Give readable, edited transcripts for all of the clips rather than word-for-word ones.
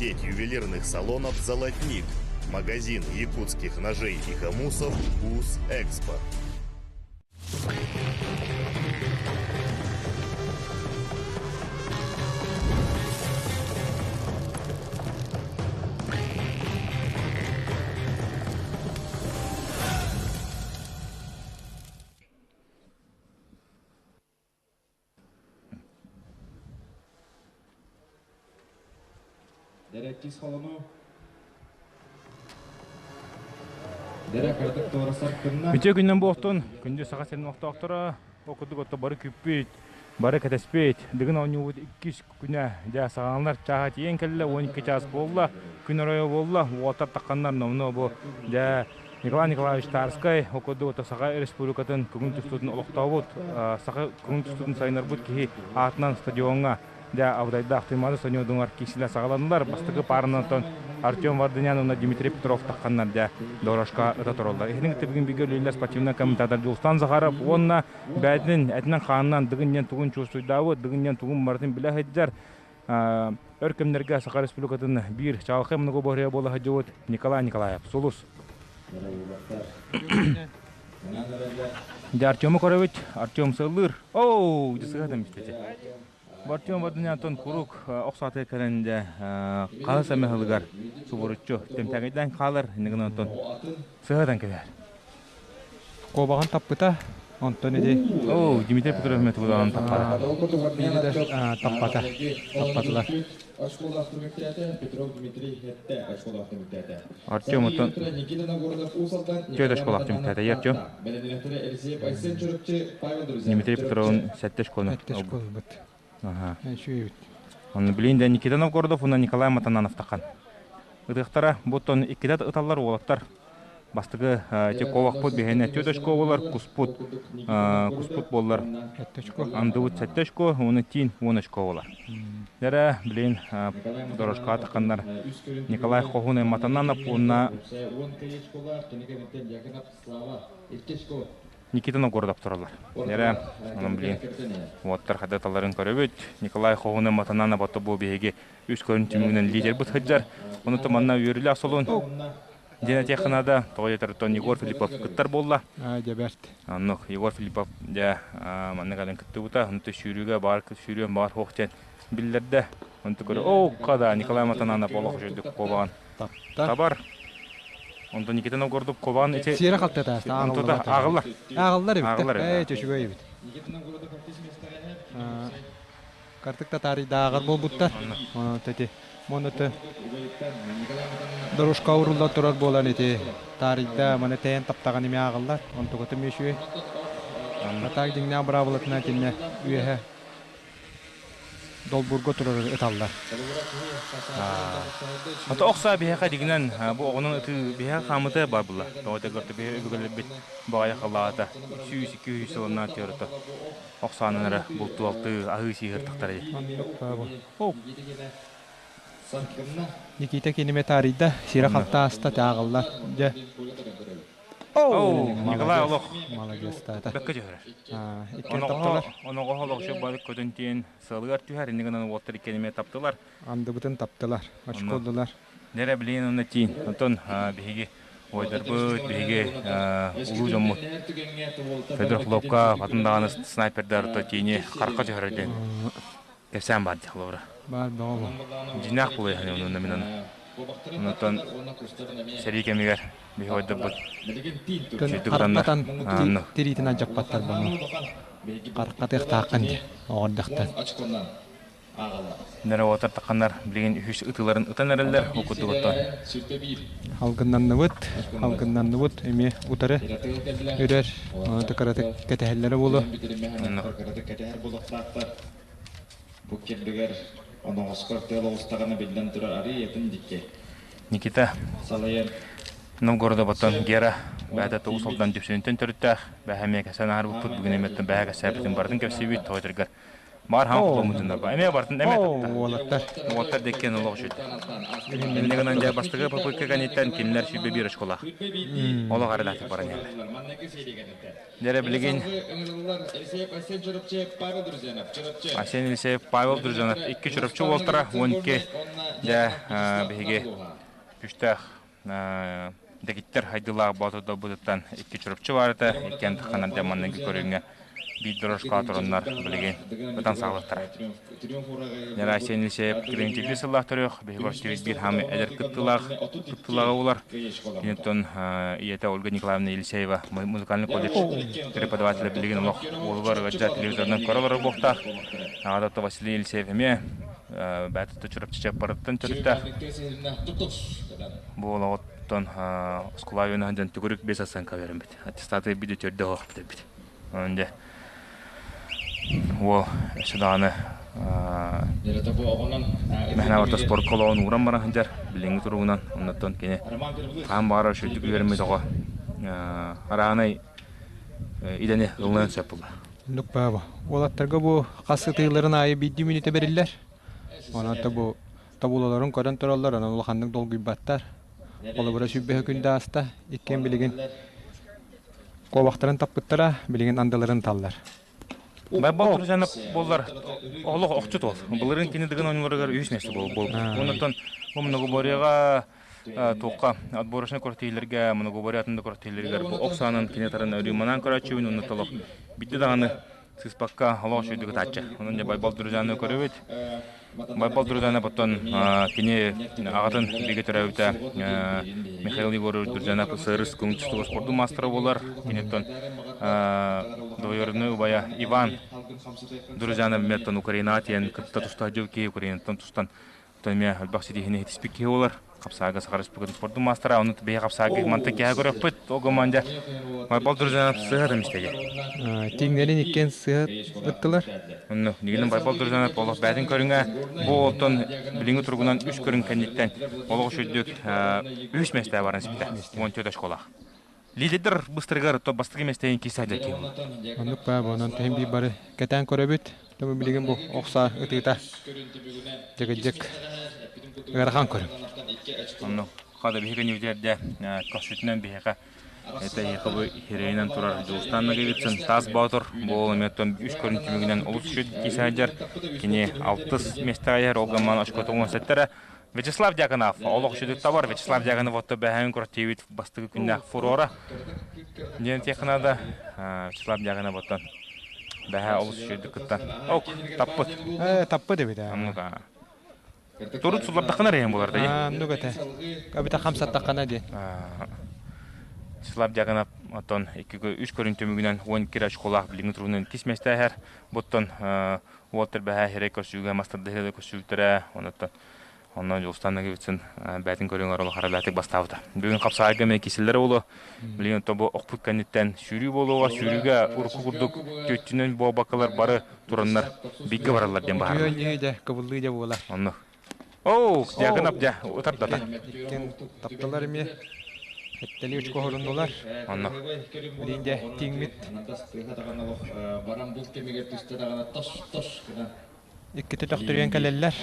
Сеть ювелирных салонов «Золотник», магазин якутских ножей и хомусов «УС Экспо». Дэрэккис холону Дэрэ кыратык туора саркынна. Үтүө күннэн буолтун, күндү саха сирин олохтоохторо, ол курдук отто бары күүппүт, бары кэтэспит, Дыгын оонньуубут иккис күнэ дьэ саҕаланар чааһа тиийэн кэллэ, 12 чаас буолла, күн оройо буолла, уолаттар тахханнар номнуо бу дьэ Николай Николаевич Тарскай, ол курдук ото Саха Республикатын көҥүл тустуутун олохтообут, саха көҥүл тустуутун сайыннарбыт киһи аатынан стадиоҥҥа дьэ абытайдаах Туймаада стадионугар киирсиилэр саҕаланнылар. Бастакы пааранан оттон Артем Варданян уонна Дмитрий Петров тахханнар дьэ дорожка ыта тураллар. Иһин кытта бүгүн бииргэ үлэлииллэр спортивнай комментатор Дьулустан Захаров уонна бэйэтин этинэн-хаанынан Дыгын диэн тугун чувствуйдаабыт, Дыгын диэн тугун барытын билэ сылдьар өр кэмнэргэ Саха Республикатын биир чаҕылхай многоборье буола сылдьыбыт Николай Николаев. Сулус. Дьэ Артему көрөбүт. Артем сыллыыр. Оу, дьысыһа мистете. Артем Варданян курук охсаатыга кэлэн дьэ хаһыс эмэ сылыгар субуруччу тэмтээҥэйдээн хаалар иннигин онтон сыһыатан кэлэр. Куобаҕын таппыта, онтон ити Оо, Дмитрий Петрович Метвуданын таппата. Таппата. Таппатылар. Артем оттон түөрт оскуолаах түмүктээтэ. Артем Дмитрий Петровын сэттэ школаны. Сэттэ школабыт. Аха. Үчүгэй Онно билигин да Никита Новгородов уонна Николай Матананов тахан. Ытыахтара буттан иккитэ ыталлар уолаттар. Бастакы Чековахпыт биһиэнэ түөрт очко буолар, куспут куспут буоллар андыбыт сэттэ очко, уонна тиин уон очко буолар. Дэрэ билигин дорожкаҕа тахханнар Николай Хоһуунай Матананов уонна Никита Новгородов тураллар. Дэрэ онон билигин уоттар хадаталларын көрөбүт. Николай Хоһуунай Матананов ото бу биһиги үс көрүн түмүгүнэн лидербит сылдьар. Ону манна үөрүүлээх солун Диэн этиэххэ наада, тоҕо диэтэр оттон Егор Филиппов кыттар буолла. Аа, дьэ бэрт. Оннук Егор Филиппов дьэ маннык кэлэн кыттыбыта. Онто сүүрүүгэ баар сүүрүөн баар суох диэн биллэрдэ. Онто көрө, оо, када Николай Матананов олох үчүгдүк куобаҕын табар. Онтон Никита Новгородов куобаҕын ити Сиэрэ халтата Онто ааҕыллар. Ааҕыллар эбит. Ааҕыллар Ээ, үчүгэй эбит. Картык татаарыйдааҕар буолбуттар. Онон ити Монуты дорожка урулла турар буолан ити таарыйда маны тэйэн таптаҕын эмиэ ааҕыллар. Онтуката эмиэ үчүгэй. Атаак дьиҥнээх быраабылатынан итиннэ үөһэ долбуурга турар ыталлар. Ото охсаа биһиэхэ дигинэн бу оҕонон ытыы биһиэхэ хаамыта бар була. Тоҕо этэ биһи өбүгэлэрбит баҕайы халлаата 100-200 сылынан теорото охсаанан эрэ бултуу-алтыы аһыы-сии сыртахтара Оннук баа Никита киниме таарыйда, сирэ-халта ааста, тааҕыллар. Дьэ. Оо, Николай олох Маладьыастаата. бэккэ түһэрэр. Иккиэн таптылар. Оноҕоһо олох бары көтөн тиэн сыалыгар түһэр, иннигин гынан уолаттар иккиэн эмиэ таптылар. Андыбытын таптылар, очколлулар. Нэрэ билигин онно тиин. Онтон биһиги уойдарбыт, биһиги улуу дьоммут Федор Хлопка, атын даҕаны снайпердар то тиини харка түһэрэр диэн кэпсээн баар дии холобура. Баар бөҕө бу. Дьиҥнээх буолуо онно мин ону. Онтон сэрии кэмигэр биһи ойдорбут Харахтатан тириитин алдьаппаттар буолуо. Харахтатыахтааххын дии оҕордохтон. Нөрө тахханнар билигин үһүс ытыыларын ытан эрэллэр ол курдук оттон. Алгыннанныбыт, алгыннанныбыт эмиэ утары үрэр, оны кыратык кэтэһэллэрэ буолуо. Бу кирбигэр оноҕоскор тыал оҕустаҕына биллэн турар арыы атын дикки. Никита Салайар Новгородоботтон Гера бэйэтэ Тугус Алдан Дүпсүнүттэн төрүттээх бэһэ эмиэ кэсээн аарбыппыт бүгүн эмиэттэн бэһэ кэсээбитин барытын кэпсиибит тоҕо Бар хаҥ хотоммутуннар ба. Эмиэ бартын эмиэ тапта. Уолаттар. Уолаттар деккен олох үчүт. Инне гынан дьэ бастакы попытка кэнниттэн кинилэр 21 очколаах. Олох арылаатык баран иһэллэр. Дьэрэ билигин Асен Елисеев, Павел Друзьянов икки Чурапчы уолтара 12 дьэ биһиги күстээх дэгиттэр хайдылаах боотурдарбытыттан икки Чурапчы баар этэ, иккиэн тахханар дьэ манныгы көрүҥҥэ биир дорожкаҕа тураннар билигин ытан саҕалыахтара. Нерасия Елисеев Киренчигли сыллаах төрүөх, биһиги көрсүбүт биир хаамы эдэр кыттыылаах кыттыылааҕа булар. Киниттэн ийэтэ Ольга Николаевна Елисеева музыкальный колледж преподавателэ билигин олох уолугар ыалдьа телевизорынан көрө олорор буолуохтаах. Аҕата Василий Елисеев эмиэ бээтэ Чурапчы Чаппарыттан төрүттээх. Бу олоҕуттан оскуола үөнэ дьон түгүрүк биэс оценка береммит. Аттестаты биде төрдө оһох битэрбит. Онон дьэ уол өссө даҕаны мэһэнэ барыта спортка олоҕун ууран баран сылдьар билиҥҥи туругунан оннуттан кини хаһан баҕарар үчүгэйдик үөрэммит оҕо араанай идэни ылыныан сөп буолла. Оннук баба. Уолаттарга бу хас ытыыларын аайы биирдии мүнүүтэ бэриллэр. Онон бу табулаларын көрөн тураллар, онон улаханнык долгуйбаттар. Холобура сүүрбэһэ күн да ааста, иккиэн билигин куобахтарын таппыттара, билигин андыларын таллар. Байбал Туржанов буоллар олох охчут ол. Былырыын кини дыгын оонньууларыгар үһүс миэстэ буолбут. Оннуттан бу многоборьеҕа туохха отборочнай күрэхтэһиилэргэ многоборье атын да күрэхтэһиилэригэр бу ох саанан кини таран өрүү манаан көрөөччүбүн онно толох бидде даҕаны сыспакка олох үчүгэйдик ытааччы. Онон дьэ Байбал Друзьяны көрөбүт. Байбал Друзьяны оттон кини аҕатын бигэ төрөөбүтэ Михаил Егорович Друзьянов СРС көҥүл тустууга спордун маастара буолар. Киниттэн двоюродной убайа Иван Друзьянов эмиэ Украинаҕа тиийэн кытта туста сылдьыбыт киһи Украинаттан тустан Оттон эмиэ элбэх ситиһиини ситиспит киһи буолар. Хапсаага Саха Республикатын спордун маастара, ону биһи хапсаага мантан киһи көрөппүт. Ол команда Майбал Друзьянов сыһа тэмистэги. Тиҥнэрин иккиэн сыһа ыттылар. Онно нигинен Байбал Друзьянов олох бээтин көрүҥэ бу оттон билиҥҥи туругунан үс көрүҥ кэнниттэн олох үчүгдүк үһүс миэстэ баран испитэ. 14 очколаах. Лидердер быстарыгар то бастакы миэстэйин киирсэ киһи. Оннук баа, онон түһэн биир бары кэтээн көрөбүт. Тому билигин бу охса ытыыта дьыгыдьык ыарахан көрүҥ. Онно хада биһиги ньүдэрдэ көхсүтүнэн биһиэхэ это ехабы хирейинэн турар Дьулустан Ноговицын таас боотур буол эмиэттэн үс көрүн түмүгүнэн олус үчүгэй киисээдьэр кини алтыс миэстэҕэ иһэр ол гамман очкотун уонсеттэрэ Вячеслав Дьяконов олох үчүгэй табар. Вячеслав Дьяконов отто бэһээн көртиибит бастакы күннээх фурора диэн технада Вячеслав Дьяконов оттон бэһээ олус үчүгэйдик кыттан ок таппыт. Э, таппыт эбит ээ. Оннук Турут суллардаххына эрэ буолар да. Оннук этэ. Эбитэ хамсаттаххына диэн. Вячеслав Дьяконов оттон икки үс көрүн түмүгүнэн 12 очколаах билиҥҥи туругунан иккис миэстээһэр. Буттан Уолтар бэһээ сирэй көрсүүгэ мастардыһыыга көрсүүтэрэ, онуттан онно Дьулустан Ноговицын бээтин көрүҥэр олох аралаатык бастаабыта. Бүгүн хапсаайга эмиэ кисэллэрэ буолуо. Билигин тобу охпут кэнниттэн сүүрүү буолуоҕа, сүүрүүгэ урукку курдук түөттүнэн буолбаккалар бары тураннар бииргэ бараллар диэн баһааралар. Үтүө дьэ, кыбыллыы дьэ буолар. Оннук. Оо, Дьяконов дьэ, утардата. Иккиэн тапталар эмиэ. Сэттэлии очко оһоруннулар. Онно. Билин дьэ тиҥмит. Иккитэ төхтүрүйэн кэлэллэр.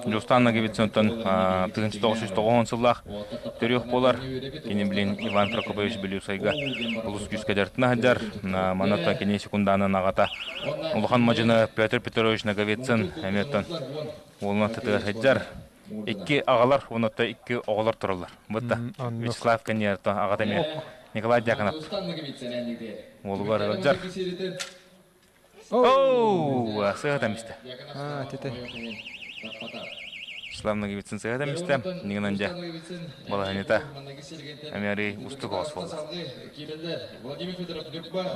Дьулустаан Ноговицынтан 1990 сыллаах төрүөх буолар. Кини билин Иван Прокопович Белюсайга олус күүскэ дьарыктана сылдьар. Манна кини секундаанан аҕата улахан мадьыны Петр Петрович Ноговицын эмиэ оттон уолун аттытыгар сылдьар. Икки аҕалар уонна икки оҕолор тураллар. Бытта Вячеслав Коньерто аҕата эмиэ Николай Дьяконов уолугар ыалдьар. Оу, сыһа мистэ. А, тете. Вячеслав Ноговицын сыһа мистэ. Нигынан дьэ балаһаньыта эмиэ устук оҕус буолла.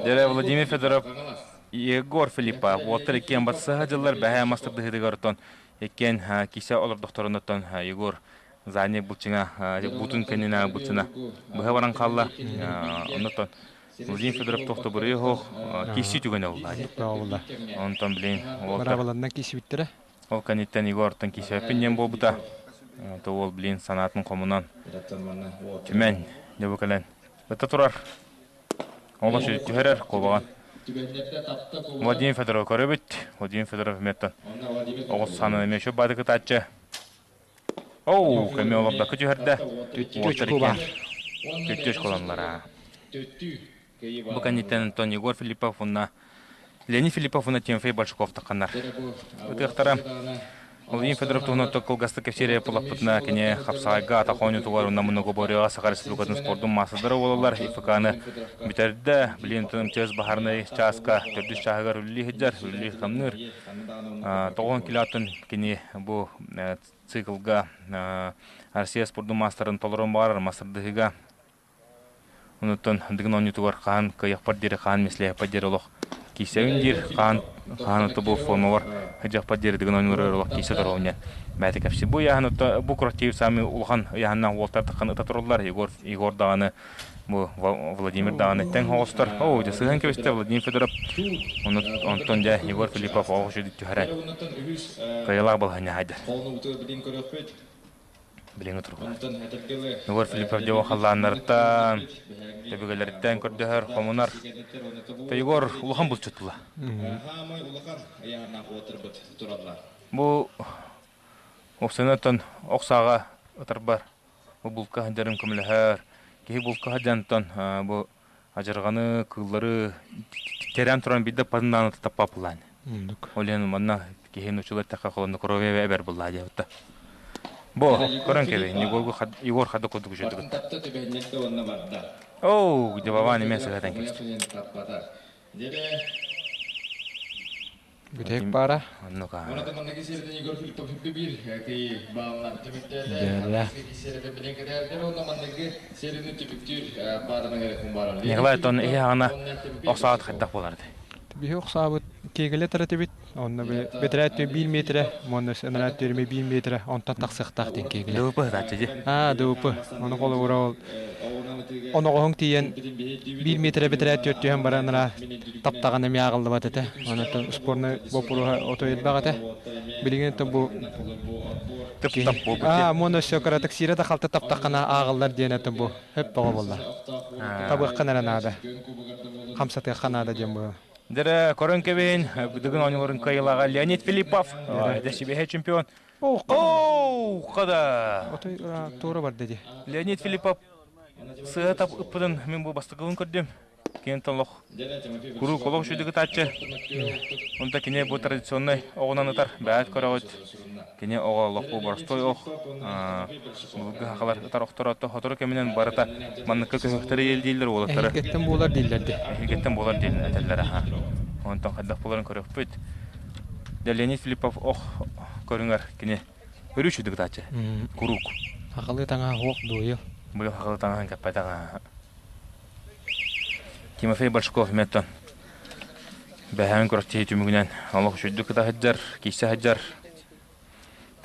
Дьэ Владимир Федоров Егор Филиппов уоттар иккиэн батсыһа дьыллар бэһээ мастардыһыытыгар оттон иккиэн киисэ олордохторунуттан Егор задний булчуҥа буутун кэннинэ булчуна быһа баран хаалла. Оннуттан Владимир Федоров тохтобурыы оһох киирсии түгэнэ буолла. Онтон билин Барабаланна киирсибиттэрэ. Ол кэнниттэн Егортан киирсэппин диэн буолбута. То ол билин санаатын хомунан түмэн дьэ бу кэлэн ыта турар. Олох түһэрэр куобаҕын. Владимир Федоров көрөбүт. Владимир Федоров эмиэттэн оҕус санын эмиэ үчүгэй баады кытааччы. Оу, көмө олордокко түһэрдэ. Түттү очко бар. Түттү очколонлара. Бу кэнниттэн Антон Егор Филиппов уонна Леонид Филиппов уонна Тимофей Большаков тахханнар. Ытыахтара. Владимир Федоров туһунан кылгастык кэпсиирэ буллахпытына, кини хапсаҕайга атах оонньуутугар уонна многоборьеҕа Саха Республикатын спордун маастардара буолаллар. ИФК-ны бүтэрдэ. Билигин МЧС баһаарынай чааска төрдүс чааһыгар үлэлии сылдьар, үлэлии хамныыр. 90 килоттан кини бу циклга Россия спордун маастарын толорон баҕарар маастардыһыыга Онуттан Дыгын оонньуутугар хаһан кыайыахпар диэри, хаһан мислэһиэхпэр диэри олох киирсэбин диир. Хаһан хаһан ото бу формабар сылдьыахпар диэри Дыгын оонньууларыгар олох киирсэ туруом диэн бэйэтэ кэпсиир. Бу ыйааһын ото бу курактиив саамай улахан ыйааһыннаах уолтар таххан ыта тураллар. Егор Егор даҕаны бу Владимир даҕаны тэҥ оҕустар. Оо, дьэ сыһан кэбистэ Владимир Федоров. Ону онтон дьэ Егор Филиппов оҕо үчүгэй түһэрэн кыайыылаах балаһыанньа хайдар. Билиҥҥи туругунан. Егор Филиппов дьоҕу халлааннарыттан, өбүгэлэриттэн көрдөһөр, хомунар. Егор улахан булчут була. Бу охсуонаттан ох сааҕа ытарбар бу булка сылдьарын көмөлөһөр. Киһи булка сылдьантан бу адьырҕаны, кыыллары тэрээн туран биирдэ паннааны таппапылаан. Ол иһин манна киһи нучулар тэхэ холоннокровия эбэр буллаа диэбитта. Бу көрөн кэби Егор хада курдук үчүгэй Оу, Дебаван эмиэ сыһатан кэбистэ. Бүтэһик баара. Оннук аа. Дьэ. Николай тон иһи аҕана охсаат хайдах буолар этэй? Биһи охсаабыт киэгэлэ таратыбит. Онно бэтэрээт биир метрэ, уонна ынараа түрмэ биир метрэ, онтон тахсыахтаах диэн киэгэлэ. ДВП ытааччы дии. Аа, ДВП. Ону холобура ол оноҕоһуҥ тиийэн биир миэтэрэ бэтэрээ түөрт түһэн баран ынараа таптаҕына эмиэ ааҕыллыбат этэ. Онон спорный боппуруоһа отой элбэх этэ. Билигин бу Тып-тап буолбут Аа, муна өссө кыратык сиирэ да халты таптаххына ааҕыллар диэн этэ бу. Хөп тоҕо буолла. Табыахха эрэ наада. Хамсатыахха наада диэн бу. Дэрэ, көрөн кэбиһин, Дыгын оонньууларын кыайыылааҕа Леонид Филиппов, дэсибэһэ чемпион. Оу, хада! Отой туора барда дии. Леонид Филиппов сыа тап ыппытын мин бу бастакыбын көрдүм. Киэн толох куруук олох үчүгэй ытааччы. Онто кини бу традиционнай оҕунан ытар, бэйэт көрөҕүт. Кини оҕо олох бу боростуой ох. Былыргы сахалар ытар охторо сотору кэминэн барыта манныкка көһөхтөрү иэлдииллэр уолаттары. Эһигиттэн буолар дииллэр дии. Эһигиттэн буолар диэн этэллэр аха. Онтон хайдах буоларын көрүөхпүт. Дьэ Леонид Филиппов ох көрүҥэр кини өрүү үчүгэй ытааччы. Куруук. Сахалыы таҥаһа суох дуойу. Быйыл сахалыы таҥаһын кэппэтэх. Тимофей Большаков эмиэттэн бэһээн күрэхтэһии түмүгүнэн олох үчүгдүк ыта сылдьар, киирсэ сылдьар.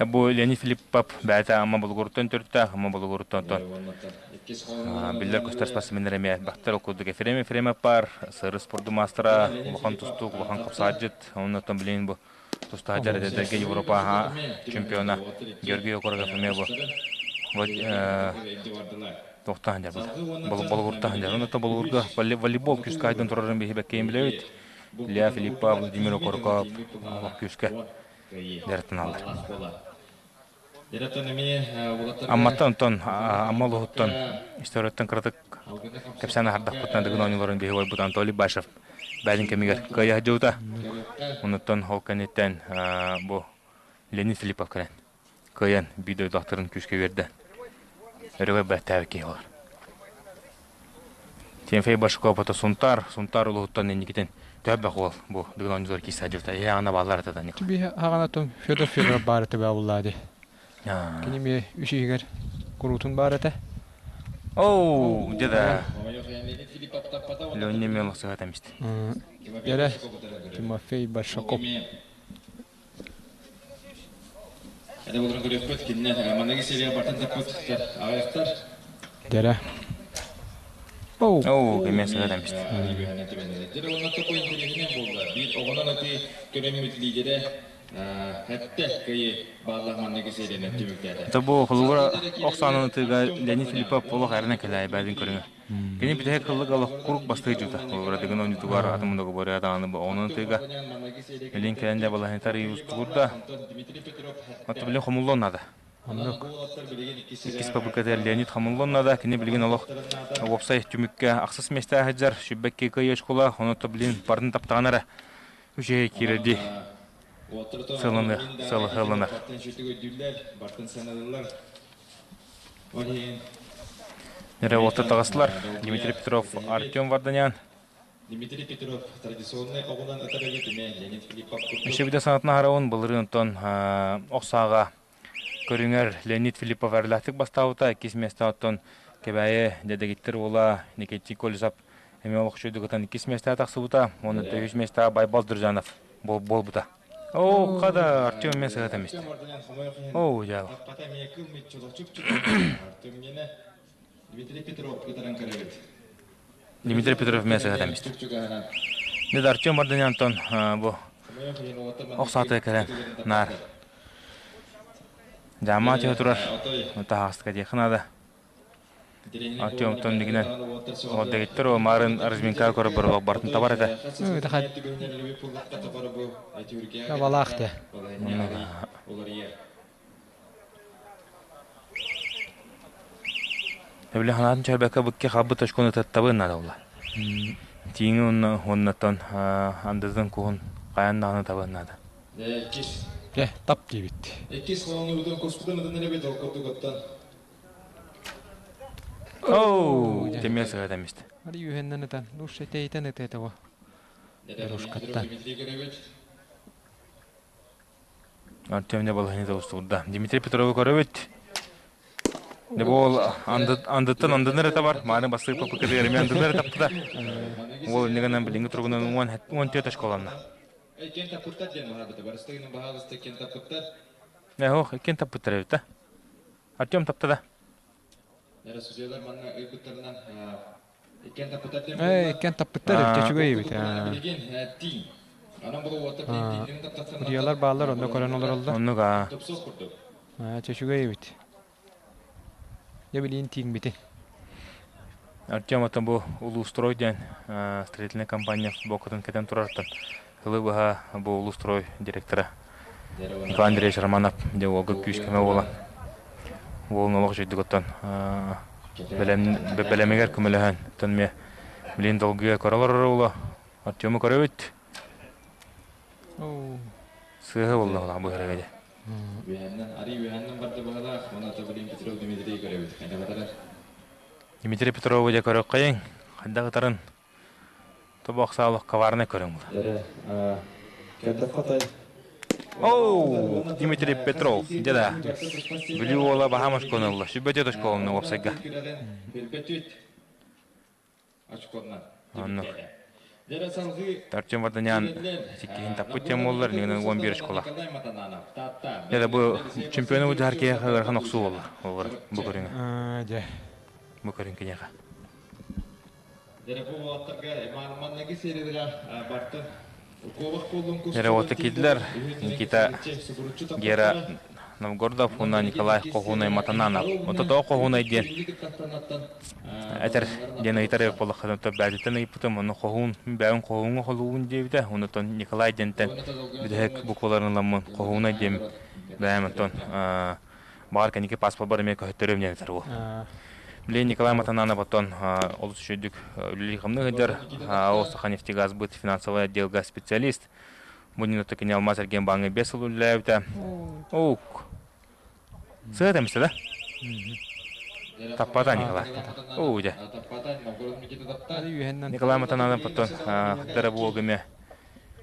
Бу Леонид Филиппов бэйэтэ Амма Болугуруттан төрүттээх, Амма Болугуруттан оттон биллэр-көстөр спортсменнар эмиэ элбэхтэр. Ол курдук Ефрем Ефремов баар, сыры спорду маастара, улахан тустуук, улахан хапсаҕайдьыт. Онон оттон билигин бу тустаах дьарыктарга Европа чемпиона Георгий Окороков эмиэ бу туохтаан дьарбыт болугуртаан дьар. Онон болугурга волейбол күүскэ айдан турарын биһи бэккэйин билэбит. Илья Филиппов, Владимир Окороков олох күүскэ дьарыктаналлар. Амматтан онтон Амма улууһуттан историяттан кыратык кэпсээн аһардахпытына Дыгын оонньууларын биһиги ойбут Анатолий Башев бэйэтин кэмигэр кыайа сылдьыбыта. Онуттан ол кэнниттэн бу Леонид Филиппов кэлэн кыайан биир дойдулаахтарын күүскэ үөрдэ. Өрөгөй бэртээбит киһи буолар. Тимофей Башков ото Сунтаар, Сунтаар улууһуттан инникитин төһө уол бу Дыгын оонньуулар киирсэ сылдьыбыта. Эһи аҕана бааллар этэ Даник. Биһи аҕанатым Федор Федоров баар этэ бааллаа дии. Кини эмиэ үс иһигэр куруутун баар этэ. Оу, дьэ да. Леонид Мелов сыһа тэмист. Дьэрэ, Тимофей Большаков. Дьэрэ. Оу. Оу, эмиэ сыһа тэмист. Это бу холугура ох саанан ытыыга Леонид Филиппов олох эрэнэ кэлээйи бэйэтин көрүҥэ. Кини бүтэһик кыллык олох куруук бастыы дьута. Холугура Дыгын оонньуутугар атын мундугу даҕаны бу оҕонон ытыыга билин кэлэн да балаһыны арыйыы устугурда. Оттон билин хомуллуон наада. Оннук. Иккис попыткатыгар Леонид хомуллуон наада. Кини билигин олох уопсай түмүккэ ахсыс миэстэҕэ сылдьар. Сүбэкки кыайыы школа, онон билин барын таптаҕына эрэ үчүгэй киирэрдии сылыны сылынар. Нэрэ уота таҕыстылар. Дмитрий Петров, Артем Варданян. Дмитрий Петров традиционнай оҕунан ытар эбит эмиэ Леонид Филиппов курдук. Өссө бүтэ санатына харабын былырыын онтон ох сааҕа көрүҥэр Леонид Филиппов эрэлээхтик бастаабыта. Иккис миэстэ оттон Кэбээйи дэгиттэр уола Никитий Колесов эмиэ олох үчүгэйдик ытан иккис миэстэҕэ тахсыбыта. Уонна үһүс миэстэҕэ Байбал Друзьянов буолбута. Оо, хада Артем эмиэ сыһыат эмист. Оо, дьаал. Дмитрий Петров ытаран көрөбүт. Дмитрий Петров эмиэ сыһыат эмист. Дед Артем Варданян Антон бу ох саатыга кэлэн наар дьаамаа түһэ турар таһаҕаска диэххэ наада. Артемтон дигинэн дэгиттэр о маарын разминка көрө барылах бартын табар этэ. Табалаах те. Эбили ханаатын чөрбөккө быкки халбыт очкону таттабын наада була. Тииҥи уонна уоннаттан андызын куһун хайан даҕаны табын наада. Дьэ, тап диэбит. Иккис холонуубутун куспутун ытын эрэ бит ол курдук оттон. Оу, темиэ сыһыат эмист. Ари үһэннэн ытан, лучше тэйтэн ытыата бу. Дорожкаттан. Артем не балаһыны устурда. Дмитрий Петровы көрөбүт. Не бол андыттан андыныр это бар. Мааны бастык попыкы эми андыныр тапты. Ол иннигенен билиңги тургунан 14 школанна. Кен таппыттар диэн баһарбыта. Барыстыгынан баһаалыста кен таппыттар. Не хох, кен таппыттар эбит да. Артем тапты да. Нера судьялар манна ыйбыттарынан иккен таппыттар диэн Э, иккен таппыттар эбит, үчүгэй эбит. Билигин тиин. Анан бұл уотта тииннин таптатсан. Судьялар баалар, онно көрөн олороллор. Оннук аа. Топсуох курдук. Үчүгэй эбит. Дьэ билигин тииҥмитин. Артем атын бу Улуустрой диэн строительная компания футболкатын кэтэн турартан сылы быһа бу Улуустрой директора Николай Андреевич Романов дьэ уолга күүс-көмө буолан уолун олох үчүгдүк оттон бэлэмигэр көмөлөһөн оттон эмиэ билин долгуйа көрө олорор уолу Артему көрөбүт сыыһа буолла быһырыга дьэ Үөһэннэн, арый үөһэннэн барда быһалаах, уонна Тобулин Петров Дмитрий көрөбүт. Хайда батарар? Дмитрий Петрову дьэ көрөххөйүҥ, хайдах ытарын тобох саалах коварный көрүҥ була. Эрэ, кэрдэх Оу, Дмитрий Петров, дьэ да, Бүлүү уола баһаам оскуоланы ылла, сүбэтиэт оскуоланы уопсайга. Оннук. Артем Варданян иккиһин таппыт тем буоллар, иннигинэн 11 школа. Дьэ бу чемпиону бу дьаһар киһиэхэ ыарахан охсуу буолла. Олор бу көрүҥэ. Дьэ. Бу көрүҥ киниэхэ. Эрэ уота киирдилэр. Никита Гера Новгородов уонна Николай Хоһуунай Матананов. Ото тоҕо Хоһуунай диэн этэр диэн ыйытар эбит буоллаххына, бээтиттэн ыйыппытым, ону Хоһуун, бэйэм Хоһууҥҥа холуубун диэбитэ, онтон Николай диэнтэн бүтэһик букваларын ыламмын Хоһуунай диэн бэйэм оттон баҕар кэнники паспорбар эмиэ көһөттөрүөм диэн этэр уол. Билигин Николай Матананов оттон олус үчүгэйдик үлэлии-хамныы сылдьар, ААО Саханефтегазбыт финансовай отделга специалист. Бу иннинэ кини Алмаз эргиэн бааҥҥа 5 сыл үлэлээбитэ. Оук. Сыа эмисэ да? Таппата Николай. Оо, дьэ. Николай Матананов оттон хаттара буолга эмиэ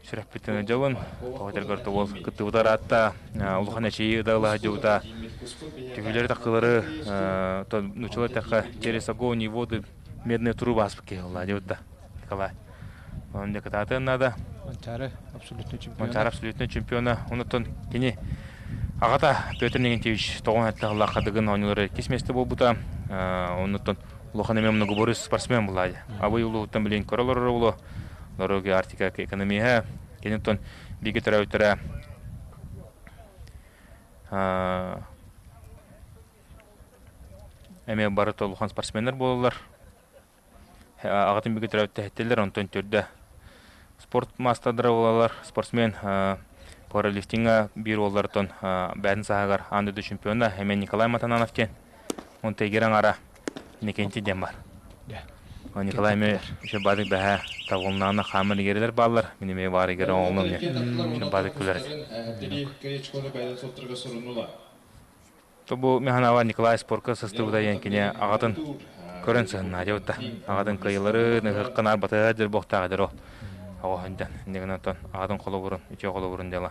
сүрэхпитин дьолун тоҕо этэргэр уол кыттыбыта ыраатта улахан эчийии ыдалаһа дьыбыта түһүүлэри таккылары нуччалар эттэххэ через огонь и воды медные трубы ааспыт киһи ылла дьыбыта Николай онон дьэ кытаатыан наада Манчаары абсолютный чемпиона. Манчаары абсолютный чемпиона. Онтон кини аҕата Петр Никитич тоҕон эттэхлаах Дыгын оонньуулары иккис миэстэ буолбута. Оннуттан улахан эмиэ многоборец спортсмен буолла. Абый улууһуттан билин көрө олорор уолу Дороги Арктика экономиһа. Киниттэн бииргэ төрөөбүттэрэ. Эмиэ бары улахан спортсменнар буолаллар. Аҕатын бигэ төрөөбүт тэһиттилэр, онтон төрдө спорт маастардара буолаллар. Спортсмен пауэрлифтиҥҥа биир уоллартан бэйэтин сааһыгар аан дойду чемпиона эмиэ Николай Матананов диэн. Онтон игирэ аҥара Иннокентий диэн бар. Николай эмиэ еще баадык бэһэ табылыннаҕына хааман игирэлэр бааллар. Мин эмиэ баар игирэ оҥоллум диэн. Баадык күлэр. Бу мин Николай спорка сыстыбыта диэн кини аҕатын көрөн сыһыннаа диэбитэ. Аҕатын кыайыыларын, ыһыаххын арбатыга дьэр буохтаах дьэр ол. Оҕо сылдьан, иннигин онтон аҕатын холобурун, үтүө холобурун дьыала.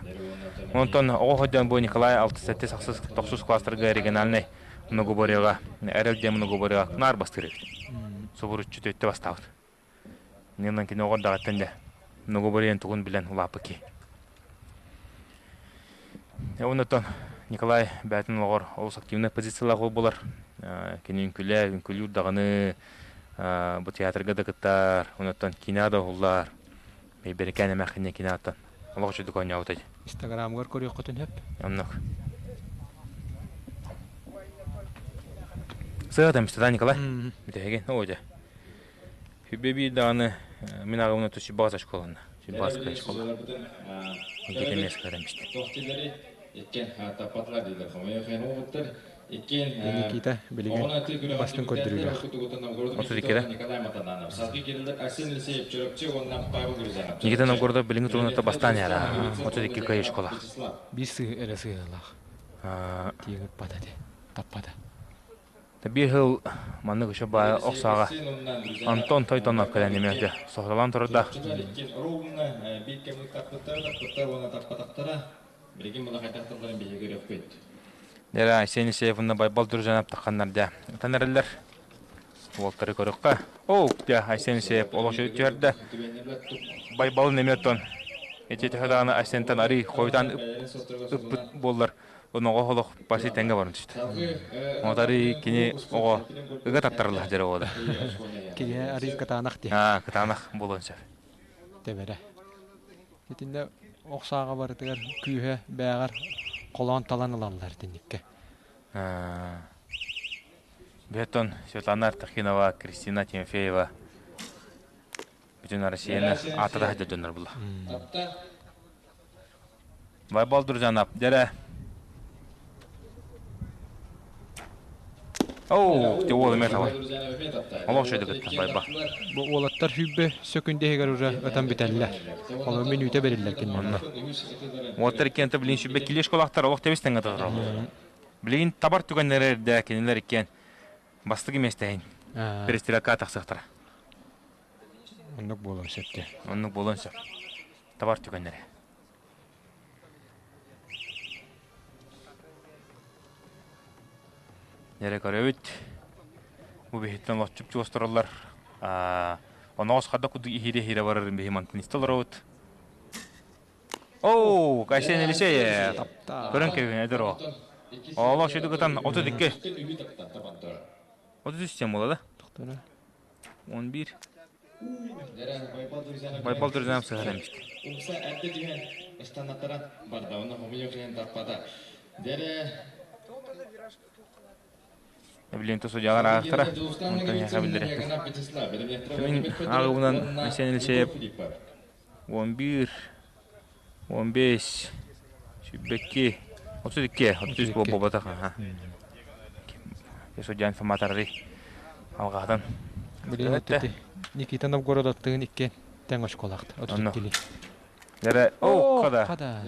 Онтон оҕо сылдьан бу Николай 6-7 ахсыс тохсус класстарга региональнай многоборьеҕа, эрэл диэн многоборьеҕа наар бастыыр эбит. Субуруччу төттө бастаабыт. Иннигинэн кини оҕо эрдэҕиттэн дьэ многоборьен тугун билэн улааппыт киһи. Оннуттан Николай бэйэтин олоҕор олус активнай позициялаах уол буолар. Кини үҥкүлээ, үҥкүлүүр даҕаны, бу театрга да кыттар, онуттан киинэҕэ да уһуллар. Бэйбэрикээн эмээххинэ киинэҕиттэн олох үчүгдүк оонньообут этэ. Инстаграмыгар көрүөххүтүн сөп. Оннук. Сыата мистата Николай. Бүтэһигин, оо дьэ. Сүбэ биир даҕаны мин аҕабын оту сүбэҕэ школаны. Сүбэҕэ школа. Никита Мескарам истэ. Никита билигин бастыҥ көрдөрүүлээх. 32 Никита Новгородов билиҥҥи туругунан бастаан иһэр. 32 кыайыы школа. Биир сыһы эрэ сыһыалаах. Тииҥ ыппата этэ. Таппата. Биир сыл маннык еще баайа охсааҕа Антон Тойтонов кэлэн эмиэ соһуталаан турардаах. Дьэ, Айсен Елисеевна Байбал Дружанов тахханнар дьэ ытан эрэллэр. Уолтары көрүөххэ. Оо, дьэ, Айсен Елисеев олох түһэрдэ. Байбалын эмиэ оттон ити төһө даҕаны Айсентан арый хойутаан ыппыт буоллар оноҕо олох паси тэҥҥэ баран түстэ. Отары кини оҕо ыга таттарылла дьэр оҕо да. Кини арый кытаанах дии. Аа, кытаанах буолуон сөп. Тэбэрэ. Итиннэ ох сааҕа барытыгар күүһэ бээҕэр холоон талан ылаллар итинниккэ. Бетон Светлана Артахинова, Кристина Тимофеева бүтүн Россияны аатыра сылдьар дьоннор була. Байбал Друзанов, дьэрэ. Оу, те уол эмиэ табай. Олох үчүгэйдик кытта Байба. Бу уолаттар сүүрбэ сөкүндэ уже ытан бүтэллэр. Олор мүнүүтэ бериллэр кинилэргэ. Уолаттар иккиэн билин сүүрбэ килеш кулаахтар олох тэбис тэҥҥэ тураллар. Билигин табар түгэннэрэ эрдэ кинилэр иккиэн бастакы миэстэһин перестрелка тахсыахтара. Оннук буолуон сөп дии. Оннук буолуон сөп. Табар түгэннэрэ. Дьэрэ көрөбүт. Бу биһиттэн олох чугас тураллар. Оноҕос хада кудук иһиирэ-иһиирэ барарын биһи мантан истэ олоробут. Оу, Айсен Елисеев. Көрөн кэбиһин эдэр о. Олох шүдү кытан 32. 33 сем буола да? 11. Байбал Друзьям сыһар эмит. Билин судьялар аахтара. Онтон яха билдирэппит. Мин ааҕыбынан Айсен Елисеев 11, 15, 22, 32, 33 буолбатах. Судья информаторы алҕаһатан. Билигин Никита Новгородовтыын икки тэҥ очколаахтар. 32 Дэрэ, о, хада.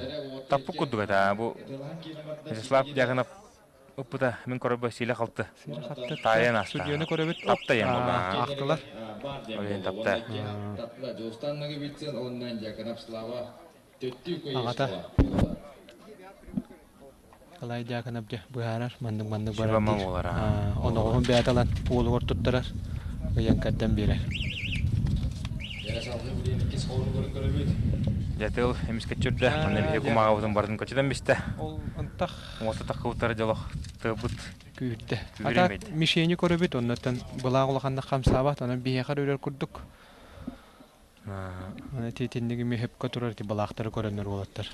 Таппыт курдук этэ. Бу Вячеслав Дьяконов ыппыта мин көрөрбө сиилэ халты. Таайан аста. Судьуйаны көрөбүт. Тапта ем була. Ахтылар. Олен тапта. Аҕата Николай Дьяконов дьэ быһаарар маннык-маннык барар Сүбэ-ама диир. буолар. Оноҕоһун бэйэтэ ылан уолугар туттарар, ыйан кэрдэн биэрэр. Дьэ тыл эмискэ чүрдэ, манна биһиги кумааҕыбытын барытын көчүтэн бистэ. Ол ынтах Уота таххыбыттара дьолох тыабыт күүрдэ. күүрэн Ата бэйдэ. мишени көрөбүт, оннуттан былаах улаханнык хамсаабат, онон биһиэхэ үрэр курдук. Ити итинник эмиэ сөпкө турар ити былаахтары көрөннөр уолаттар.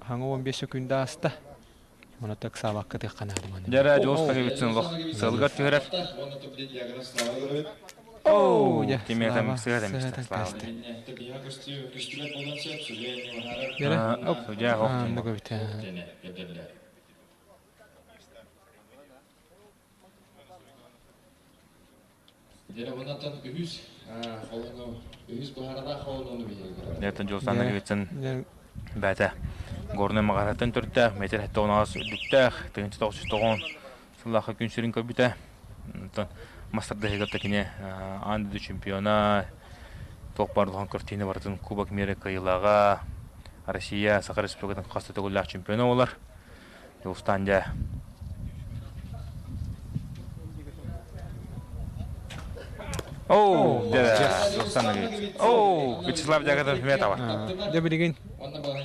Хаҥа 15 сөкүүндэ ааста. Оны ыксаабакка тыахха наада маны. Дьэрэ Дьулус Наговицын олох сыалыгар түһэрэр. Оо, дьэ, Тимиэтэн Слава сыа дэмистэ, сыатан Слава. кэстэ. Дьэрэ, Оп, дьэ, ох, оннук эбит. Дьэ, Дьулус Наговицын бэйэтэ Горнай Маҕараттан төрүттээх, метр 78 үрдүктээх, 1909 сыллаахха күн сирин көрбүтэ. Онтон мас тардыһыыга кини аан дойду чемпиона, туох баар улахан картина барытын Кубок мира кыайыылааҕа, Россия, Саха Республикатын хас да төгүллээх чемпиона буолар. Дьулустаан дьэ Оу, дьэ, Оу, Вячеслав Дяготов Метова. Дьэ билигин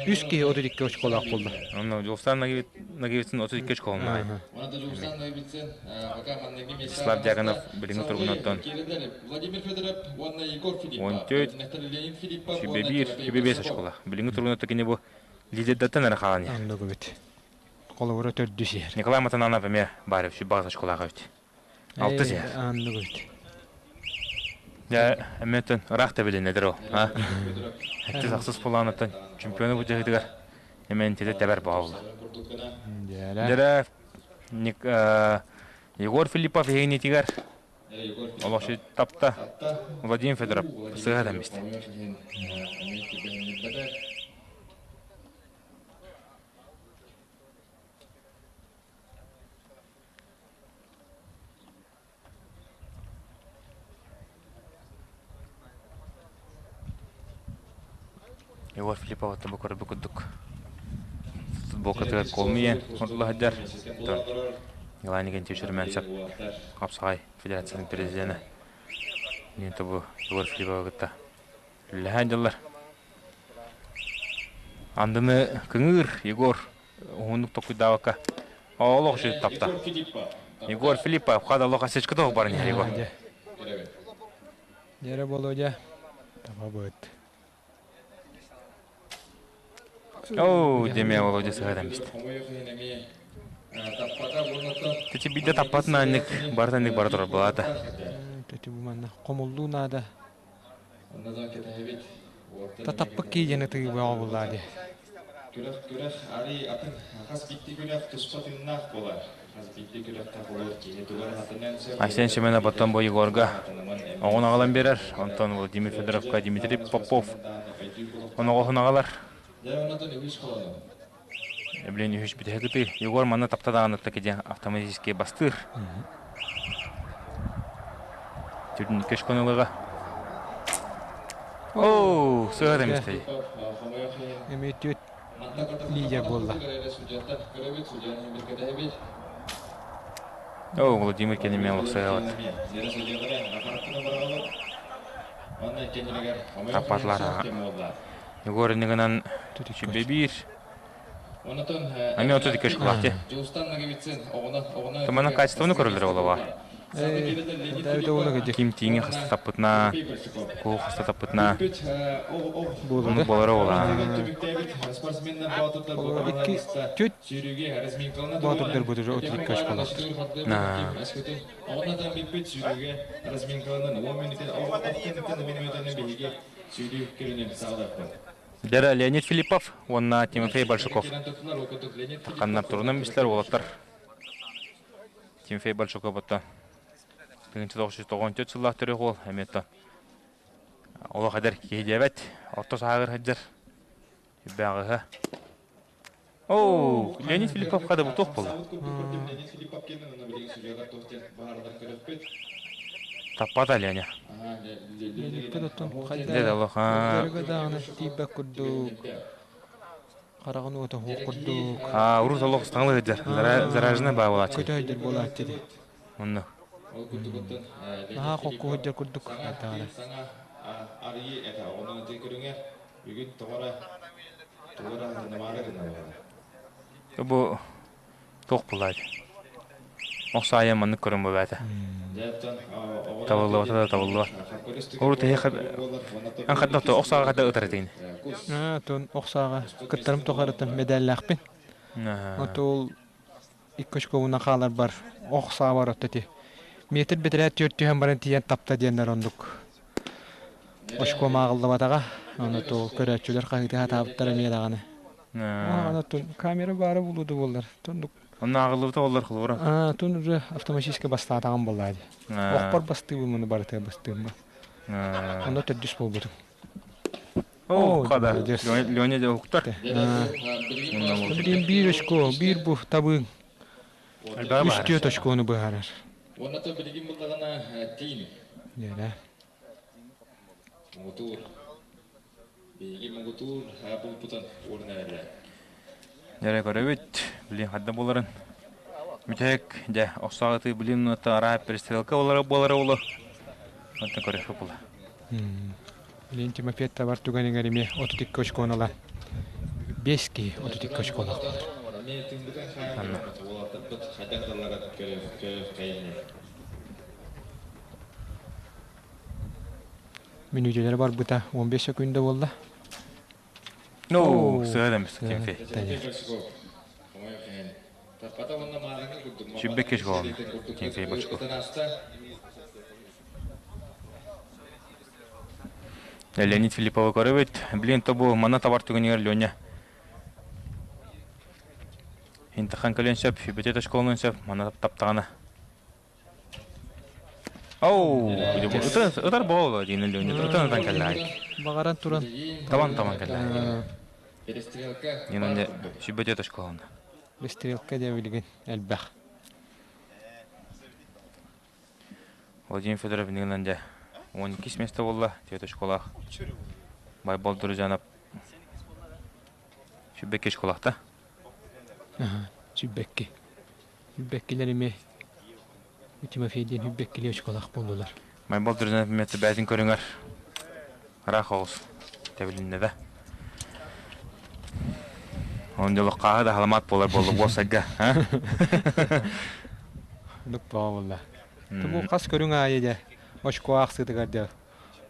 үс киһи 32 очколаах буолла. Онно Дьулустаан Нагивицын 32 очколоннаах. Вячеслав Дягонов билиҥҥи туругунан 14, 21, 25 очколаах. Билиҥҥи туругунан кини бу лидердэртэн эрэ хаалан иһэр. Оннук эбит. Холобура төрдүс иһэр. Николай Матананов эмиэ баар эбит, 28 очколаах эбит. Алтыс иһэр. Оннук эбит. Дьэ, эмиэ ыраах да билиннэдэр ол. Сэттис ахсыс полаанаттан чемпиону бу дьаһытыгар эмиэ интитэ тэбэр боолла. Дьэрэ Егор Филиппов иһиҥнитигэр олох тапта Владимир Федоров сыһа дэммистэ. Егор Филиппов бу көрбүт курдук футболкатыгар колмия оҥорулла сылдьар. Николай Никитич Румянцев хапсаҕай федерациятын президенэ. Диэн бу Егор Филипповы кытта үлэлэһэн дьаллар. Андыны кыҥыыр Егор уһуннук токуйдаабакка олох үчүгэй тапта. Егор Филиппов хада олох осечка тоҕо баран иһэр Егор. Дьэрэ Володя табабыт. Оо, демэ Володя сыһыатан бистэ. Течи биирдэ таппатын аанньык барыта аннык бара турар былаата. Тети бу манна хомуллуу наада. Татаппыт кии диэн ытыы бөҕө буллаа дии. Айсен Семенов оттон бу Егорга оҕун аҕалан биэрэр, онтон Владимир Федоровка Дмитрий Попов оноҕоһун аҕалар. Блин, үһүс бүтэһик ытыы. Егор манна тапта даҕаны таки автоматически бастыыр. Түрдүн көшкөн Оо, сыа эмистэй. Эми түөт лидер буолла. Оо, Владимир кенемен лохсайалат. Таппатлар. Егор иннигинэн сүбэбиир. Ами 32 школахте. Тумана качествоны көрөлөр олова. Ким тииҥи хаста таппытына, куһу хаста таппытына, оннук буолара буолаа. Икки түт боотурдар бу уже 32 школахтар. Дьэрэ Леонид Филиппов уонна Тимофей Большаков ханнар турунан бистилэр уолаттар. Тимофей Большаков отто 1994 сыллаах төрүөх уол эмиэ отто олох эдэр киһи диэбэт орто сааһыгар сылдьар үбээҕиһэ. Оо, Леонид Филиппов хада бу туох буолла? Таппата Леня. Леонидпит оттон Дед хайда олох көргө даҕаны тиийбэт курдук, хараҕын уота суох курдук. А урут олох ыстаҥалыы сылдьар. Зараженный баа буолааччы. Көтө сылдьар буолааччы дии. Онно. Наһаа холку сылдьар курдук даҕаны. Бу туох булаат? Ох саайан маннык көрөн буолаата. Табыллыбата да табыллыбат. Урут эһиэхэ эн хайдах ох сааҕа хайдах ытар этигин? Аа, тон ох сааҕа кыттарым тухарыттан медаллаахпын. Отол Икки очкобунан хааларбар ох саабар отто ити. Метр бэтэрээ түөрт түһэн баран тиийэн тапта диэннэр оннук. Очком ааҕыллыбатаҕа. Ону то көрөөччүлэр хаһыытыы сатаабыттара эмиэ даҕаны. Аны камера баара буолуо да буоллар. Тундук. Онно ааҕыллыбыта буоллар холобура. Аа, тун уже автоматически бастаатаҕым буоллаа дии. Охпор бастыыбын муну барытыгар бастыым. Онно төрдүс буолбутум. О, хада. Леня дьэ уһуктар. Билигин биир очко, биир бу табыың. Үс түөрт очкону быһаарар. Уонна то билигин буллаҕына тиин. Дьэрэ. Муҥутуур. Биһиги муҥутуур булбутун уурунар эрэ. Дьэрэ көрөбүт. Билин хадда буоларын. Мүтэк, дьэ, охсоҕатыы билин араа перестрелка болара болара болу. Онтон көрөхпүт була. Билин Тимофей табар түгэнигэр эмиэ 32 очкону ылан. 5 киһи 32 очколоох буолар. Мүнүүтэлэрэ барбыта 15 секунда буолла. Ну, сыа эмис Тимофей. Сүббэккэ школаны Тимофей Бочков. Леонид Филипповы көрөбүт. Блин, то бу манна табар түгэнигэр Леня Интахан кэлиэн сөп, бүтэ школунун сөп, манна таптаҕына. Оу, ытар буолла диэн Леня ытан ытан кэллэҕэй. Баҕаран туран. Табан табан кэллэҕэй. Диэн сүбэтэ школуна. Перестрелка дьэ билигин элбэх. Владимир Федоров иннинэн дьэ 12 место буолла тетушкалаах Байбал Друзьянов Сүбэкки школахта. Сүбэкки. Сүбэккилэр эмиэ Тимофей диэн сүбэккили очколаах буоллулар. Байбал Друзьянов эмиэ бэйэтин көрүҥэр ыраах оҕус тэбилиннэ да. Он дьоло хааһы да халамаат буолар буолла буолсайга. Нук буолла. Бу хас көрүҥ аайы дьэ очко аахсыытыгар дьэ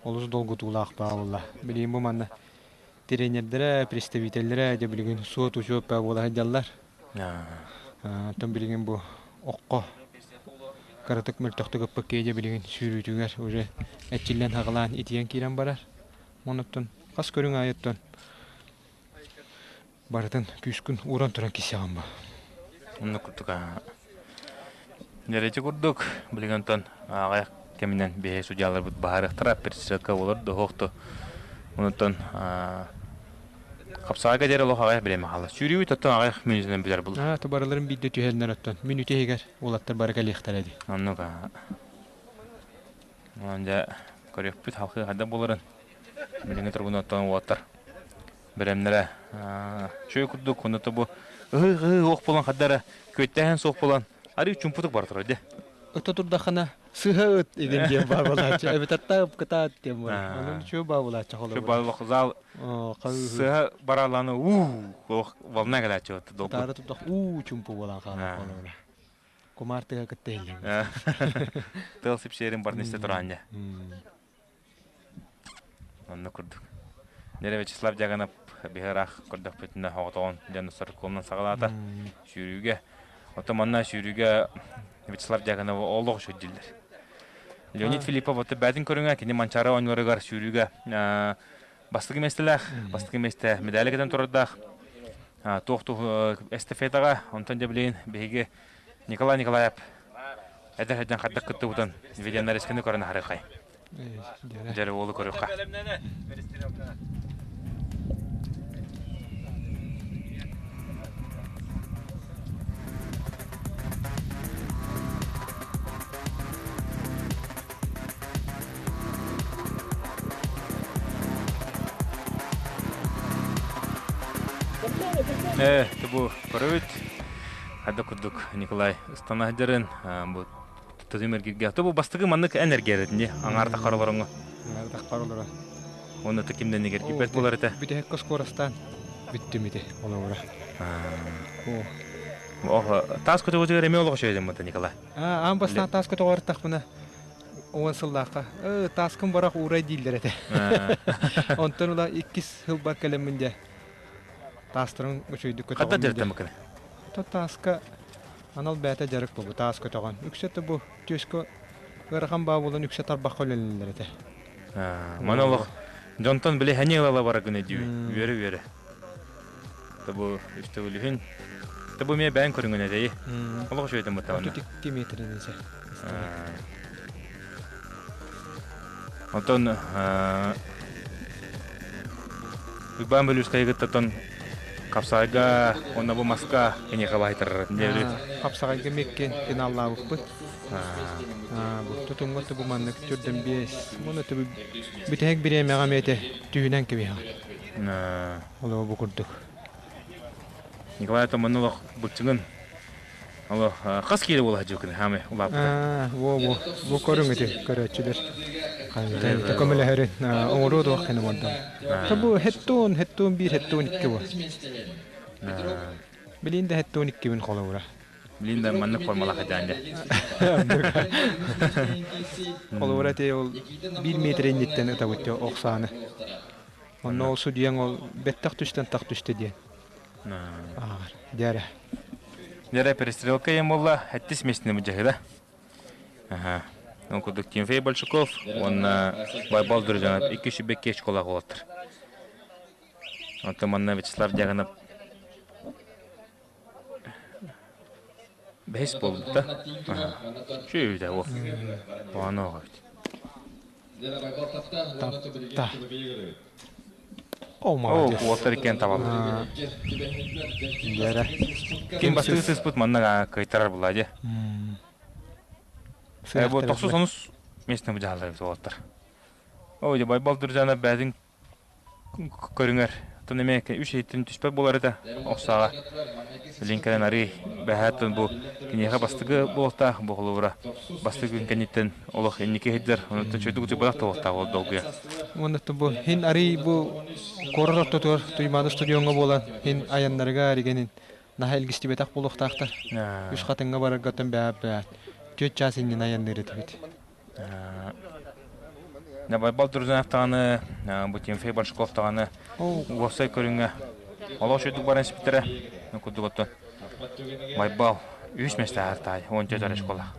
олус долгутуулаах буолла. Билигин бу манна тренердэрэ, представителлэрэ дьэ билигин суот-учуот буола сылдьаллар. Оттон билигин бу окко кыратык мөлтөхтүк ыппыт киһи дьэ билигин сүүрүүтүгэр уже эрчиллэн хаҕылаан итийэн киирэн барар. Онуттан хас көрүҥ аайыттан барытын күүскүн ууран туран кисэҕин бу. Оннук курдук Дьэрэчи курдук билигин онтон аҕыйах кэминэн биһи судьяларбыт баһаарыахтара перестрелка болор доһуохту онуттан хапсаҕайга диэри олох аҕыйах бириэмэ хаалла. Сүүрүүбүт оттон аҕыйах мүнүүтэнэн бүтэр булла. Аа, барыларын биирдэ түһэллэр оттон. Мүнүүтэ иһигэр уолаттар бары кэлиэхтэрэ дии. Оннук Онон дьэ көрүөхпүт халкы хайдах буоларын. Билиҥҥи тургун оттон уолаттар бэлэмнэрэ үчүгэй курдук онно бу ыһыы-ыһыы уох буолан хайда эрэ күөттээһин суох буолан арыы чумпутук бара турар дии. Ыта турдахына сыһа ыт игин диэн баабылааччы эбэтэр таап кытаат диэн буолар. Онон үчүгэй баабылааччы холобура. Үчүгэй зал сыһа бараланы уу волна кэлээччи вот долгу. Таара турдах уу чумпу буолан хаалар холобура. Кумаар тыга кытта иһиллэн. Тыал сипсиэрин барын истэ тураанньа. Онно курдук. Нерэ Вячеслав Дьаганов биһи ыраах көрдөхпүтүнэ оҕотоҕун дьон соркуомнан саҕалаата. Сүүрүүгэ. Оттон манна сүүрүүгэ Вячеслав Дьаганов олох үчүгэй дииллэр. Леонид Филиппов оттон бэйэтин көрүҥэ кини Манчаары оонньууларыгар сүүрүүгэ бастакы миэстэлээх, бастакы миэстэ медали кэтэн турардаах. Туох эстафетаҕа онтон дьэ билигин биһиги Николай Николаев эдэр сылдьан хайдах кыттыбытын видеонарисканы көрөн аһарыахай. Дьэрэ уолу көрүөххэ. Ээ, бу көрөбүт. Хайда курдук Николай ыстана сылдьарын бу тутум эргиргэ. Бу бастакы маннык эн эргиэрэтин дии аҥаар таххар олороҥҥо. Аҥаар таххар олоро. Уонна то кимнэн эргийбэт буолар этэ. Бүтэһиккэ скоростаан бүттүм ити олоҕура. Оо, таас көтөҕүтүгэр эмиэ олох үчүгэй дэммитэ Николай. Аан бастаан таас көтөҕөр тахпына уон сыллаахха тааскын барах уурай дииллэр этэ. Онтон ыла иккис сылбар кэлэммин дьэ таастарын үчүгэйдик көтөҕөммүн. Хата дьэртэмикин? Тааска. Анал бэйэтэ дьарык бу таас көтөҕөн. Үксэ бу түөскэ ыарахан баа буолан үксэ тарбахха үлэлэнэллэр этэ. Маны олох дьонтон били хани ылала бара гына дии үөрэ-үөрэ. Табу үстөгүлүһүн. Табу эмиэ бэйэн көрүҥүн этэйи. Олох үчүгэйтэн баттаҕына. 32 метрин ise. Онтон Уйбаан Бөлүүскэйи кытта тон хапсаҕайга уонна бу маска киниэхэ баайтарар диэри. Хапсаҕайга микки финаллаабыппыт. Бу тутуҥҥа бу маннык түрдэн биэс. Муну бүтэһик бириэмэҕэ эмиэ түһүнэн кэбиһэҕин. Олоо бу курдук. Николай Томанна олох быччыгын Олох хас киилэ буола сылдьыбыккыный хаамай улааппыта? Во во бу көрүҥ ити көрөөччүлэр хантан көмөлөһөрүн оҥоруо дуох кэнэ мордон. Та бу хеттуун хеттуун биир хеттуун икки бу. Билин да хеттуун иккибин холобура. Билин да маннык формалаах этэ дьэ. Холобура ти ол биир метр инниттэн ытабыт охсааны. Онно ол судьуйаҥ ол бэттэх түстэн тах түстэ диэн. Ааҕар. Дьэрэ. Дьэрэ перестрелка ем буолла, эттис местини быдьаһыда. Аха. Ол курдук Тимофей Большаков уонна Байбал Друзьянов икки сүбэкки школа олоттор. Оттон манна Вячеслав Дьаганов бэһис буолбута. Шүүтэ ол. Ону оҕо Тапта. О, молодец. Уолтар иккиэн табаллар. Дьэрэ. Ким бастыы сыспыт манна кыайтарар була дьэ. Бу тохсус онус местный быдьааллар уолаттар. О, дьэ Байбал Дуржана бээтин көрүҥэр оттон эмиэ үс иһиттэн түспэт буолар этэ охсааҕа билин кэлэн арыы бэһээттэн бу киниэхэ бастакы буолуохтаах бу холобура бастакы күн кэнниттэн олох инники иһирдэр онуттан чөйдүк утуйбатах да буолуохтаах ол долгуйа Уонна бу хин арый бу куорат ортотугар Туймаада стадиоҥҥа буолан хин айаннарыга аригэнин наһаа илгистибэтэх буолуохтаахтар. Үс хатыҥҥа бараргаттан бэйэ бэйэ түөрт чаас иннинэ айанныыр этибит. Байбал Друзанов даҕаны, бу Тимофей Большаков даҕаны уопсай көрүҥҥэ олох үчүгдүк баран испиттэрэ. Курдук оттон Байбал үс миэстэ аһартаай, 14 очколаах.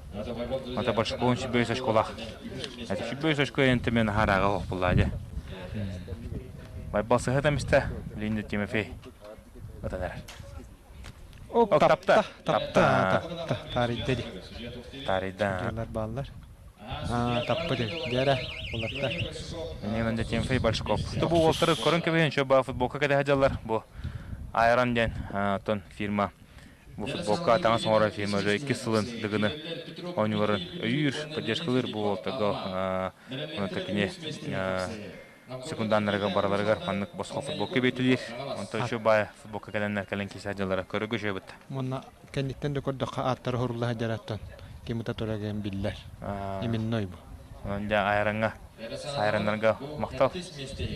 Ата Большаков 35 очколаах. Это 35 очко энтемен харааға оқ булла дьэ. Байбал сыһыта мистэ, Линда Тимофей ытан эрэр. О, тапта, тапта, тапта, таарыйда ди. Таарыйда. Судьялар бааллар. Аа, таппы ди. Дьэрэ, улатта. Менен Тимофей Большаков. Бу уолтары көрөн кэбиһин, чө ба футболка кэтэһэ дьаллар. Бу Айрон диэн тон фирма бу футболка таҥас оҥорор фирма уже иккис сылын дыгыны оонньууларын өйүүр, поддержкалыыр бу уолтарга кини секунданнарыгар бараларыгар маннык босхо футболка биэтилиир. Онтон еще баай футболка кэлэннэр кэлэн киирсэ дьаллара көрөгө үчүгэй Уонна кэнниттэн да көрдөххө ааттара уһурулла сылдьараттан ким ыта турар диэн биллэр. Именной бу. Онон дьэ айараҥҥа айараннарга махтал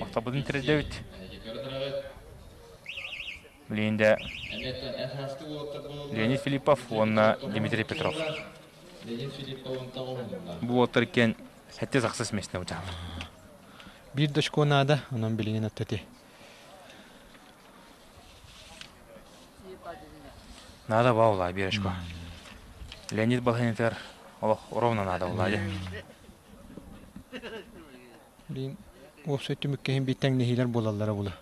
махталбытын тириэрдэбит. Билигин дьэ Леонид Филиппов уонна Дмитрий Петров. Бу уолаттар иккиэн сэттис ахсыс миэстэ бучаалар. Биир да очко наада, онон билигин өттөти. Наада баулаа биир очко. Леонид Балхинитер олох ровно наада буллаа дьэ. Билигин уопсай түмүккэ иһин биир тэҥнэһиилэр буолаллара була.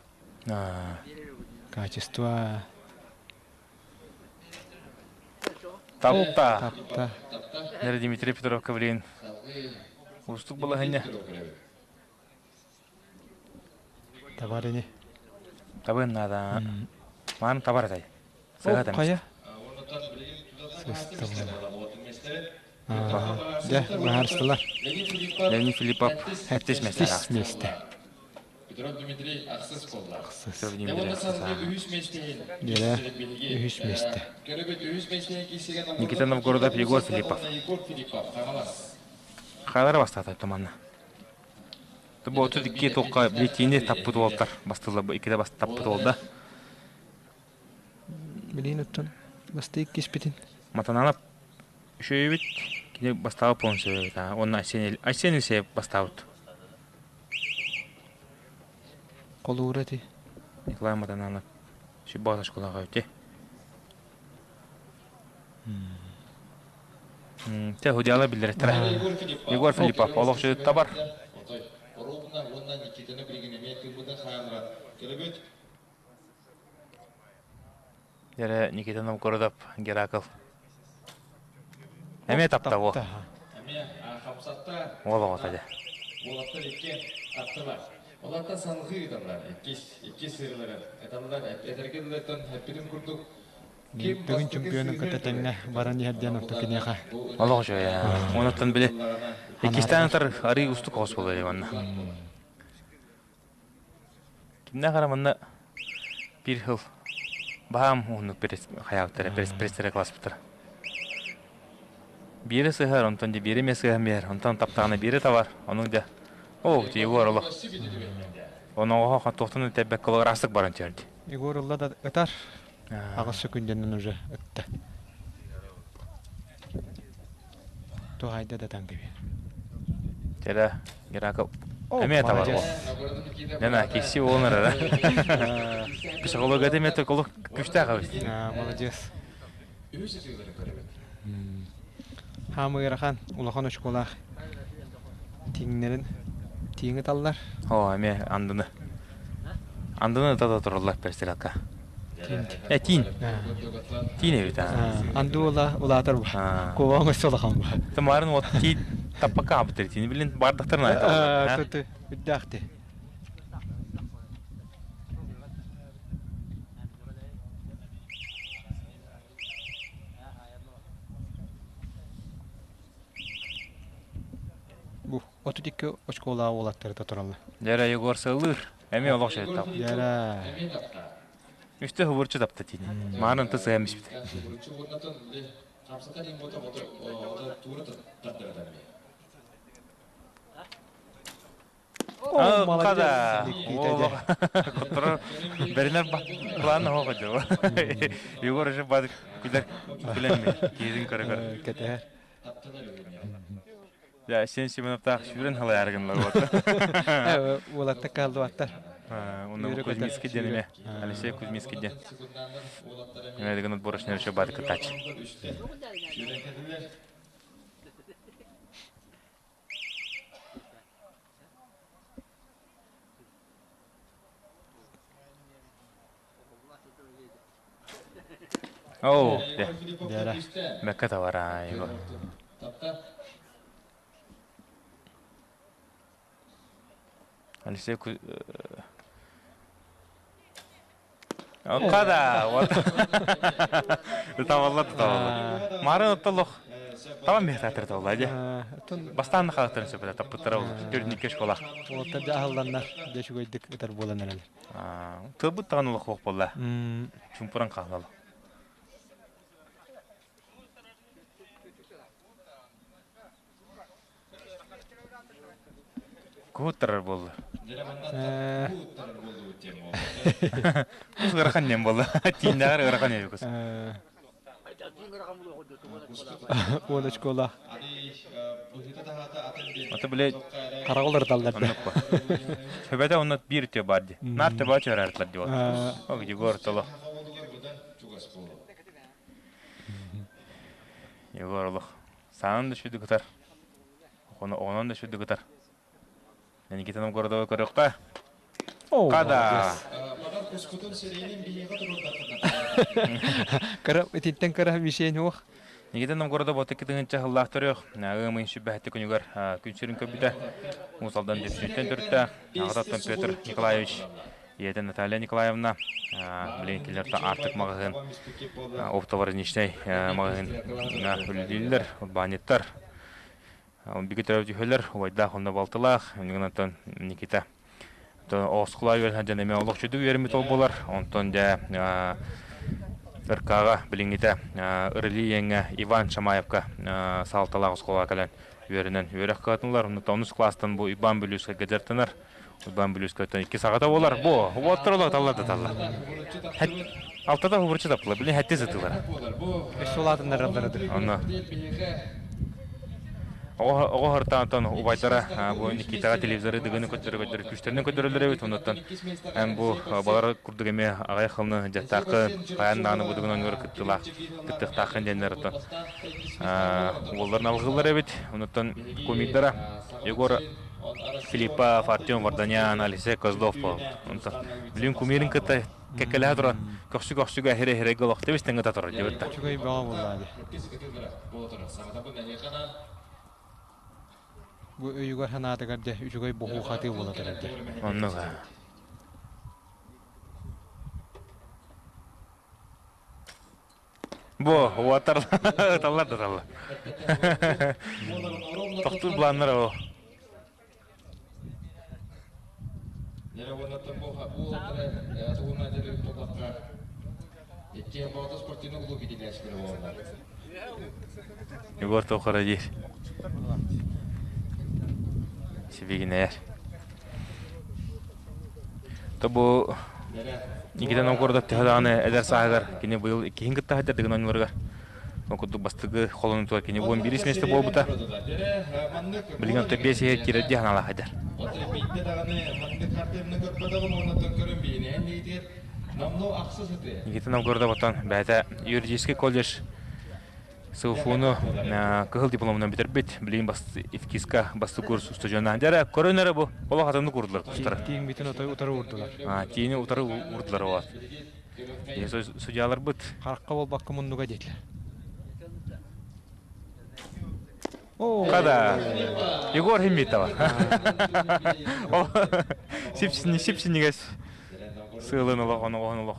Качество Тапта. Тапта. Нера Дмитрий Петровка билигин уустук балаһыанньа. Табар ини. Табыан наада. Маан табар этэй. Сыһа Хайа? Сыстым. Дьэ, быһаарыстылар. Леонид Филиппов сэттис миэстэ. Сэттис миэстэ. Петров Дмитрий ахсыс буолла. Ахсыс. Петров Дмитрий ахсыс. Дьэ, үһүс миэстэ. Никита Новгородов Егор Филиппов. Хайалара бастаата туманна. Бу 32 тоққа билетиини таппыт уолтар бастылла бу иккитэ бас таппыт уолда. Билиин оттон бастык киспитин. Матаналап үчүгэйбит кини бастаабыт полностью уонна Айсен Айсен Елисеев бастаабыт. Холуура ити. Николай Матананов сүббаҕа школаҕа үтэ. Те худяла биллэртэрэ. Егор Филиппов олохчу табар. Дьэрэ Никита Новгородов Геракл. Эмиэ тапта бу. Уол оҕото дьэ. Уолаттар икки таптылар. Олортон салгыы ыыталлар. Иккис, иккис сырыылары эталлар. Этэргэ дылыттан эппитим курдук Төгүн чемпионун кытта тэҥҥэ баран иһэр диэн орто киниэхэ. Олох үчүгэй. Онуттан били иккистээн ытар арыы устук оҕус буолар манна. Кимнээх эрэ манна биир сыл баһаам уһуннук хайаабыттара, пресс класспыттара. Биирэ сыһар, онтон дьэ биирэ эмиэ сыһан биэр, онтон таптаҕына биирэ табар, ону дьэ оо, Егор олох. Оноҕоһо туохтан тэббэккэ ыраастык баран түһэрди. Егор ылла да ытар, аҕыс сөкүндэнэн уже ытта. Туһайда да таҥ кэбиһэр. Чэрэ, Геракл эмиэ табар ол. Нена, киси уолун эрэ. Психология эмиэ толук күштээх эбит. Молодец. Хаамы ыарахан, улахан очколаах тииҥнэрин тииҥ ыталлар. Оо, эмиэ андыны. Андыны ыта да тураллар перестрелка. Э, тиин. Тиин эбит аа. Анды ула улаатар бу. Куба оҥосто улахан бу. Тымарын вот тиит таппакка аабыттар тиини билин бардахтарын айта. Туту үрдэхти. Бу 32 очколаах уолаттары тураллар. Дьэрэ Егор сыллыыр. Эмиэ олох шайттал. Дьэрэ. Үстэ хубурчу тапта тиини. Маанын тыс ыам испит. Молодец. Куттара бэринэр план оһох дьо. Егор уже бад күлэр күлэмми. Киирин көрө көрө. Кэтэһэр. Я сен Семеновтаах сүүрэн халайаргынлар вот. Уолатта каалдыбаттар. Онно Кузьминский диэн эмэ. Алексей Кузьминский диэн. Эме деген отборочный еще бады кытач. Оо, дэ. Дьара. Мэккэ тавара его. Алексей Када, вот. Тавалла тавалла. Марын оттолох. Таван бехтатыр тавалла дьэ. Бастаан хаалыктарын сөпөтө таппыттара ол. Төрүннүккэ школа. Уолаттар дьэ аһылланнар, дьэ үчүгэйдик ытар буолан эрэлэр. Тылбыт даҕаны олох буолла. Чумпуран хаалла. Куһуттарар буолла. Кус ыарахан диэн буолла. Тииннээҕэр ыарахан эбит кус. Уон очколаах. Ата бile Хараҕы уларыталлар да. Оннук ба. Сөбөтө онно биир үтүө баар дии. Наар төбө чөрөөртүлэр дии ол. Егор толо. Егор олох. Саанан да сүдү кытар. Оҕонон да сүдү кытар. Никита Новгородова көрүөххэ. Када! Кыра итинтэн кыра мишень уох. Никита Новгородов отуки тыһыынча сыллаах төрүөх ыам ыйын сүбэһэтти күнүгэр күн сирин көрбүтэ. Уус Алдан Дүпсүнтэн төрүттээх аҕататтан Петр Николаевич ийэтэ Наталья Николаевна билигин кинилэртэн Артык маҕаһыын оптовороничнай маҕаһыын үлэлииллэр, урбаанньыттар. Биги төрөөбүт үһүлэр, убайдаах уонна балтылаах, онтон Никита оскуола үөрэнэр дьон эмиэ олох үчүгэй үөрэммит ол буолар. Онтон дьэ РК-ҕа билиҥҥитэ Ырылыы иэҥҥэ Иван Шамаевка саалталаах оскуолаҕа кэлэн үөрэнэн үөрэх кыатынылар. Онус класстан бу Иван Бүлүүскэйгэ дьарыктанар. Иван Бүлүүскэйтэн икки саҕата буолар. Бу уоттар олох талла да талла. Алтата хубурчу таптылар. Билин хэтти сытылар. Өссө улаатыннараллар Онно. Оҕо хартаантан убайдара бу Никитаҕа телевизоры дыгыны көрдөрө-көрдөрө күүстэринэн көрдөрөллөр эбит. Оннуттан эн бу балар курдук эмиэ аҕай халны дьаттааххын, хайаан даҕаны бу дыгын оонньуура кыттыылаах кыттыахтааххын диэннэр оттон уолларын алҕыыллар эбит. Оннуттан кумирдара Егор Филиппов, Артем Варданян, Алексей Козлов буолбут. Онтон билин кумирин кытта кэккэлэһэ туран көхсү-көхсүгэ эһире-эһирэгэ олох тэбис тэҥҥэ татар диэбит да. Үчүгэй бөҕө буоллаа дии. Бу өйүгэр санаатыгар дьэ үчүгэй буһуу-хатыы буола турар дьэ. Оннук. Бу уотар ыталлар да ыталлар. Тохтуур планнара ол. Егор Тохара диир. Сибигинээр. То бу Никита Новгородов төһө даҕаны эдэр сааһыгар кини быйыл иккиһин кытта сылдьар Дыгын оонньууларыгар. Ол курдук бастакы холонуутугар кини 11 миэстэ буолбута. Билигин оттон биэс иһэ киирэр дии санаалаах эдэр. Никита Новгородов оттон бэйэтэ юридический колледж СВФУ-ну кыһыл дипломунан бүтэрбит. Билигин ИФКИСка бастакы курс устудьуоннаан. Дьэ, көрөн эрэ бу олох атыннык уурдулар кустара. Тииҥмитин утары уурдулар. Тиини утары уурдулар вот. Судьяларбыт. Харахха буолбакка муннуга диэтилэр. Хада. Егор Химитова. Сипсини сипсинигес сыылын олох оноҕоһун олох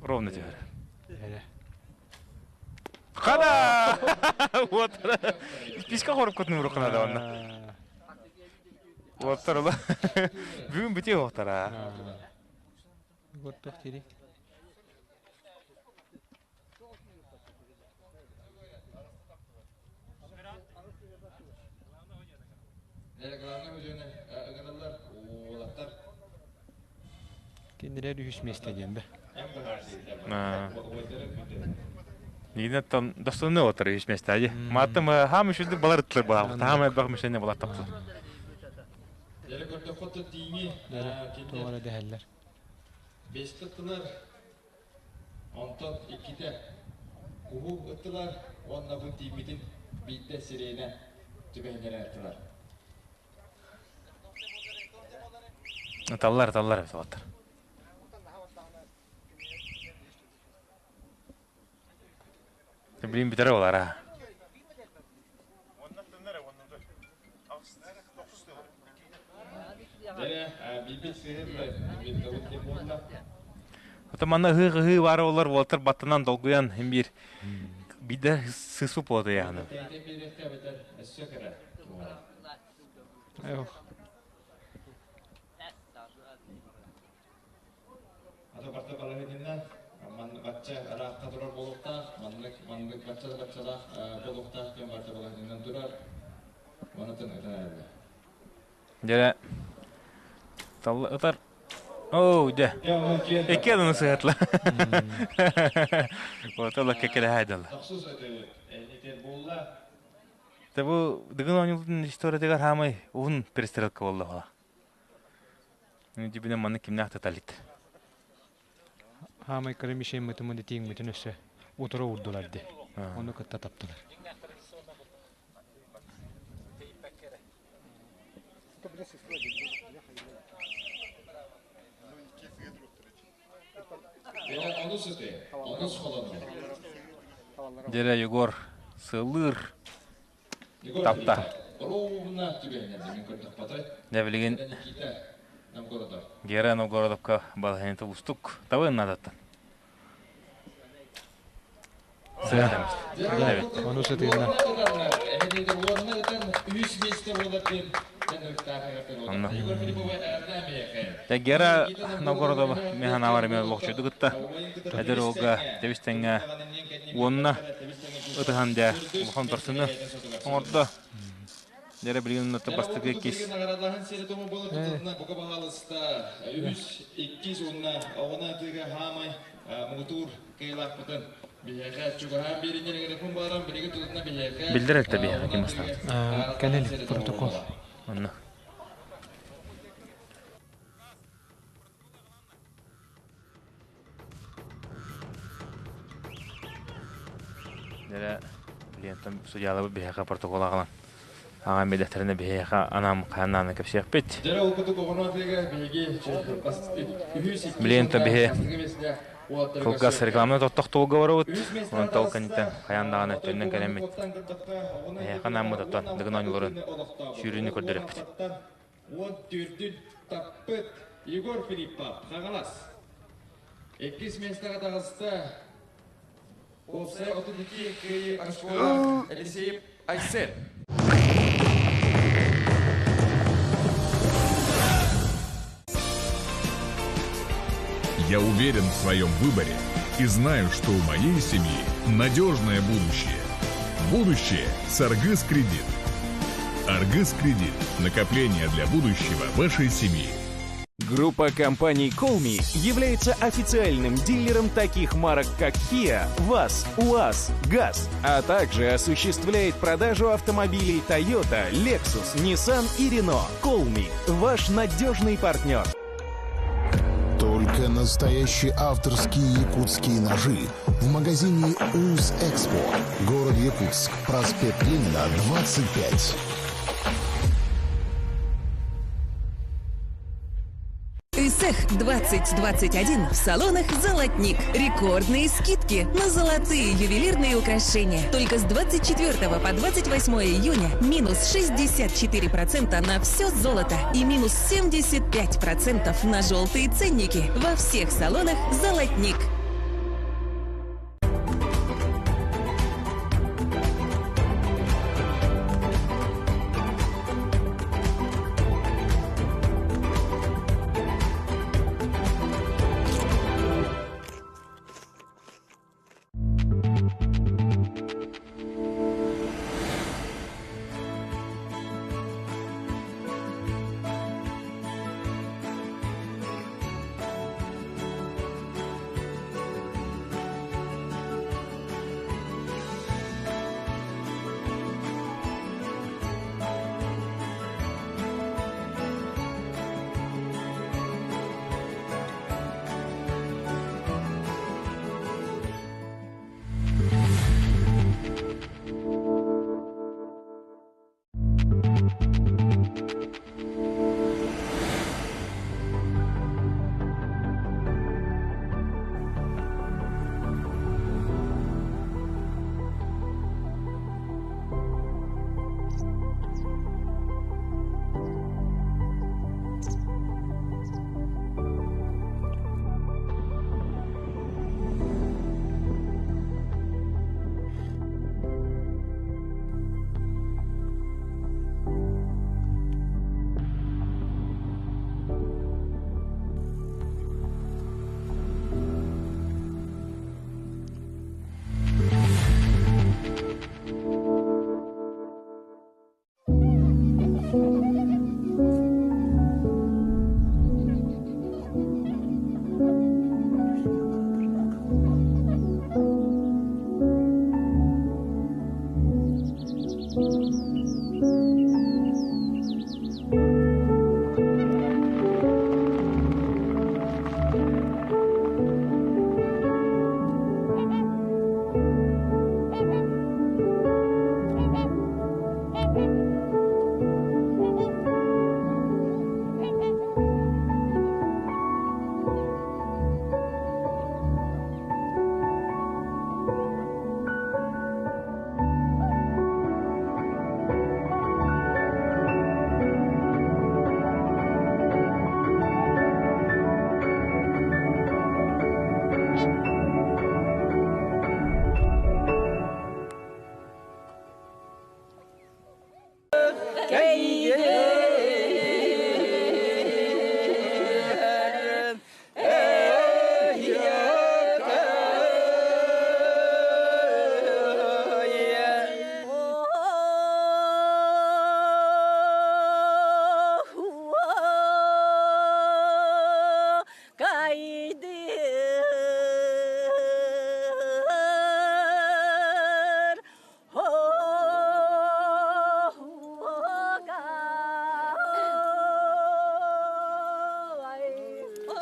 ровно түһэр. Хада! Вот. Писка хоруккутун уруккана да онно. Уоттар ыла. Бүгүн бүтүө уохтара. Гордох тири. Кинилэр үһүс миэстэ диэн бэ. Нигинаттан достойны отыр үһүс миэстэ дии. Мааттым хаам үчүдүк балар ыттылар баҕа. Таам элбэх мишене балар таптылар. Туора дэһэллэр. Онтон иккитэ куһу ыттылар уонна бу тиийбитин биирдэ сириэнэ түбэһиннэрэ ыттылар. Ыталлар, ыталлар эбит Билин бүтэрэ болар Ото манна ыһыы-ыһыы баар олор уолтар баттанан долгуйан им биир биирдэ сысу буолта яхны. Ата барта балаһынньына маннык бачча ыраахха турар буолуохтаах, маннык маннык бачча да баччалаах буолуохтаах диэн барта балаһынньынан турар. Манатын ытан эрэллэр. Дьэ, талла ытар. Оо, дьэ. Икки адыны сыһатла. Вот кекелэһэ Тохсус өтөбүт. Этер буолла. Те бу Дыгын оонньууларын историятыгар хаамай уһун перестрелка буолла. Дибинэ маннык кимнээх таталит. Хаамай кыра мишеммытын тииҥмитин өссө утары уурдулар ди. Ону кытта таптылар. Дьэрэ Егор сыллыыр тапта. Дьэ билигин Гера Новгородовка балаһыанньата уустук табыан наадаттан. Ону сытыына. Онно. Гера Новгородова мен санаабар эмиэ лохчойду кытта эдэр уолга тэбис-тэҥҥэ уонна ытыһан дьэ улахан торсуну оҥордо. Дьэрэ билигин онно бастакы иккис. Үс, иккис уонна оҕону атыыга хаамай муҥутуур кыайыылаахпытын. Биллэр эртэ биһиэхэ ким астаабыт? Кэлэ илик протокол. Онно. Дьэ, лентам судьялабыт биһиэхэ протокол аҕалан аҕам билэхтэринэ биһиэхэ анаам хааннааны кэпсиэхпит. Билиэн биһи кылгас рекламаны тоттохтуолга барабыт. Онон ол кэнниттэн хайаан даҕаны төннөн кэлэммит. Эһиэхэ анааммыт оттон Дыгын оонньууларын сүүрүүнү көрдөрүөхпүт. Уон төрдүн таппыт Егор Филиппов, Хаҥалас. Иккис миэстэҕэ таҕыста уопсай 32 кыайыы очколаах Елисеев Айсен. Я уверен в своем выборе и знаю, что у моей семьи надежное будущее. Будущее с Аргыс Кредит. Аргыс Кредит. Накопление для будущего вашей семьи. Группа компаний Colmi является официальным дилером таких марок, как Kia, ВАЗ, УАЗ, ГАЗ, а также осуществляет продажу автомобилей Toyota, Lexus, Nissan и Renault. Colmi – ваш надежный партнер. Только настоящие авторские якутские ножи в магазине УЗ Экспо. Город Якутск, проспект Ленина, 25. Исех 2021 в салонах «Золотник». Рекордные скидки на золотые ювелирные украшения. Только с 24 по 28 июня минус 64% на все золото и минус 75% на желтые ценники во всех салонах «Золотник».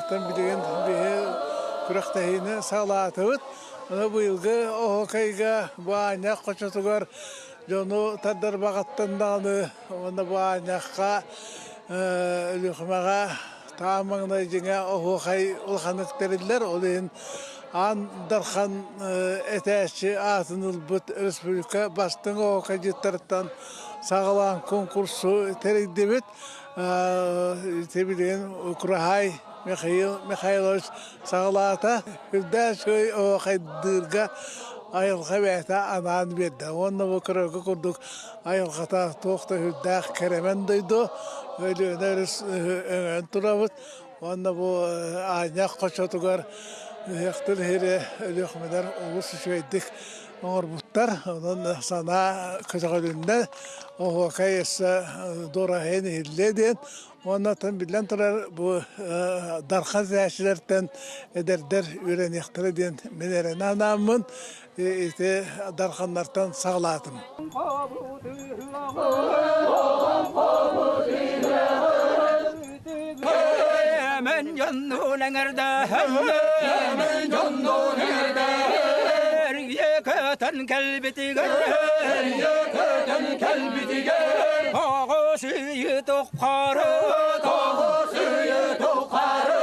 Оннуттан билигин биһи күрэхтэһиини саҕалаатыбыт. Аны быйылгы оһуокайга бу аанньах хочотугар дьону тардар баҕаттан даҕаны уонна бу аанньахха Өлүөхүмэҕэ таам маҥнай дьиҥэ оһуохай улаханнык тэриллэр. Ол иһин Аан Дархан этээччи аатын ылбыт республика бастыҥ оһуокайдьыттарыттан саҕалаан конкурсу тэрийдибит. Ити билигин Кураһаай Михаил Михайлович саҕалаата. Үрдээх үчүгэй оһуохайдыырга айылҕа бэйэтэ анаан биэрдэ. Уонна бу көрөргө курдук айылҕата туох да үрдээх кэрэмэн дойду. Өлүөнэ өрүс өҥөйөн турабыт. Уонна бу аанньах хочотугар ыһыахтыыр иһири Өлүөхүмэлэр олус үчүгэйдик оҥорбуттар. Онон санаа көтөҕүлүннэ, оһуокай өссө дуораһыйан иһиллиэ диэн. Уонна оттон биллэн турар бу Дархан сээччилэртэн эдэрдэр үөрэниэхтэрэ диэн мин эрэнэ анааммын ити Дарханнартан саҕалаатым. Мен дьоннуун эҥэрдээһэн көтөн кэлбитигэр көтөн кэлбитигэр Тоҕус үйü туххары тоҕус үйü туххары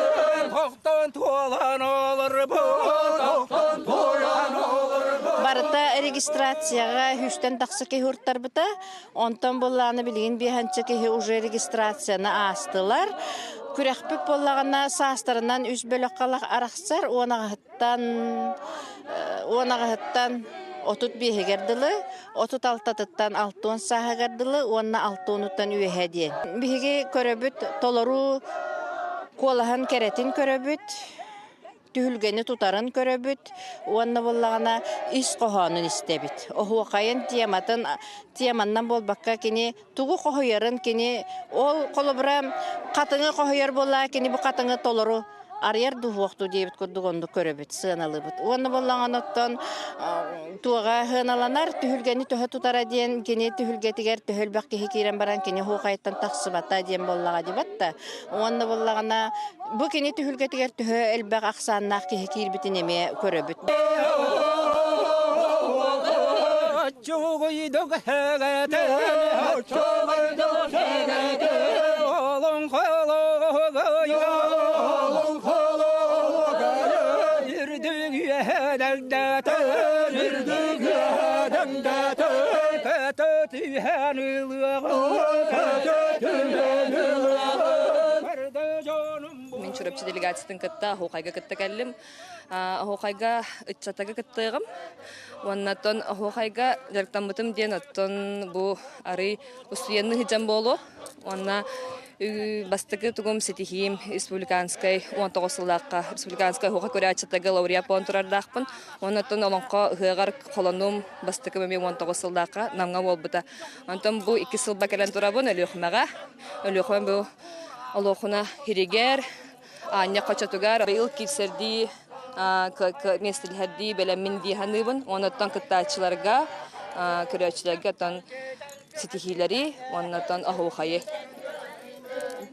тохтон туолан олорбут тохтон туолан олорбут Барыта регистрацияҕа үстэн тахса киһи уртарбыта. Онтон буоллаҕына билигин биэһэнчэ киһи уже регистрацияны аастылар. Күрэхпит буоллаҕына саастарынан үс бөлөххө арахсар 10 аҕыһыттан 10 аҕыһыттан 35-игэр дылы, 36-тыттан 60 сааһыгар дылы уонна 60-уттан үөһэ диэн. Биһиги көрөбүт толору куолаһын кэрэтин көрөбүт, түһүлгэни тутарын көрөбүт уонна буоллаҕына ис хоһоонун истэбит. Оһуохайын тематын теманнан буолбакка кини тугу хоһуйарын кини ол холобура хатыҥы хоһуйар буоллаа кини бу хатыҥы толору арыйар дуһуохтуу диэбит курдук оннук көрөбүт, сыаналыыбыт. Уонна буоллаҕына оттон туоҕа сыаналанар түһүлгэни төһө тутара диэн кини түһүлгэтигэр төһө элбэх киһи киирэн баран кини оһуохайыттан тахсыбата диэн буоллаҕа дибат да. Уонна буоллаҕына бу кини түһүлгэтигэр төһө элбэх ахсааннаах киһи киирбитин эмиэ көрөбүт. Мин Чурапчы делегациятын кытта Оһуохайга кытта кэллим. Оһуохайга ыччатага кыттыаҕым. Уоннаттан оһуохайга дьарыктаммытым диэн оттон бу арый устудьуоннуу сылдьан буолуо. Уонна бастакы тугум ситиһиим республиканскай 19 сыллаахха республиканскай оһуохай көрөөччүтэ лауреат буолан турардаахпын. Уоннаттан олоҥхо ыһыаҕар холонуум бастакы эмиэ 19 сыллаахха Намҥа буолбута. Онтон бу икки сылба кэлэн турабын Өлүөхүмэҕэ. Өлүөхүмэ бу Олоохуна хиригэр, аанньа хочотугар быйыл киирсэрдии миэстэлэһэрдии бэлэммин дии саныыбын. Онуттан кыттааччыларга, көрөөччүлэргэ оттон ситиһиилэри уонна оһуохайы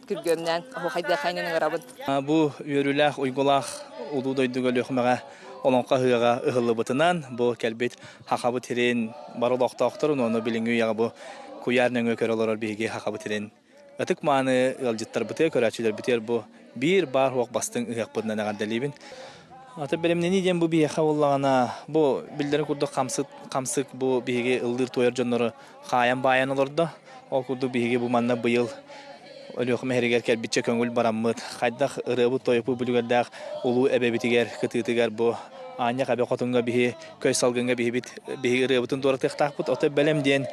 күргүөмнээн оһуохайдыахайынан ыҥырабын. Бу үөрүүлээх, уйгулаах улуу дойдуга Өлүөхүмэҕэ Олоҥхо ыһыаҕа ыһыллыбытынан, бу кэлбит Хахабыт сирин бары олохтоохторун уонна билиҥҥи үйэҕэ бу куйаар нөҥүө көрө олорор биһиги Хахабыт сирин ытык-мааны ыалдьыттарбытыгар, көрөөччүлэрбитигэр бу биир баар-суох бастыҥ ыһыахпытынан эҕэрдэлиибин. Аты бэлэмнэнии диэн бу биһиэхэ буоллаҕына, бу биллэрин курдук хамсык, хамсык бу биһиги ыллыыр-туойар дьоннору хаайан баайан олордо. Ол курдук биһиги бу манна быйыл Өлүөхүмэ иһэригэр кэлбиччэ көҥүл бараммыт, хайдах ырыабыт-тойукпут бүлүгэрдээх улуу эбэбитигэр, кытыытыгар бу аанньах эбэ хотуҥҥа биһи көй салгыҥҥа биһибит биһиги ырыабытын туоратыахтаахпыт. Ото бэлэм диэн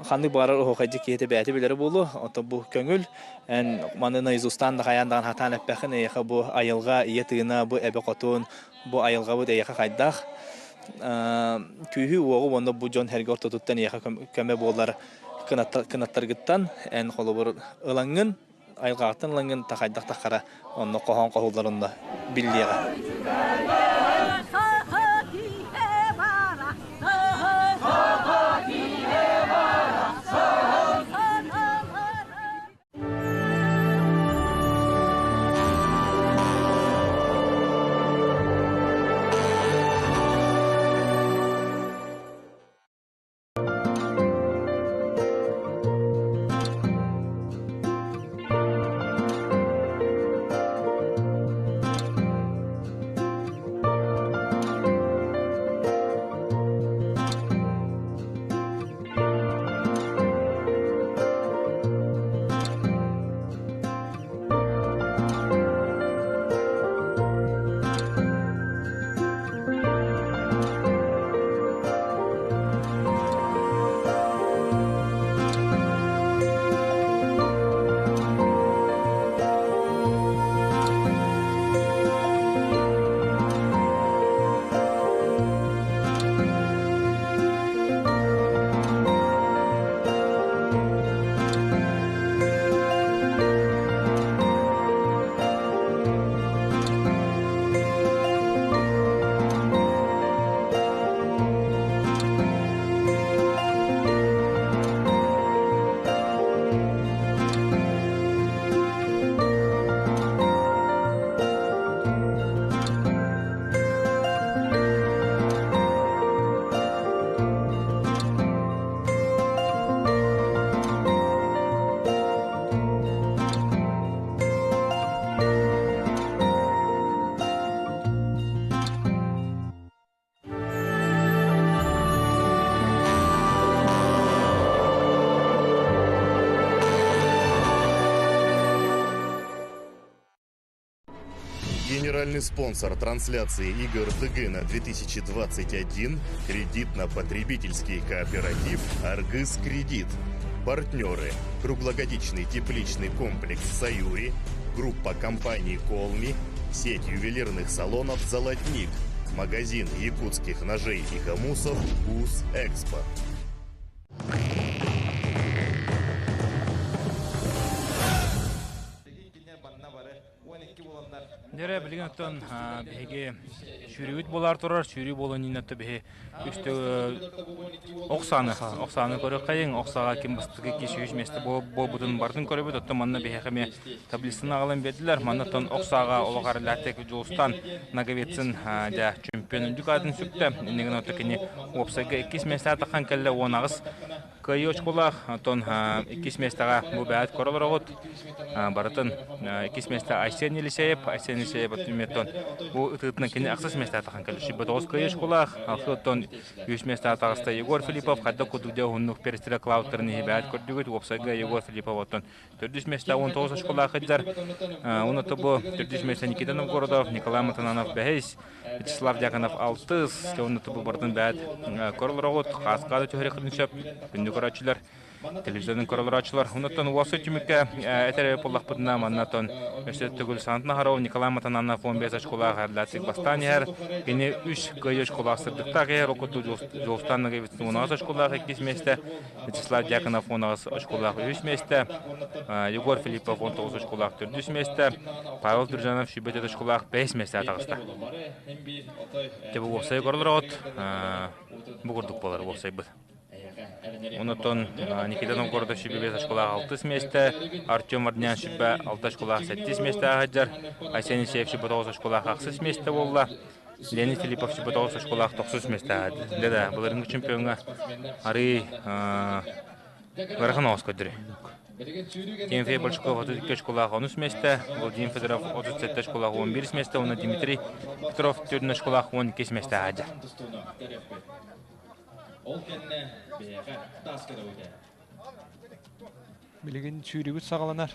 ханнык баҕарар оһуохайдьыт киһитэ бэйэтэ билэрэ буолуо. Ото бу көҥүл эн маны наизустаан да хайаан даҕаны хатаан эппэххин эйиэхэ бу айылҕа ийэ тыына, бу эбэ хотун, бу айылҕабыт эйиэхэ хайдах күүһү-уоҕу уонна бу дьон сэргэ ортотуттан эйиэхэ көмө буолар кынаттаргыттан эн холобур ылаҥҥын айылҕаҕыттан ылаҥҥын хайдах таххара онно хоһоон хоһуллар онно биллиэҕэ. Генеральный спонсор трансляции игр Дыгына 2021 – кредитно-потребительский кооператив «Аргыс Кредит». Партнеры – круглогодичный тепличный комплекс «Саюри», группа компаний «Колми», сеть ювелирных салонов «Золотник», магазин якутских ножей и хомусов «УС Экспо». Дьэрэ билигин оттон биһиги сүүрүүбүт буолаар турар, сүүрүү буолан иһин отто биһи үстэ ох сааны ох сааны көрүөххэйиҥ, ох сааҕа ким бастакы 203 миэстэ буолбутун барытын көрөбүт, оттон манна биһиэхэ эмиэ таблицаны аҕалан биэрдилэр. Манна оттон ох сааҕа олох арылаатык Дьулустан Ноговицын дьэ чемпион үрдүк аатын сүктэ. Иннигин отто кини уопсайга иккис миэстэҕэ таххан кэллэ 18 Кыайыы очколаах, оттон иккис миэстэҕэ бу бэйэт көрө олороҕут. Барытын иккис миэстэ Айсен Елисеев, Айсен Елисеев оттон бу ытыытынан кини ахсыс миэстэҕэ тахан кэллэ. 29 кыайыы очколаах, алты оттон үс миэстэҕэ таҕыста Егор Филиппов, хайдах курдук дьэ уһуннук перестрелка клауттарын иһи бэйэт көрдүгүт. Уопсайга Егор Филиппов оттон Төрдүс миэстэ 19 очколаах сылдьар. Уонна бу төрдүс миэстэ Никита Новгородов, Николай Матананов бэһис, Вячеслав Дьяконов алтыс. Уонна бу барытын бэйэт көрө олороҕут. Хааска да түһэриэххитин сөп. Күндү көрөөччүлэр, телевизорын көрө олорооччулар. Оннуттан уопсай түмүккэ этэр буоллахпытына, манна өссө төгүл Санат Нахаров, Николай Матананов 15 очколаах Эрдатик бастаан иһэр. Кини үс кыайыы очколаах сырдыктаах иһэр. Ол курдук Дьулустан Ноговицын 16 очколаах иккис миэстэ. Вячеслав Дьяконов 18 очколаах үһүс миэстэ, Егор Филиппов 19 очколаах төрдүс миэстэ, Павел Туржанов 24 очколаах бэһис миэстэҕэ таҕыста. Дьэ бу уопсайы көрөлөр бу курдук буолар уопсайбыт. Онотон Никита Новгородов 25 очколаах алтыс миэстэ, Артем Варднян 26 очколаах сэттис миэстэҕэ сылдьар, Айсен Исеев 29 очколаах ахсыс миэстэ буолла. Леонид Филиппов 9 очколаах тохсус миэстэҕэ. Да, былырыҥҥы чемпиоҥҥа арыый ыарахан оҕус көрдөрүй. Тимофей Большаков 32 очколаах онус миэстэ, Владимир Федоров 37 очколаах 11 миэстэ уонна Дмитрий Петров 4 очколаах 12 миэстэ аадьа. Билигин сүүрүүбүт саҕаланар.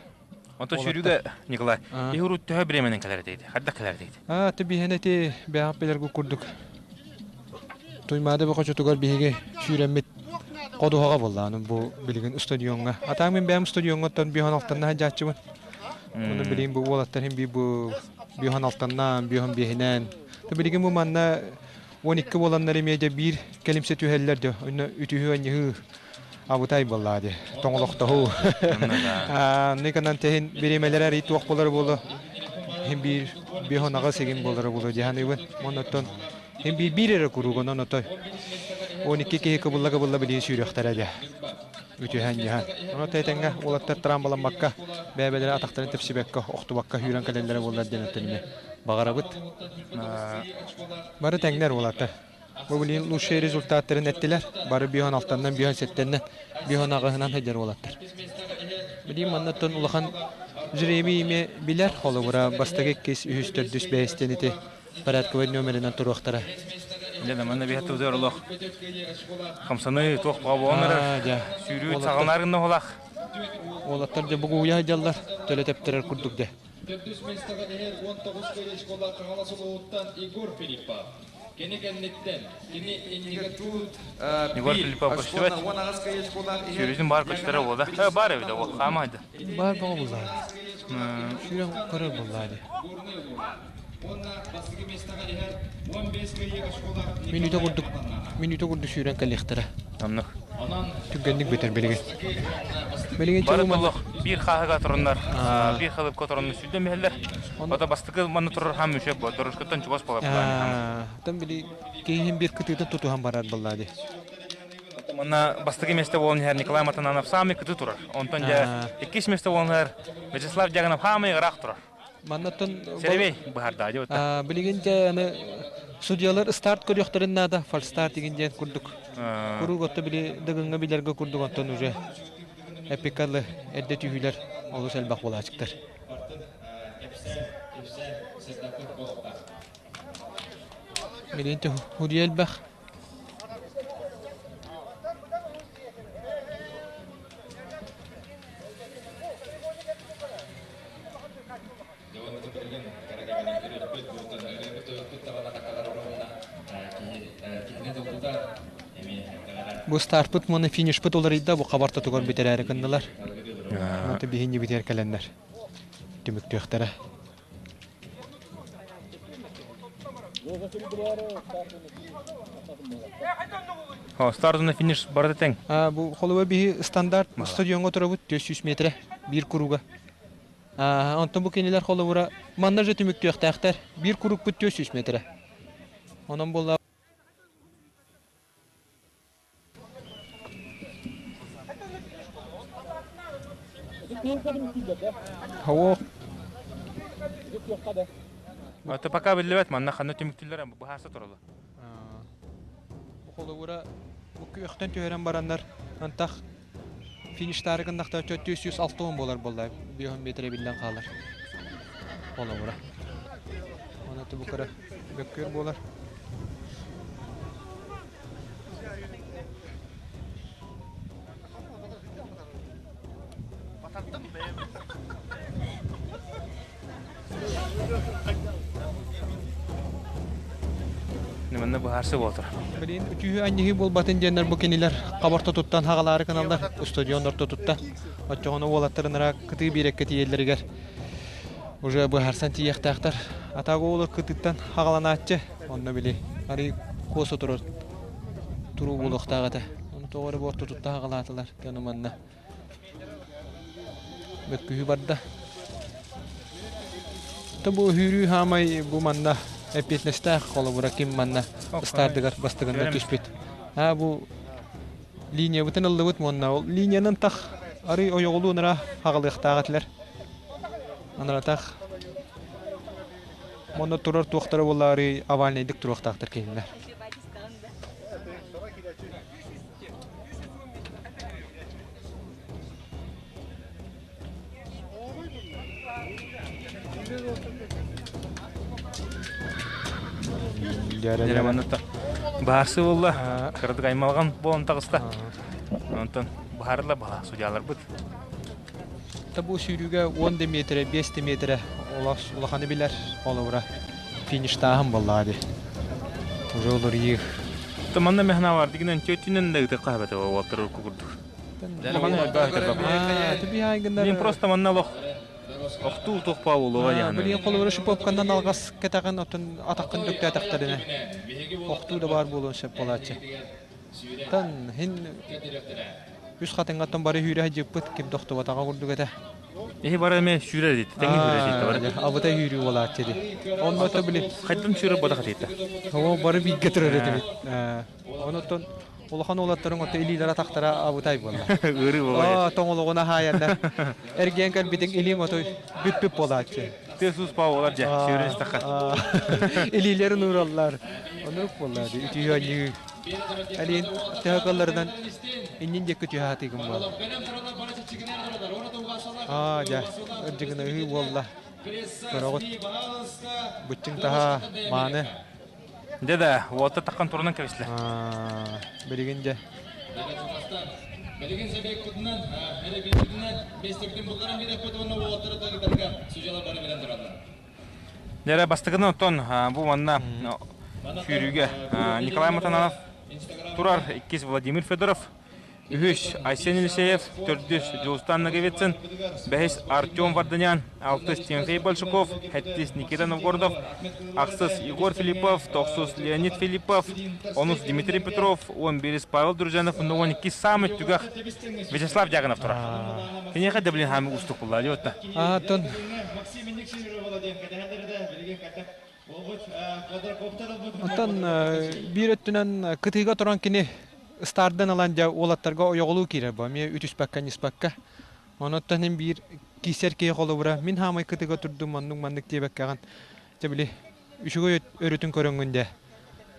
Онтон сүүрүүгэ Николай, иһи урут төһө бириэмэнэн кэлэр этигит? Хайдах кэлэр этигит? Аа, биһэн эти бэҕэх билэргу курдук. Туймаада бөҕөчөтүгэр биһиги сүүрэммит ходуһаҕа буоллааны бу билигин стадиоҥҥа. Атаан мин бэйэм стадиоҥҥа биһон алтанна сылдьааччыбын. Оны билигин бу уолаттар хин би бу биһон алтаннаан, биһон биэһинэн. Билигин бу манна 12 буоланнар эмиэ дьэ биир кэлимсэ түһэллэр дьэ. Онно үтүһүү анньыһыы абытай буоллаа дии. Тоҥолохтоһуу. Никанан тэһин бириэмэлэр арый туох буолар буолу. Хин биир биһон аҕыс игин буолара буолу дьаһаныыбын. Оннуттан хин биир биир эрэ куруук онон отой 12 киһи кыбылла-кыбылла билии сүүрүөхтэрэ дьэ. Үтүһэн дьаһан. Ону тэтэҥҥэ уолаттар трамбаламмакка, бэйэбэлэрэ атахтарын тэпсибэккэ, охтубакка сүүрэн кэлэллэрэ буоллар диэн өттүнүмэ баҕарабыт. Бары тэҥнэр уолаттар. Бу билигин лучшие результаттарын эттилэр. Бары биһон алтаннан, биһон сэттэннэн, биһон аҕыһынан сылдьар уолаттар. Билигин маннаттан улахан жребий ими билэр. Холобура, бастакы иккис, үһүс, төрдүс, бэһистэн ити порядковай номеринэн туруохтара. Дьэ, манна биһи тузер олох хамсаныы туох баҕа буолан эрэр. Сүүрүү саҕаланар гына олах. Уолаттар дьэ бугуйа сылдьаллар, төлө тэптэрэр курдук дьэ. Төрдүс миэстэҕэ иһэр 19 кыайыы Хаҥалас улууһуттан Егор Филиппов. Кини кэнниттэн, кини иннигэр тут Егор Филиппов көстүбэт. Сүүрүүтүн баар көстөрө буолла. Баар эбит ол хаамайды. Баар бөҕө буллаа. Сүүрэн көрөр буллаа дии. Мүнүүтэ курдук, мүнүүтэ курдук сүүрэн кэлиэхтэрэ. Оннук. Түргэнник бүтэр билигин. Билигин Бары толох биир хааһыга туруннар, биир халыпка туруннар сүүрдэн биһэллэр. Ото бастакы манна турар хаам мүшөп бо, дорожкаттан чугас буолар булаани. Тан били киһин биир кытыытын тутуһан барар буллаа ди. Манна бастакы месте буолан иһэр Николай Матананов самый кыты турар. Онтон дьэ иккис месте буолан иһэр Вячеслав Дьяконов хаамый ыраах турар. Маннаттан Серебей быһарда дьэ Билигин дьэ аны судьялар старт көрүөхтэрин наада, фальстарт игин диэн курдук. Куруук отто били дыгыҥҥа билэргэ курдук онтон уже эпикалы эрдэ түһүүлэр олус элбэх буолаачыктар. Билигин худья элбэх. Бу стартпыт уонна финишпыт уларыйда, бу хабар тотугар бүтэрээри гыннылар. Онто биһинни бүтэр кэлэннэр түмүктүөхтэрэ. Старт уонна финиш барыта тэҥ. Бу холобур биһи стандарт стадиоҥҥа турабыт 400 метрэ биир круга. Онтон бу кинилэр холобура манна же түмүктүөхтээхтэр. Биир курукпут 400 метрэ. Онон буолла Оо. Это пока биллибэт, манна ханна түмүктүүллэр быһаарса тураллар. Холобура, бу күөхтэн түһэрэн бараннар, антах фиништаары гыннахтар 460 буолар буолла, 5 метр биллэн хаалар. Холобура. Оны бу кыра бөккүөр буолар. Манна быһаарсы буолтур. Билин үтүһү анньыһыы буолбатын диэннэр бу кинилэр хабарта туттан хагалаары гыналлар стадион ортотутта. Оччоҕуна уолаттарынара кытыы биэрэккэ тиийэллэригэр уже быһаарсан тиийиэхтээхтэр. Атаага уолар кытыттан хагаланааччы Онно били арый куос отурар туруу буолуохтаах этэ. Ону тоҕо эрэ бу ортотутта хаҕалаатылар. Дьону манна бөккүһүү барда. То бу үһүүрүү хаамай бу манна эппиэтинэстээх холобура ким манна ыстаардыгар бастыгында түспүт. А бу линиябытын ыллыбыт уонна ол линиянан тах арый ойоҕолуу нара хаҕалыахтаах этилэр. Анаратах Онно турар туохтара буолаарый овальнайдык туруохтаахтар кинилэр. Дьэ манна баарсы буолла. Кыратык аймалҕан буолан таҕыста. Онтон баһарла баһа судьяларбыт. Бу сүүрүүгэ 10 да миэтэрэ, 5 да миэтэрэ улаханы билэр холобура фиништааһын буоллаҕа дии. Уже уларыйыы. Манна мэхна бар дигинен төттүнэн да ытыкка хабата уолтар курдук. Мен просто манна олох охтуу тохпа болуға яны. Билин холобура шиповканан алгас кэтэҕин отун атаххын дүктээтэхтэринэ охтуу да баар буолуон сөп буолааччы. Тан хин Үс хатыҥҥаттан бары сүүрэ сылдьыппыт, ким да охтубатаҕа курдук этэ. Эһи бары эмэ сүүрэр дит, тэҥи сүүрэр дит бары. Абыта сүүрүү буолааччы ди. Онно то били Хайдам сүүрэр бодох этийтэ. Оо, бары бииргэ турар этибит. Онотон улахан уолаттарыҥ ото илиилэрэ атахтара абытай буолла. Ыарыы буолла. Аа, тоҥолоҕуна хаайаннар. Эргийэн кэлбитиҥ илииҥ отой бүппүт буолааччы. Тыас уус паа буолар дьэ, сүүрэн истэххэ. Илиилэрин уураллар. Оннук буолла ди. Үтүө аньыы. Алин төһө кылларынан иннин диэки түһэ сатыыгын буолла. Аа, дьэ, ырдьыгына ыһыы буолла. Көрөҕүт, быччыҥ таһаа мааны. Дьэ да, уолта таххан турунан кэбислэ. Билигин дьэ. Дьэ бастакынан оттон бу манна сүүрүүгэ Николай Матананов турар, иккис Владимир Федоров, үһүс Айсен Елисеев, төрдүс Дьулустан Ноговицын, бэһис Артем Варданян, алтыс Тимофей Большаков, сэттис Никита Новгородов, ахсыс Егор Филиппов, тохсус Леонид Филиппов, онус Дмитрий Петров, 11 Павел Дружанов, 12 самый түгэх Вячеслав Дьяконов турар. Киниэхэ да блин хаамы уустук булла, дьэ Аатын Оттон биир өттүнэн кытыыга туран кини ыстаардан ылан дьэ уолаттарга ойоҕолуу киирэр бу эмиэ үтүспэккэ-ньыспакка. Онуттан иһин биир киирсэр киһи холобура мин хаамай кытыыга турдум маннык-маннык диэбэккэҕин дьэ били үчүгэй өрүтүн көрөҥҥүн дэ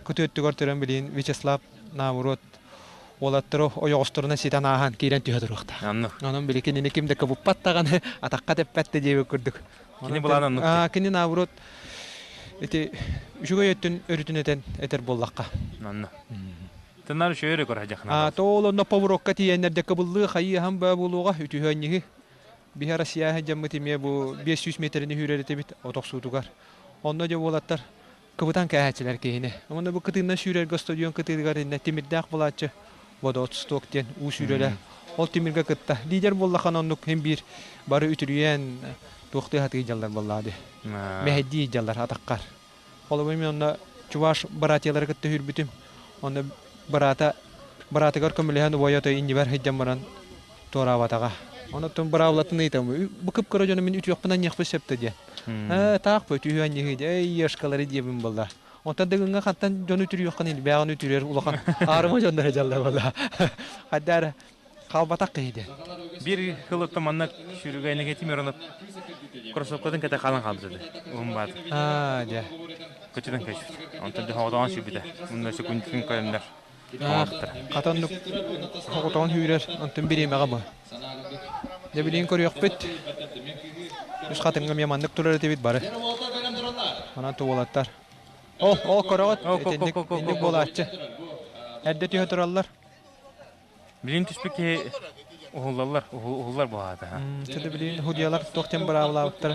кытыы өттүгэр туран билигин Вячеслав наоборот уолаттары ойоҕосторунан ситэн ааһан киирэн түһэ туруохтаах. Онон били кинини ким да кыбыппат даҕаны, атахха тэппэт да диэбит курдук. Кини былаан оннук. Кини наоборот ити үчүгэй өттүн өрүтүн этэн этэр буоллахха. Онно. Тынар үчүгэй көрө дьахна. Тоол онно поворокка тиийэннэр де кыбыллыы хайыаһан баа буолуоҕа үтүһүөнньиһи. Биһи Россия дьаммыт эмиэ бу 500 метрини сүүрэр этибит отохсуутугар. Онно дьэ уолаттар кыбытан кээһээччилэр киһини. Уонна бу кытыынна сүүрэргэ стадион кытыытыгар иннэ тимирдээх булааччы. Водоотсток диэн уу сүүрэрэ. Ол тимиргэ кытта лидер буоллахан оннук хин биир бары үтүрүйэн туохтыы хатыы дьаллар буоллаа ди. Мэһэйдии дьаллар атаххар. Холобур мен онно чуваш братьялары кытта хүрбүтүм. Онно быраата быраатыгар көмөлөһөн убайа той иннибэр сылдьан баран туораабатаҕа. Онон быраабылатын ыйытам. Бу кып-кыра дьону мин үтүөхпүн анньыахпын сөп да диэн. Ээ таах бу үтүһү анньыһыы диэ. Эй ешкалары диэбин буолла. Онтон дыгыҥҥа хантан дьону үтүрүөххүн илбээҕин үтүрэр улахан аарыма дьонноро дьалла буолла. Хайда эрэ хаалбатах киһи диэн. Биир кылыттан манна сүүрүгэ энэгэтим өрөнөп кроссовкатын кэтэ хаалан хаалбыт этэ. Уһун баат. Аа, дьэ. Көчүтэн көчүт. Онтон дьэ хоҕотоҕон сүүрбүтэ. Мунна сөкүндүтүн көрөннөр. Хатан хоҕотоҕун хүүрэр, онтон бириэмэҕэ бу. Дьэ билигин көрүөхпүт. Үс хатыҥҥа эмиэ маннык турар этибит бары. Онон туолаттар. Ол, ол көрөҕүт, итинник, инник буолааччы. Эрдэ түһэ тураллар. Билин түспүт киһи уһуллаллар, уһуллар буолаата. Чөдө билин худьялар туох тем быраабылаабыттар.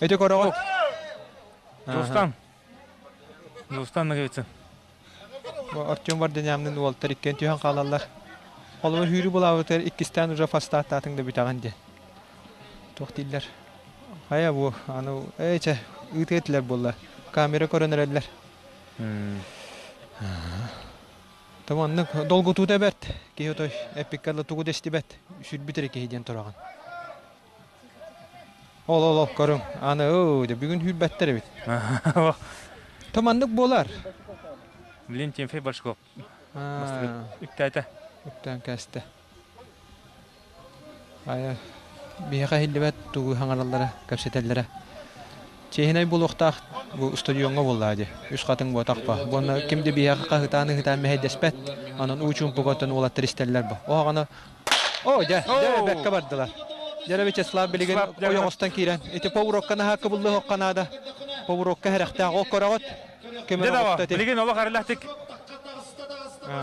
Эти көрөҕүт. Дьулустан. Дьулустан Ноговицын. Артем Варденямнын уолтар иккиэн түһэн хаалаллар. Холобур хүүрүү булаабытыгар иккистээн уже фастааттаатыҥ да бүтэҕин диэн. Туох дииллэр? Хайа бу, аны ээ чэ, ыытыа этилэр буолла. Камера көрөн эрэллэр. Тыманнык долгутуута бэрт. Киһи отой эппиккэ да тугу да истибэт. Сүрбүт эрэ киһи диэн тураҕын. Ол ол ол көрүҥ. Аны өө дэ бүгүн хүүрбэттэр эбит. Тыманнык буолар. Блин, Тимофей Большков. Үктээтэ. Үктээн кээстэ. Айа, биһиэхэ иһиллибэт тугу хаҥараллара, кэпсэтэллэрэ. Чиэһинэй буолуохтаах бу стадиоҥҥа буоллаа дии. Үс хатыҥ буотах ба. Уонна ким да биһиэхэ хаһытаан-ыһытаан мэһэйдэспэт. Онон уу чуумпуга оттон уолаттар истэллэр бу. Оһоҕоно О, дьэ, дьэ, бэркэ бардылар. Дьэ, Вячеслав билигин ойоҕостон киирэн. Ити повурокка наһаа кыбыллыһохха наада. Повурокка хэрэхтээх. Ол көрөҕүт. Көмө Билигин олох арылахтык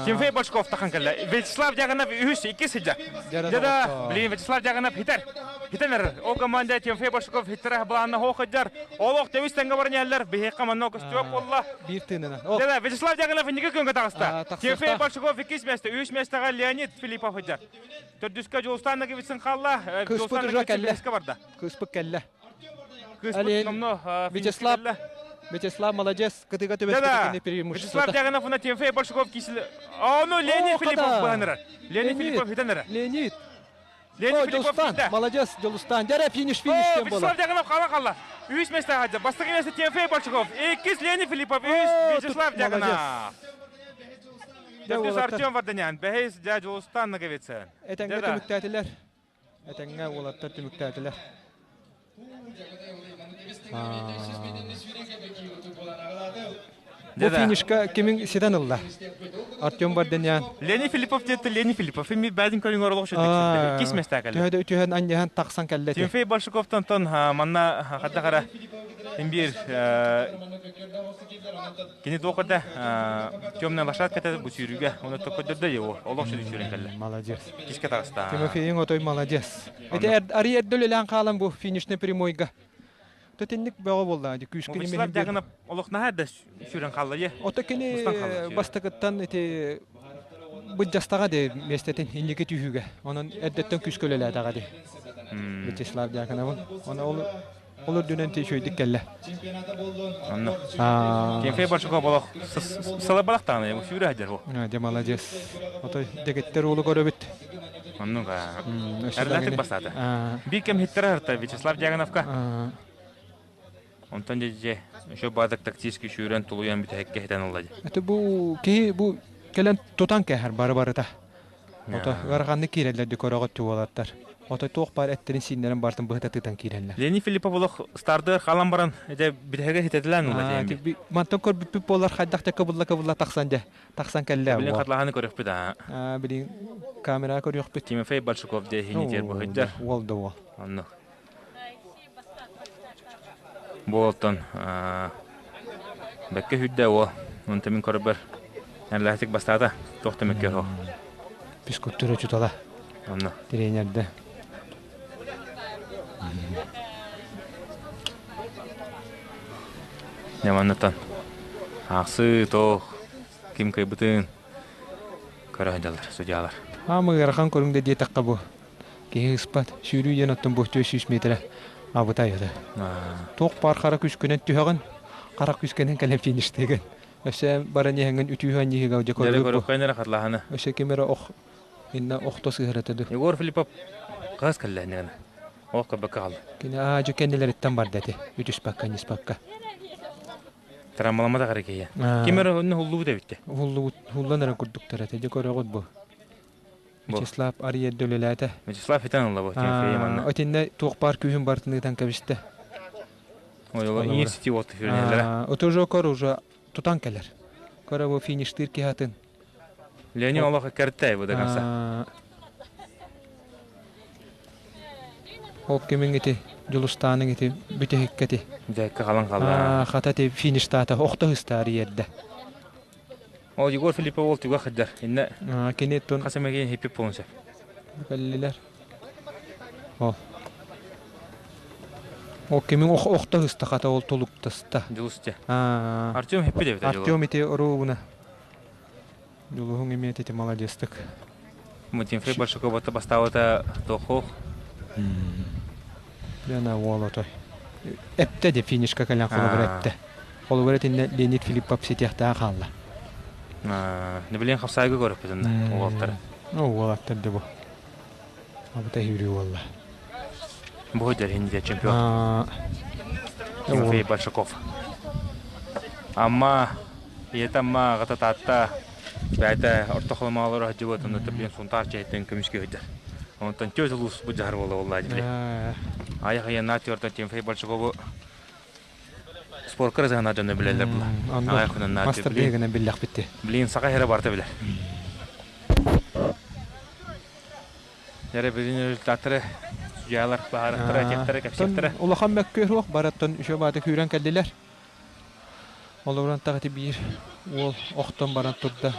Тимофей Бочков тахан кэллэ. Вячеслав Дьаганов үһүс, иккис сылдьар. Дьэ билигин Вячеслав Дьаганов хитер. Хитенер. Ол команда Тимофей Бочков хитерэ былаанна хоох хыдьар. Олох тэбис тэҥҥэ баран иһэллэр. Биһиэхэ манна көстүбэт буолла. Биир тыынынан. Дьэ Вячеслав Дьаганов инники күҥҥэ таҕыста. Тимофей Бочков иккис миэстэ, үһүс миэстэҕэ Леонид Филиппов сылдьар. Төрдүскэ Дьулустан Ноговицын хаалла. Кыыспыт уже кэллэ. Кыыспыт кэллэ. Кыыспыт номно Вячеслав Вячеслав молодец, кытыга түбэспит преимущество. Вячеслав Дьаганов уна Тимофей Большаков кисил. Ону Леонид Филиппов быһанырар. Леонид Филиппов хитенер. Леонид. Леонид Филиппов Молодец, Дьулустан. Дьэрэ финиш финиш кем бола. Вячеслав Дьаганов хала хала. Үс месте хадьа. Бастакы месте Тимофей Большаков. Иккис Леонид Филиппов. Үс Вячеслав Дьаганов. Төрдүс Артем Варданян. Бэһис дьэ Дьулустан Ноговицын. Этэҥҥэ түмүктээтилэр. Этэҥҥэ уолаттар түмүктээтилэр. Бу финишка кимин ситэн ылла? Артем Варданян. Лени Филиппов диэтэ Лени Филиппов. Ми бэдин көрүҥ оролох шүтүк. Иккис места кэллэ. Төһөдө үтүһэн анньаһан тахсан кэллэ. Тимофей Большаковтан тон манна хадда хара имбир Кини туох этэ темная лошадка этэ бу сүүрүүгэ. Оны көдөрдө его. Олох сүрүн сүүрэн кэллэ. Молодец. Кишке таҕыста. Тимофейиҥ отой молодец. Ити арый эрдэ үлэлээн хаалан бу финишный прямойга. Тэтинник бөҕө буолла. Күүскүн Вячеслав Дьяконов олох наһаа да сүүрэн хаалла дии. Ото кини бастакыттан ити быдьастаҕа де миэстэтин инники түһүүгэ. Онон эрдэттэн күүскэ үлэлээтэҕэ дии. Вячеслав Дьяконовын. Оны ол Ол үрдүнэн үчүгэйдик кэллэ. Онно. Тимофей Большаков олох сылабалах даҕаны сүүрэ сылдьар бу. Дьэ молодец. Отой дэгиттэр уолу көрөбүт. Оннук Эрлатик бастаата. Биир кэм хиттэрэ сырта Вячеслав Дьяконовка. Онтон дьэ дьэ еще баадак тактический сүүрэн тулуйан бүтэһиккэ хитэн ылла дьэ. Это бу киһи бу кэлэн тутан кэһэр бары барыта. Ото ыараханнык киирэллэр ди көрөҕүт уолаттар. Ото туох баар эттэрин-сииннэрин барытын быһыта тыытан киирэллэр. Леонид Филиппов олох стардыгар хаалан баран дьэ бүтэһигэ хитэтилээн ылла диэн. Мантан көрбүппүт буолар хайдах да кыбылла-кыбылла тахсан дьэ тахсан кэллэ. Билин хатлаһаны көрүөхпүт аа. Билин камера көрүөхпүт. Тимофей Большаков дьэ хинитер быһыдьар. Уол да уол. Оннук. Буолтон бэккэ сүүрдэ уол. Онтон мин көрбөр эрлэхтик бастаата. Туох да мөккө суох. Физкультура учуутала. Онно. Тренердэ. Дьэ манныттан аахсыы туох. Ким кыайбытын көрө сылдьаллар, судьялар. Аама ыарахан көрүҥ да диэтэххэ бу киһи ыспат. Сүүрүү диэн оттон бу 400 метрэ абытай ата. Туох баар хара күскүнэн түһэҕин, хара күскэнэн кэлэн фиништыгын. Өссө баран иһэҥҥин үтүүһү анньыһыга дьэ Дьэ көрүөххэ эрэ хатлаһаны. Өссө ким эрэ ох инна охто сыһарата ду. Егор Филиппов хас кэллэһинигана. Ох көбөккө хаалла. Кини аадьы кэннилэриттэн барда этэ. Үтүспакка, ньыспакка. Трамаламата киһи. Ким эрэ онно хуллубут эбитте. Хуллубут, хуллан эрэ курдуктар этэ. Дьэ көрөҕүт бу. Вячеслав Ариерде үлэлээтэ. Вячеслав итэн ылла бу Тимофей манна. Итиннэ туох баар күүһүн барытын ыытан кэбистэ. Ой, ол университет вот фирмелere. Ото уже көр уже тутан кэлэр. Көрө бу фиништыыр киһи атын. Леонид олох кэртэй бу до конца. Ол кимиҥ ити Дьулустааныҥ ити бүтэһиккэ ити. Дьэккэ халан халла. Хата ити фиништаата охто ыстаар иэрдэ. Ол Егор Филиппов ол туга хаддар. Инне кини тун хас эмэгийн хиппип болун сөп. Кэллилэр. Ол. Ол кимиҥ охто ыста хата ол тулуктаста. Дьулусте. Артем хиппи дебит. Артем ити оруубуна. Дьулуһуҥ эмиэ ити молодецтык. Тимофей Большаков бастаабыта тохуох. Лена уол отой. Эптэ де финишка кэлэн холобура эптэ. Холобура итиннэ Леонид Филиппов ситиэхтээх хаалла. Не билен хапсайга көрөппүтүн уолаттары. Уолаттар да бу. Абыта хүрүү уолла. Бу дэр чемпион. Тимофей Большаков. Амма Ийэтэ Амма, аҕата Таатта, бэйэтэ Орто Халымаҕа сылдьыбыт, онно билигин Сунтаар чэйиттэн көмүскэ сылдьар. Онтон түөрт улуус бу дьаһар буола буолла дии. Айах айаннаат түөртэн Тимофей Большакову спорка разыһана дьоно билэллэр була. Аҕай хунаннаат Мастер биһигинэн биллэхпит. Билигин саха иһэрэ барыта билэр. Дьэ билин результаттары судьялар баһарахтара, этиэхтэрэ, кэпсиэхтэрэ. Улахан мөккүөр суох, барыттан үчүгэй баата күүрэн кэллилэр. Олорон ити биир уол охтон баран турда.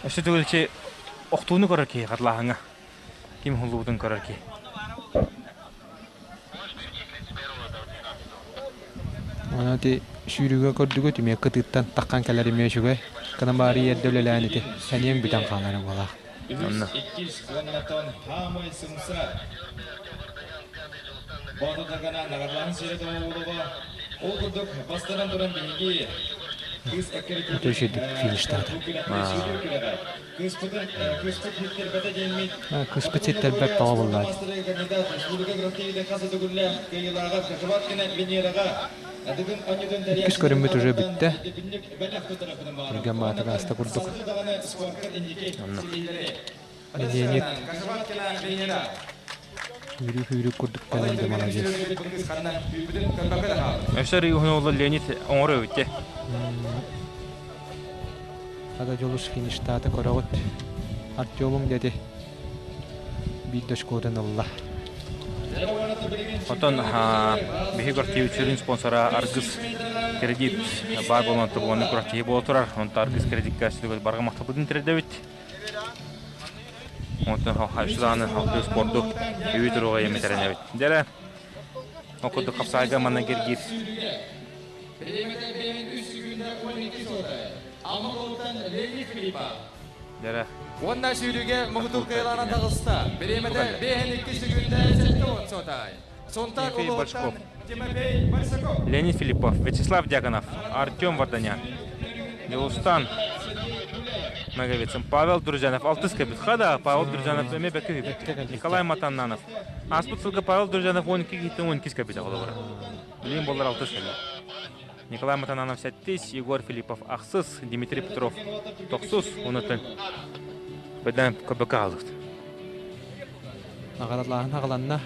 Өссө төгүлчи охтууну көрөр киһи хатлааһыҥа. Ким хуллубутун көрөр киһи. Онон ити сүүрүүгэ көрдүгүт эмиэ кытыыттан таххан кэлэр эмиэ үчүгэй. Кынан баары эрдэ үлэлээн ити сэниэҥ бүтэн хаалар буолаах. Онно. Иккис уоннатан хаамай сымса. Боотурдаргана наҕарлаһын сиэрэ тоҕоҕулуга. Ол курдук бастаран туран биһиги кыыс Өтө үчүгдүк фиништаата. Кыыспытын кыыспыт ситтэрбэтэ диэммит Кыыспыт ситтэрбэт тоҕо буллаат. Иккис көрүммүт уже бүттэ. Түргэн баатык ааста курдук. Леонид Үүрүк-үүрүк курдук кэлэн да молодец. Өссө уһун Леонид оҥоро эбит Ада Дьулус фиништаата көрөҕүт. Артемуҥ дети биир дошкуотун ылла. Оттон биһи квартира сүрүн спонсора Аргыс кредит баар буолан тобуганы курактиһи буола турар. Онто Аргыс кредикка барҕа махталбытын тиэрдэбит. Онтон хайсылааны халты спорду үбү туруга емитеренебит. Дьэрэ, ол курдук хапсаайга манна киргиир. Дьэрэ. Уонна сүүрүүгэ муҥутуур кыайыылаах таҕыста. Бириэмэтэ 5-2 секүндэ 70 сотай. Сунтаар улууһуттан Тимофей Большаков. Леонид Филиппов, Вячеслав Дьяконов, Артем Варданян, Дьулустан Ноговицын, Павел Друзьянов, алтыс кэбит. Хада, Павел Друзьянов эмиэ бэккэ үһүбүт. Николай Матаннанов. Ааспыт сылга Павел Друзьянов 12 киһиттэн 12 кэбит оҕолоро. Билигин буоллар алтыс кэллэ. Николай Матананов сэттис, Егор Филиппов ахсыс, Дмитрий Петров тохсус, онуттан бэдэн КБК хаалбыт. Наҕаралааһын аҕаланна.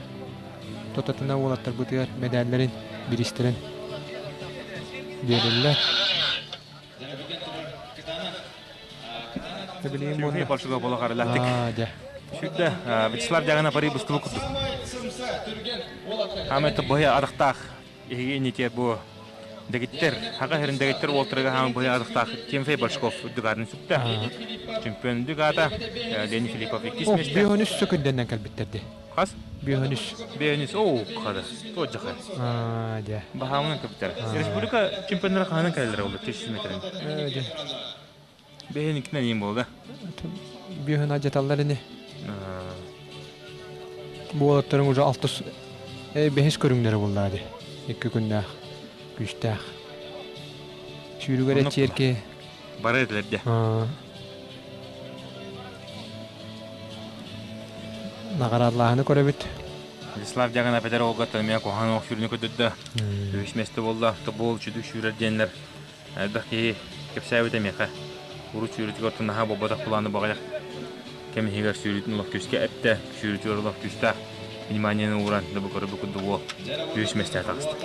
Тотатына уолаттарбытыгар мэдээллэрин, бириистэрин биэрэллэр. Тимофей Большого буола харылаатык. Сүрдэ Вячеслав Дягана пари быстыбы курдук. Хамы быһа арахтаах Эһиги иннитигэр бу дэгиттэр, Хака сирин дэгиттэр уолтарыгар хааман быһыы атахтаах Тимофей Большков үрдүк аатын сүктэ. Чемпион үрдүк аата Леонид Филиппов иккис миэстэ. Биһону үс сөкүндэннэн кэлбиттэр дии. Хас? Бүөнүс. Бүөнүс, оо, хада, туожаха. Аа, дьэ. Баһаамынан көптөр. Республика чемпионнара хаһанан кэлэллэр ол 300 метрин. Дьэ. Бэһин иккинэн иин буолда. Бүөһүн адьаталлар ини. Буолаттарын уже алтыс бэһис көрүҥнэрэ буллаа ди. Икки күннээх, күүстээх. Сүүрүгэр эчиэрки. Бары этилэр дьэ. Наҕараадалааһыны көрөбүт. Вячеслав Дьаганов эдэр уолга эмиэ куһаҕан ох сүүрүнү көрдөрдө. Үһүс миэстэ буолла. Тобуол үчүгэй сүүрэр диэннэр элбэх киһи кэпсээбитэ миэхэ. Урут сүүрүүтүгэр оттон наһаа буолбатах былааны баҕайах кэм иһигэр сүүрүүтүн олох күүскэ эптэ. Сүүрүүтүгэр олох күүстээх вниманиены ууран да бу көрө курдук уол үһүс миэстэҕэ таҕыста.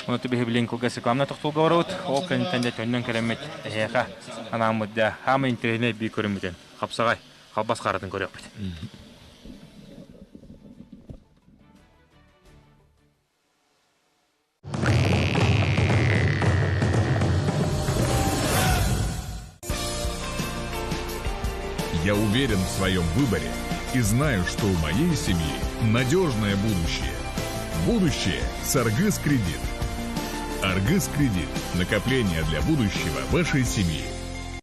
Оны биһи билин кылгас рекламна тохтуулга барабыт. Ол кэнниттэн дьэ төннөн кэлэммит эһиэхэ анааммыт дьэ хаамай интэриэһинэй бии көрүммүтүн хапсаҕай халбас харатын көрүөхпүт. Я уверен в своем выборе и знаю, что у моей семьи надежное будущее. Будущее с Аргыс Кредит. Аргыс Кредит. Накопление для будущего вашей семьи.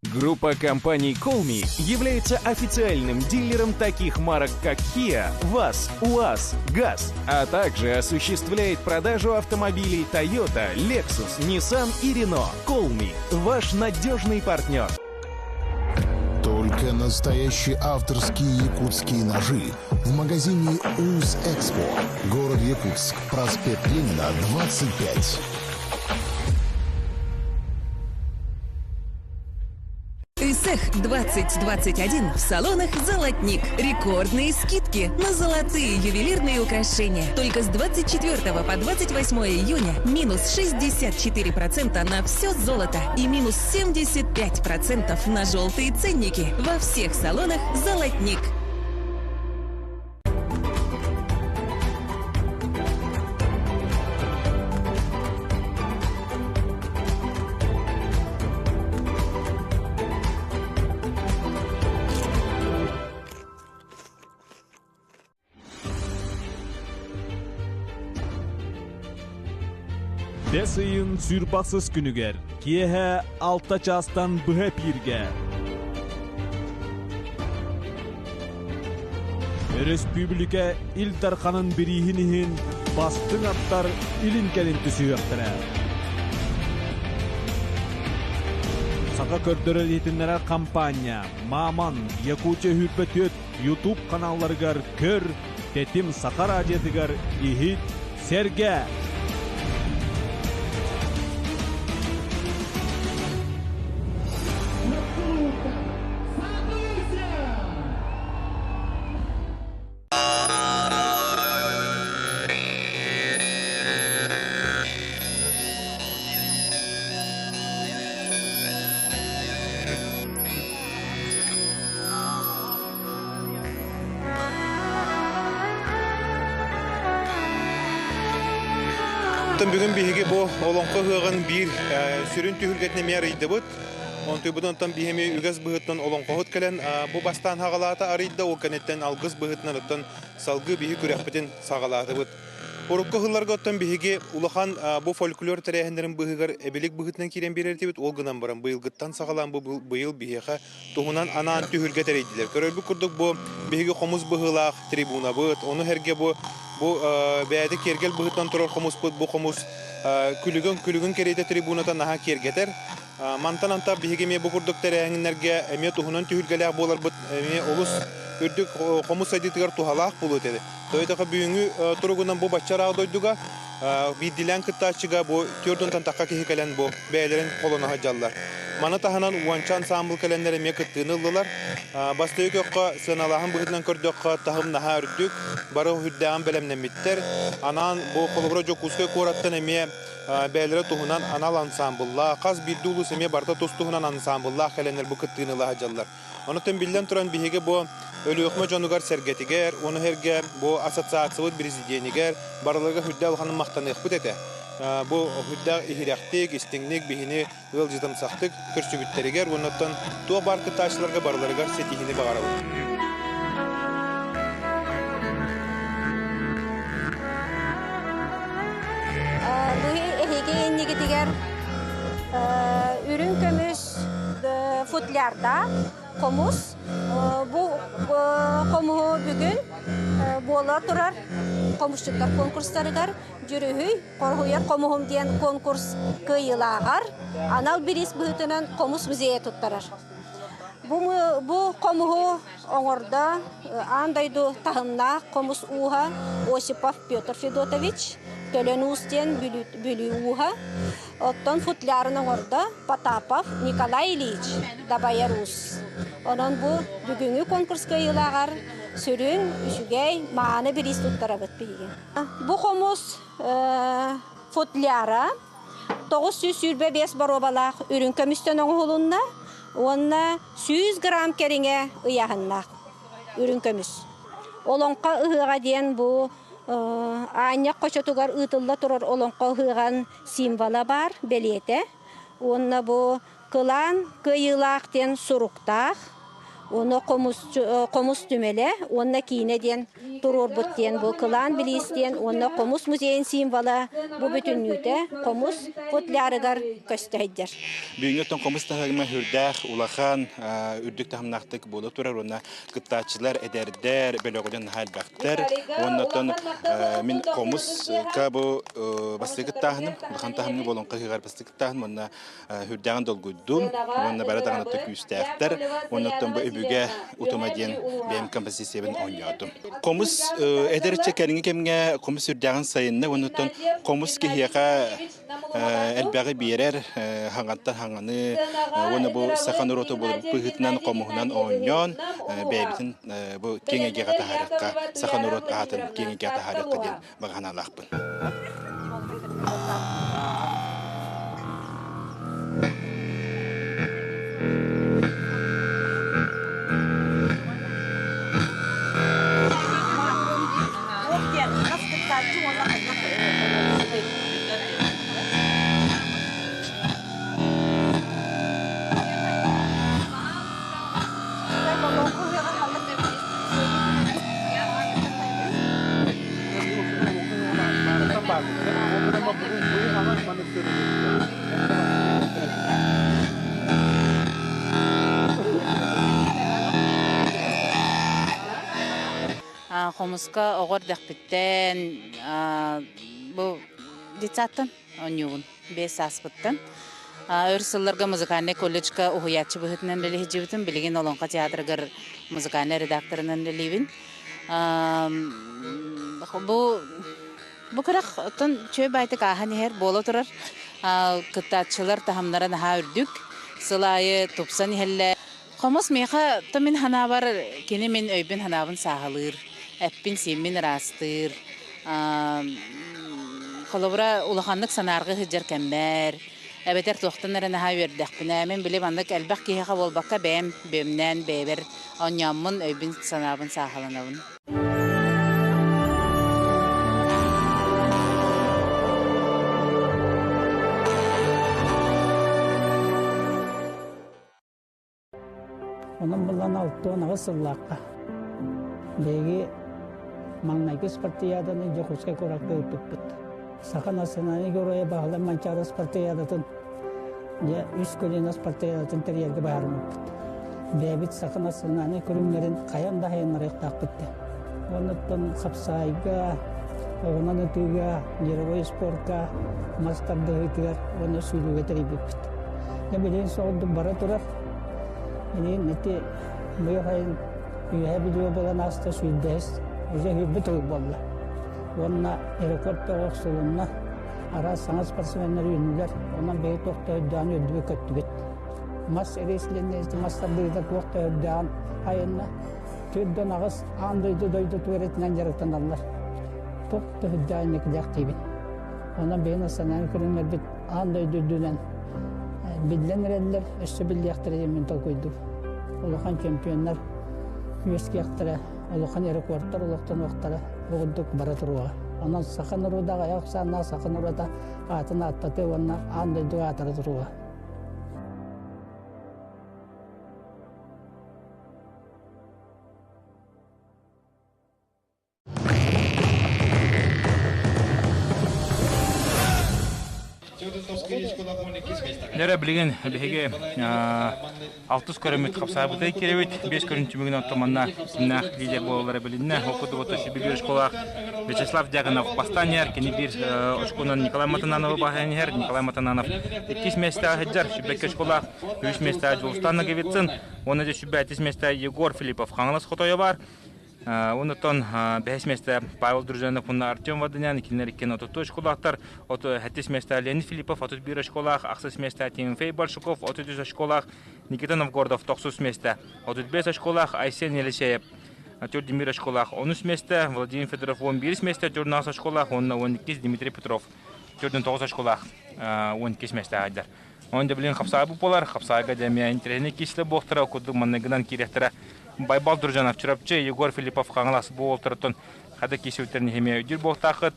Группа компаний Colmi является официальным дилером таких марок, как Kia, ВАЗ, УАЗ, ГАЗ, а также осуществляет продажу автомобилей Toyota, Lexus, Nissan и Renault. Colmi – ваш надежный партнер. Только настоящие авторские якутские ножи в магазине УЗ Экспо. Город Якутск, проспект Ленина, 25. Исэх 2021 в салонах «Золотник». Рекордные скидки на золотые ювелирные украшения. Только с 24 по 28 июня минус 64% на все золото и минус 75% на желтые ценники во всех салонах «Золотник». Бэс ыйын сүүрбахсыс күнүгэр киэһэ алта чаастан быһа эпииргэ Өрөспүүбүлүкэ Ил Дарханын бирииһин иһин бастыҥ аттар илин-кэлин түсүһүөхтэрэ. Саха көрдөрөр-иһитиннэрэр хампаанньа Маман, Якутия 24 YouTube каналларыгар көр, Тэтим Саха радиотыгар иһит, сэргээ! Оттон бүгүн биһиги бу Олоҥхо ыһыаҕын биир сүрүн түһүлгэтин эмиэ арыйдыбыт. Онтуйбутун оттон биһими үгэс быһыытынан олоҥхоһут кэлэн бу бастаан хаҕалаата арыйда, ол кэнниттэн алгыс быһыытынан оттон салгыы биһи күрэхпитин саҕалаатыбыт. Урукку сылларга оттон биһиги улахан бу фольклор тэрээһиннэрин быыһыгар эбилик быһыытынан киирэн биэрэр этибит. Ол гынан баран быйылгыттан саҕалаан бу быйыл биһиэхэ туһунан анаан түһүлгэ тэрийдилэр. Көрөрбүт курдук бу биһиги хомус быһыылаах трибунабыт, ону сэргэ бу бу бэйэтэ киэргэл быһыытынан турар хомуспут бу хомус күлүгүн күлүгүн кэриэтэ трибуната наһаа киэргэтэр. Мантан антах биһиги эмиэ бу курдук тэрээһиннэргэ эмиэ туһунан түһүлгэлээх буоларбыт эмиэ олус үрдүк хомус сайдыытыгар туһалаах буолуо этэ. Тоҕо бүгүҥҥү туругунан бу бачча ыраах дойдуга биирдиилээн кыттааччыга бу түөрт тахха киһи кэлэн бу бэйэлэрин холоно сылдьаллар. Маны таһынан уонча ансаамбыл кэлэннэр эмиэ кыттыыны ыллылар. Бастакы көххө сыаналааһын быһыытынан көрдөххө таһым наһаа үрдүк, бары үрдээҕин бэлэмнэммиттэр. Анаан бу холобура Дьокуускай куораттан эмиэ бэйэлэрэ туһунан анал ансаамбыллаах, хас биирдии улуус эмиэ барыта тус-туһунан ансаамбыллаах кэлэннэр бу кыттыыны ыла сылдьаллар. Онон биллэн туран биһиги бу Өлүөхүмэ дьонугар-сэргэтигэр, ону сэргэ бу ассоциациябыт президенигэр барыларыгар үрдэ улаханын махтаныахпыт этэ. Бу үрдээх иһирэхтик, истиҥник биһини ыалдьытымсахтык көрсүбүттэригэр уонна оттон туох баар кыттааччыларга барыларыгар ситиһиини баҕарабыт. Бу эһиги иннигитигэр үрүҥ көмүс футлярдаах хомус. Бу хомуһу бүгүн буола турар хомусчуттар конкурстарыгар Дьүрүһүй, хоруһуйар хомуһум диэн конкурс кыайыылааҕар анал бириис быһыытынан хомус музейа туттарар. Бу, бу хомуһу оҥордо аан дойду таһымнаах хомус ууһа Осипов Петр Федотович, Төлөн уус диэн Бүлүү ууһа. Оттон футлярын оҥордо Потапов Николай Ильич, Дабайар уус. Онон бу бүгүҥҥү конкурс кыайыылааҕар сүрүн, үчүгэй, мааны бириис туттарабыт биһиги. Бу хомус футляра 925 боруобалаах үрүҥ көмүстэн оҥоһулунна уонна 100 грамм кэриҥэ ыйааһыннаах үрүҥ көмүс. Олоҥхо ыһыаҕа диэн бу Аанньах хочотугар ыытылла турар олоҥхо ыһыаҕын символа баар, бэлиэтэ. Уонна бу Кылаан кыайыылаах диэн суруктаах, уонна хомус түмэлэ уонна киинэ диэн туруорбут диэн бу Кылаан билиис диэн уонна хомус музейын символа бу бүтүннүүтэ хомус футлярыгар көстө сылдьар. Бүгүҥҥү оттон хомус таһыгыма үрдээх улахан үрдүк таһымнаахтык буола турар уонна кыттааччылар эдэрдэр бөлөҕүнэн наһаа элбэхтэр уонна оттон мин хомуска бу бастакы кыттааһыным улахан таһымҥа буолан хаһыыгар бастакы кыттааһыным уонна Үрдээҕин долгуйдум уонна бары даҕаны күүстээхтэр уонна оттон бу өбүгэ утума диэн бэйэм композициябын оонньоотум. Хомус эдэрчэ кэлиҥҥи кэмҥэ хомус үрдээҕин сайынна уонна оттон хомус киһиэхэ элбэҕи биэрэр хаҥаттан хаҥаны уонна бу саха норуота быһыытынан хомуһунан оонньоон бэйэбитин бу киэҥ эйгэҕэ таһаарыахха саха норуот аатын киэҥ эйгэҕэ таһаарыахха диэн баҕа санаалаахпын. Хомуска оҕо эрдэхпиттэн бу детсадтан оонньуубун 5 сааспыттан. Өр сылларга музыкальнай колледжка уһуйааччы быһыытынан үлэлэһдьибитим. Билигин Олоҥхо театрыгар музыкальнай редакторынан үлэлиибин. Бу бу күрэх оттон үчүгэй баайтык ааһан иһэр буола турар. Кыттааччылар таһымнара наһаа үрдүк. Сыл аайы тупсан иһэллэр. Хомус миэхэ то мин санаабар кини мин өйбүн-санаабын сааһылыыр, эппин-сииммин ыраастыыр. Холобура, улаханнык санааргыы сылдьар кэммэр, эбэтэр туохтан эрэ наһаа үөрдэхпинэ, мин били маннык элбэх киһиэхэ буолбакка бэйэм бүөмнээн бэйэбэр оонньооммун өйбүн-санаабын сааһыланабын. Онон булан 68 сыллаахха биһиги маҥнайгы спартакиаданы Дьокуускай куоракка ыыппыппыт. Саха национальнай геройа Баһылай Манчаары спартакиадатын дьэ үс көлүөнэ спартакиадатын тэрийэргэ быһаарыммыппыт. Бэйэбит саха национальнай көрүҥнэрин хайан да хайыннарыахтаахпыт диэн. Оннуттан хапсаайга, оҕунан ытыыга, мировой спорка, мас тардыһыытыгар уонна сүүрүүгэ тэрийбиппит. Дьэ билигин соҕурдук бара турар. Билигин ити быйыл сайын үөһэ Бүлүүгэ буолан ааста сүүрдэһис, уже сүүрбүт төгүл буолла. Уонна рекорд тоҕо охсулунна. Араас саҥа спортсменнар үүннүлэр. Онон биһиги туох да өйдөөн үөрдүбүт көттүбүт. Мас рейсленнэ мас тардыыта туох да өйдөөн айанна. Төрдөн аҕыс аан дойду дойду туоретынан дьарыктаналлар. Туох да өйдөөн инникилээх диибин. Онон биһиги национальнай көрүҥнэрбит аан дойду үрдүнэн биллэн эрэллэр, өссө биллиэхтэрэ диэн мин толкуйдуум. Улахан чемпионнар үөскиэхтэрэ, улахан рекордтар олохтонуохтара, бу курдук бара туруоҕа. Онон саха норуота аҕыйах ахсааннаах саха норуота аатын ааттатыа уонна аан дойдуга аатыра туруоҕа. Нэрэ билигин биһиги алтыс көрөммүт хапсаабытай кирэбит. Бес көрүн түмүгүн отто манна кимнээх лидер буолалара билиннэ. Ол курдук отто Сибирь школах Вячеслав Дьяконов бастаан иһэр. Кини биир очконан Николай Матанановы баһан иһэр. Николай Матананов иккис миэстэҕэ сылдьар. Сүбэккэ школах үс миэстэҕэ Дьулустан Ноговицын. Уонна дьэ сүбэ миэстэҕэ Егор Филиппов Хаҥалас хотойо бар. Онтон бэһис миэстэ Павел Дружинов уонна Артем Варданян, кинилэр иккиэн 32 очколаахтар. Сэттис миэстэ Леонид Филиппов 31 очколаах, ахсыс миэстэ Тимофей Большаков 33 очколаах, Никита Новгородов тохсус миэстэ 35 очколаах, Айсен Елисеев Тюрдимир очколаах онус миэстэ, Владимир Федоров 11 миэстэ 14 очколаах уонна 12 Дмитрий Петров 49 очколаах 12 миэстэ аайдар. Онон дьэ билигин хапсаайбыт буолар. Хапсаайга дьэ эмиэ интэриэһинэй киислэ буолтара курдук манныгынан киириэхтэрэ. Байбал Дружанов Чурапчы, Егор Филиппов Хаҥалас бу уолтарыттан хада киисибиттэрин эмиэ өйдүүр буолтаахыт.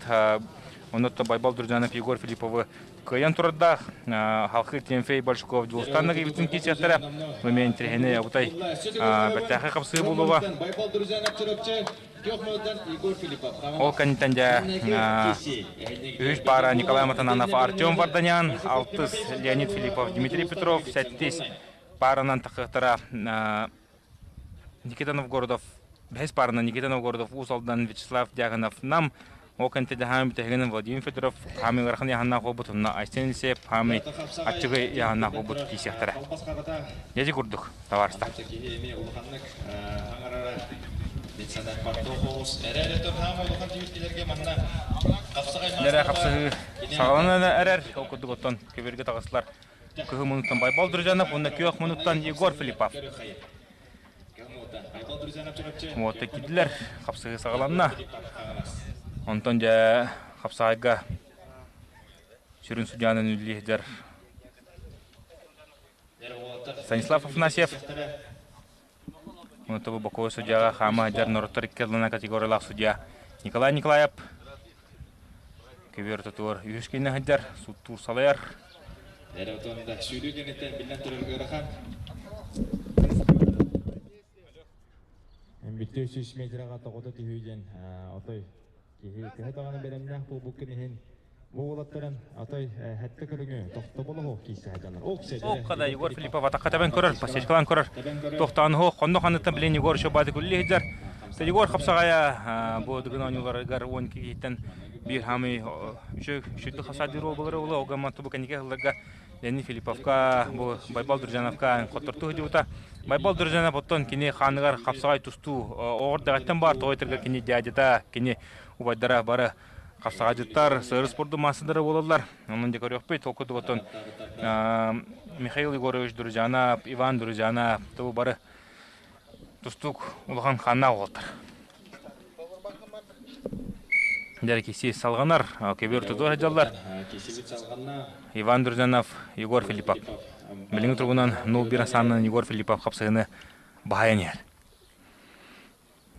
Оннуттан Байбал Дружанов Егор Филипповы кыайан турардаах. Халхы Тимофей Большаков Дьулустан Нагиевицын киисиэхтэрэ. Бу эмиэ интэриэһинэй абытай бэртээхэй хапсыы буолуоҕа. Ол кэнниттэн дьэ үһүс паара Николай Матананов, Артем Варданян, алтыс Леонид Филиппов, Дмитрий Петров, сэттис пааранан тахыахтара Никита Новгородов, бэһис пааранан Никита Новгородов, Уус Алдан, Вячеслав Дьяконов, Нам, ол кэнниттэн дьаһаан бүтэһигинэн Владимир Федоров, хаамыы ыарахан яһаннаах буолбут, онно Айсен Елисеев хаамыы аччыгый яһаннаах буолбут киисиэхтэрэ. Дьэ курдук, табаарыстар. Эрэ хапсыһыы саҕаланан эрэр, ол курдук оттон көбүөргэ таҕыстылар. Кыһыл мунуттан Байбал Дружанов уонна күөх мунуттан Егор Филиппов. Вот киирдилэр, хапсыһыы саҕаланна. Онтон дьэ хапсаайга сүрүн судьяны үллиһдэр Станислав Афанасьев. Онто бу бокуой судьяҕа хаама сылдьар норуоттар икки ардыларынан категориялаах судья Николай Николаев көбүөр ортотугар үһүс киинэ сылдьар, сууттуур салайар. Бүттүү сүүс метраҕа тоҕута түһүү диэн отой киһи төһө даҕаны бэлэмнээх буолбуккун иһин бу уолаттарын отой хэттэ көрүҥү тохтобул оһох киирсэ сылдьаллар. Ох, Егор Филиппов атахха тэбэн көрөр, посечкалаан көрөр. Тохтоон оһох, хонно ханныттан билин Егор еще баады күлли сылдьар. Егор хапсаҕайа бу дыгын оонньууларыгар 12 киһиттэн биир хаамый үчүгэй хасаадыр буолар уола огамма тубу кэннике сылларга Леонид Филипповка, бу Байбал Дружановка хоттортуу сылдьыбыта. Байбал Дружанов оттон кини хааныгар хапсаҕай тустуу оҕор дэҕэттэн баар тоҕо этэргэ кини дядята, кини убайдара бары хапсаҕайдьыттар, сыры спорду маастардара буолаллар. Онон дьэ көрүөхпүт. Ол курдук оттон Михаил Егорович Дружанов, Иван Дружанов бу бары тустуук улахан хааннаах уолаттар. Дьэ киси салҕанар, көбүөр тутуо сылдьаллар. Иван Друзанов, Егор Филиппов. Билиҥҥи туругунан 0-1 асаанынан Егор Филиппов хапсыһыны баһайан иһэр.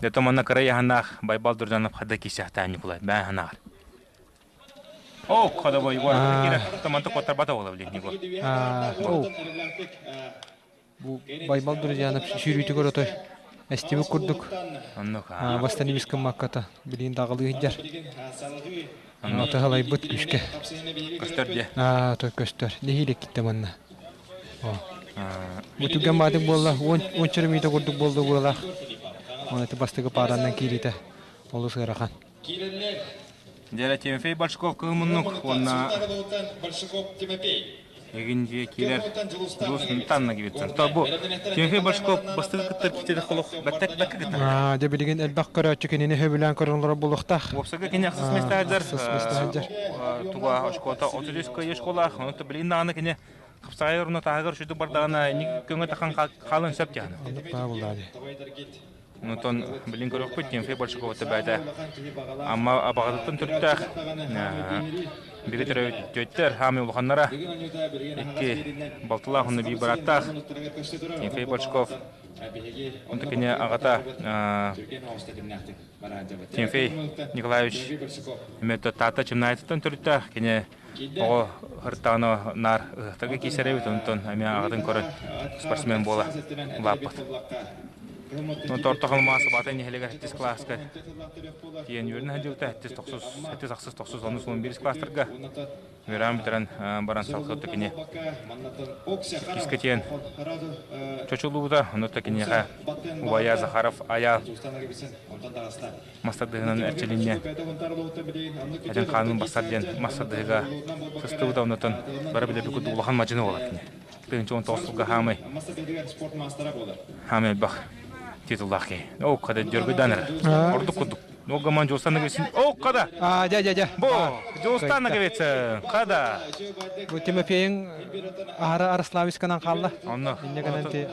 Дьэ манна кыра яһаннаах Байбал Друзанов хада киисэхтээн Ньукулай бээн ханаҕар. О, ходобой Егор киирэ томанты коттарбата буола билин Егор. Бу Байбал Друзьянов сүүрүүтүгэр отой эстибит курдук бастан гыммакката билигин даҕалыы сылдьар. Атыһалайбыт күүскэ. Көстөр дьэ. Аа, той көстөр. Нэһиилэ киттэ манна. Бу түгэн баатык буолла, уон чөрөмүйдэ курдук буолла буолаах. Оны бастакы паараннан киириитэ олус ыарахан. Дьэ, Тимофей Большаков кыһыл муннук уонна Эгин дьиэ киирэр Дус Нтанна кибитсэн. То бу Тимофей Большаков бастакы кыттар китери холох бэттек бэккэ кыттар. Аа, дьэ билигин элбэх көрөөччү кинини сөбүлээн көрөн олорор буолуохтаах. Уопсайга кини ахсыс миэстэһэ туга очкота 33 кыайыы школаах, онон билигин даҕаны кини хапсаҕай оруна таһыгар үчүгдүк бардаҕына көҥө тахан хаалын сөп диэхин. Оннук баа буллаа дии. Онтон билин көрүөхпүт Тимофей Большаков бэйэтэ Амма Абаҕатыттан төрүттээх бигэ төрөппүттэр хаамыы улаханнара икки балтылаах уонна биир бырааттаах Тимофей Большаков. Онто кини аҕата Тимофей Николаевич эмиэ Таатта Чымнаайытыттан төрүттээх. Кини оҕо ыртаҕына наар ыһыахтарга киирсэр эбит, онтон эмиэ аҕатын көрөн спортсмен буола улааппыт. Онтон орто халымаа Сыбаата нэһилиэгэр сэттис кылааска тиийэн үөрэнэ сылдьыбыта, сэттис тохсус, сэттис ахсыс тохсус онус уон биирис кылаастарга үөрэҕин бүтэрэн баран салгыы кини иккискэ тиийэн чочуллубута, онно киниэхэ убайа Захаров Ая мастардыһынан эрчилиннэ. Этин хаанын бассар диэн мастардыһыга сыстыбыта, оннотон бары билэрбит курдук улахан мадьыны буолар кини. 19 сылга хаамай хаамай элбэх титуллаах киһи. Ол када дьөргү даныр. Ордук курдук. Ол гаман Жостан Наговицын. О, када! А, дя, дя, дя. Бо, Жостан Наговицын. Када! Бу Тимофейын аһара Арслависканан хаалла. Онно. Инне гынан ти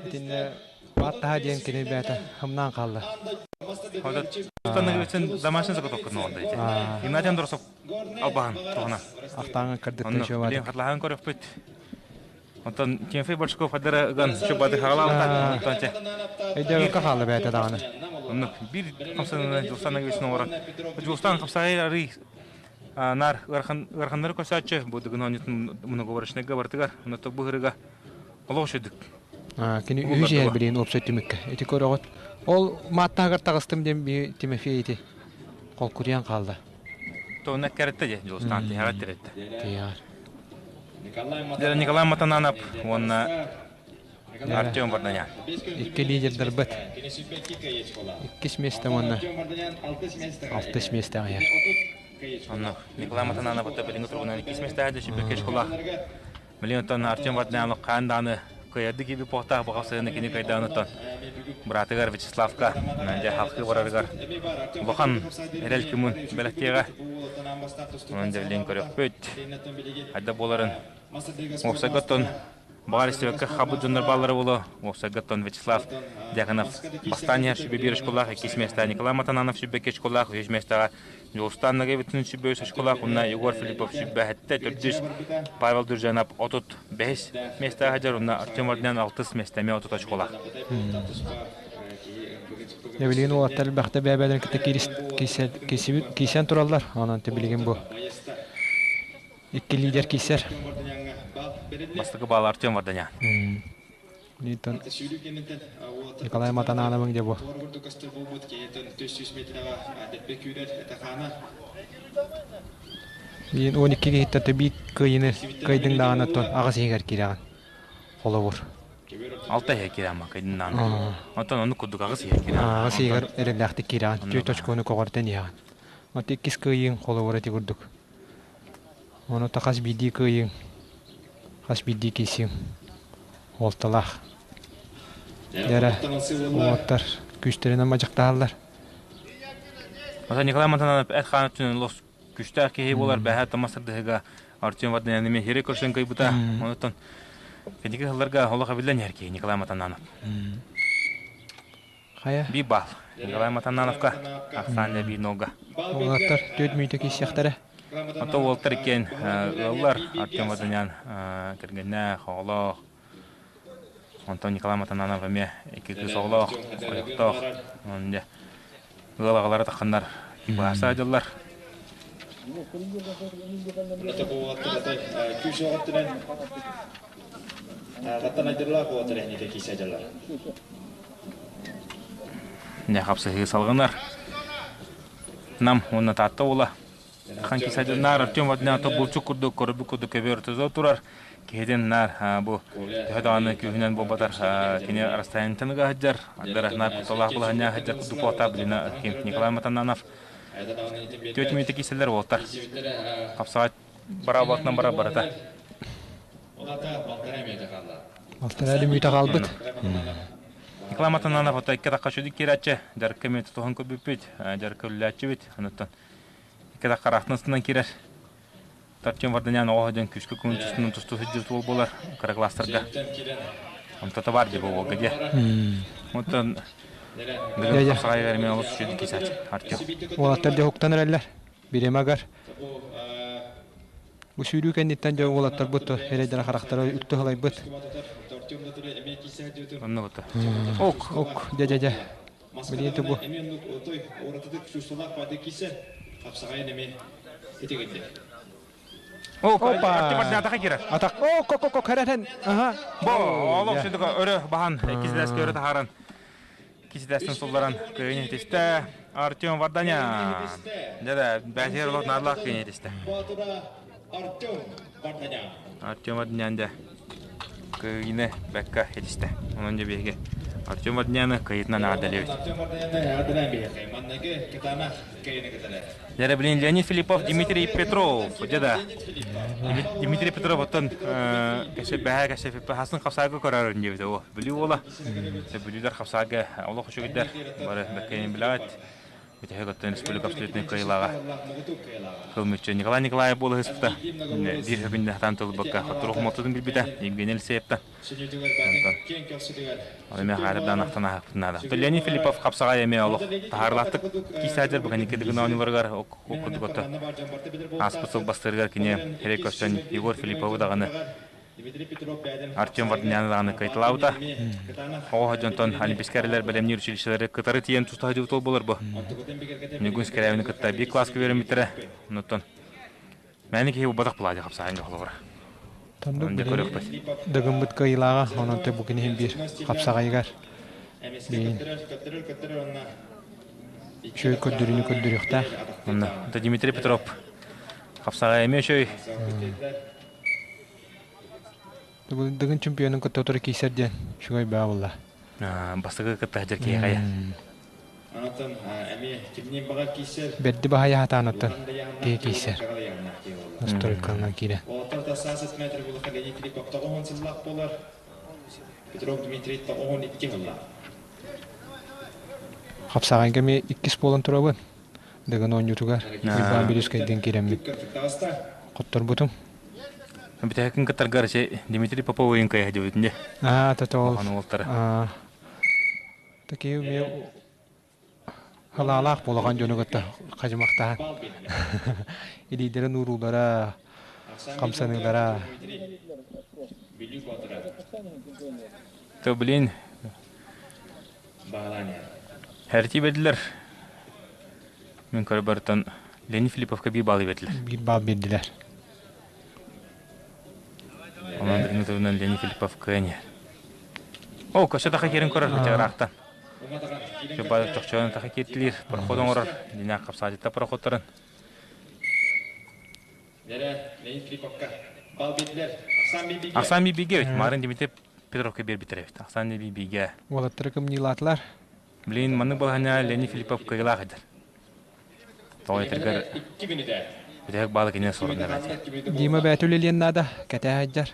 итинне Бааттаһа диэн кини бэйэтэ ымнаан хаалла. Становится домашний заготовка ноҕордо ити. Игнатий Андросов албаһын туһунан. Ахтааҥы кырдыктан Билин хатлаһан көрөхпүт. Онтон Тимофей Большаков хадара ыган чубады хаалаабыта. Онтон те. Өйдөбүккэ хаалла бэйэтэ даҕаны. Оннук бир хамсанына Жулстан Нагович оҥорон. Жулстан хамсаҕай арый нар ыараханнары көрсөөччү бу дыгын оонньутун многоворочнайга бартыгар онно бу ырыга олох үчүдүк Кини үһүс иһэр билигин уопсай түмүккэ. Ити көрөҕүт. Ол мааттаһыгар таҕыстым диэн би Тимофей ити холкуруйан хаалла. Туонна кэрэтте же Дьулустаан тиһэҕэр тиретте. Тиһэҕэр. Николай Матананов уонна Артем Варданян. Икки лидердарбыт. Иккис миэстэ уонна алтыс миэстэҕэ иһэр. Онно Николай Матананов билиҥҥи туругунан иккис миэстэҕэ дьэ школах Билигин оттон Артем Варданянов хаан даҕаны кыайардык киирбит буолуохтаах баҕа сайыны кини кыайдаҕыныттан быраатыгар Вячеславка дьэ халкыы барарыгар улахан эрэл күмүн бэлэхтиэҕэ. Онон дьэ билигин көрүөхпүт. Хайдах буоларын уопсайга оттон баҕар истибэккэ хабыт дьоннор бааллара буолуо. Уопсайга оттон Вячеслав Дьяконов бастаан иһэр сүбэ биир очколаах, иккис миэстэ Николай Матананов сүбэ икки очколаах, үһүс миэстэҕэ Дьулустаан Нагайбытын сүбэ үс очколаах уонна Егор Филиппов сүбэ сэттэ, төрдүс Павел Дуржанов 35 миэстэҕэ сылдьар уонна Артем Орден алтыс миэстэ эмиэ 30 очколаах. Дьэ билигин уолаттар элбэхтэ бэйэ-бэйэлэрин кытта киирсэн тураллар. Онон билигин бу икки лидер киирсэр. Бастакы баал Артем Варданян. Нитон Николай Матанановың дьэ бу. Биин 12 киһиттэн төбиит кыайыны кыайдыҥ даҕаны оттон аҕыс иһигэр киирэҕин. Холобур. Алта иһэ киирэҕин кыайдын даҕаны. Оттон оннук курдук аҕыс иһэ киирэҕин. Аҕыс иһигэр эрэллээхтик киирэҕин. Түөрт очкону көҕөртөн иһэҕин. От иккис кыайыыҥ холобура ити курдук. Ону та хас биирдии кыайыыҥ, хас биирдии киирсииҥ уолталаах. Дьэрэ, уолаттар күүстэринэн мадьыктаһаллар. Ата Николай Матананов эт хаан өттүнэн олус күүстээх киһи буолар бэһэ Томас Сырдыһыга Артем Варданян эмиэ хири көрсөн кыйбыта. Онуттан кэнники сылларга олох эбиллэн иһэр киһи Николай Матананов. Хайа? Биир баал. Николай Матанановка ахсаан биир нолга. Уолаттар түөрт мүнүүтэ киирсиэхтэрэ. Ото уолтар иккиэн ыаллар Артем Варданян кэргэннээх, оҕолоох. Онтон Николай Матананов эмиэ икки кыыс оҕолоох, ойохтоох. Онон дьэ ыал аҕалара тахханнар быһаарса сылдьаллар. Дьэ хапсыһыы салҕанар. Нам уонна Таатта уола Хан кисадыннаар Артем Ваднято булчук курдук көрбүт курдук көбүөр турар. Киһитин наар бу төһө даҕаны күүһүнэн буолбатар кини расстояниетын ыга сылдьар. Ардара наар кутталаах былаһанньа сылдьар курдук буолта билина Николай Матананов. Түөрт мүнүүтэ кииселлэр уолтар. Хапсаҕай бараабатынан бара барыта. Алтара мүнүүтэ хаалбыт. Николай Матананов ото икки атахха сүдүк киирээччи, дьарыкка мүнүүтэ туһун көрбүппүт, дьарыкка үлэлээччибит. Онуттан икки атахха араахтан астынан киирэр. Артем Варданян оҕо дьон күүскэ күн тустунан тусту сылдьыбыт уол буолар кыра класстарга. Онто бар дии буолга дии. Онтон билигин хапсаҕайыгар эмиэ олус үчүгэй кисээччи Артем. Уолаттар дьэ уһуктан эрэллэр. Бириэмэ Бу сүүрүү кэнниттэн дьэ уолаттарбыт эрэйдэрэ харахтара үлтү халайбыт. Онно бута. Ок, ок, дьэ дьэ дьэ. Билиэн бу. Опа! Атака кирер. Атак. О, ко ко ко кэрэтен. Аха. Бо, олох сүдүк өрө баһан, кизлэске өрө тахаран. Кизлэстен сулларан кыйын тисте. Артем Варданян. Дьэ бәсер олох наарлаах кыйын тисте. Артем Варданян дьэ кыйыны бэкка хетисте. Онон дьэ биһиги Артем Варданяны кыйытынан аадалыбыт. Дьэ блин Леонид Филиппов, Дмитрий Петров. Дьэ да. Дмитрий Петров оттон кэсе бэһэ кэсе хасын хапсаага көрөр диэбитэ о. Бүлүү уола. Бүлүүлэр хапсаага олох үчүгүйдэр. Бары бэккэйин билэҕит. Бүтэһик оттон республика абсолютнай кыайыылааҕа Кылмыччы Николай Николаев буолаһыспыта. Биир хөкүндэ хатаан тылбакка хотурух мототун билбитэ Евгений Алексеевтан. Онтон эмиэ хаатырдаан ахтан аһаппытын наада. Леонид Филиппов хапсаҕай эмиэ олох таһаарылаахтык киисээдэр бу кэнники оонньууларыгар курдук отто ааспыт сыл бастыырыгар кини хэрэй көрсөн Егор Филипповы даҕаны Артем Варданяны даҕаны кыайталаабыта. Оҕо дьонтон олимпийскай эрэлэр бэлэмниир училищелары кытары тиийэн туста сылдьыбыт ол буолар бу. Ньургун Скрябины кытта биир класска үөрэммиттэрэ. Оннуттан мээнэ киһи буолбатах былаадьа хапсаайынга холобура. Тоннук дыгыммыт кыайыылааҕа, онон бу киниһин биир хапсаҕайыгар бэйин үчүгэй көрдөрүүнү көрдөрүөхтээх. Онно Дмитрий Петров хапсаҕай эмиэ үчүгэй. Дыгын чемпионун кытта утары киирсэр диэн үчүгэй баа буолла. Бастакы кытта сылдьар киһи хайа. Бэрди баһайа хатаанаттан киһи киирсэр. Настройканан киирэн. Хапсаҕайга эмиэ иккис буолан турабын. Дыгын оонньуутугар Уйбаан Бүлүүскэйдиин киирэммит хотторбутум. Бүтэһикин кыттаргар Дмитрий Поповыйын кыайа дебитин де. Аа, тотол. Улахан уолтары. Аа. Такие умею халаалаах буолахан дьону кытта хадьымахтаан. Илиилэрин уруулара, хамсаныылара. То блин, Хэрти бэрдилэр. Мин көрө Леонид Филипповка биир баалы бердилэр. Биир баал бердилэр. Онон билиҥҥи туһунан Леонид Филиппов кыайан иһэр. О, көсө таха киирэн көрөр ыраахтан. Чохчоон таха кииртилиир, проход оҥорор. Динэ хапсаадьытта проходтарын. Ахсаан бигэ эбит. Марын Дмитрий Петровка биэрбиттэр эбит. Ахсаан бигэ. Уолаттары кымньыылаатылар. Блин, маннык балаһанньа Леонид Филиппов кыайыылаах эдэр. Тоҕо этэргэр бүтэһик баалы кинини сорун эбээт. Дима бэйэтэ үлэлиэн наада, кэтээ сылдьар.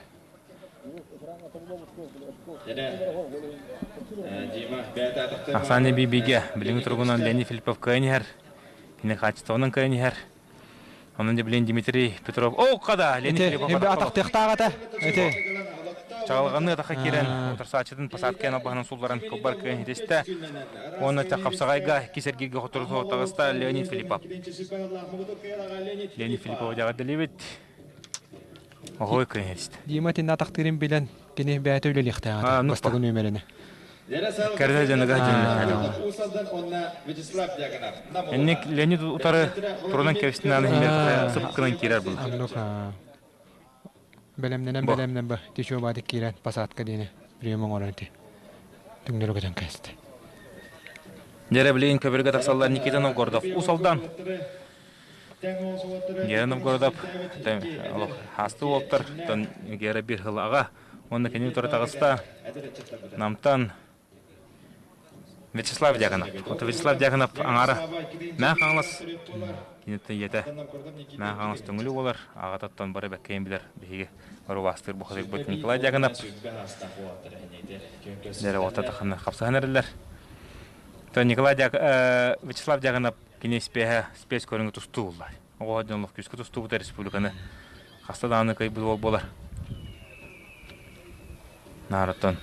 Ахсаан бигэ билиҥҥи туругунан Леонид Филиппов кыайан иһэр. Кини хаачыстыбанан кыайан иһэр. Онон дьэ билин Дмитрий Петров о хада Леонид Филиппов атахтыахтаах этэ. Эти. Чаҕылҕаныы атахха киирэн утарсааччытын посадкаан албаһынан сулларан кылбар кыайан хитистэ. Уонна хапсаҕайга иккис эргииргэ хотору таҕыста Леонид Филиппов. Леонид Филиппов дьаҕарделибит. Оһой кыайан хитистэ. Дима итиннэ атахтыырын билэн кини бэйэтэ үлэлиэхтээх этэ. Бастакы нүөмэрини. Кэрэ дьаныга Энник Леонид утары турунан кэбистин ааны иһиннэр сыпкынан киирэр бұл. Бэлэмнэнэн бэлэмнэн ба тишо баадык киирэн посадка диэни прием оҥорон ити түҥнөрү көтөн кээсти. Дьэрэ билигин көбүргэ тахсаллар Никита Новгородов Усалдан. Гера Новгородов олох хаасты уолтар тон Гера бир хыл аҕа уонна кини утары таҕыста Намтан Вячеслав Дьяконов. Ото Вячеслав Дьяконов аҥаара Мээн Хаҥалас киниттэн ийэтэ Мээн Хаҥалас төҥүлү буолар аҕатыттан бары бэккэйин билэр биһиги орубаастыыр бухатыйбыт Николай Дьяконов дьэрэ уота таханы хапсаһан эрэллэр. То Николай Дьяк Вячеслав Дьяконов кини спеһэ спец көрүҥү тустуу булла. Оҕо дьон күүскэ тустубута республиканы хаста даҕаны кыайбыт уол буолар. Наараттан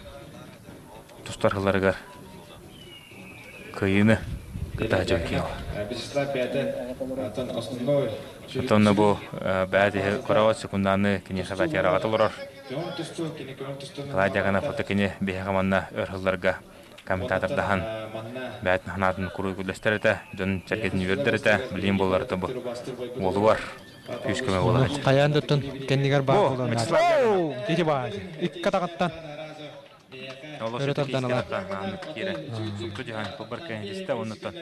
тустар сылларыгар кыайыыны. Кытаа дьон киһи. Оттон бу бэйэ иһи көрөҕөт секунданы киниэхэ бэтиэрэҕэ толорор. Николай Дьяконов ото кини биһиэхэ манна өр сылларга комментатордаһан бэйэтин санаатын куруук үллэстэр этэ, дьон сэргэтин үөрдэр этэ, билигин буоллар бу уолугар күүс көмө буолар этэ. Хайаан да оттон кэннигэр баар буолан Ити баар. Икки атаҕыттан өрө тардан ылар. Супту дьаһан кылбар кэннистэ оннуттан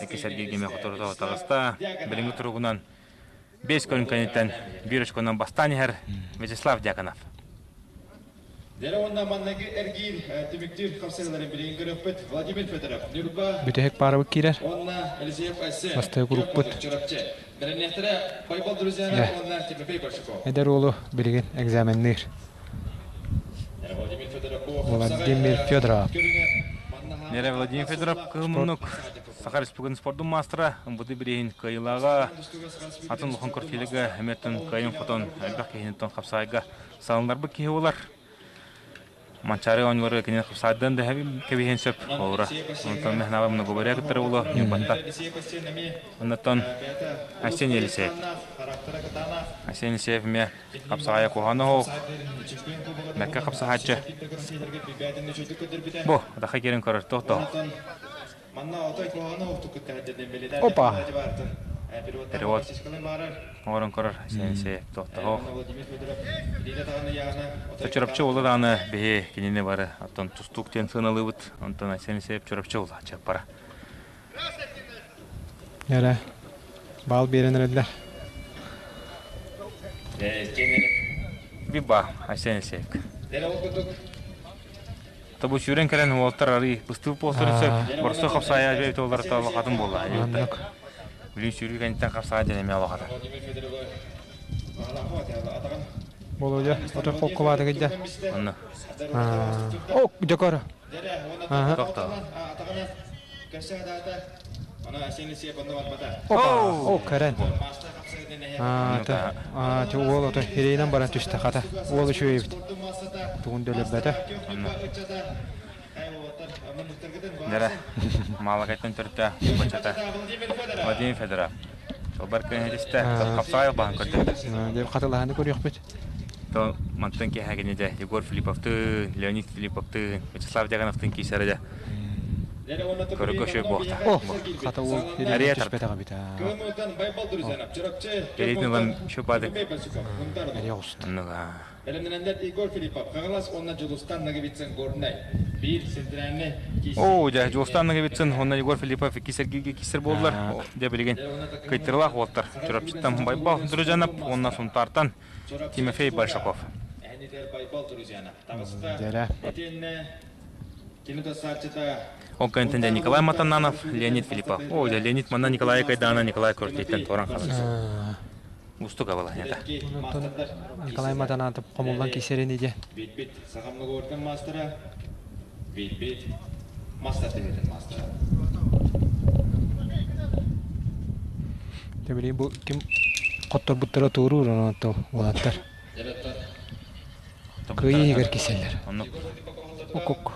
икки Сергей Геме хоторото таҕыста. Билиҥҥи туругунан 5 көрүҥ кэнниттэн биир очконан бастаан иһэр Вячеслав Дьяконов. Дьэ уонна манныгы эргиир түмүктүүр хапсыһыыларын билигин көрүөхпүт. Владимир Федоров, Ньурба Бүтэһик паарабыт киирэр. уонна Елисеев Айсен, Бастакы группут. Чурапчы. Бэлэмниэхтэрэ Байбал Друзьянов уонна Тимофей Большаков. Эдэр уолу билигин экзаменныыр. Владимир Федоров бу Владимир Федоров. Нерэ Владимир Федоров кыһыл муннук Саха Республикатын спордун маастара, МВД бирииһин кыайыылааҕа, атын улахан квартирага эмиэттэн кыайан-хотон элбэх киһиниттэн хапсаайга салыннарбыт киһи буолар. Манчаары оонньууларга кинини хапсаайдан да кэбиһиэн сөп олора. Онтон мэхнаба многоборье кыттара буолуо Ньурбатта. Оннуттан Айсен Елисеев. Айсен Елисеев эмиэ хапсаҕайа куһаҕана оһох, бэккэ хапсаһааччы. Бу, атаха киирэн көрөр тохтоо. Опа! Перевод оҥорон көрөр сенсей тохтоһох. Чурапчы уола даҕаны биһи кинини бары оттон тустуук диэн сыаналыыбыт. Онтон Айсен Елисеев Чурапчы уола чаппара. Эрэ баал биэрэн эрэллэр. Биба Айсен Елисеев. Тобу сүүрэн кэлэн уолтар арый быстыбыт буолсарын сөп. Борсу хапсаайа бэйбит уоллар талахатын буолла. Оннук. Билин сүүрүү кэнниттэн хапсаайа диэн эмиэ алахата. Болуодьа, ото холкулаата кыйда. Онно. О, дьокоро. Тохтоо. Опа, о, кэрэн. Аа, ти уол ото хирэйинэн баран түстэ хата. Уол үчүгэй эбит. Тугун да өлөрбөтө. Дэрэ, Маалакайтан төрүтэ бачата Владимир Федоров. Чолбар кыһын истэ, хапсаайыл баһын көрдөрдө. Деп хатылаһаны көрүөхпүт. То мантан киэһэ дьэ Егор Филипповтыын, Леонид Филипповтыын, Вячеслав Дьяконовтыын киисэрэ дьэ көрөгө үчүгэй буолта. О, хата уол хирэйинэн түспэтэх эбит. Передний ылан еще падает. Эрия оҕуста. Бэлэмнэнэллэр Егор Филиппов, Хаҥалас уонна Дьулустан Ноговицын Горнай. Биир центральный Оо, дьэ, Дьулустан Ноговицын уонна Егор Филиппов икки сэргииргэ киирсэр буоллар, дьэ билигин кыйтырылаах уолтар Чурапчыттан Байбал Друзьянов уонна Сунтаартан Тимофей Большаков. Дьэрэ. Ол кэнниттэн дьэ Николай Матананов, Леонид Филиппов. О, дьэ, Леонид манна Николай Кайдаана Николай Куртейтен туоран хаалар. Устук абалаһынята. Онтон Николай Матанатов хомуллан кисэрин иде. Билбит сахам многоорден мастера, билбит мастер тегетин мастера. Тэбили бу ким хотторбуттара туоруур онон уолаттар. Кыайыы иһигэр киселлэр. Окок.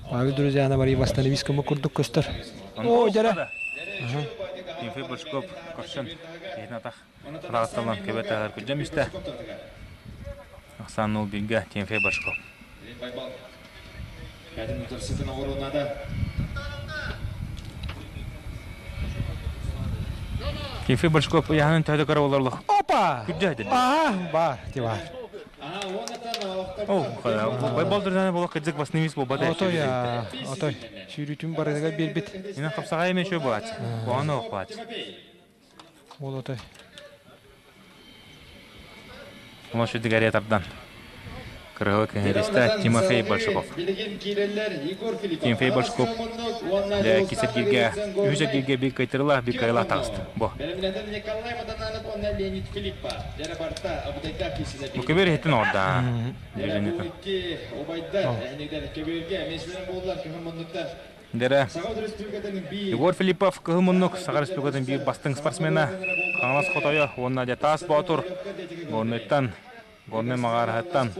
Павел друзьяна бари восстановись кому курдук көстөр. О, дьара. Тимофей Бочков көрсөн киһитин атах хараҕытталан көбө таһар күрдьэм истэ. Ахсаан 0-1-гэ Тимофей Бочков. Тимофей Бочков ыйаһынын төһө да кыра буолар Опа! Күрдьэ этэ. Аа, бар, ти бар. О, Байбал друзьяна була кыдзык баснымис буолбат. Отой, отой. Сүүрүүтүн барытыгар биэрбит. Инэн хапсаҕай эмэ үчүгэй буолааччы. Куһаҕаны ох буолааччы. Ол отой. Ону сүдүгэрэ тардан. Кырыһы кэһиристэ Тимофей Большаков. Тимофей Большаков дьэ кисэргииргэ үһүс эргииргэ биир кыайтарыылаах, биир кыайыылаах таҕыста. Бу. Бу көбүөр иһиттин оҕорда. Дэрэ Егор Филиппов Кыһыл Муннук Саха Республикатын биир бастыҥ спортсмена, Хаҥалас Хотойо уонна дьэ Таас Боотур Горнайтан, Горнай Маҕараһыттан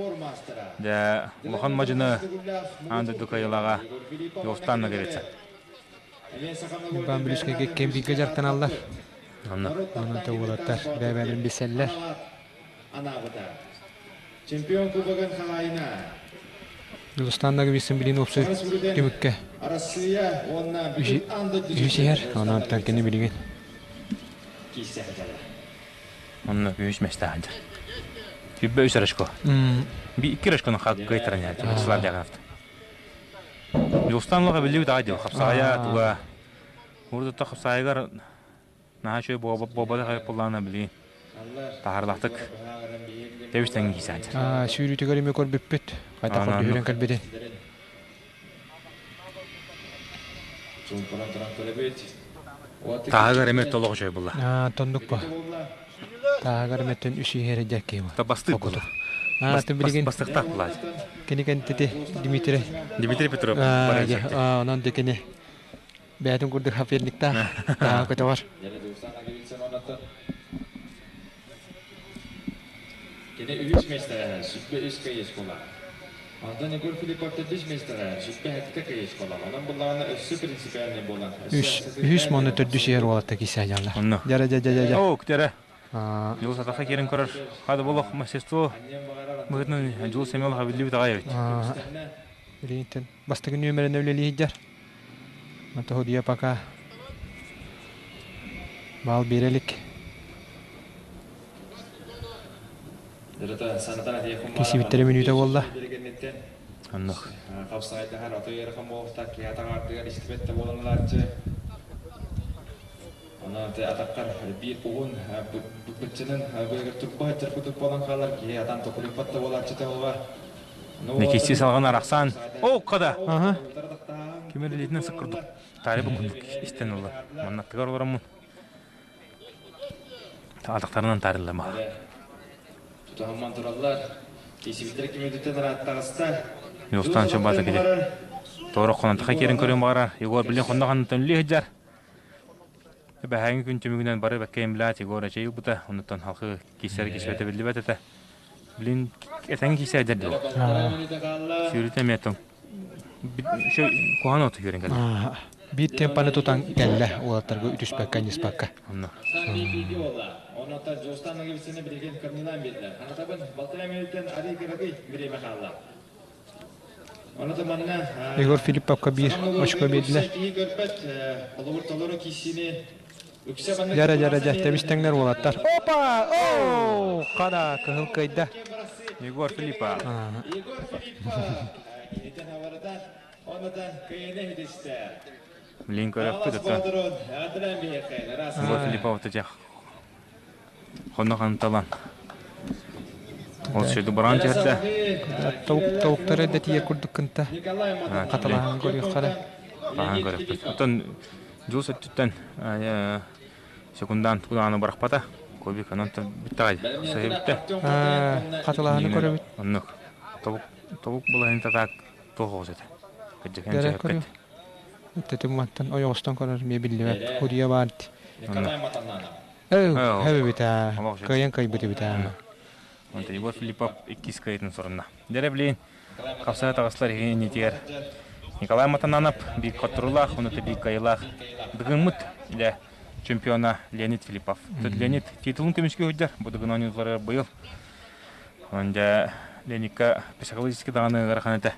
дьэ улахан мадьыны аан дойду кыайыылааҕа Йостан Ноговицын. Иван Брюскайга кэм бииргэ дьарыктаналлар. Онно. Онон да уолаттар бэйэ-бэйэлэрин билсэллэр. Чемпион кубогын хаһаайына. Дьулустаан Ноговицын билин уопсай түмүккэ Арассыыйа уонна бүтүн аан дойду үһүс иһэр. Онон кини билигин Онно үһүс мэстээх сылдьар. Түббэ үс рожко. Би икки рожкону кыайтаран иһэр Вячеслав Дьяконов. Дьулустаан олох биллибит аҕай дьыл. Хапсаҕайа туга. Урут хапсаайыгар наһаа үчүгэй буолбатах буоллаҕына билигин таһаарылаахтык тэбис тэҥҥэ киирсээн Сүүрүүтүгэр эмиэ көрбүппүт. Хайдах көрдүһүрэн кэлбитин. Тааһыгар эмиэ толох үчүгэй буолла. Тоннук ба. Тааһыгар эмэттэн үс иһэрэ дьэкки ба. Бастык буолла. Бастыктаах буолла. Кини кэнтити Дмитрий. Дмитрий Петров. Онон да кини бэйэтин курдук соперниктаах тааһы көтөҕөр. Кини үһүс миэстэҕэ сүппэ үс кыайыс буолар. Онтон Егор Филиппов төрдүс миэстэҕэ сүппэ сэттэ кыайыс буолар. Онон буллаҕына өссө принципиальный буолан. Үһүс уонна төрдүс иһэр уолатта киисээньаллар. Онно. Дьара дьа дьа дьа. Оо, дьара. Дьулус атахха киирэн көрөр. Хада болох мастерство быһыытынан Дьулус Семенов биллибит аҕай эбит. Билигин бастакы нүөмэрин үлэлиир Матоһудуйа пока баал биэрэ илик. Кисибиттэрэ мүнүүтэ буолла. Оннук. Онон атахтар биир уһун быччынын быыгар турба сылдьар курдук буолан хаалар киһи атан токуруйбат да буолааччыта буолар. Некисси салҕан арахсан оокка да ким эрэ илиитинэн сыккырдык таайы бу курдук истэн ылла маннаттыгар олороммун атахтарынан таарыллама Тутаһымман тураллар. Кисибиттэр кимититтэн ырааттаҕыста. Юстан чабата киди Торо хонон киэрин көрүн баара Егор билин хонно ханнытан үлэ сылдьар Бэһээҥҥи күн түмүгүнэн бары бэккэ эмлэт Егор эчэй ылбыта, оннуттан халкы киирсэр киирсибэтэ биллибэт этэ. Билин этэҥ киирсээдэр дуо? Сүүрүтэ эмиэ тоҥ. Куһаҕан оту үөрэн кэллэ. Биир темпаны тутан кэллэ уолаттарга үтүспэккэ, анньыспакка. Онно. Егор Филипповка биир очко биэрдилэр. Дьара дьара дьэ тэбис тэҥнэр уолаттар. Опа! Оо! Хана кыһыл кыайда. Егор Филиппов. Блин көрөппүт ото. Егор Филиппов тыжах Хонно ханталан. Ол сөйдү баран түһэрдэ. Тобуктары да тиийэр курдук кынта. Хаталаһан көрүөххэ Хаһан көрөппүт. Оттон дьулус өттүттэн секундаан кудааны барахпата. Кобик онон бүттэҕэй. Сыһы бүттэ. Хатылаһаны көрөбүт. Оннук. Тобук тобук булаһын татаак туох оҕус этэ. Кырдьык көрү. Тэтим мантан ойоҕостон көрөр эмиэ биллибэт. Худуйа баар. Эбит аа, кыайан кыайбыт эбит аа. Онтон Егор Филиппов иккис кыайытын сорунна. Дьэрэ билин хапсаҕа таҕыстылар иһин иннитигэр Николай Матананов биир хотторуулаах, уонна биир кыайыылаах Дыгыммыт илэ чемпиона Леонид Филиппов. Леонид титулун көмүскүү сылдьар, бу Дыгын оонньууларыгар быйыл. Онон дьэ Леонидка психологически даҕаны ыарахан этэ.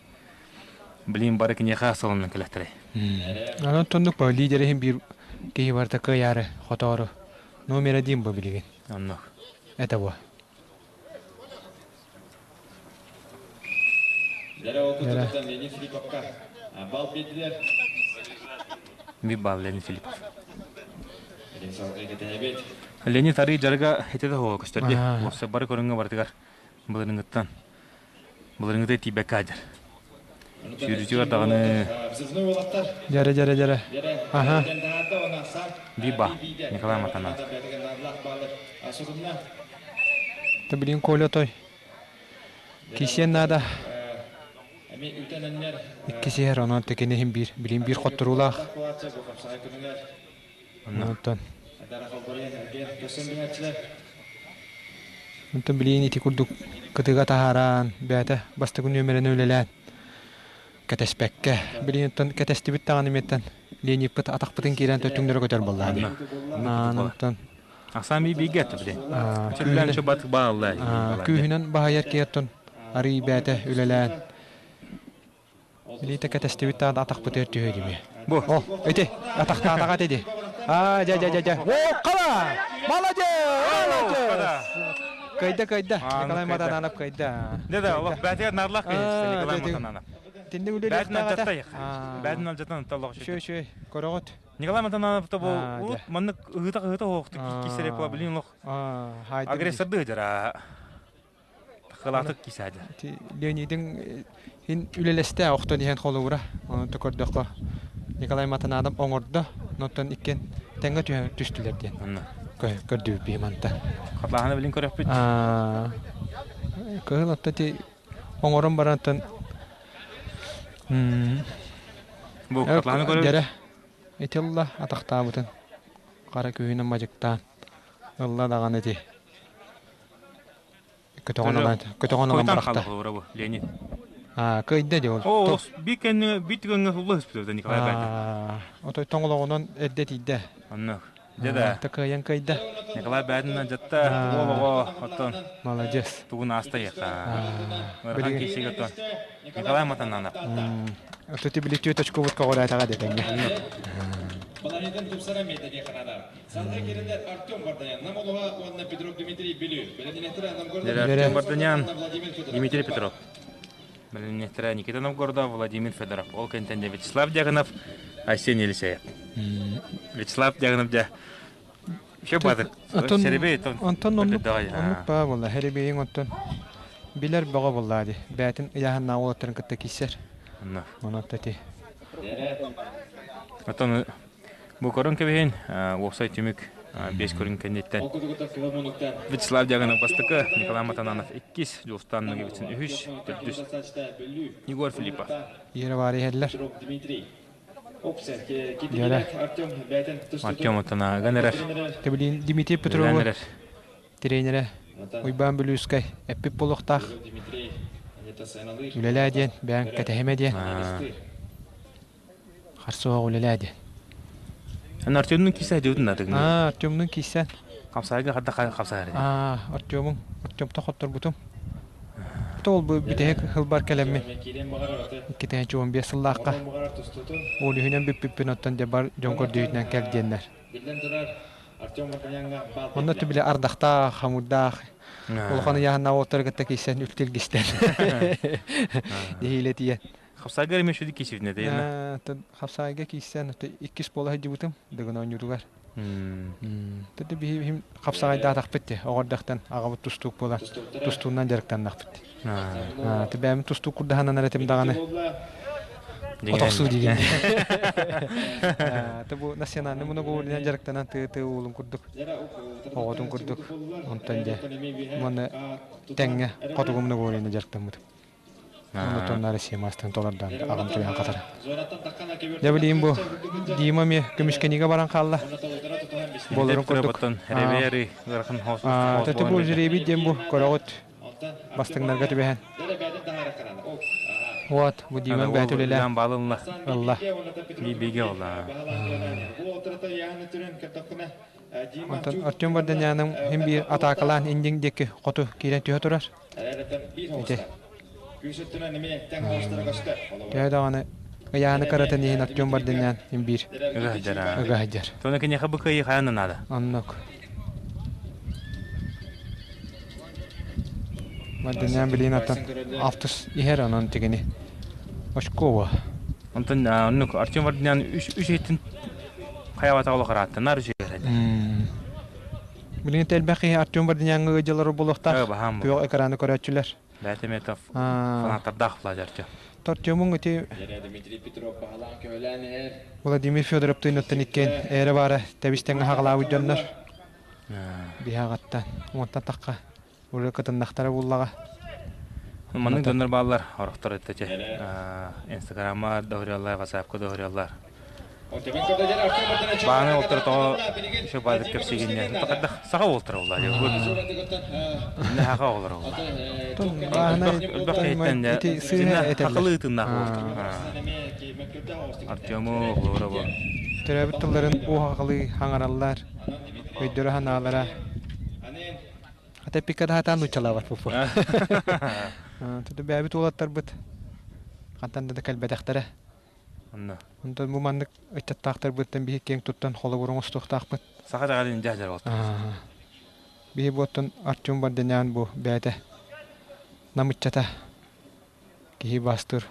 Билин бары киниэхэ сылынан кэлэхтэрэй. Онон тоннук ба лидер иһин биир киһи барыта кыайаары, хотоору. Номер один бу билигин. Оннук. Это бу. Ми бал Леонид Филиппов. Леонид арыы дьарыга ити да хоҕо көстөрдө. Уопсай бары көрүҥҥэ барытыгар былырыҥҥыттан Былырыҥҥыта тиийбэккэ сылдьар. Сүүрүүтүгэр даҕаны Дьэрэ дьэрэ дьэрэ. Аха. Биба Николай Матанов. Ты блин Коля той. Кисиэн наада. Иккисиһэр онон текинихин биир билин биир хотторуулаах. Онтон Онтон билигин ити курдук кытыга таһааран, бэйэтэ бастакы нүөмэринэн үлэлээн кэтэспэккэ, билигин оттон кэтэстибит даҕаны миэттэн. Лениппит атахпытын киирэн төттүҥнөрө көтөр буоллаа дии. Онтон Ахсаан би бигэ түбү. Чүллэн чубат баалла. Күүһүнэн баһайар киэртон арый бээтэ үлэлээн Илиитэ кэтэстибит таан атахпытыгар түһүө дими. Бу. О, ити атахтаатаҕа ити ди. Аа, дьэ, дьэ, дьэ, дьэ. О, хала! Молодец! Молодец! Кыайда, кыайда. Николай Матананов кыайда. Да, да, олох бээтигэр нарлах кыайда Николай Матананов. Тинник Бээтин алдьатта. Бээтин алдьатан толлох Үчүгэй, үчүгэй. Көрөҕүт. Николай Матананов то бу урут маннык ыһыта-ыһыта оһохтук киисэрэ кула билин олох агрессорды ыдара. Кылаатык кисаадьа. Леонидин ин үлэлэстэ охтон иһэн холобура. Онон көрдөххө Николай Матананов оҥордо. Онтон иккиэн тэҥҥэ түһэн түстүлэр диэн. Көрдүбүт биһи манта. Хатааһыны билин көрөхпүт. Кыһыл отто ти оҥорон барантан Бу хатааһыны көрөбүт. Дьэрэ ити ылла атахтаабытын хара күһүнэн мадьыктаан ылла даҕаны ити Көтөҕөн ылан көтөҕөн ылан бырахта. бу Леонид. Аа, кыайда дии ол. Оо, би кэннэ би түгэҥҥэ сулла ыспыт Николай Баатыр. Отой тоҥолоҕунан эрдэ тиийдэ. Оннук. Дьэ да. Кыайан кыайда. Николай Баатынан дьатта уол оҕо оттон. Молодец. Тугун ааста яха. Ыарахан киисигэ оттон. Николай Матананов. Өтөтү били түөрт очкобут көҕүрээтаҕа дэтэнҥэ. Балаһыйдан тупсара миэтэ Канада. Салгыы кирилэр Артем Варданян Намолуга уонна Петров Дмитрий Бүлүү. Бэлэмнэнэхтэрэ Новгородов Артем Варданян, Дмитрий Петров. Бэлэмнэнэхтэрэ Никита Новгородов, Владимир Федоров. Ол кэнтэн Вячеслав Дьяконов, Айсен Елисеев. Вячеслав Дьяконов дьэ Все бады. Серебей Онтон оннук оннук баа буолла. Херебейин онтон билэр бөҕө буолла ди. Бээтин ыйааһыннаа уолаттарын кытта киссер. Онон тати. Оттон Бу көрөн кэбиһин, уопсай түмүк 5 көрүҥ кэнниттэн Вячеслав Дьяконов бастакы, Николай Матананов иккис, Дьулустан Ноговицын үһүс, төрдүс Егор Филиппов. Иэрэ баар иһэллэр. Дьэрэ. Артем Отонааган эрэр. Тэбилин Дмитрий Петрову тренерэ Уйбаан Бүлүүскэй эппит буолуохтаах. Үлэлээ диэн, бэйэҥ кэтэһимэ диэн. Харсыһа үлэлээ диэн. Эн Артемнун киисэ дьыбытын атыгын. Аа, Артемнун кииссэн. Хамсайга хадда хамсайар. Аа, Артемун, Артемта хотторбутум. Ол бу бүтэһик сылбар кэлэммин. 2015 сыллаахха ол үһүнэн бүппүппүн оттон дьэ бар дьон көрдүүтүнэн кэл диэннэр. Онно түбүлэ ардахтаах, хамурдаах, улахан ыйааһыннаах уолаттары кытта киирсэн үлтүлгистэн. Нэһиилэ тиийэн. Хапсайга эмиэ шүдү киисибитинэ дейна. Хапсайга кииссэн иккис буола сылдьыбытым Дыгын оонньуутугар. Тete биһи хапсаҕайдаатахпыт те оҕордохтон аҕабыт тустуук буолан тустуунан дьарыктаннахпыт. Тибээм тустуук курдаһанан эретим даҕаны отохсуу диигин. Те бу национальный многоуровневый дьарыктанан тыы уулун курдук оҕотун курдук онтон дьэ уонна тэҥҥэ хотугу многоуровневый дьарыктаммытым. Оннотон Россия маастарын толордоон аҕам туйаан хатара. Дьэ билигин бу Дима эмиэ көмүскэниигэ баран хаалла. Буоларын курдук. Төтө бу жребий диэн бу көрөҕүт бастыҥнарга түбэһэн. Вот, бу Дима бэйэтэ үлэлээн балынла. Ылла. Биге ола. Онтон Артем Варданяның хим биир атаакалаан индиҥ диэки хоту киирэн түһэ турар. Ити. Төһө даҕаны ыйааны кыратын иһин Артем Бардынян им биир ыга ыга сылдьар. Тоно киниэхэ бу кыайыы хайан наада. Оннук. Бардынян билигин аттан алтыс иһэр онон тигини очкова. Онтон оннук Артем Бардынян үс үс иһиттин хайабата олохарааттанар үс Билигин элбэх киһи Артем Вардиняҥҥа ыалдьаллар буолуохтаах. Күөх экраны көрөөччүлэр. Бээтэ фанаттардаах Владимир Артем. Артемуҥ ити Владимир Федоровтыын оттон иккиэн ээрэ баара тэбис-тэҥҥэ хаҕалаабыт дьоннор. Биһаҕаттан уонтан тахха уры кытыннахтара буллаҕа. Маннык дьоннор бааллар, орохтор эттече. Инстаграмма да уһуруйаллар, ватсапка да уһуруйаллар. Бааны олтор тоҕо еще баадыр кэпсигинне. Тахадах саха олтор олла. Инне хаха олор олла. Өлбөх киһиттэн дьэ хахылы ытыннаах олтор. Артему олора бу. Төрөөбүт тылларын уоһаҕалыы хаҥараллар, өйдөрө санаалара. Хата эппиккэ да сатаан нууччалаабат буолбу. Туту бэйэбит уолаттарбыт хантан да кэлбэтэхтэрэ. Онно. Онтон бу маннык ыччаттаахтарбыттан биһи киэҥ туттан холобур оҥостуохтаахпыт. Саха даҕалин дьаһдьар буолтар. Биһи буоттан Артем Бардинян бу бэйэтэ намыччата киһи бастыр.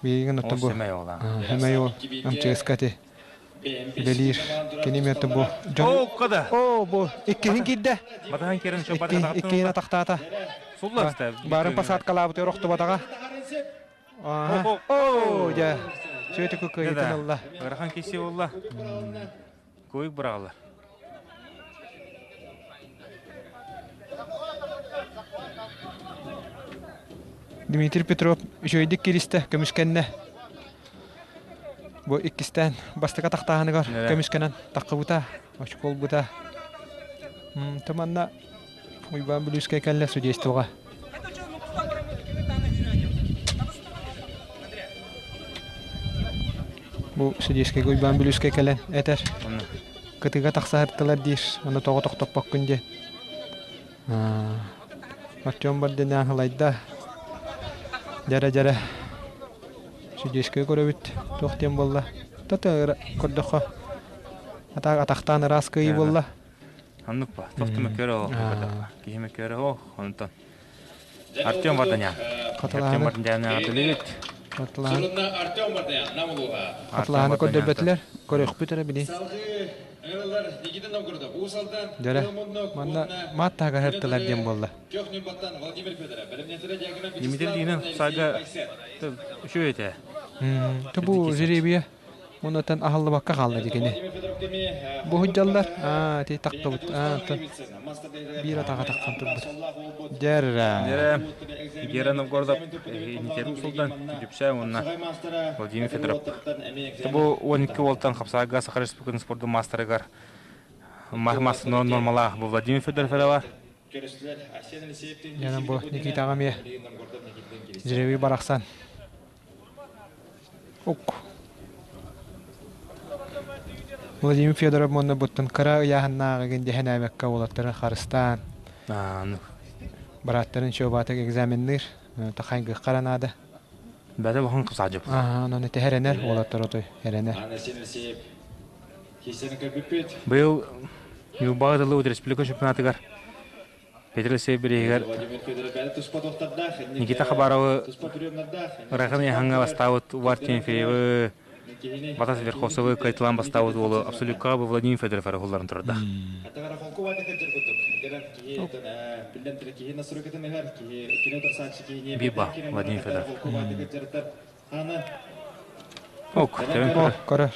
Биһигин оттон бу сэмэй уол МЧС-ка ити үлэлиир. Кини миэтэ бу дьон Оо, када. Оо, бу иккиһин киирдэ. Батаһан киирэн Иккиһин атахтаата. Сулла Барын посадкалаабыт охтубатаҕа. Оо, дьэ. Сүөтүкү кыайыытын ылла. Ыарахан киси буолла. Куйук быраҕалар. Дмитрий Петров үчүгэйдик кииристэ, көмүскэннэ. Бу иккистээн бастакы тахтааһыныгар көмүскэнэн таххыбыта, очко ылбыта. Туманна Уйбаан Бүлүүскэй кэллэ судействоҕа. Бу судейскайга Уйбаан Бүлүүскэй кэлэн этэр. Кытыга тахсаһыртылар диир, ону тоҕо тохтоппоккун диэн. Артем Бардинян ылайда. Дьэрэ-дьэрэ. Судейскай көрөбүт. Туох диэн буолла? Тата көрдөххө атахтаан ыраас кыайыы буолла. Оннук ба. Тохту мөккөр ол. Киһи мөккөр ол. Онтон Артем Варданян. Артем Варданян атылыгыт. Атлаһаны көрдөрбөтүлэр. Көрөхпүт эрэ били. Дьэрэ, манна маат таһыгар һыртылар диэн буолла. Дмитрий Динов сага үчүгэй этэ. Бу жеребия Онтон аһыллыбакка хаалла дии Бу сылдьаллар, аа ити тахтыбыт, аа биир атаҕа тахсан турбут. Дьэрэ. Дьэрэ. Гера Новгородов Никитин Султан Дүпсэ уонна Владимир Федоров. Бу 12 уолтан хапсаага Саха Республикатын спордун маастарыгар мас нормалаах бу Владимир Федоров эрэ Дьэ бу Никитаҕа эмиэ жребий барахсан Ук. Владимир Федоров уонна буттун кыра ыйааһыннааҕыгын дьэһэнээбэккэ уолаттарын харыстаан бырааттарын чуобаатык экзаменныыр тахайгыххара наада. Бәдэ бахан кысаажып. Онон ити эрэнэр уолаттар отой эрэнэр. Быйыл Ньурбаҕа дылы республика чемпионатыгар Петр Алексеев бирииһигэр Никита Хабаровы ырахан ыйаһаҥҥа бастаабыт Увар Тимофеевы, Батас Верховцевы кыайталаан бастаабыт уолу абсолюткаҕа Владимир Федоров эрэ уһулларын турарда. Биир ба Владимир Федоров. Ок, көрөр.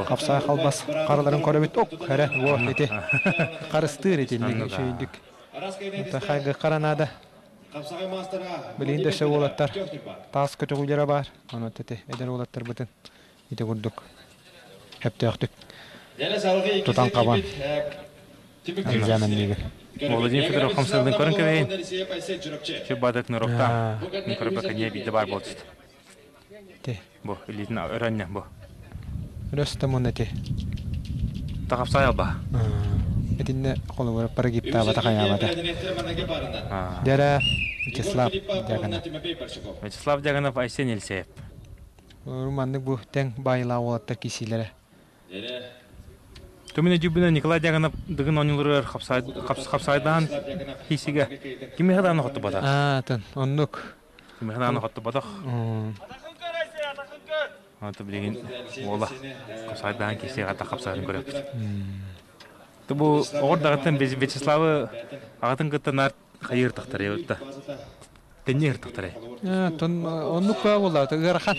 Хапсаа халбас хараларын көрөбүт. Ок, эрэ, во, ити. Харыстыыр итинник үчүйдүк. Хайгы харанаада. Билигин да өссө уолаттар таас көтөҕүүлэрэ баар. Онон ити эдэр уолаттарбытын ити курдук сөптөөхтүк тутан хабан экзаменниигин. Владимир Федоров хамсыырдын көрөн кэбиһин. Чүп бадык нырокта. Көрбөкө не биирдэ баар буолчут. Ти. Бу илиитин өрөннө бу. Өрөстө мун эти. Тахапсай алба. Итинне холобура парагиптаабата хайаабата. Дьэрэ Вячеслав Дьяконов. Вячеслав Дьяконов Айсен Елисеев. Маннык бу тэҥ баайылаах уолаттар киисиилэрэ. Түмүнэ дьүбүнэ Николай Дьяконов Дыгын оонньууларыгар хапсайдаан киисигэ кимиэхэ даҕаны хоттубатах. Аа, оннук. Кимиэхэ даҕаны хоттубатах. Аты билигин уола хапсайдаан киисигэ хата хапсаарын көрөппүт. Бу оҕор даҕаттан Вячеславы аҕатын кытта наар хайыыр тахтар да. Тэнниир тахтар. Тон оннук буолла ыарахан.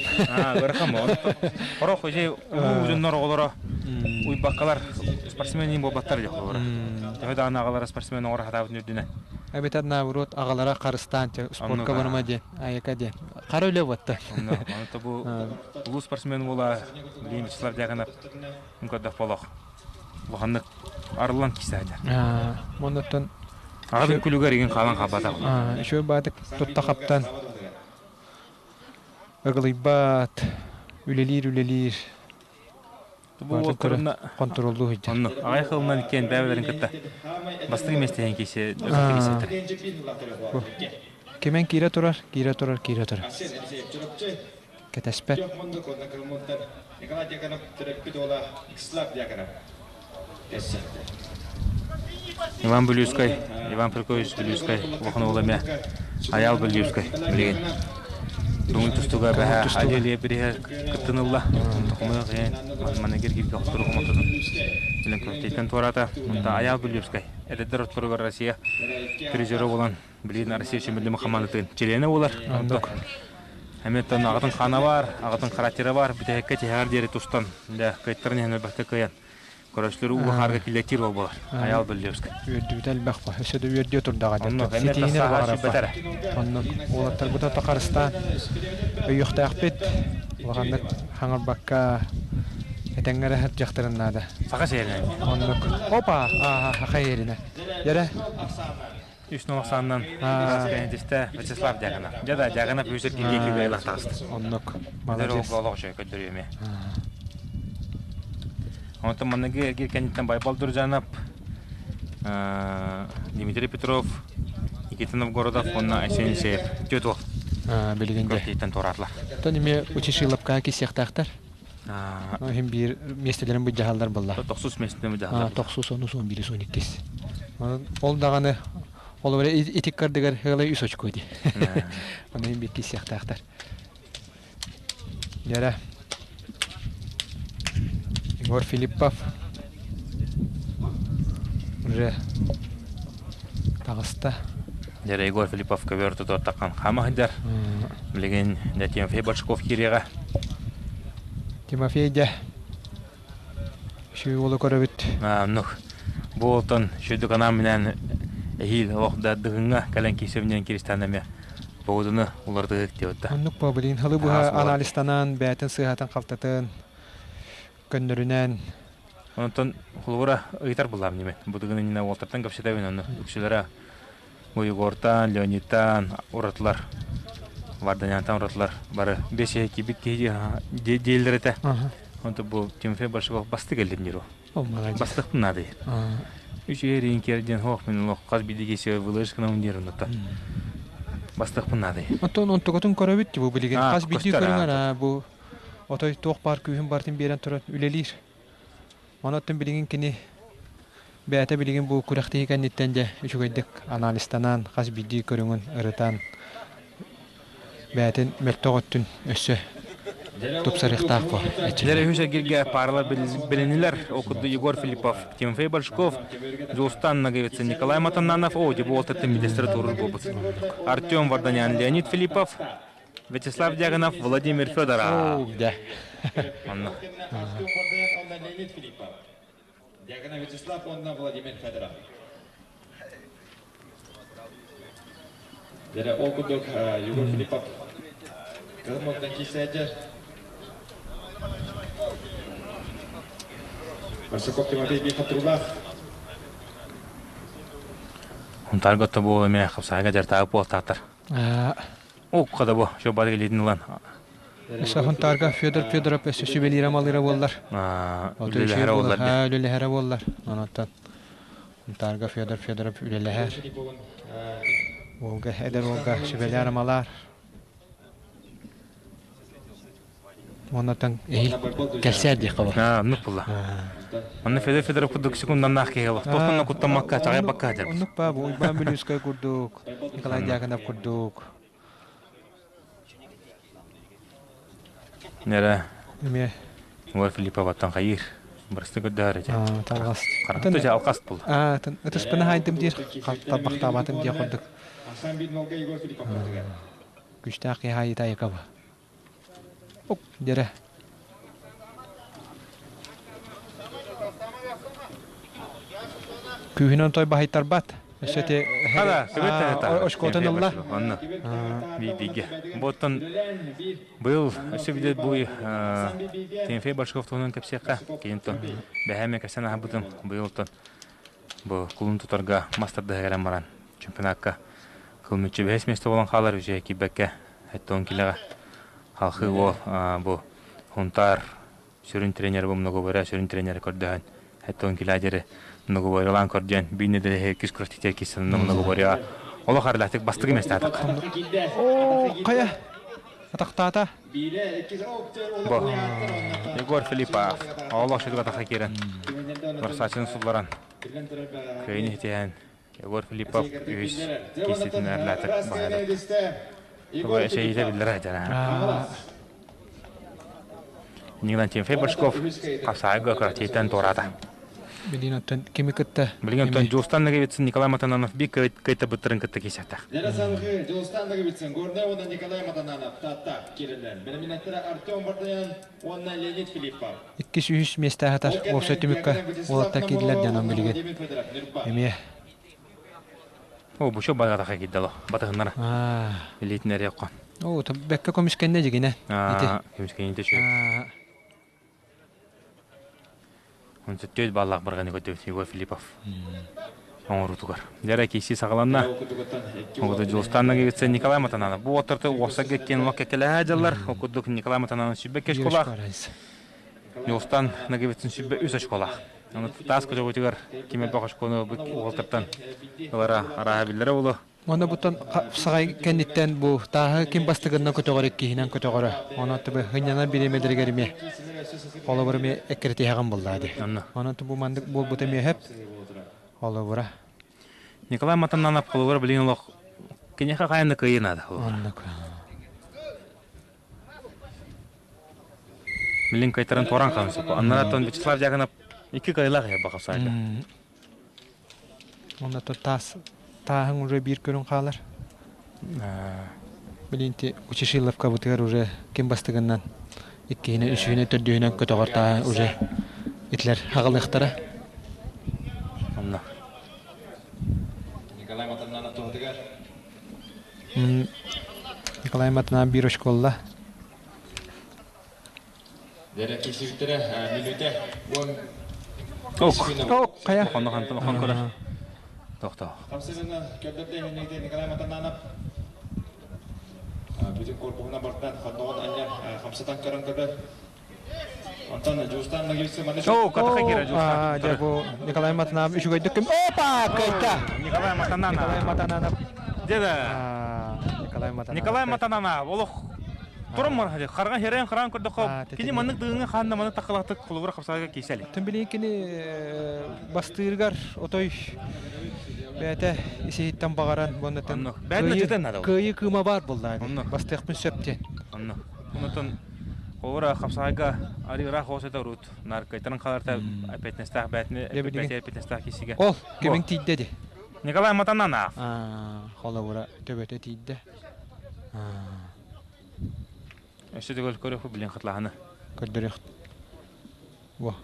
Ыарахан Хорох же улуу дьоннор оҕолоро уйбаккалар спортсмен буолбаттар дьэ холобура. Төһө даҕаны аҕалара спортсмен оҥоро сатаабытын үрдүнэн. Эбэтэр наоборот аҕалара харыстаан спортка барыма диэн, айака диэн. Хара үлэ буотта. Онно то бу улуу спортсмен буола билигин Вячеслав Дьяконов көрдөх болох улаханнык арыллан киисээдэр. Моннуттан Аҕатын күлүгэр игин хаалан хаалбатах. Үчүгэй баатык тутта хаптан ыгылыйбат, үлэлиир-үлэлиир. Бу көрүнэ контроллуу сылдьар. Онно аҕай хылынан иккиэн бэйэлэрин кытта бастакы миэстэһин кисе Кимэн киирэ турар, киирэ турар, киирэ турар. Кэтэспэт. Иван Бүлүүскэй, Иван Прокопьевич Бүлүүскэй улахан уола эмиэ Айаал Бүлүүскэй билигин Дуҥун тустууга бэһэ Алелия бириһэ кыттын ылла. Хомойох иһин манна киргиргэ хоттору хомототун билэн күрэхтэһииттэн туораата. Онтон Айаал Бүлүүскэй эдэрдэр ортолоругар Россия призера буолан билигин Россия чөмүллүмэ хамаандатын чилиэнэ буолар. Оннук. Эмиэ аҕатын хаана баар, аҕатын характера баар, бүтэһиккэ тиһэҕэр диэри тустан, дьэ, кыайтаран иһэн өлбөктө кыайан Көрөслөрү ууга хаарга киллэтиир ол буолар. Айаал Бөллүөскэ. Үөрдүбүтэ элбэх бо. Өссө да үөрдүө турдаҕа Онно эмиэ Ситиһиини сааһа баҕарар сүүрбэтэрэ. Оннук уолаттарбыт ото харыстаан өйүөхтээхпит. Улаханнык хаҥырбакка этэҥҥэ эрэ сылдьыахтарын наада. Саха сиэринэн. Оннук. Опа! Ааха, саха сиэринэн. Дьэрэ. Үс нолохсааннан Вячеслав Вячеслав Дьяконов. Дьэ да, Дьяконов үс эргииргэ күүгэйлэх таҕыста. Оннук. Молодец. Олох үчүгэй көрдөрүөмэ. Онтон манныгы эргиир кэнниттэн Байбал Дуржанов, Дмитрий Петров, Никита Новгородов уонна Айсен Елисеев түөрт уол. Билигин дьэ. Киһиттэн туораатылар. Оттон эмиэ Учишиловка киссиэхтээхтэр. Иһин биир миэстэлэрин былдьаһаллар буолла. Тохсус миэстэлэрин былдьаһаллар. Тохсус, онус, он биирис, он иккис. Ол даҕаны ол эрэ итик кардыгар ыалай үс очко дии. Ону иһин биир киссиэхтээхтэр. Дьэрэ. Егор Филиппов уже таҕыста. Дьэрэ Егор Филиппов көбөр тутуоттаххан хаама сылдьар. Билигин дьэ Тимофей Большаков киириэҕэ. Тимофей дьэ үчүгэй уолу көрөбүт. Оннук. Бу уолтан үчүгэйдик анаан-минээн эһиил олох да дыгыҥҥа кэлэн киирсэбинэн киристээн эмиэ погоданы уларытыһык диэбит да. Оннук по блин халы быһа анализтанан бэйэтин сыыһатын халтатын көннөрүнэн Онтон холобура ыйытар буллаам немен. Бу дыгын иннинэ уолтартан кэпсэтэбин онно үксүлэрэ бу Егортан, Леонидтан уратылар Варданянтан уратылар бары бес киирбит киһи диэллэр этэ. Онто бу Тимофей Большаков бастык кэллим диир Бастыктын наады. Үч эрин киэр диэн хоох мин олох хас биирдии киһи вылыш гынабын диир оннута. Бастыкпын наады. Оттон онтугутун көрөбүт бу билигин хас биирдии көрүҥэр бу отой туох баар күүһүн бартын биэрэн туран үлэлиир. Онон билигин кини бэйэтэ билигин бу күрэхтэһии кэнниттэн дьэ үчүгэйдик анализтанан хас биирдии көрүҥүн ырытан бэйэтин мөлтөх өттүн өссө тупсарыахтаах буо. Эчилэр үһүс эргиргэ пааралар билинилэр. Ол курдук Егор Филиппов, Тимофей Большков, Дьулустан Ноговицын, Николай Матаннанов, о, дебу олтаттын медестері турur буолбут. Артем Варданян, Леонид Филиппов, Вячеслав Дягонов, Владимир Федоров. Да. Онно. Дягонов Вячеслав, онно Владимир Федоров. Дere ол курдук Егор Филиппов кылым киисээдьэр Барсаков Тимофей Бихатурулаах Хунтарга тобу эме хапсаага жартаабы буолтаатар. Укка да бу, шо бары илитин ылан. Өссө Хунтарга Федор Федоров өссө сүбэлиирэ малыыра буоллар. Үлэлэһэрэ буоллар. Үлэлэһэрэ буоллар. Онон Хунтарга Федор Федоров үлэлэһэр. Уолга, эдэр уолга сүбэлээр амалаар. Оннотон эһил кэлсээр диэххэ бар. Оннук буолла. Онно Федор Федоров курдук секунданнаах киһи олох. Тохтонно куттаммакка, чаҕайбакка сылдьар. Оннук ба, бу Уйбаан Бүлүүскэй курдук, Николай Дьяконов курдук. Нэрэ. Эмиэ. Егор Филипповаттан хайыыр. Барысты көрдөһөр этэ. Талҕас. Харахты дьэ алқас буолла. Ытыспына хайдым диир, тарбахтаабатым диэх курдук. Күштээх киһи айыта айыкаба. Оп, дьэрэ. Күүһүнэн той баһыйтарбат. Өссө те Хада, көбөт очкотун ылла. Онно. Бийдиге. Боттон быйыл өссө билет буй Тимофей Башков туһунан кэпсиэххэ. Кейинтон бэһэме кэсэн аһабытым быйылтон бу кулун тутарга мастардыһа кэлэн баран чемпионатка кылмыччы бэһис место болон хаалар үчүгэй киирбэккэ эттон килэҕэ халхыы уол бу Хунтаар сүрүн тренер бу многоборье сүрүн тренер көрдөһөн эттон килэдери многоборьелаан көрдүөн биир нэдэлэһэ кис күрэхтитэ киссанна многоборье олох арылаатык бастыгы местаатык. О, хайа атахтаата. Бу Егор Филиппов олох шүтүк атаха киирэн барсаачын сулларан кыайын хитиһэн Егор Филиппов үһүс кииститин арылаатык баһаадат. Бу эчэйиитэ биллэр айтана. Нигнан Тимофей Башков хапсаайга квартираттан туораата. Билин оттон кими кытта? Билигин оттон Дьулустан Ноговицын Николай Матананов би кыйта быттарын кытта кисэхтэх. Дьэрэ салгыы Дьулустан Ноговицын Горнай уонна Николай Матананов Таатта киирэллэр. Бэлэминэттэрэ Артем Варданян уонна Леонид Филиппов. Иккис үһүс миэстэ аһатар уопсай түмүккэ уолаттар киирдилэр диэн билигин. Эмиэ О, бу батаха киирдэ батыһыннара. Илиитин эрэ окко. О, бэккэ көмүскэннэ дьигинэ. Ити. Көмүскэннэ чү. Онто төт баллах барганы көтөбүт Егор Филиппов. Оҥорутугар. Дьэрэ киси саҕаланна. Оҕото Дьулустан Нагивица Николай Матананов. Бу оттарты уопсайга киэн олох кэккэлэһэ дьаллар. Ол курдук Николай Матананов сүбэ кешколах. Дьулустан Нагивицын сүбэ үс очколах. Аны таас көтөҕүтүгэр ким элбэх очкону уолтартан ылара арааһа биллэрэ буолуо. Уонна буттан саҕай кэнниттэн бу тааһы ким бастыгынна көтөҕөр иккиһинэн көтөҕөрө. Онон тыбы хынньанар бириэмэлэригэр эмиэ холобур эмиэ эккирэтиһэҕин буллаа дии. Онон бу маннык буолбута эмиэ сөп. Холобура. Николай Матананов холобура билигин олох киниэхэ хайан да кыайыы наада. Оннук. Билин кайтаран туоран хаалан сөп. Аннаратон Вячеслав Дьяконов икки кыайылаах иһэ баҕа Онно таас тааһыҥ уже биир көрүҥ хаалар. Билинти Учишиловкабытыгар уже ким бастыгынан иккиһинэн, үсүһүнэн, төрдүһүнэн көтөҕөр тааһы уже итилэр хаҕалыахтара. Онно. Николай Матананов туһатыгар Николай Матананов биир очколла. Дэрэ кисибиттэрэ мүнүүтэ уон Ок, хайа? Хонно хантан хон көрөр. Тохтоо. Хамсыгына көрдөрдө иһиннигде Николай Матананов бүтүн корпуһуна бартан хонноҕун анньан хамсатан көрөн көрөр. Онтон Дьуустан Нагивцы маны Оо, катаха кира Дьуустан. Дьэ бу Николай Матананов үчүгэйдик ким Опа, кайта! Николай Матананов. Николай Матананов. Дьэ Николай Матананов. Николай Матананов олох туран мар харган херен харан көрдөхө кини маннык дыгыҥа хаанна маннык таккалахтык холобура хапсаага киисэли. Тын билин кини бастыыргар отой бэйэтэ исиһиттэн баҕаран буоннатын кыайыы кыыма баар буолла бастыахпын сөп диэн. Онно. Онтон холобура хапсаайга арыыраах хоосета урут наркайтарын халарта эппиэтинэстээх бээтини эппиэтинэстээх киисигэ. Ол кимиҥ тиийдэ ди. Николай Матананов. Холобура төбөтө тиийдэ. Өссө төгөл көрөхпүт билин хатылаһаны. Көрдөрүөх. Во.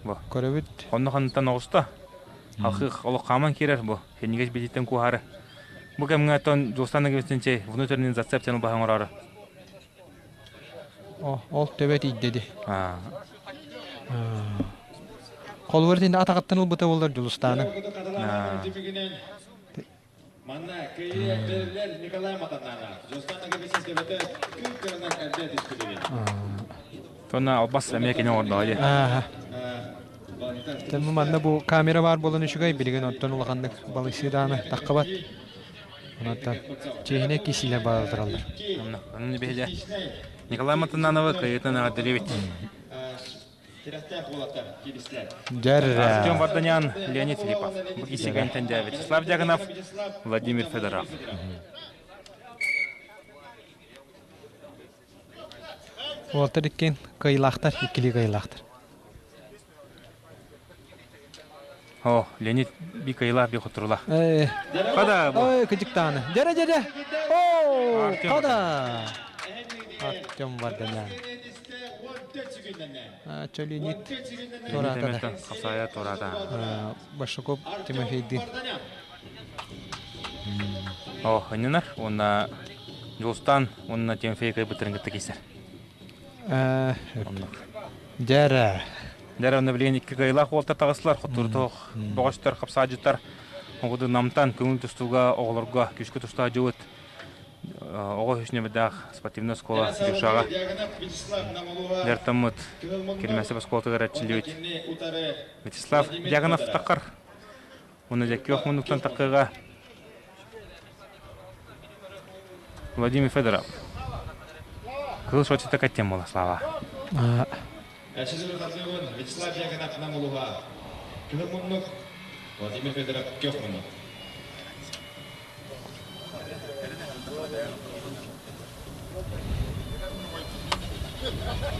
Во. Көрөбүт. Онно хантан оҕуста. Халхых олох хааман киирэр бу. Хеннигес бидиттен куһары. Бу кэмҥэ тон Дьулустан Нагивистинчей внутренний зацеп тен баһан орары. О, ол төбө тиийдэ ди. Холобур итиннэ атаҕыттан ылбыта буоллар Дьулустааны. Манна кыайыы бэриллэр Николай Матананов. Дьулустан Нагивистин төбөтө күн кырынан эрдэ түспүт Тонна албас эмиэ кини оҥордоҕо дии. Тэммэ манна бу камера баар буолан үчүгэй билигин оттон улаханнык балыйсыы даҕаны таххыбат. Онон чиэһинэй киисиилэр баара тураллар. Онно биһиги Николай Матанановы кыайыытын эҕэрдэлиибит. Дьэр. Артем Варданян, Леонид Филиппов. Бу киисигэнтэн дьэ Вячеслав Дьяконов, Владимир Федоров. Уолтар иккиэн кыайыылаахтар, иккилии кыайыылаахтар. О, Леонид би кыайыылаах, би хотторуулаах. Хада бу. Ой, кыдьыктааны. Дьэрэ, дьэрэ! О, хада! Артем Варданян. Чо Леонид туораата. Хапсаайа туораата. Башаков Тимофейдин. О, ынньанар уонна Дьулустаан уонна Тимофей кыайбыттарын кытта киирсэр. Дьэрэ. Дьэрэ онно билигин икки кыайыылаах уолтар таҕыстылар. Хотурутуох бөҕөстөр, хапсаадьыттар оҕуду намтан көҥүл тустууга оҕолорго күүскэ тустаадьыбыт оҕо үс нөмүрдээх спортивнай оскуола Дюшаҕа дьарыктаммыт Кирмэсэп оскуолатыгар эрчиллибит Вячеслав Дьяконов таххар уонна дьэккиох муннуктан таххыга Владимир Федоров Кыл Сочита каттем буола Слава. Вячеслав Дьяконов Намулуха Кыһыл муннук Владимир Федоров Көх муннук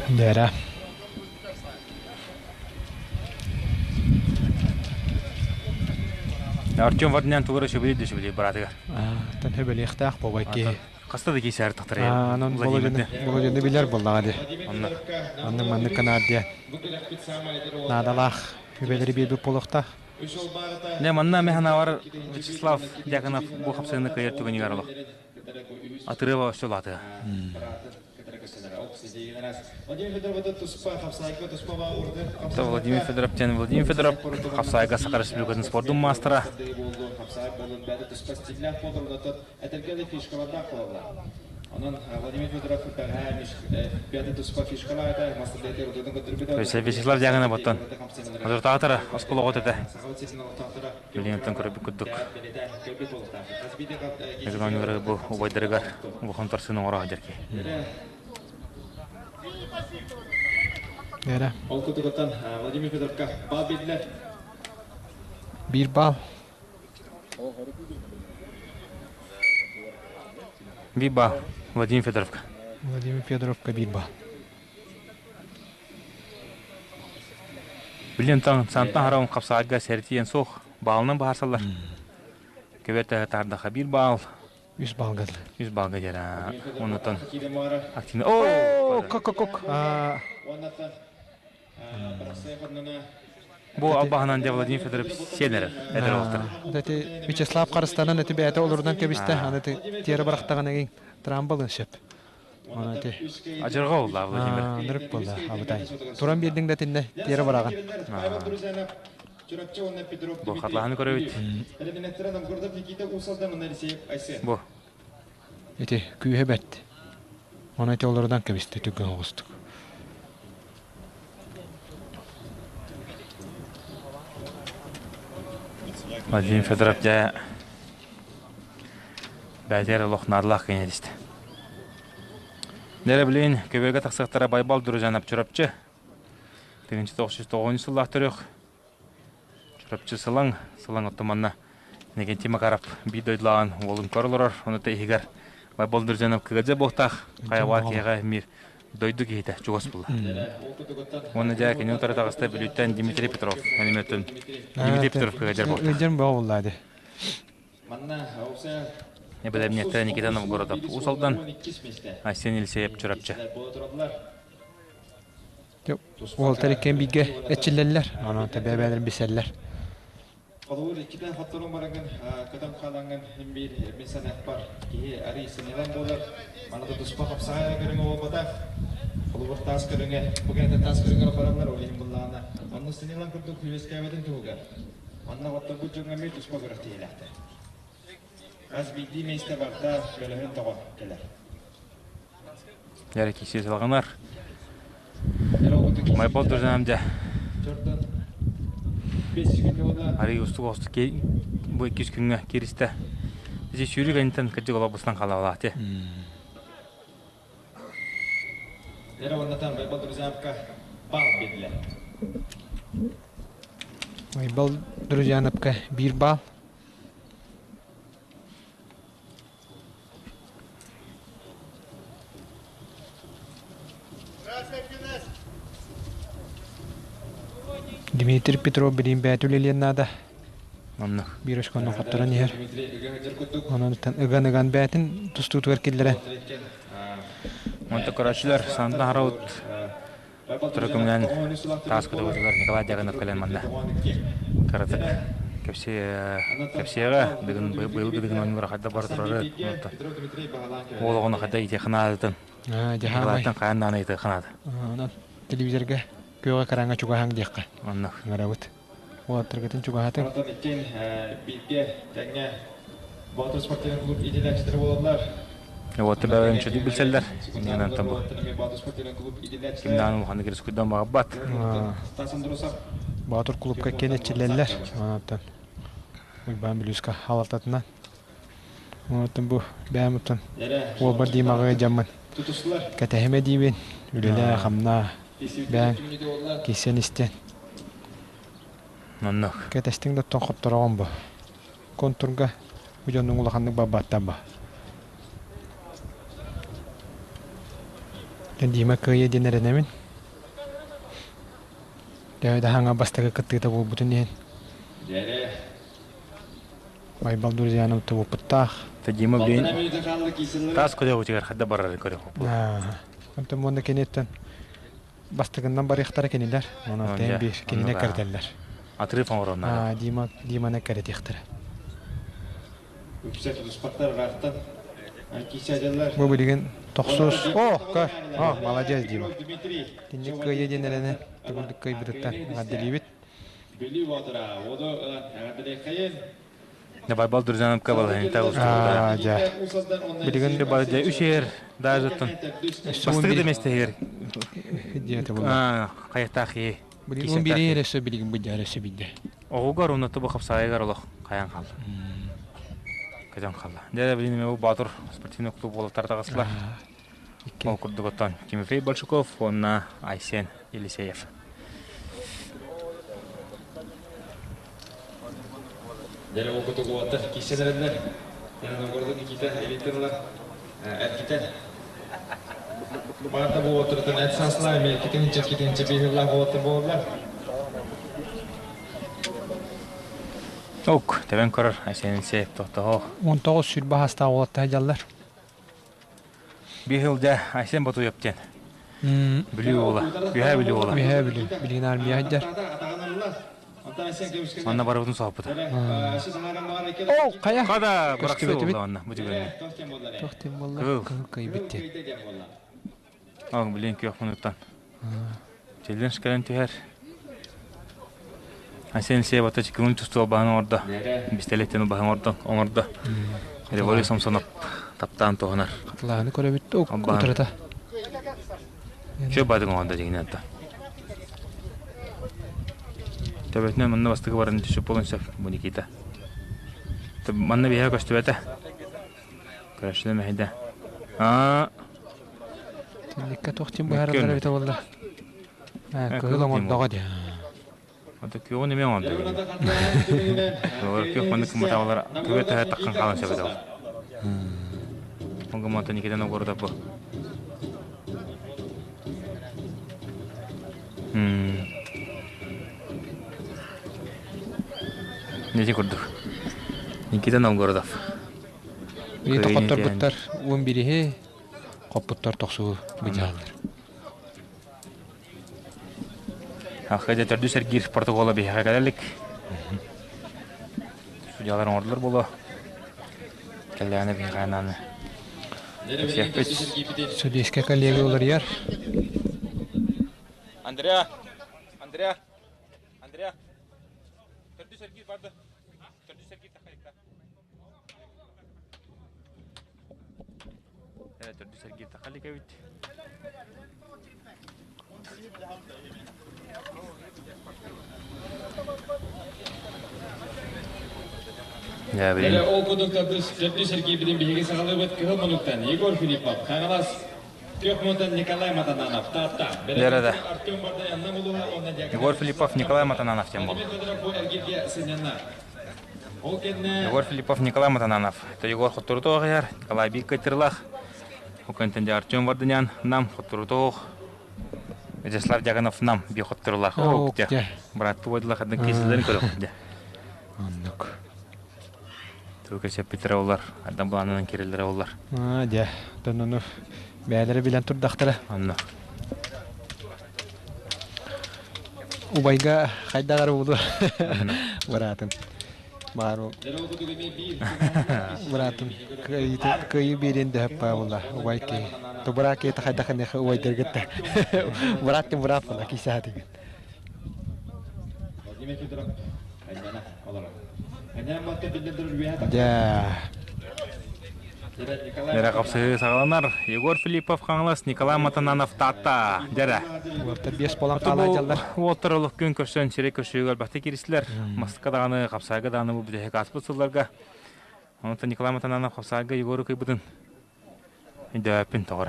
Дээрэ. Артем Вардинян тугу эрэ сөбүлүүр да сөбүлүүр быраатыгар. Тан хөбөлүөхтээх буолбай киһи. Хаста да киһи тахтар Анан Володяны билэр буоллаҕа дии. Онно маннык канаар диэн. Наадалаах үбэлэри биэрбит буолуохтаах. Дьэ, манна мин санаабар Вячеслав Дьяконов бу хапсыһыыны кыайар түгэнигэр олох атырыаба өссө улаатыа. Владимир Федоров диэн Владимир Федоров хапсаайга Саха Республикатын спордун маастара. Вячеслав Дьяконов оттон Отуртаатара оскуола оҕото этэ. Билигин көрөрбүт курдук. Экономикалары бу убайдарыгар улахан торсун оҥоро сылдьар киһи. Эрэ. Ол кутугуттан Владимир Федоровка бал биэрдилэр. Биир бал. Биир бал Владимир Федоровка. Владимир Федоровка биир бал. Билин таң сантан хараҕын хапсаайга сэртиэн суох баалынан баһарсаллар. Көбөтө тардаха биир баал. Үс балга. Үс балга дьара. Онутан активно. О, кок кок кок. Бу албаһынан дьэ Владимир Федорович сиэнэрэр эдэр уолтар. Эти Вячеслав Харыстанан эти бэйэтэ олорунан кэбистэ. Аны тиэрэ барахтаҕын эгин трамбалын сөп. Оны эти Адьырҕа буолла Владимир. Нырык буолла абытай. Туран биэрдиҥ да тиннэ тиэрэ бараҕын. Бу хатлаһаны көрөбүт. Бу. Ити күүһэ бэрт. Оны эти олорунан кэбистэ түргэн оҕустук. Владимир Федоров дьэ бэйэтигэр олох наадалаах киһи истэ. Дэрэ билин көбүөргэ тахсыахтара Байбал Дружанов Чурапчы. 1909 сыллаах төрүөх Чурапчы Сылаҥ, Сылаҥ оттоманна Иннокентий Макаров биир дойдулааҕын уолун көр олорор, ону та иһигэр Байбал Дружанов кыгадьа буолтаах, хайабаар киһиэхэ мир дойду киһитэ чугас буолла. Уонна дьэ кини утары таҕыста Бүлүүттэн Дмитрий Петров, анимөтүн Дмитрий Петров кыгадьар буолта. Ыдьар бөҕө буолла ди. Бэлэмниэттэрэ Никита Новгородов Уус Алдан, Айсен Елисеев Чурапчы. Уолтар иккиэн бииргэ эрчиллэллэр, онон бэйэ-бэйэлэрин билсэллэр. Холобур, иккитэн хотторон бараҥҥын, көтөн хаалаҥҥын мин биир мин саныахпар киһи арый сынньалаҥ буолар. Маны да туспа хапсаҕай эрэ көрүҥэ буолбатах. Холобур, таас көрүҥэ, бу кэнниттэн таас көрүҥэр бараллар, ол иһин буллаҕына, онно сынньалаҥ курдук үөскээбэтин туһугар. Онно хотторбут дьоҥҥо эмиэ туспа күрэхтэһиилээхтэр. Хас биирдии миэстэ барыта көлөһүн тоҕо кэлэр. Дьэ, киси салҕанар. Майбол друзьям дьэ. Арый устук остук бу иккис күҥҥэ кииристэ. Ити сүүрүү кэнниттэн кырдьык олорбустан халаалаати. Эра уоннатан Байбал Друзьянка бал биэрдилэр. Байбал Друзьяновка биир бал. Дмитрий Петров билин бэйэтэ үлэлиэн наада. Оннук. Биир очкону хотторон иһэр. Онон ыган-ыган бэйэтин тустуутугар киллэрэн. Онто көрөөччүлэр Сандана Хараут турукумнан таас көтөҕүтүгэр Николай Дьяконов кэлэн манна кыратык. Кэпсиэҕэ бүгүн быйылгы дыгын оонньуулара хайда бара турары уол оҕону хайда иитиэххэ наадатын Николайтан хайаан даҕаны ыйытыахха наада. Онон телевизорга күөҕэ экраҥҥа чугаһаҥ диэххэ. Оннук. Ыҥырабыт. Уолаттаргытын чугаһатыҥ. Онтон иккиэн бииргэ тэҥҥэ Боотур спортивный клуб иитиллээччилэрэ буолаллар. Уоттар бэйэлэрин үчүгэйдик билсэллэр. Иннинэн бу ким даҕаны улаханнык рискуйдан баҕарбат. Боотур клубка иккиэн эрчиллэллэр. Онтон Уйбаан Бүлүүскэ халалтатынан. Онтон бу бэйэм оттон уолбар Димаҕа дьаммын кэтэһимэ диибин. Үлэлээ, хамнаа, бэйэҥ киссэн истэн. Оннук. Кэтэстиҥ да оттон хоттороҕун бу. Контурга бу дьоннуҥ улаханнык барбаттар ба. Дима кыайа диэн эрэнэбин. Төһө да хаҥа бастакы кыттыыта буолбутун иһин. Байбал Друзьянов тубуппуттаах. Дима билин таас көрөҕүтүгэр хайда барарын көрөх. Онтон уонна киниттэн бастакыннан барыахтара кинилэр. Онон тээн биир кинини кэрдэллэр. Отрыв оҥороннор. Дима Диманы кэрэтиэхтэрэ. Үксэ тутуспаттар ыраахтан киисээдэллэр. Бу билигин тохсус. О, көр. О, молодец, Дима. Тинник кыайа диэн эрэнэ төгүлдүк кыайбытыттан эҕэрдэлиибит. Бүлүү Боотура, уоду эҕэрдэлиэххэйин. Байбал Друзьяновка балаһыҥта устубута. Дьэ. Билигин дьэ үс эр даже бастакы да миэстэһигэр диэтэ буолла. Хайатаах ии. Билигин бири эрэ билигин бу дьэ өссө бидде. Оҕугар уонна тобу хапсаайыгар олох хайан хаалла. Көтөн хаалла. Дьэ билигин бу Боотур спортивный клуб уолаттар таҕыстылар. Ол курдук оттон Тимофей Большаков уонна Айсен Елисеев. Дьэ ол курдук уолаттар киирсэн эрэллэр. Новгород Никита Элитинлар эргитэн. Барда бу уолаттартан эт сааслаа эмиэ китинчэ китинчэ биһиллаах уолаттар буолаллар. Ок, тэбэн көрөр Айсен Елисеев тохтоһо. 19 сүрбэ хастаах уолаттар дьаллар. Биир сыл дьэ Айсен Ботуев диэн. Бүлүү уола. Үһээ Бүлүү уола. Үһээ Бүлүү. Билигин армия сылдьар. Манна барыбытын соһуппута. О, хайа? Хада бырахсы буолла онно бу түгэҥҥэ. Туох тим буолла? Кыһыл кыйбыт диэн. Ол билин күөх мунуттан. Челлендж кэлэн түһэр. Айсен Сева чекун тустуо баһын оҥордо. Бистэлэттэн баһын оҥордо. Оҥордо. Революция Самсонов таптаан туһанар. Хатылааны көрөбүт утарыта. Чө бадык оҥордо дигинен та. Төбөтүнэн манна бастакы баран түсүп болон сөп бу Никита. Манна биһэ көстүбэтэ. Көрөшүнэ мэһэйдэ. Аа. Тинникке туох тим быһаараллар эбитэ буолла. Кыһыл оҥордоҕо дии. Ото күөҕүн эмиэ оҥордо. Олор күөх маннык кыматаалар күбэ төһө таххан хаалан сөп этэ. Онго монтон Никитен огорода бу. Нете курдук. Никита Новгородов. Били тохотторбуттар уон бириһи хоппуттар тохсуу быдьааллар. Ахыда төрдүс эргиир протокола биһиэхэ кэлэлик. Судьялар оҥордулар буолуо. Кэллэҕинэ биһиэхэ анааны кэпсиэхпит. Судейская коллега уларыйар. Андреа! Андреа! Андреа! Төрдүс эргиир барды. Төрдүс эргиир тахайыкта. Төрдүс эргиир тахалик эбит. Эле ол курдук төрдүс эргиирбитин биһиги саҕалыыбыт кыһыл мунуктан Егор Филиппов, Хаҥалас Күөх мунуктан Николай Матананов, Таатта. Лерада. Артем Бардаян Нам улууһа уонна Егор Филиппов, Николай Матананов диэн буолла. Бу эргииргэ сынньанна. Ол кэннэ Егор Филиппов, Николай Матананов. Это Егор Хотторутоох иһэр, Николай биир кыттырлаах. Ол кэнтэн Артем Варданян Нам Хотторутоох. Вячеслав Дьяконов Нам би хотторулаах. Оо, Бырааттыы бойдулах хадын киисилэрин көрөх дьэ. Оннук. Тугу кэсэппиттэрэ олар, айдан былаанынан кирэллэрэ олар. Аа, дьэ, ону бэйэлэрэ билэн турдахтара. Онно. Убайга хайдах эрэ буолуо быраатын. Баар быраатым кыайыы биэриэн дөһөп була убай киһи. Тубура киһи хайдах энеха убайдаргытта. Быраат тим быраап була кисаатыгын. Дьэ. Дьэрэ хапсыһыы саҕаланар. Егор Филиппов Хаҥалас, Николай Матананов Таатта. Дьэрэ. Уолаттар биэс буолан хаалаадьаллар. Уолаттар олох күн көрсөн сири көрсүүгэр бахты киристилэр. Маска даҕаны, хапсаайга даҕаны бу бүтэһик ааспыт сылларга. Онтон Николай Матананов хапсаайга Егору кыйбытын өйдөөппүн тоҕор.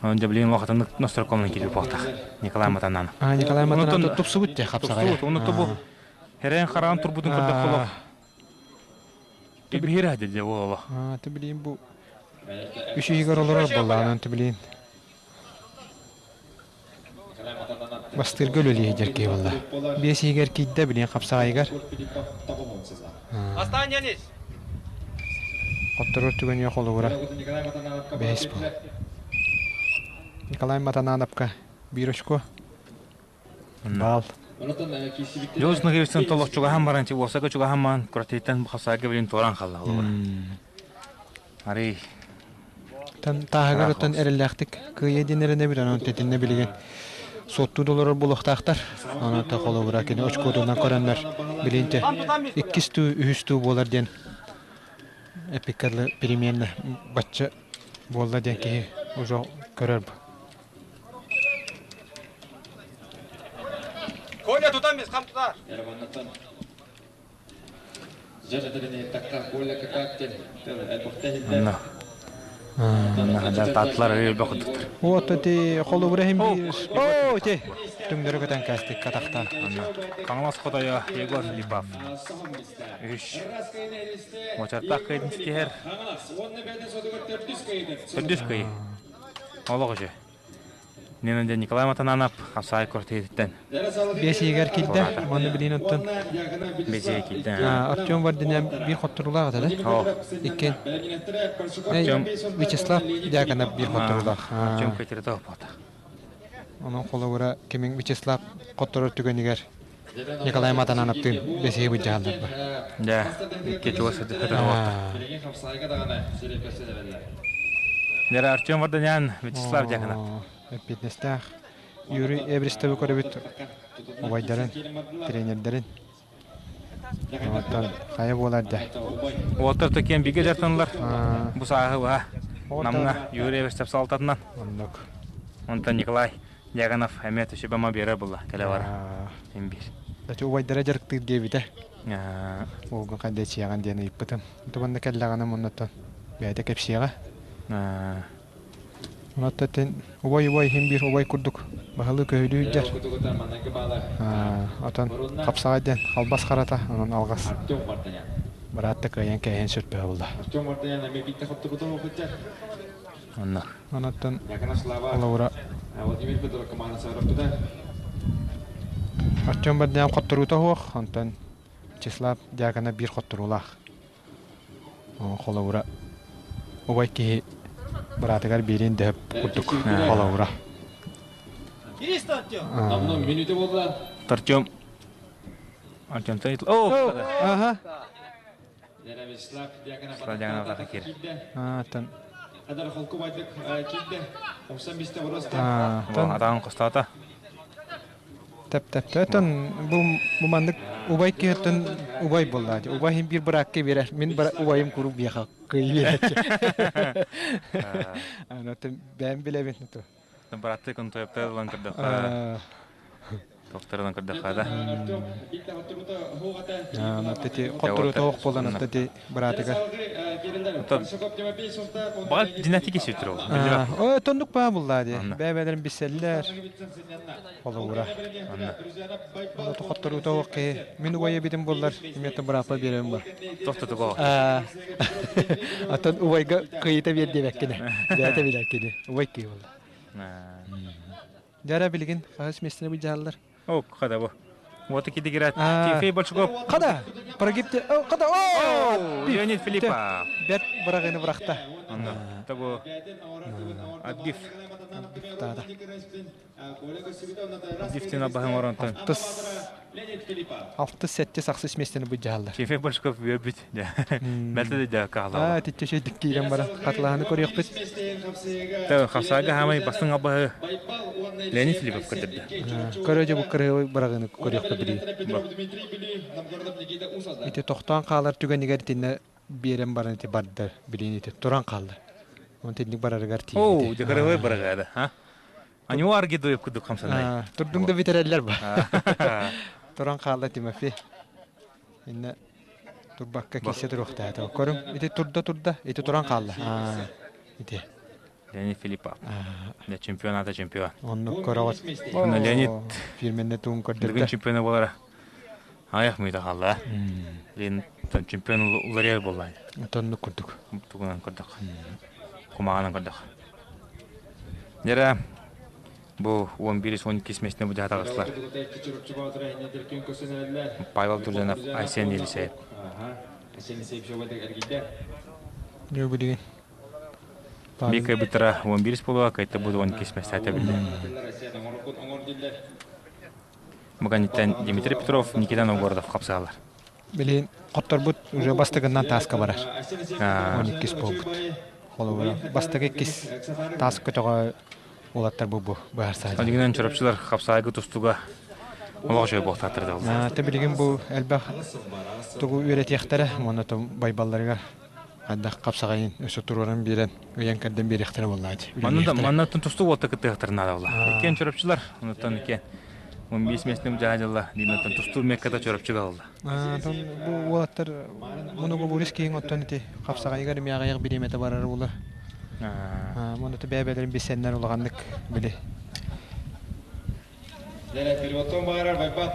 Онон дьэ билигин улахатыннык нострокомнан киирбит буолтах. Николай Матананов. А, Николай Матананов тупсубут те хапсаҕай. Тупсубут. Онно бу Хэрэн хараан турбутун көрдөх олох. Түбүһүр дьэ буолла. Аа, түбүлиин бу үс ыйыгар олорор буоллаҕынан түбүлиин. Бастыырга үлэлии сылдьар киһи буолла. Биэс ыйыгар киирдэ, билигин хапсаҕайыгар. Хотторор түгэниэ холобура бэһис буол. Николай Матанановка биир очко. Баал. Дьоус Нагевичтан толох чугаһан баран, уосака чугаһан баран, куратыттан хасаага билин туоран халла холобура. Арый Тан тааһыгар оттон эрэллээхтик кыайа диэн эрэнэбит, онон тэтиннэ билигин суоттуу долорор буолуохтаахтар. Онон та холобура кини очкотунан көрөннөр билинче иккис туу, үһүс туу буолар диэн эпиккэ переменна бачча буолла диэн киһи уже көрөр. Коля тутан бис, хам тутар. Татлар бөхүттүктэр. Вот эти холобура иһин биир. О, те түҥнөрү көтөн кээстик катахтан. Хаҥалас хотойо Егор Филиппов. Үс. Мочартаах кыайдын ситиһэр. Төрдүс кыйы. Олох үчү. Нина Николай Матананов Хапсаай квартираттан. Биэс ыйыгар киирдэ, уонна билигин оттон Биэс ыйыгар киирдэ. Артем Вардинян биир хотторуулаах этэ да? Икки. Артем Вячеслав Дьяконов биир хотторуулаах. Артем Катеритов буолта. Онон холобура кимиҥ Вячеслав хотторор түгэнигэр Николай Матанановтыын бэсиһи былдьаһаллар ба. Дьэ, икки чугас сытар буолта. Дьэ, Артем Варданян, Вячеслав Дьяконов. Эппиэтинэстээх Юрий Эбристовы көрөбүт убайдарын, тренердэрин. Оттон хайа буолар да. Уолаттар такиэн бигэ дьартанылар. Бу сааһы баһа Намҥа Юрий Эбристов салтатынан. Оннук. Онтон Николай Дьяконов эмиэ түшүбэма биэрэр буолла кэлэ бара. Син биир. Дача убайдара дьарыктыыр диэбитэ. Уолгун хайда ичиэҕин диэн ыйыппытым. Тубанна кэллэҕинэ муннуттан бэйэтэ кэпсиэҕэ. Онон убай убай иһин биир убай курдук баһылыы көһүлүү илдьэр. Отон хапсаҕай диэн халбас харата, онон алҕас быраат да кыайан кээһэн сүрпэһэ булла. Онон холобура Артем Бардян хотторуута суох, онтон Вячеслав Дьяконов биир хотторуулаах. Холобура убай киһи быраатыгар биэриэн дөһөп курдук холобура. Артем Артем О! Ага. Атаҕын хостоото. Тэп-тэп. Оттон бу бу маннык убай киһиттэн убай буоллаа дии. Убай иһин биир быраакка биэрэр. Мин убайым куруук биэхэ кыайыы биэрээччи. Аны оттон бэйэм билэбин. Бырааттыы контуэптар ылан көрдөххө Тохторунан көрдөххө да. Ити хотторуута ох буолан ити быраатыгар. Баҕар династия сүтүр ол. О, тоннук баа буллаа дии. Бэйбэлэрин билсэллэр. Холобура. Хотторуута ох киһи. Мин убайа битим буллар, името быраапа биэрэн бар. Тохтотуго. Атын убайга кыйыта биэр диэбэккинэ. Бэйэтэ билэр кини. Убай киһи буолла. Дьэ эрэ билигин хаһыс миэстэни былдьаһаллар? О, хада бу. Вот и кидигират. Тимофей Большаков. Хада! Прогибте. О, хада! О! Леонид Филиппов. Бэрт быраҕыыны бырахта. Того. Отбив. Таата. Дифтина баһын оронтон. Алтыс алтыс сэттис ахсыс миэстэни быдьаһаллар. Тимофей Большков үөрбүт. Мэлтэ да каалаба. Аа, тиччэ шейдик киирэн баран хатылаһаны көрүөхпүт. Хапсаага хаамай бастыҥ абаһы Леонид Филиппов көрдөрдө. Көрө дьэ бу кырыһы быраҕыыны көрүөхпүт билигин. Ити тохтоон хаалар түгэнигэр итиннэ биэрэн баран ити барда билигин ити туран хаалла. Онон итинник барарыгар тиийбити. Оо, дьэ кырыһы быраҕыада, а? Анюар Гидуев курдук хамсанай. Турдуҥ да бүтэрэллэр ба. Туран хаалла Тимофей. Инне турбакка кисе туруохтаата. Көрүҥ, ити турда турда, ити туран хаалла. Ити. Леонид Филиппов. Да чемпионата чемпион. Оннук көрөҕүт. Леонид фирменне туун көрдөрдө. Бүгүн чемпиона болара. Аяқ мүйді қалла. Лен чемпион уларыйар болла. Тоннук курдук. Тугунан көрдөх. Кумаҕанан көрдөх. Дьэрэ бу 11-12 месте бу таҕыстылар. Павел Турзанов, Айсен Елисеев. Билигин. Бик кайбыттара 11 болуа, кайта бу 12 месте билди. Муканиттан Дмитрий Петров, Никита Новгородов қапсалар. Билигин хотторбут уже бастыгынан тааска барар. 12 буолбут. Холобура бастакы иккис таас көтөҕө уолаттар бу бу быһарсаачы. Одигинен чорапчылар хапсаайгы тустуга олох үчүгэй буолтааттар Те билигин бу элбэх тугу үөрэтиэхтэрэ уонна байбалларыгар хайдах хапсаҕайын өссө туруоран биэрэн ыйан кэрдэн биэриэхтэрэ буоллаачы. Манна манна тустуу уолта кыттыахтарын наада буолла. Иккиэн чорапчылар, онуттан иккиэн 15 местным дьаһадьылла, диинаттан тустуу мекката чорапчыга ылла. Бу уолаттар муну бурис киһиҥ оттон ити хапсаҕайыгар эмиэ аҕыйах бириэмэтэ барар буолар. Муну бэйэ-бэйэлэрин билсэннэр улаханнык били. Переводтон баарар байбат.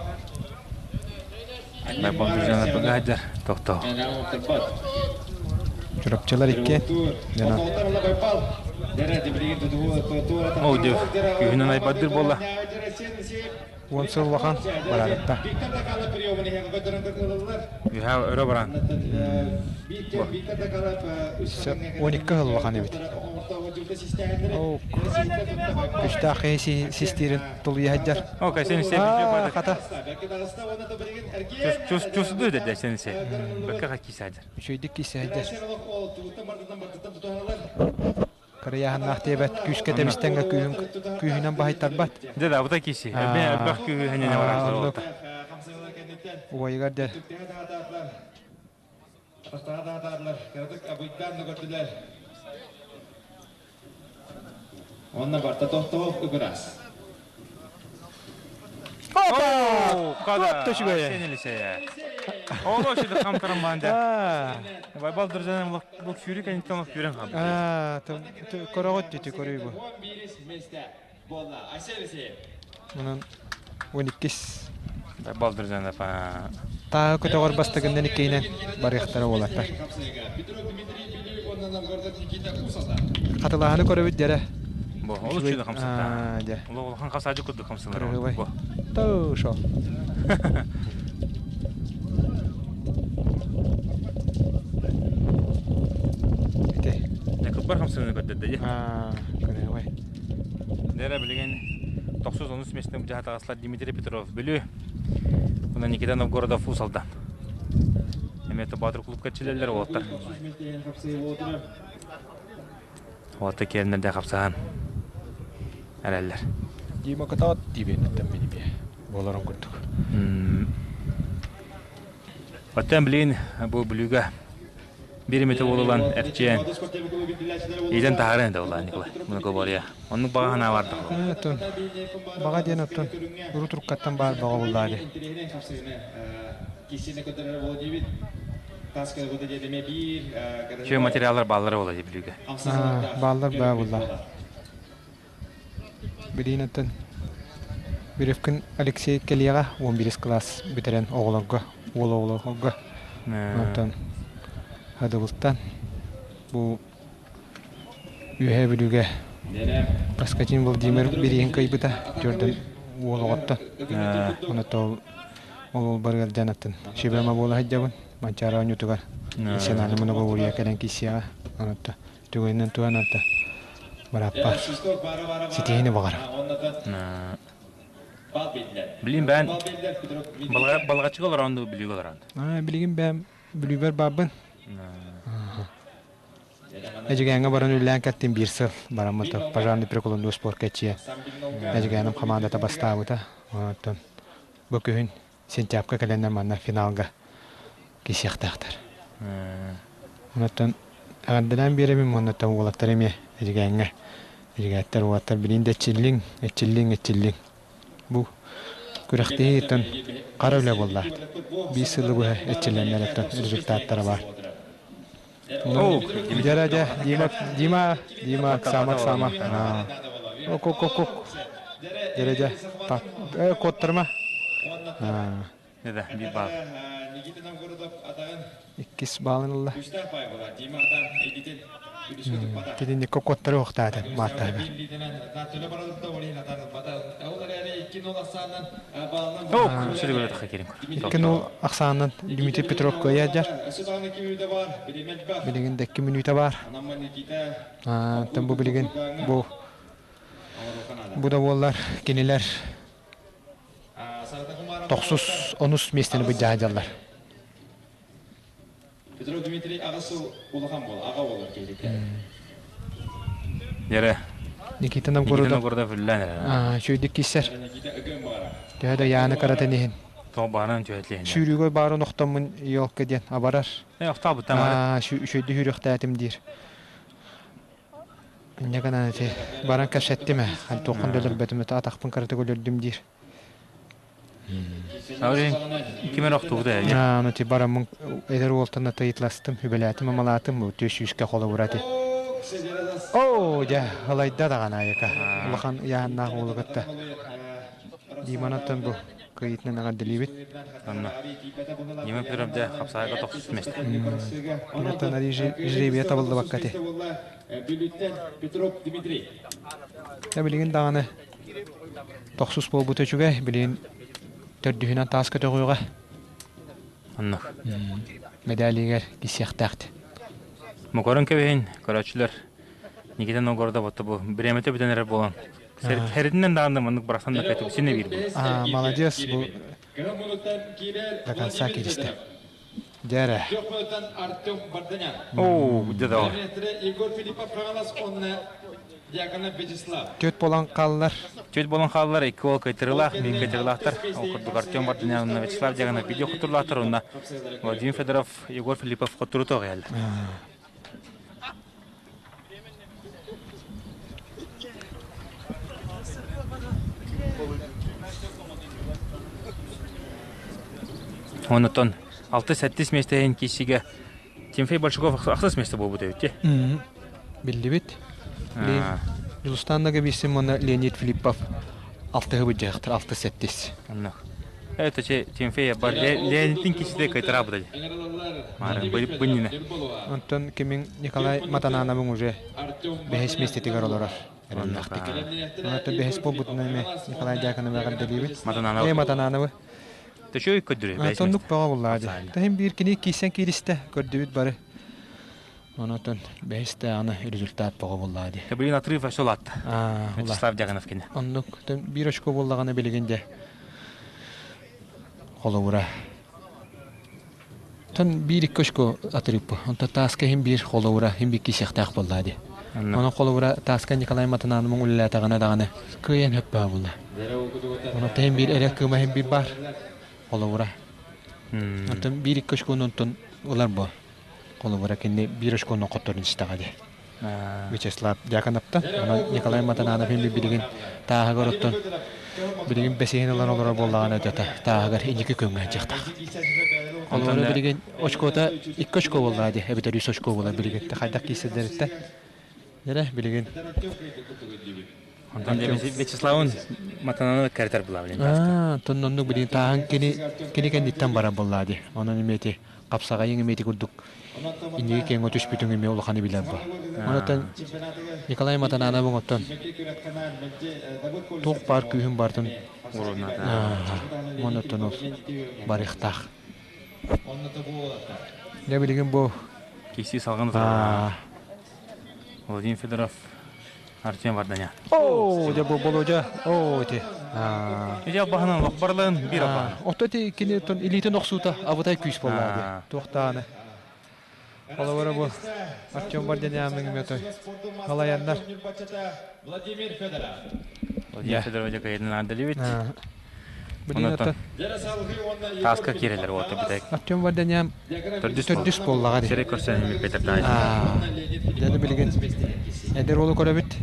Байбал Друзьяна тохтоо. Чурапчылар икки. Ол дев күһүнэн айбардыр буолла. Уон сыл улахан барарытта. Үһэ өрө баран. 12 сыл улахан эбит. Күчтээх киһи систиирин тулуйа сылдьар. О, кайсен се хата. Чус чус деді сен се. Бакка кисадыр. Үчүйдик кисадыр. Кырыйааһыннаах диэбэт күүскэ тэбистэҥҥэ күүһүн күүһүнэн баһыйтарбат. Дьэ да, бута киси. Эбэ элбэх күүһүнэн барар. Убайыгар дьэ. Онно барта тохтоох ыгырас. Опа! Када! Оло шиде хамтарам банда. Байбал дыржанам лок сүүрүк энтен лок сүүрэн хам. Аа, көрөҕөт дити көрүй бу. Онон 12 Байбал дыржанап. Тааһы көтөҕөр бастакыннан иккиһинэн барыахтара уолаттар. Хатылааһыны көрөбүт дьэрэ. Бу олус үчүгэй хамсатта. Улахан хасаажы курдук хамсалар. Бу. Тоо шо. Ити. Якубар хамсаны көрдөрдө дии. Аа, көрөбүй. Дэрэ билигин 93 местен бу Дмитрий Петров Бүлүү. Уна Никита Новгородов Усалдан. Эме Батыр клубка чилелер уолаттар. Уолаттар киэрнерде хапсаан. Эрэллэр. Дима кытаат диибеннеттен бини боларын курдук. Оттон билигин бу Бүлүүгэ бир эмите буолулан эрчийэн иитэн таһааран да буолла Николай Многоборье. Оннук баҕа санаа бар да. Оттон баҕа диэн оттон урут уруккаттан баар баҕа буоллаа дии. Үчүгэй материаллар бааллара буолла дии Бүлүүгэ. Бааллар баа буолла. Билигин оттон Бүрүккүн Алексей кэлиэҕэ 11 кылаас бүтэрэн оҕолорго, уол оҕолорго оттон Хадыбылтан бу Үөһээ Бүлүүгэ Паскатин Владимир бирииһин кыайбыта төрдөн уол оҕоттон. Онон ол барыгар дьан аттын сүбэма буола сылдьабын. Манчаары оонньуутугар национальный монополия кэлэн киирсиэҕэ. Онон түгэнинэн туһанан. Бырааппар ситиһини баҕарам. Билигин бэйэн балҕаччыга олороон дуу, Бүлүүгэ олороон? Билигин бэйэм Бүлүүбэр баарбын. Эдьигээҥҥэ баран үлэлээн кэлтим биир сыл. Бараммыт пожарный приколуннуу спорка эчийэ. Эдьигээним хамаандата бастаабыта. Оттон бу күһүн сентябрьга кэлэннэр манна финалга киирсиэхтээхтэр. Онтон эҕэрдэлээн биэрэбин уонна уолаттар эмиэ Эдьигээҥҥэ Эдьигээттэр уолаттар билигин да эрчиллиҥ, эрчиллиҥ, эрчиллиҥ. Бу күрэхтэһииттэн хара үлэ буолла. Биир сылы быһа эрчиллэннэр результаттара баар. Дьэ, дьэ, Дима, Дима, Дима, Оксана, Оксана. Ок, ок, ок, ок. Дьэ, дьэ, куоттарма. Да, биир баал. Иккис баалын ылла. Титинникке куоттары уохтаата мааттаһыгар. Икки нол ахсаанынан Дмитрий Петров кыайар. Билигин да икки мүнүүтэ баар. Оттон бу билигин бу бу да буоллар кинилэр тохсус онус миэстэни былдьаһа Петров Дмитрий аҕа сыл улахан буол, аҕа буолар киһитэ. Дьэрэ. Никита Новгородов. Никита Новгородов үллээн эрэр. Үчүгэйдик киирсэр. Төһө да Яна каратын иһин. Тоҕо баарынан түһэтлиһин. Сүүрүүгэ баарын охтоммун елка диэн абарар. Э, охтообуттан бары. Үчүгэйдик сүүрүөхтээтим диир. Инньэ гынан ити баран кэпсэттим ээ. Туоххун да өлөрбөтүм, атахпын кыратык өлөрдүм диир. Ким эрэ охтубута ээ. Аа, ити бараммын эдэр уолтан атыйытластым, үбэлээтим, амалаатым, бу түс сүүскэ холобура ити. Оо, дьэ, ылайда даҕаны айыка. Улахан ыйааһыннаах уолу кытта. Диманаттан бу кыйытынан эҕэрдэлиибит. Онно. Дима Петров дьэ хапсаайга тохсус миэстэ. Онтон жребия табыллыбакка ити. Дьэ, билигин даҕаны Тохсус буолбута үчүгэй, билигин төрдүһүнэн таас көтөҕүөҕэ. Оннук. Мэдээлигэр киссиэхтээхт. Мукорун кэбиһин, көрөөччүлэр Никита Новгородов отто бу бириэмэтэ бүтэн эрэр буолан Хэритинэн даҕаны маннык барахсан да кэтик синэ биир бу. А, молодец, бу до конца киристэ. Дьэ Оо, дьэ Түөрт буолан хааллар. Түөрт буолан хааллар, икки уол кыайтарыылаах, биир кыайтарыылаахтар. Ол курдук Артем Варданян уонна Вячеслав Дьаганов видео хотурлаахтар уонна Владимир Федоров, Егор Филиппов хотуру тоҕуйаллар. Онтон 6-7 миэстэһин киирсиигэ Тимофей Большаков ахсыс миэстэ буолбут эбит дии. Биллибит. Дьулустаан Ноговицын уонна Леонид Филиппов алтыһы быдьаахтар, 6-7. Оннук. Это че Тимофей бар Леонидтин киирсиитэ кыайтараабыта дии. Маарын быннина. Онтон кимин Николай Матанановын уже бэһис миэстэтигэр олорор. Эрэллээхтик. Онтон бэһис буолбутунан эмэ Николай Дьяконовы эҕэрдэлиибит. Матанановы. Э, Матанановы. Төчөй көрдүрү. Оннук бөҕө буллаа дии. Таһым биир кини киирсэн кииристэ, көрдүбүт бары. Онотон бэһис даҕаны результат бөҕө буллаа дии. Билигин отрыв өссө улаатта. Вячеслав Дьяконов кини. Оннук биир очко буоллаҕына билигин дьэ холобура. Тон биир-икки очко отрыв Онто тааска иһин биир холобура иһин биир киисиэхтээх буоллаа дии. Онон холобура тааска Николай Матананымын үлэлээтэҕинэ даҕаны кыайан хөппөҕө буолла. Онон иһин биир эрэ кыыма иһин биир баар холобура. Онтон биир-икки очкону онтон ылар буо. Холобура кини биир очкону хотторун истэҕэ дии. Вячеслав Дьяконовтан, онон Николай Матананов ими билигин тааһыгар оттон билигин бэсиһин ылан олорор буоллаҕына өтөтө тааһыгар инники күҥҥэ сылдьыахтаах. Холобура билигин очкота икки очко буоллаҕа дии, эбэтэр үс очко буолар билигин хайдах киирсэллэриттэн. Эрэ билигин Онтон Вячеславын Матананов кэрэтэр буолла билин Аа, онтон оннук билигин тааһын кини кини кэнниттэн барар буоллаа дии. Онон эмиэ хапсаҕайыҥ эмиэ ити курдук инники киэҥ түспүтүҥ эмиэ улаханы билэр бу. Онон Николай Матананов оттон туох баар күүһүн бартын оннуттан ол барыахтаах. Дьэ билигин бу Киси салгын Владимир Федоров. Артем Варданян. Оо, дьэ бу Болодьа, оо ити. Ити албаһынан олох барларын биир албаһын. Ото ити кини илиитин охсуута абытай күүс буоллаа дии. Туохтааны. Холобура бу Артем Варданян мөтой. Халаяннар. Владимир Федоров. Владимир Федоров дьэ кыайдын аадалибит. Онотон тааска киирэлэр уота бүтэк. Артем Варданян төрдүс буоллаҕа дии. Сири көрсөн Петр Дьэ билигин эдэр уолу көрөбүт.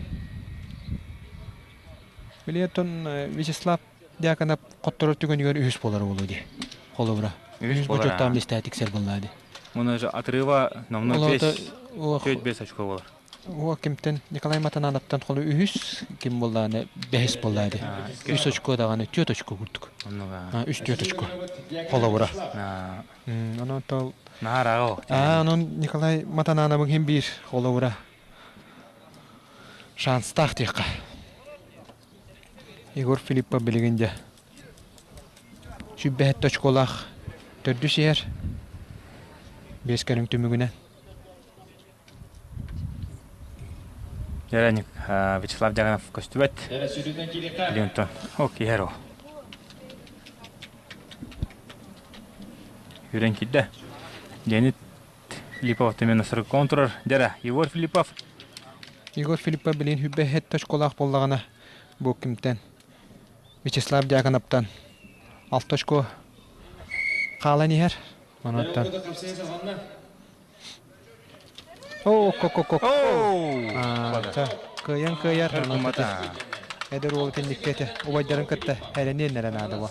Билиэтон Вячеслав Дьяконов хотторор түгэнигэр үһүс буолар уолу дии. Холобура. Үһүс бочуоттаах миэстэ тиксэр буоллаа дии. Мұны отрыва номно 5 очко болар. Уо кимтэн Николай Матанановтан холу үһүс ким буоллааны бэһис буоллаа ди. Үс очко даҕаны түөрт очко курдук. Үс түөрт очко холобура. Онон тол Наараҕа. Аа, онон Николай Матанановын хин биир холобура шанстаах диэххэ. Егор Филиппов билигин дьэ сүбэһэт очколаах төрдүс иһэр. Биэс көрүҥ түмүгүнэн. Дьэ, Вячеслав Дьаганов көстүбэт. Лентон. О, киһэр о. Үрэн киирдэ. Леонид Филиппов төмөн сырыккон турар. Дьэрэ, Егор Филиппов. Егор Филиппов билин хүббэ хэт точколаах буоллаҕына бу кимтэн Вячеслав Дьяконовтан алта очко хаалан иһэр. Онуттан Оо, ко-ко-ко. Кыайан кыайар. Эдэр уол итинниккэ этэ. Убайдарын кытта эрэниэн эрэ наада буо.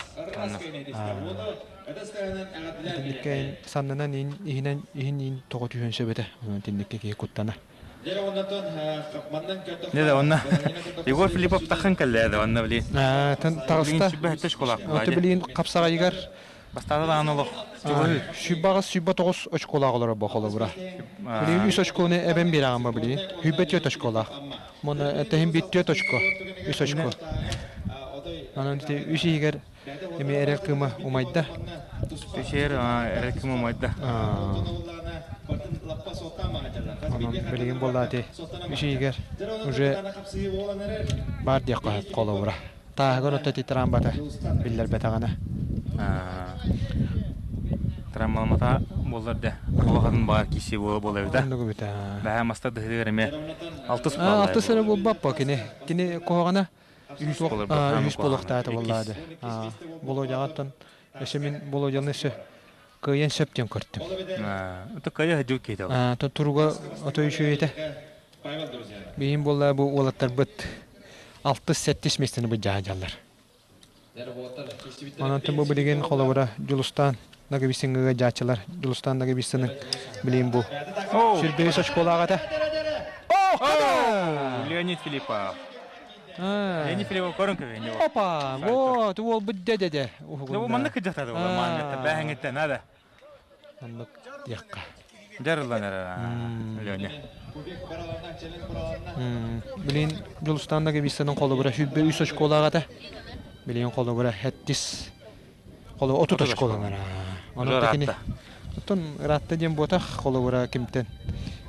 Итинниккэ саннынан иһинэн иһин иин тоҕо түһүөн сөп этэ. Итинниккэ киһи куттанар. Не да онна Егор Филиппов таххан кэллэ да онна били. Таҕыста. Ото билигин хапсаҕайыгар Бастаата даҕаны олох Сүүрбэ 29 очколаах олорор бу холобура. Билигин үс очкону эбэн биэрэҕин ба билигин. Сүүрбэ түөрт очколаах. Муна тэһин биир түөрт очко. Үс очко. Анан ити үс иһигэр эми эрэл кыыма умайда. Үс иһигэр эрэл кыыма умайда. Онон билигин буоллаати үс иһигэр уже баар диэххэ холобура. Тааһыгар отто ити трамбата биллэрбэтэҕинэ. Трамбаламата буоллар да улахан баар киси буола буола эбит. Оннук эбит. Бэһэ маста дыһыгар эмиэ алтыс буолла. Алтыс эрэ буолбаппа кини. Кини куһаҕана үһүс буолуохтаата буоллаады. Володяҕаттан өссө мин Володяны өссө кыайан сөп диэн көрдүм. Ото кыайа сылдьыбыт киһи Туруга ото үчүгэй этэ. Биһин буолла бу уолаттарбыт алтыс-сэттис миэстэни былдьаһа дьаллар. Онон бу билигин холобура Дьулустаан Ноговицыҥҥа дьааччылар Дьулустаан Ноговицыны билигин бу сүрбэһис очколаах этэ. Леонид Филиппов. Леонид Филиппов көрөн көбүн. Опа! Вот, уолбут дэ-дэ-дэ. Бу маннык кыдьахтады була маанньатта бээһиҥиттэн ада. Оннук диэххэ. Дьарыллан эрэр Леня. Билин Дьулустаан Ноговицынын холобура сүүрбэ үс очколаах этэ. Билигин холобура хэттис холобура отут очколанар. Онон кини Оттон ыраатта диэн буотах холобура кимтэн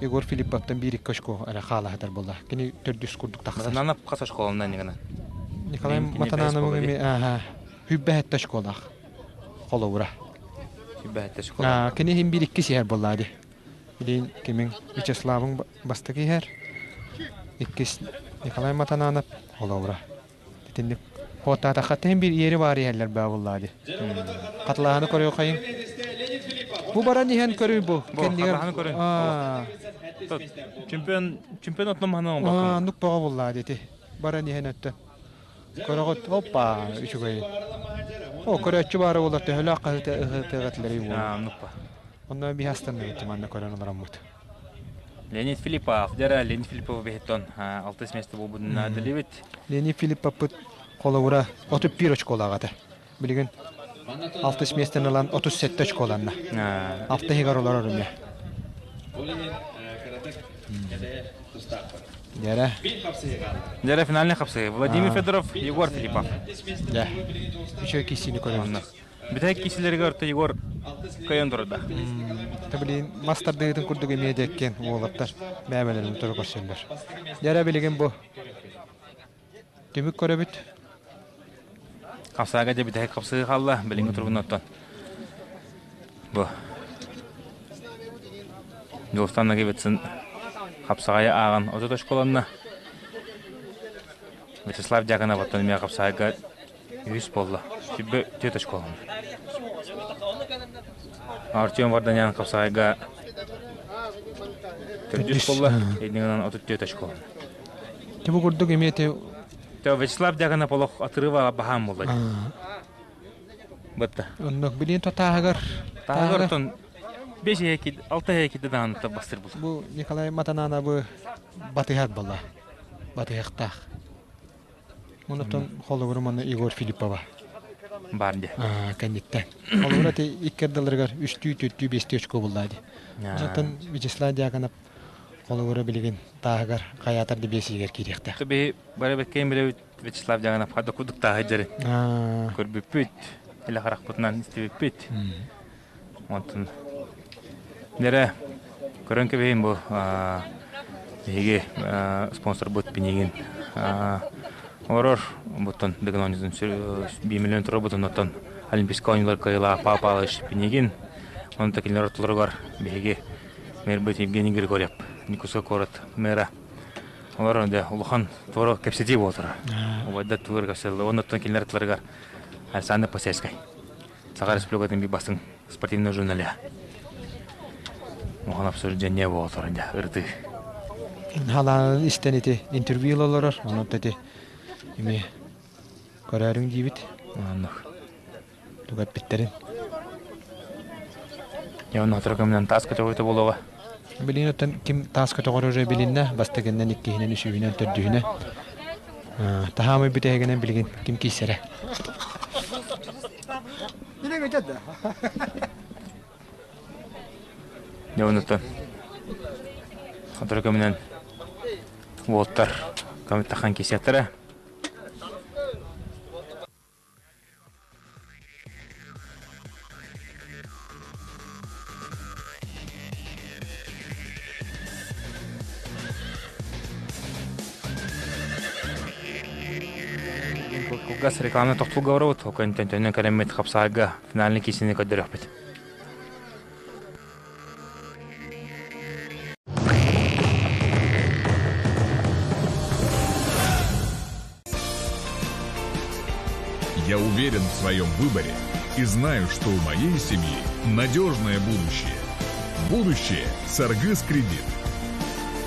Егор Филипповтан биир икки очко эрэ хаалаһытар буолла. Кини төрдүс курдук тахсар. Матананов хас очколонна иннигана? Николай Матанановын эми сүүрбэ сэттэ очколаах. Холобура. Сүүрбэһэттэ шоколад. Кини иһин биир иккис иһэр буоллаа дии. Билигин кимиҥ Вячеславыҥ бастакы иһэр, иккис Николай Матананов холобура. Итинник хуоттаатахха иһин биир иэри баар иһэллэр баа буоллаа дии. Хатылааһыны көрүөххэйиҥ. Бу баран иһэн көрүй бу. Бу хатылааһыны көрүн. Чемпион чемпион оттон маһынан Оннук бөҕө буоллаа дии Баран иһэн өттө. Көрөҕүт, оппа, үчүгэй. О, көрөөччү баара буолар, төһөлөөх хаһыыта ыһыатыах этилэрий буолуо. Оннукпа. Онно биһи астынныбыт манна көрөн олороммут. Леонид Филиппов, дьара Леонид Филиппов биһиттон алтыс место буолбутун делибит. Леонид Филипповпыт холобура 31 очколаах этэ. Билигин алтыс миэстэни ылан 37 очколанна. Алта иһигэр олорор эмиэ. Дьэрэ. Дьэрэ финальный хапсыы. Владимир Федоров, Егор Филиппов. Дьэ. Үчүгэй киссини көрөбүт. Бүтэһик киисилэригэр орто Егор кыайан турда. Та билигин мас тардыытын курдук эмиэ дьэккин уолаттар бэйэлэрин тура көрсөллөр. Дьэрэ билигин бу. Түмүк көрөбүт. Хапсаага дьэ бүтэһик хапсыы хаалла. Билиҥҥи туругунан оттон. Бу. Дьулустан Нагибитсын хапсаҕайы ааҕан 30 очколанна. Вячеслав Дьяконов оттон эмиэ хапсаҕайга үһүс буолла. Сүбэ түөрт очколанна. Артем Варданян хапсаҕайга төрдүс буолла. Иннинэн 34 очколанна. Бу курдук эмиэ Вячеслав Дьяконов олох отрыва баһаам буолла. Бытта. Оннук билин то тааһыгар. Тааһыгар оттон 5 эки 6 экиде даҕаны бастыр була. Бу Николай Матананабы батыһар була. Батыһыахтаах. Онтон холобур манна Егор Филиппова. Бар де. Кэнниттэн. Холобур ати икки ардыларыгар үстүү, төртүү, бестүү очко булла ди. Онтон Вячеслав Дьяконов холобура билигин тааһыгар хайаатар да биэсигэр киириэхтээх. Биһи бары бэккэйин билэбит Вячеслав Дьяконов хадда курдук тааһы дьэрин көрбүппүт, илэ харахпытынан истибиппит. Онтон нэрэ көрөн кэбиһин бу биһиги спонсорбут Пинигин олорор буттан Дыгын оонньуутун биир турарбытын оттон Олимпийскай оонньуулар кыайыылаах Павел Павлович Пинигин онон кинилэр ортолоругар биһиги мэрбит Евгений Григорьев Никуска куорат мэра олор дьэ улахан туора кэпсэтии буолтара убайдар тугар кэпсэллэр оннуттан кинилэр аттыларыгар Александр Посельскай Саха Республикатын биир бастыҥ спортивный журналиһа улахан обсуждение буолтара дьэ ырытыы Халаанын истэн ити интервью олорор онон ити эмиэ көрөөрүҥ диибит оннук тугу эппиттэрин Дьэ онно сотору кэминэн таас көтөҕүүтэ буолуоҕа. Билигин оттон ким таас көтөҕөр уже билиннэ, бастакыннан, иккиһинэн, үсүһүнэн, төрдүһүнэн. Таһаамай бүтэһигинэн билигин ким киирсэрэ. Дьэ оннуттан сотору кэминэн уолтар таххан киирсиэхтэрэ. Кылгас реклама тохтуулга барабыт, ол кэнниттэн төннөн кэлэммит хапсаарга финальный киисини көрдөрүөхпүт. Я уверен в своем выборе и знаю, что у моей семьи надежное будущее. Будущее с Аргыс Кредит.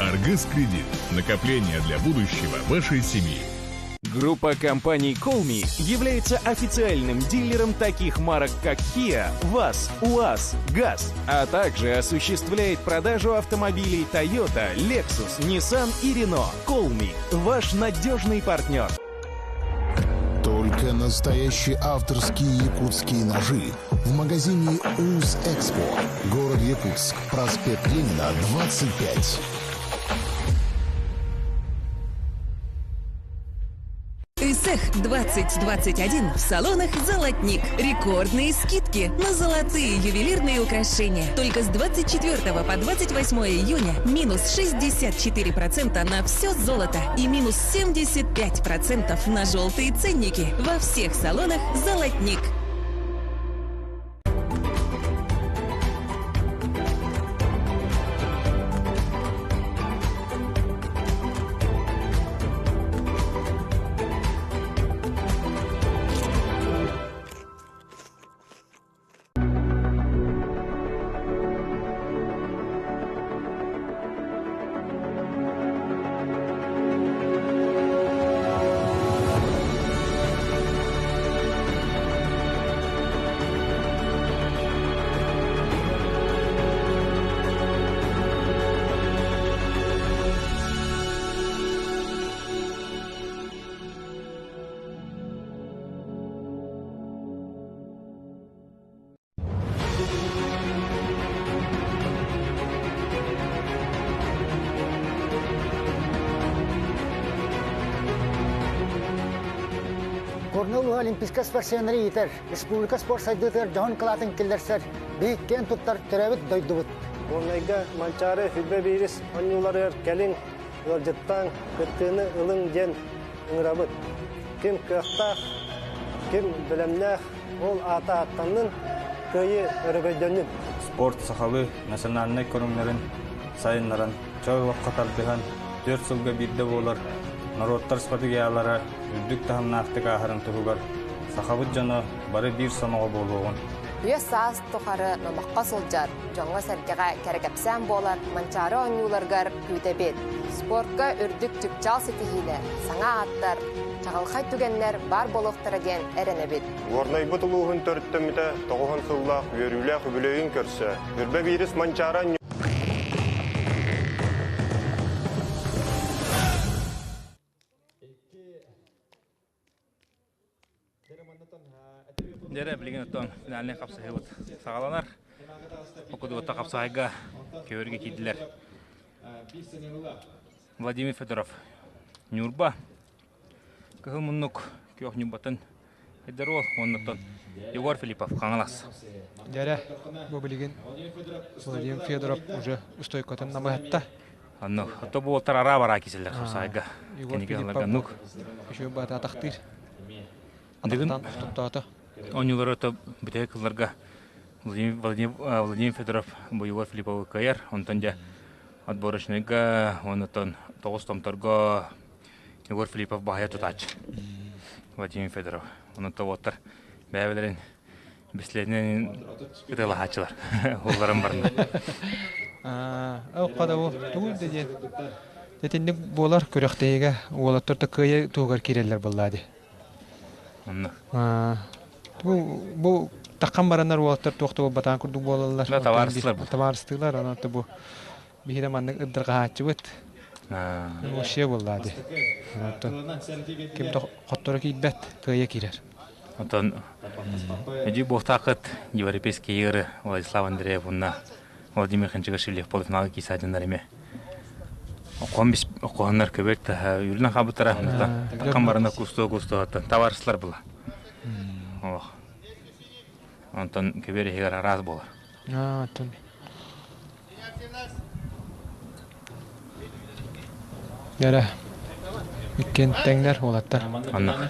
Аргыс Кредит. Накопление для будущего вашей семьи. Группа компаний Colmi является официальным дилером таких марок, как Kia, ВАЗ, УАЗ, ГАЗ, а также осуществляет продажу автомобилей Toyota, Lexus, Nissan и Renault. Colmi – ваш надежный партнер. Только настоящие авторские якутские ножи в магазине УЗ Экспо. Город Якутск, проспект Ленина, 25. Исэх 2021 в салонах «Золотник». Рекордные скидки на золотые ювелирные украшения. Только с 24 по 28 июня минус 64% на все золото и минус 75% на желтые ценники во всех салонах «Золотник». Горнай улууһа олимпийскай спортсменнары иитэр, республика спорт сайдыытыгар дьоһун кылаатын киллэрсэр, биһик киэн туттар төрөөбүт дойдубут. Горнайга Манчаары сүрбэ биирис оонньууларыгар кэлиҥ, ыалдьыттааҥ, кыттыыны ылыҥ диэн ыҥырабыт. Ким кыахтаах, ким бэлэмнээх, ол аата ааттаннын, кыайыы өрөгөйдөннүн. Спорт сахалыы национальнай көрүҥнэрин сайыннаран, чөл олоххо тардыһан, түөрт сылга биирдэ буолар норуоттар спартакиадалара үрдүк таһымнаахтык ааһарын туһугар сахабыт дьоно бары биир сомоҕо буолуоҕун. Үйэ саас тухары номоххо сылдьар, дьоҥҥо-сэргэҕэ кэрэ кэпсээн буолар Манчаары оонньууларыгар күүтэбит. Спортка үрдүк чыпчаал ситиһиилэр, саҥа ааттар, чаҕылхай түгэннэр баар буолуохтара диэн эрэнэбит. Горнайбыт улууһун төрүттэммитэ тоҕуһун сыллаах үөрүүлээх үбүлүөйүн көрсө, Үрбэ биирис Манчаары Дьэрэ билигин оттон финальнай хапсыһыыбыт саҕаланар. Окудуотта хапсаҕайга көбөргө киирдилэр. Владимир Федоров Ньурба Кыһыл муннук күөх Ньурбатын Эдэр уол уоннаттан Егор Филиппов Хаҥалас. Дьэрэ бу билигин Владимир Федоров уже устойкатын намыһатта. Анну, ото буолтар араа бараа киселлер хапсаайга. Егор Филиппов еще баата атахтыыр. Дыгын Оонньуулары ото бүтэһик кылларга Владимир Федоров бу Егор Филипповы кыайар. Онтон дьэ отборочнайга, онтон тоҕус томторго Егор Филиппов баһыйа тутааччы. Владимир Федоров. Онон уоттар бэйэбэлэрин бэстилиэтинэн ытыалаһааччылар. Улларан барна. Ол тугуй да диэн. Итинник буолар күрэхтэһиигэ уолаттар да кыайа туһугар киирэллэр буоллаа дии. Онно. Бу таххан бараннар уолаттар туох да буолбатаҕын курдук буолаллар. Да, табаарыстылар. Табаарыстыылар, онон бу биһиги маннык ыдырҕаһааччыбыт. Вообще буоллаа дии. Ким да хотторо киирбэт, кыайа киирэр. Оттон Эдьиий буолтаахыт Европейские игры Владислав Андреев уонна Владимир Ханчигашвили полуфиналга киисаатыннар эмиэ. Окуоннар көбөт үрүнэн хаалбыттара таккан барана кустуо кустуоттан табаарыстар була. Олох. Онтон көбөр иһигэр араас буолар. Оттон Эрэ иккиэн тэҥнэр уолаттар. Онно.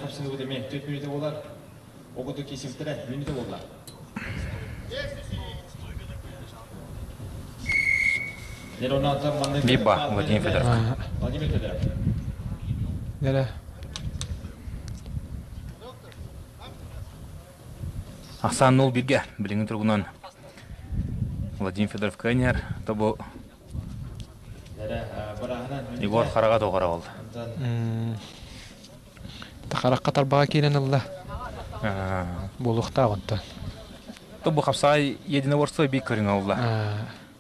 Либо Владимир Федоров. Эрэ Ахсаан нол бирге билиҥҥи туругунан Владимир Федоров кыайан тобу Егор хараҕа тоҕора ол. Харахха тарбаҕа киирэн ылла. Буолуохтаах онтон. Тобу хапсаай единоборство биир көрүҥэ олла.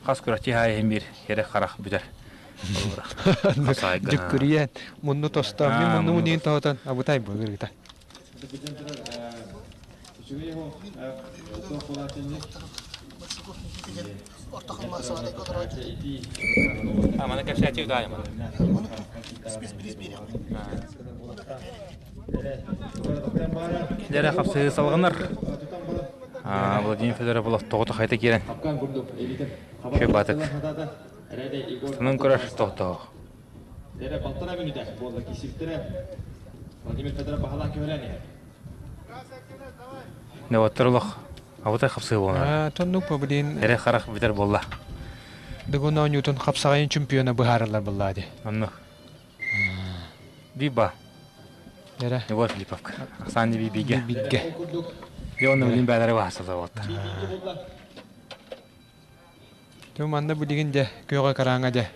Хас күрэхчи иһин биир эрэ харах бүтэр. Дьүккүрүйэн мунну тостон мин мунну муннугун тоһутан абытай былыргыта. Маны кэпсээччи даайма. Дьэрэ хапсыһыы салҕанар. Владимир Федоров олохтоҕу хайта киирэн. Үчүгэй баатык. Станан көрөр тохтоох. Эрэ полтора минута буолла киирсибиттэрэ. Владимир Федоров баһылаан көһөрөн иһэр. Невоттар олох абытай хапсыы буолар. Тоннук по блин. Эрэ харах бүтэр буолла. Дыгын оонньуутун хапсаҕайын чемпиона быһаарылар буолла ди. Онно. Биба. Эрэ. Егор Филипповка. Оксана Бибиге. Бибиге. Де онно билин бээлери баһасалар болтар. Дьэ манна билигин дьэ күөҕэ карааҥа дьэ.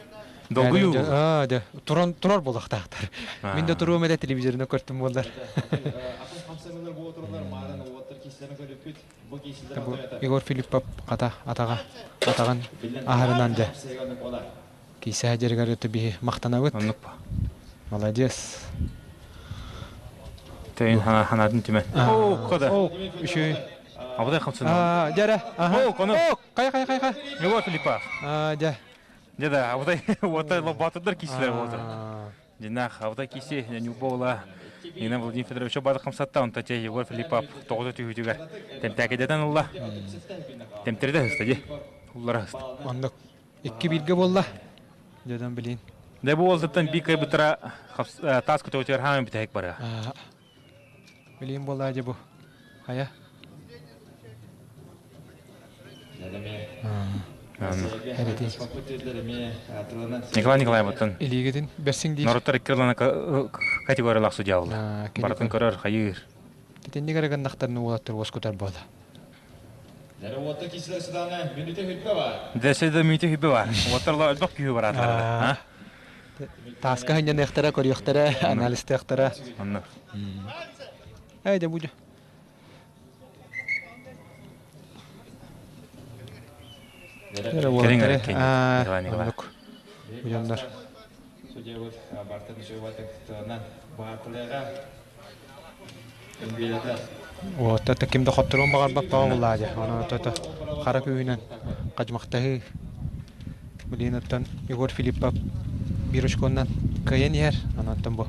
Долгуйуу. Аа дьэ туран турар буолуохтаахтар. Мин да туруом этэ телевизорынан көртүм буоллар. Егор Филиппов хата атаҕа атаҕын аһарынан дьэ киисэ дьэригэр өтө биһи махтанабыт. Оннук Молодец. Төйүн ханаатын түмэн. Оо, кода. Үчүгэй. Абыдай хамсана. Дьэрэ. Оо, кону. Кай кай кай кай. Егор Филиппов. Дьэ. Дьэ да, абыдай уота лоббатырдар киисилэр болду. Динах, абыдай киси, Нюбола, Нина Владимир Федорович бады хамсатта, онто те Егор Филиппов тоҕута түһүүтүгэр тэмтээкэдэтэн ылла. Тэмтэрдэ хыста ди. Уллара хыста. Оннук. Икки бииргэ буолла. Дьэдэн билин. Дэ бу уолтаттан биир кыайбыттара таас көтөҕүтүгэр хааман бүтэһик барыа. Билиим буоллаа дьэ бу. Хайа? Николай Николаевыттан Илиигитин бэрсиҥ диир. Норуттар икки ылана категориялаах судья буолла. Барытын көрөр, хайыыр. Итинник эрэ гыннахтарына уолаттар уоскутар буола. Дэсэ да мүнүтэ хүбэ бар. Уоттар элбэх күүһү бараатылар. Тааска ханньаныахтара, көрүөхтэрэ, анализтыахтара. Онно. Эй, дэ будь. Кэлиҥ эрэ, Николай Николаевич. Будьоннор. Судьябыт Бартын Үчүгэйбатык баатылыга Уота ким да хотторуон баҕарбат баҕа буллаа дьэ. Ону то хара күүһүнэн хадьымахтаһыы. Билигин оттон Егор Филиппов биир очконнан кыайан иһэр. Онон бу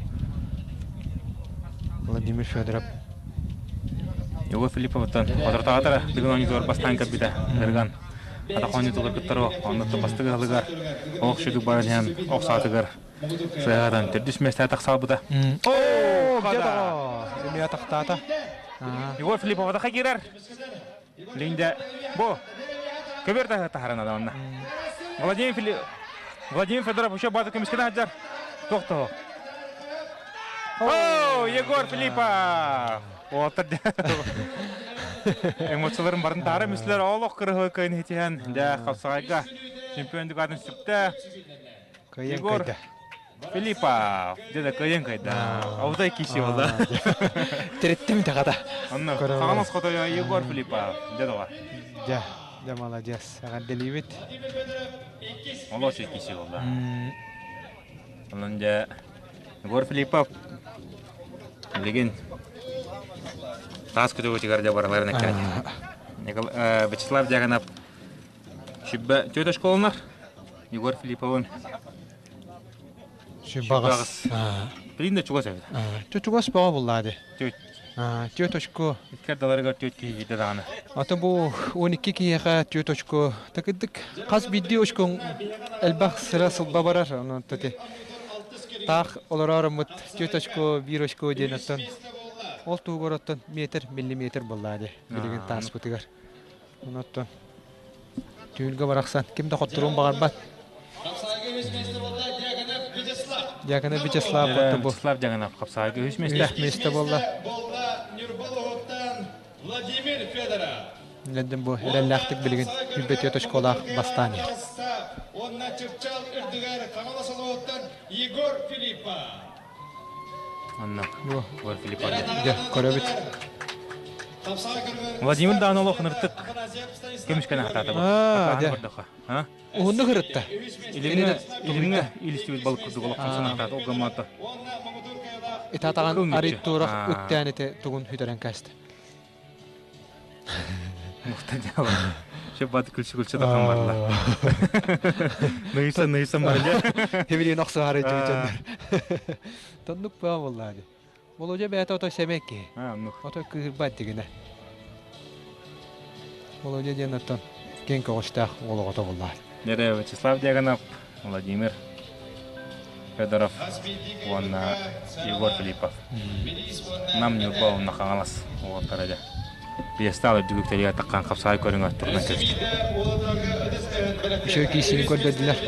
Владимир Федоров Егор Филипповтан хотортоотара бүгүн оонньуутугар бастаан кэлбитэ. Ырган атах оонньуутугар кыттар онно бастыгы ыһылыгар ох шүдүк баран иһэн ох саатыгар Сыаһадан төрдүс миэстэ тахсаабыта. Оо, Эмиэ тахтаата. Егор Филиппов атаха киирэр. Линде бу көбөр таһаран адамна. Владимир Филипп Владимир Федоров еще база көмүскene сылдьар. Тохто. О, Егор Филиппов! Уолаттар эмоцияларын барын таара мүслер олох кырыһы кыйын хитиһэн дэ хапсаҕайга чемпион дукатын сүктэ. Кыайан Егор кыайда. Филиппов дьэ кыайан кыайда. Аутай киси болла. Тириттим тахата. Онно хаҥалас хотойо Егор Филиппов дьэ доҕор. Дьэ, дьэ молодец. Эҕэрдэлиибит. Олос киси болла. Онон дьэ Егор Филиппов билигин таас көтөҕүтүгэр дьэ бараларын эккирэтэ. Вячеслав Дьяконов Сүбэ түөрт оскуоланар. Егор Филипповын Сүбаҕас. Билин да чугас эбит. Чө чугас бөҕө буллаа ди. Түөрт. Түөрт очко. Икки ардаларыгар түөрт киһи киирдэ даҕаны. Ата бу 12 киһиэхэ түөрт очко такыдык. Хас биирдии очкоҥ элбэх сыра сылба барар. Онон тати таах олороруммут түөрт очко, биир очко диэн оттон ол туһугар оттон метр, миллиметр буллаа ди билигин тааспытыгар. Онон түүнгэ барахсан ким да хотторуон баҕарбат. Дьяконов Вячеслав бу. Вячеслав Дьяконов хапсаайга үс миэстэ. Үс миэстэ буолла. Владимир Федоров. Лэндин бу эрэллээхтик билигин 105 очколаах бастаан иһэр. Уонна Чыпчаал үрдүгэр Хаҥалас улууһуттан Егор Филиппов. Онно Егор Филиппов. Дьэ, көрөбүт. Владимир Данолов ыныртык көмүскэнэ хатаата бу. Хатаан Уһуннук ырытта. Илимҥэ илимҥэ илистибит балык курдук олоххон санаатаат ол гаммата. Итатаҕан арый туорах үктээн ити тугун хүтэрэн кээстэ. Мухтадьаба. Шөп бат күлсү-күлсү тахан барла. Ныйсан ныйсан барда. Хебилин охсуһары чүчөннөр. Тоннук баа боллаады. Володя бэйэтэ ото сэмэй киһи. Ото кыыһырбат дигинэ. Володя диэн оттон киэҥ көҕүстээх уол оҕото буоллаҕа. Дьэ, Вячеслав Дьяконов, Владимир Федоров уонна Егор Филиппов. Нам Ньурба уонна Хаҥалас уолаттара дьэ. Пьедестал үрдүк үктэлигэр таххан хапсаҕай көрүҥэр турунан кэбистэ. Үчүгэй киирсиини көрдөрдүлэр.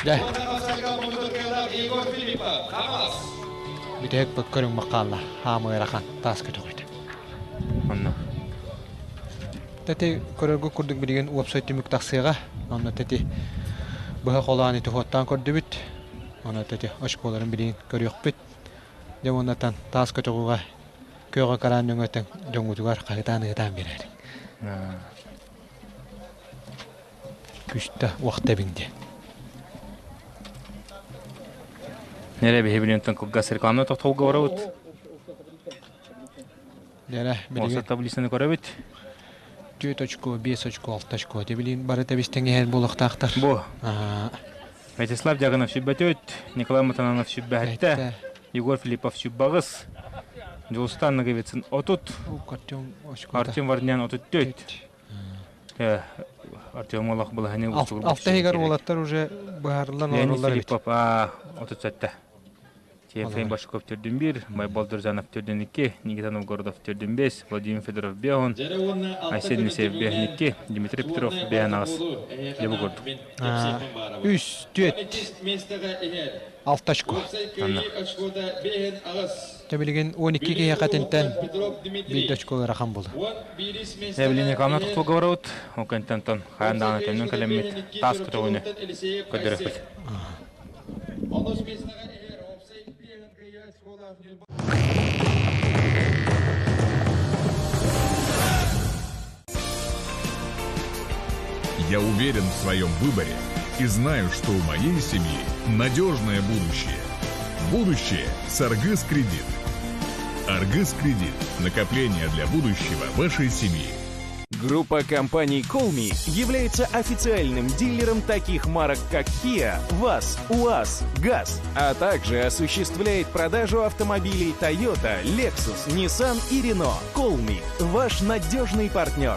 Дьэ. Бүтэһик көрүҥ хаалла. Хаамы ыарахан таас көтөҕүтэ. Онно. Тэти көрөргө курдук билигин уопсай түмүк тахсыаҕа. Онно тэти быһа холоон ити хуоттаан көрдүбүт. Онно тэти очколарын билигин көрүөхпүт. Дьэ уоннатан таас көтөҕүгэ күөҕэ караан нөҥөтөн дьоҥҥутугар хаһытаан-ыһытаан биэрээриҥ. Күстэ уохта эбиҥ диэн. Нэрэ биһи билинтэн кылгас рекламна тохтолго барабыт. Дьэрэ, билигин таблицаны көрөбүт. 4 очко, 5 очко, 6 очко. Те билин бары тэбистен иһэр буолуохтаахтар. Бу. Вячеслав Дьяконов сүббөтүт, Николай Матананов сүббэһэттэ, Егор Филиппов сүббаҕыс, Дьулустан Ноговицын 30, Артем Артем Варнян 34. Артем олох былаһыны уустугур Алта иһигэр уолаттар уже быһаарыллан Леонид олороллор эбит. Филиппов 37. Ефрем Башков төрдүн 1, Байбал Дурзанов төрдүн 2, Никита Новгородов төрдүн 5, Владимир Федоров 5, Айсен Елисеев 5 2, Дмитрий Петров 5 аҕыс. Дьэ бу курдук. Үс, түөрт, алта очко. Анна. Дьэ билигин 12 киһиэхэ итинтэн биир очко ыарахан буолла. Эвелина Николаевна тохтолго барабыт. Ол кэнниттэн хаан даҕаны төннөн кэлэммит таас көтөҕүүнү көрдөрүөхпүт. Я уверен в своем выборе и знаю, что у моей семьи надежное будущее. Будущее с Аргыс Кредит. Аргыс Кредит. Накопление для будущего вашей семьи. Группа компаний Colmi является официальным дилером таких марок, как Kia, ВАЗ, УАЗ, ГАЗ, а также осуществляет продажу автомобилей Toyota, Lexus, Nissan и Renault. Colmi – ваш надежный партнер.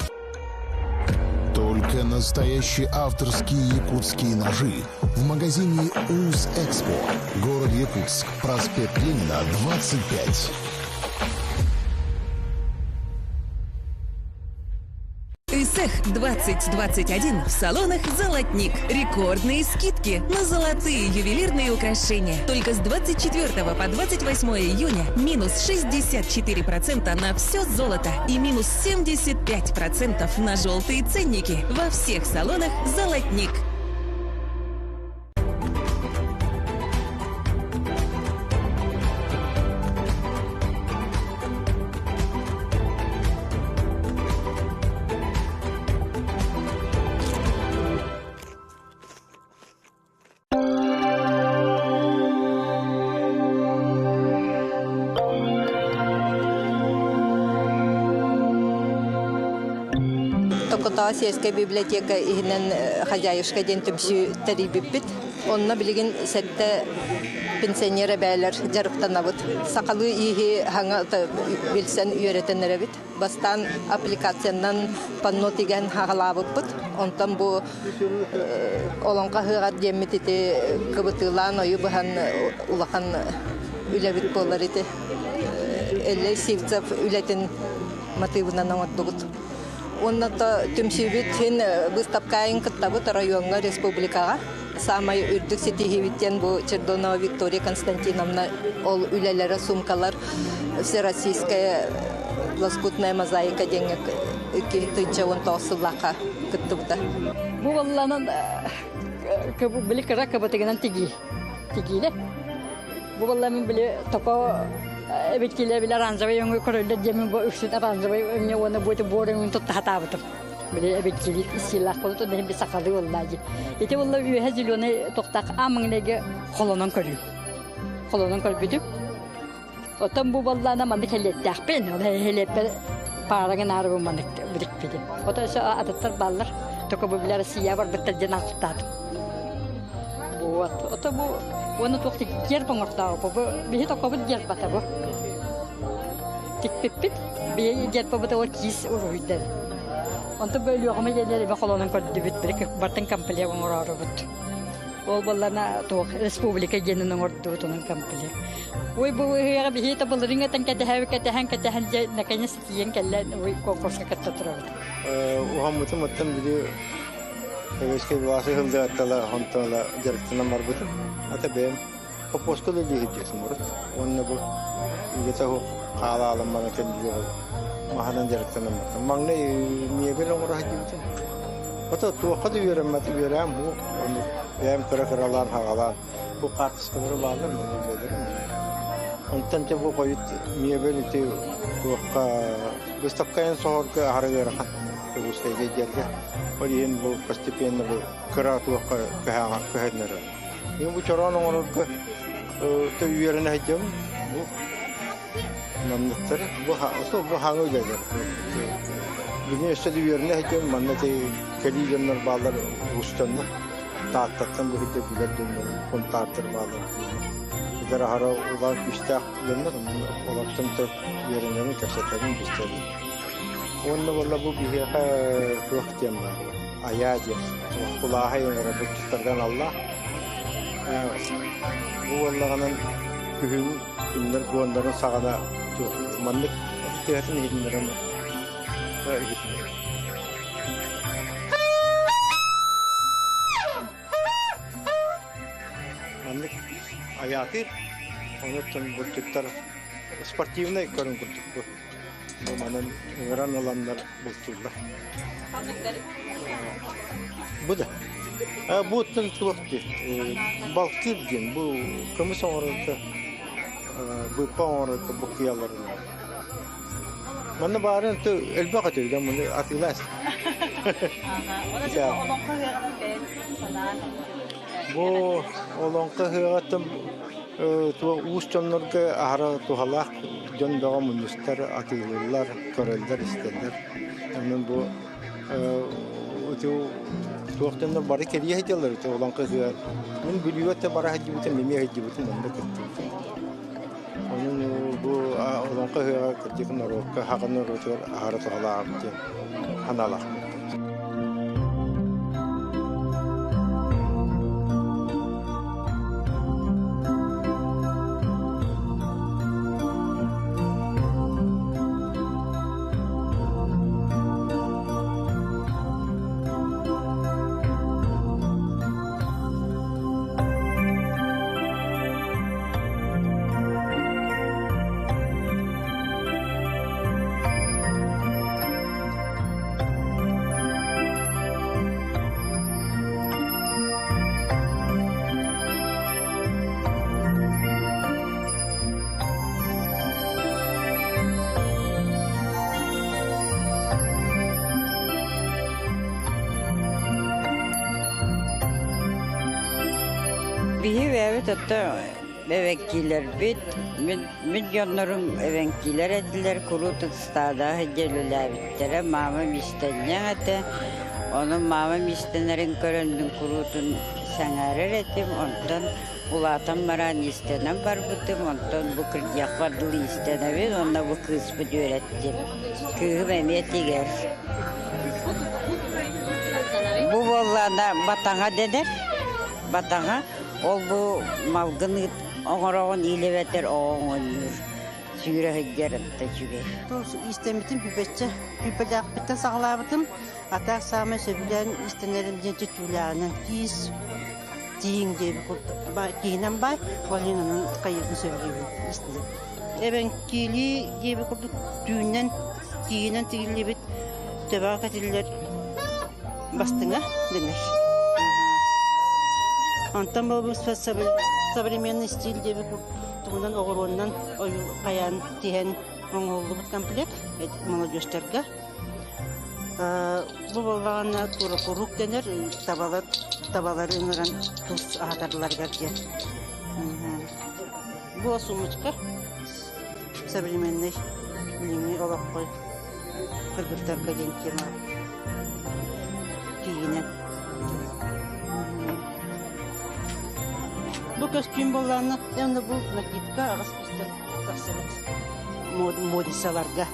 Только настоящие авторские якутские ножи в магазине УЗ Экспо. Город Якутск, проспект Ленина, 25. Исэх 2021 в салонах «Золотник». Рекордные скидки на золотые ювелирные украшения. Только с 24 по 28 июня минус 64% на все золото и минус 75% на желтые ценники во всех салонах «Золотник». Токотоо сельская библиотека иһинэн хозяюшка диэн түмсүү тэрийбиппит. Онно билигин сэттэ пенсионер эбээлэр дьарыктанабыт. Сахалыы ииһи хаҥа билсэн үөрэтэн эрэбит. Бастаан аппликациянан панно тигэн хаҕалаабыппыт. Онтон бу олоҥхо ыһыаҕар диэммит ити кыбытыылаан ойу быһан улахан үлэбит буолар ити. Эллэй Сивцев үлэтин матыыбынан оҥордубут. Уонна то түмсүүбүт син быыстапкайын кыттабыт райоҥҥа, республикаҕа. Саамай үрдүк ситиһиибит диэн бу Чердонова Виктория Константиновна ол үлэлэрэ сумкалар Всероссийская лоскутная мозаика диэҥҥэ 2019 сыллаахха кыттыбыта. Бу балланан били кыра кыбытыгынан тигии тигиилэр. Бу балла мин били токо эбит киле били оранжевый өҥү көрөллөр диэмин бу үксүн оранжевый өҥө уонна бу буор өҥүн тутта хатаабытым. Били эбит кили силах болу то би сахалы болла ди. Ити болла үөһэ зеленый тохтах амыңнеге холонон көрүү. Холонон көрбүтүм. Оттон бу боллаана маннык хэлиэттээхпин. Ол хэлиэппэр паарагын аарыбын маннык биликпитим. Ото өссө атыттар бааллар. Токо бу билэр Россия барбыттар диэн ахтаатым. Вот. Ото бу уонна туох герб оҥортообу. Бу биһи токобут гербата бу. Тикпиппит. Биһи гербабыт ол киис уруһуйдар. Онтон бөлүөҕүмэ диэннэр эбэ холонон көрдүбүт. Били бартын комплект оҥороорубут. Ол буоллана туох республика диэнин оҥордубут онон комплект. Ой бу ыһыаҕа биһи табылырын этэн кэтэһэбит кэтэһэн кэтэһэн дьэ наконец тиийэн кэллэ ой конкурска кытта турабыт. Уһаммытым оттон били Советскай власти сылдьааттала онтон дьарыктанан барбытым. Ата бэйэм попуоска үлэлии сылдьыасым урут. Уонна бу үлэтэ хаалаалым мана кэллиэҕи маһынан дьарыктанан бартым. Маҥнай мебель оҥоро сылдьыбытым. Ото туохха да үөрэммэт үөрэм бу. Ону бэйэм кыра-кыралаан хаҕалаан бу хаартыскалары бааллар үлэлэрим. Онтон те бу хойут мебель ити туохха выставкайын соһорго аһара ыарахан Дьокуускайга дьэргэ. Ол иһин бу постепенно бу кыра туохха көһөннөрөр. Мин бу чороон оҥорорго үөрэнэ сылдьабын. Бу манныктар бу бу хаҥа үлэлэр. Бүгүн өссө да үөрэнэ сылдьабын. Манна кэлии дьоннор бааллар устанна. Тааттаттан бу сирдэ билэр дьоннор, хунтаартар бааллар. Ыдар аһара улахан күүстээх дьоннор, олортон үөрэнэбин, кэпсэтэбин, билсэбин. Уонна буолла бу биһиэхэ туох диэн баар. Айаа диэн кулааһай ыҥыра булчуттарга аналлаах. Бу буоллаҕынан күһүн күннэр гуоннарын саҕана маннык тыаһын иһитиннэрэн Маннык айаатыыр, онуттан булчуттар спортивнай көрүҥ курдук бу. Бу манан ыҥыран ыланнар бултууллар. Бу да. Бу оттон туох дии, балкыыр диэн, бу көмүс оҥорорго, быыппа оҥорорго буккуйалларын. Манна баарын элбэх этэ, муну атыылаас. Бу олоҥхо ыһыаҕыттан уус дьоннорго аһара туһалаах дьон бөҕө мунньустар, атыылыыллар, көрөллөр-истэллэр. Онон бу туох дьоннор бары кэлиэ сылдьаллар ити олоҥхо ыһыаҕар. Мин Бүлүүгэ бара сылдьыбытым, эмиэ сылдьыбытым, онно кыттыбытым. Онон бу олоҥхо ыһыаҕа кырдьык норуокка, саха норуотугар аһара туһалаах диэн санаалаахпын. Биһи бэйэбит отто эбэҥкилэрбит, мин дьоннорум эбэҥкилэр этилэр, куруук ыстаада сылдьа үлэлээбиттэрэ. Маамам иистэнньэҥ этэ. Ону маамам иистэнэрин көрөн мин куруутун сэҥээрэр этим. Онтон улаатан баран иистэнэн барбытым. Онтон бу кырдьыахпар дылы иистэнэбин уонна бу кыыспыт үөрэттим. Кыыһым эмиэ тигэр. Бу буоллаҕына батаҥа дэнэр. Батаҥа ол бу малгын оҥороҕун или эбэтэр оҕоҥ оонньуур. Сүүрэ сылдьар ытта үчүгэй. Иистэммитим бүбэччэ күүппэлээхпиттэн саҕалаабытым. А так саамай сөбүлээн иистэнэрим диэн түүлээҕинэн киис, тииҥ диэбит курдук киһинэн баай, ол иһин онон хайыырбын сөбүлүүбүн иистэнэбин. Эбэҥкилии диэбит курдук түүннэн тииһинэн тигиллибит төбөҕө кэтиллэр бастыҥа дэнэр. Онтон буолбут современный стиль диэбит тугунан оҕуруоннан хайаан тиһэн оҥоһуллубут комплект молодежтарга. Бу буоллаҕына курук дэнэр табалар табалары ыҥыран тус аһатарларыгар диэн. Бу сумочка современный билиҥҥи олоххо кыргыттарга диэн тема тиийинэн. Бу көстүүм буоллаҕына, онно бу накидка аҕыс пистэн тахсыбыт модницаларга.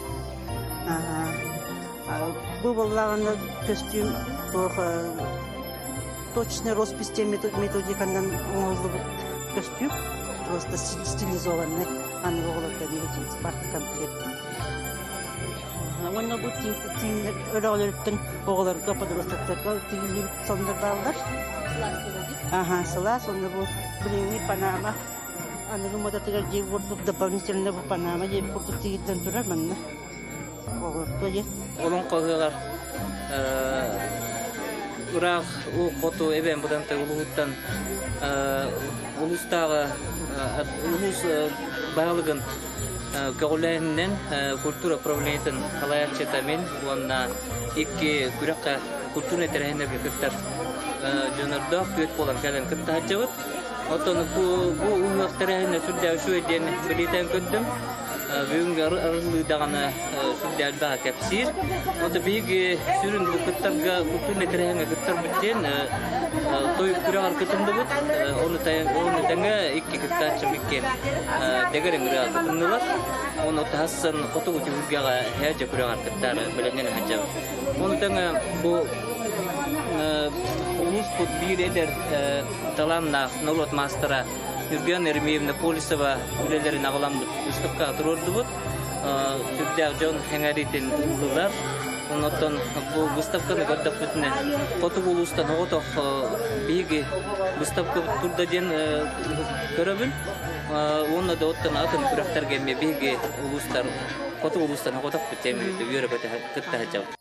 Бу буоллаҕына көстүүм туох точный роспись диэн методиканан оҥоһуллубут көстүүм просто стилизованный аныгы оҕолорго парк комплект. Уонна бу өрөҕөлөрүттэн оҕолорго подростактарга тигиллибит соннор бааллар. Аха, сылаас уонна бу билиҥҥи Панама аныгы модатыгар дии курдук дополнительно бу Панама диэбит курдук тигиллэн турар манна. Оҕолорго диэн. Олоҥхо ыһыаҕар ыраах уу хоту эбээн Бытантай улууһуттан улуустааҕы улуус баһылыгын көҕүлээһининэн культура управлениетын салайааччыта мин уонна икки күрэххэ культурнай тэрээһиннэргэ кыттар дьонордоох түөрт буолан кэлэн кытта сылдьабыт. Оттон бу ыһыах тэрээһинэ сүрдээх үчүгэй диэн бэлиэтээн көрдүм. Бүгүҥҥү арыллыы даҕаны сүрдээх элбэҕи кэпсиир. Онто биһиги сүрүн бу кыттарга культурнай тэрээһиҥҥэ кыттарбыт диэн той күрэҕэр кытынныбыт. Ону тэҥэ икки кыттааччым икки дэгэр ыҥырыа кытыннылар. Ону таһассан хотугу түһүлгэҕэ һээдьэ күрэҕэр кыттаары бэлэмнэнэ сылдьабыт. Ону тэҥэ бу Улууспут биир эдэр талааннаах норуот маастара Ньургуяна Еремеевна Колесова үлэлэрин аҕаламмыт выставкаҕа туруордубут. Сүрдээх дьон эҥэриитин ыллылар. Оннуттан бу выставканы көрдөхпүтүнэ хотугу улуустан оҕотох биһиги выставкабыт турда диэн көрөбүн. Уонна да оттон атын күрэхтэргэ эмиэ биһиги улуустар хотугу улуустан оҕотохпут диэн үөрэ кытта сылдьабыт.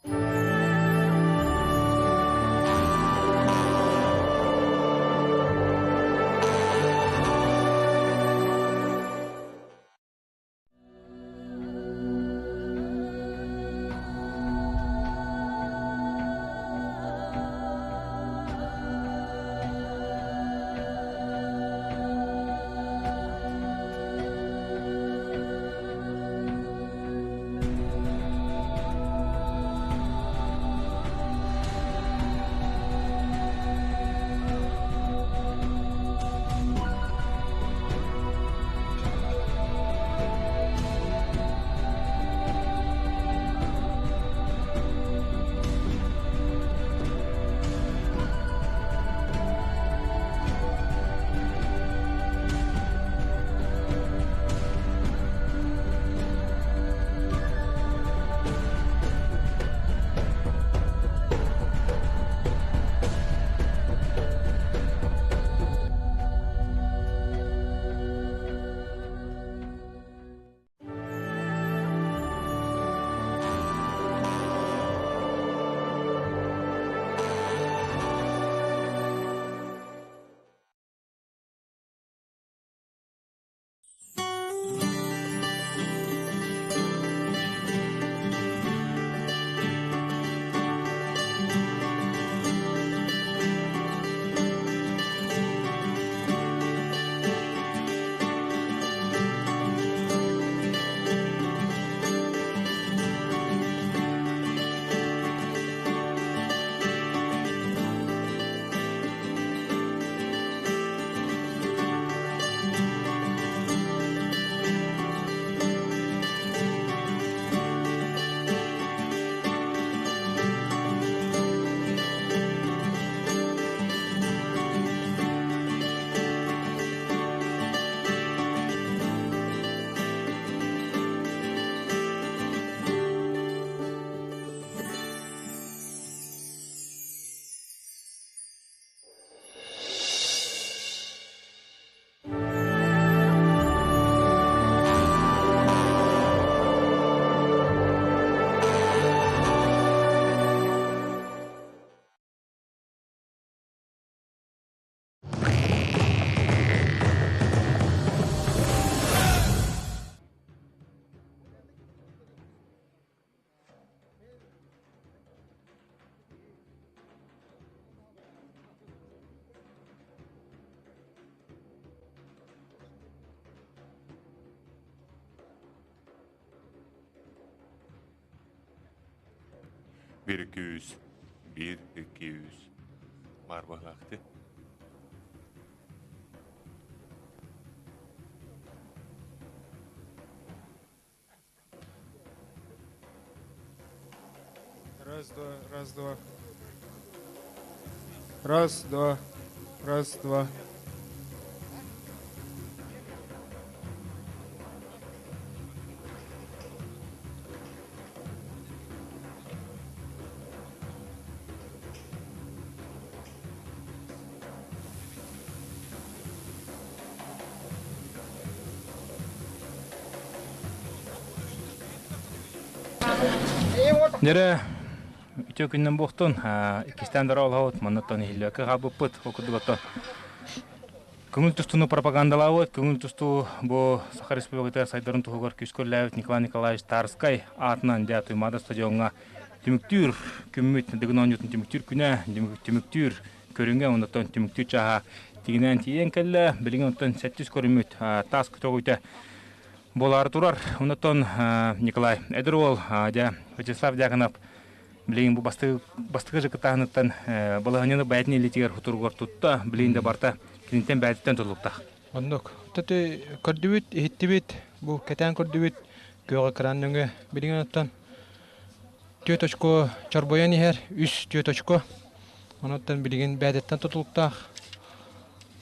Бір 200, 1 200. Бар баһлаахты. Раз, два, раз, два. Раз, два, раз, два. Дьэрэ үтүө күннэн буохтун иккистээн дороолоһобут маннаттан иһиллибэккэ хаалбыппыт ол курдук оттон көҥүл тустууну пропагандалаабыт көҥүл тустуу бу Саха Республикатыгар сайдарын туһугар күүскэ үлэлээбит Николай Николаевич Тарскай аатынан дьэ Туймаада стадиоҥҥа түмүктүүр күммүт Дыгын оонньуутун түмүктүүр күнэ түмүктүүр көрүҥэ оннуттан түмүктүүр чааһа тигинээн тиийэн кэллэ билигин оттон сэттис көрүммүт таас көтөҕүүтэ буолаары турар оннуттан Николай эдэр уол дьэ Вячеслав Дьяконов билигин бу бастакы бастакы жыкытааһыныттан балаһанньаны бэйэтин илиитигэр хутуругар тутта билигин да барта киниттэн бэйэтиттэн тутулуктаах Оннук. Төтө көрдүбүт, иһиттибит, бу кэтээн көрдүбүт күөх экран нөҥүө билигин оттон түөрт очко чорбойон иһэр, үс түөрт очко. Онуттан билигин бэйэтиттэн тутулуктаах.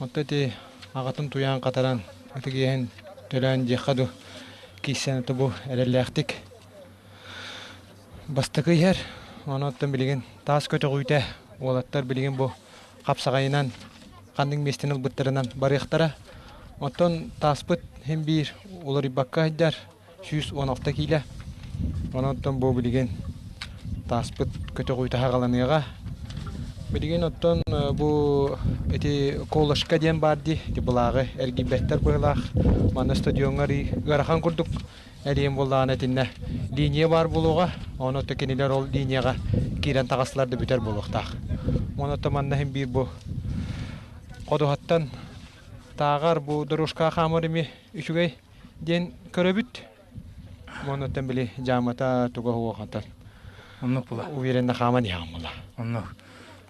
Онто ити аҕатын туйаан хатаран, ытык иэһин төлөөн диэххэ дуу, киирсэн ото бу эрэллээхтик бастакы иһэр. Онуттан билигин таас көтөҕүүтэ уолаттар билигин бу хапсаҕайынан ханнык миэстэни ылбыттарынан барыахтара. Оттон тааспыт син биир уларыйбакка сылдьар 116 киилэ. Онон бу билигин тааспыт көтөҕүүтэ хаҕаланыаҕа. Билигин оттон бу ити колышка диэн баар дии, ити былааҕы эргийбэттэр быһыылаах. Манна стадиоҥҥа ыарахан курдук эрийэн буоллаҕына итиннэ линия баар буолуоҕа. Ону оттон кинилэр ол линияҕа киирэн таҕыстылар да бүтэр буолуохтаах. Уонна оттон манна иһин биир бу ходуһаттан тааҕар бу дорожка хаамар ими үчүгэй диэн көрөбүт. Уонна били дьаамата туга уохатар. Оннук була. Уверенно хааман иһэҕин була. Оннук.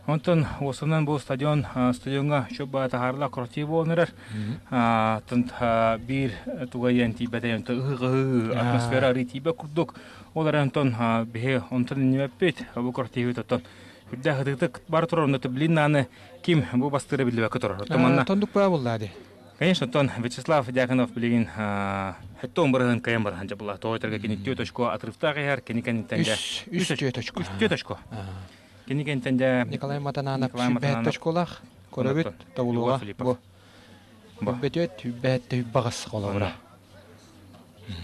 Онтон уосунан бу стадион стадионга чуба таһаарла крути буолан эрэр. Биир тугайан тиийбэтэ ыһыы атмосфера арыы тиийбэт курдук. Ол эрэн онтон биһи онтон иннибэппит бу крутивит оттон үрдээх ытыктык бар турар онно блин аны ким бу бастыыра биллибэккэ турар. Оттон манна Тондук баа буллаа ди. Конечно, оттон Вячеслав Дьяконов билигин хэттон бырыһын кайан барыһан дьабыла. Тоҕо этэргэ кини түөрт очко отрывтаах иһэр, кини кэнниттэн дьэ Үс түөрт очко. Үс түөрт очко. Кини кэнниттэн дьэ Николай Матананов сүүрбэһэт очколаах. Көрөбүт, тобулуга. Бу. Бөтүөт, сүүрбэһэт баҕас холобура.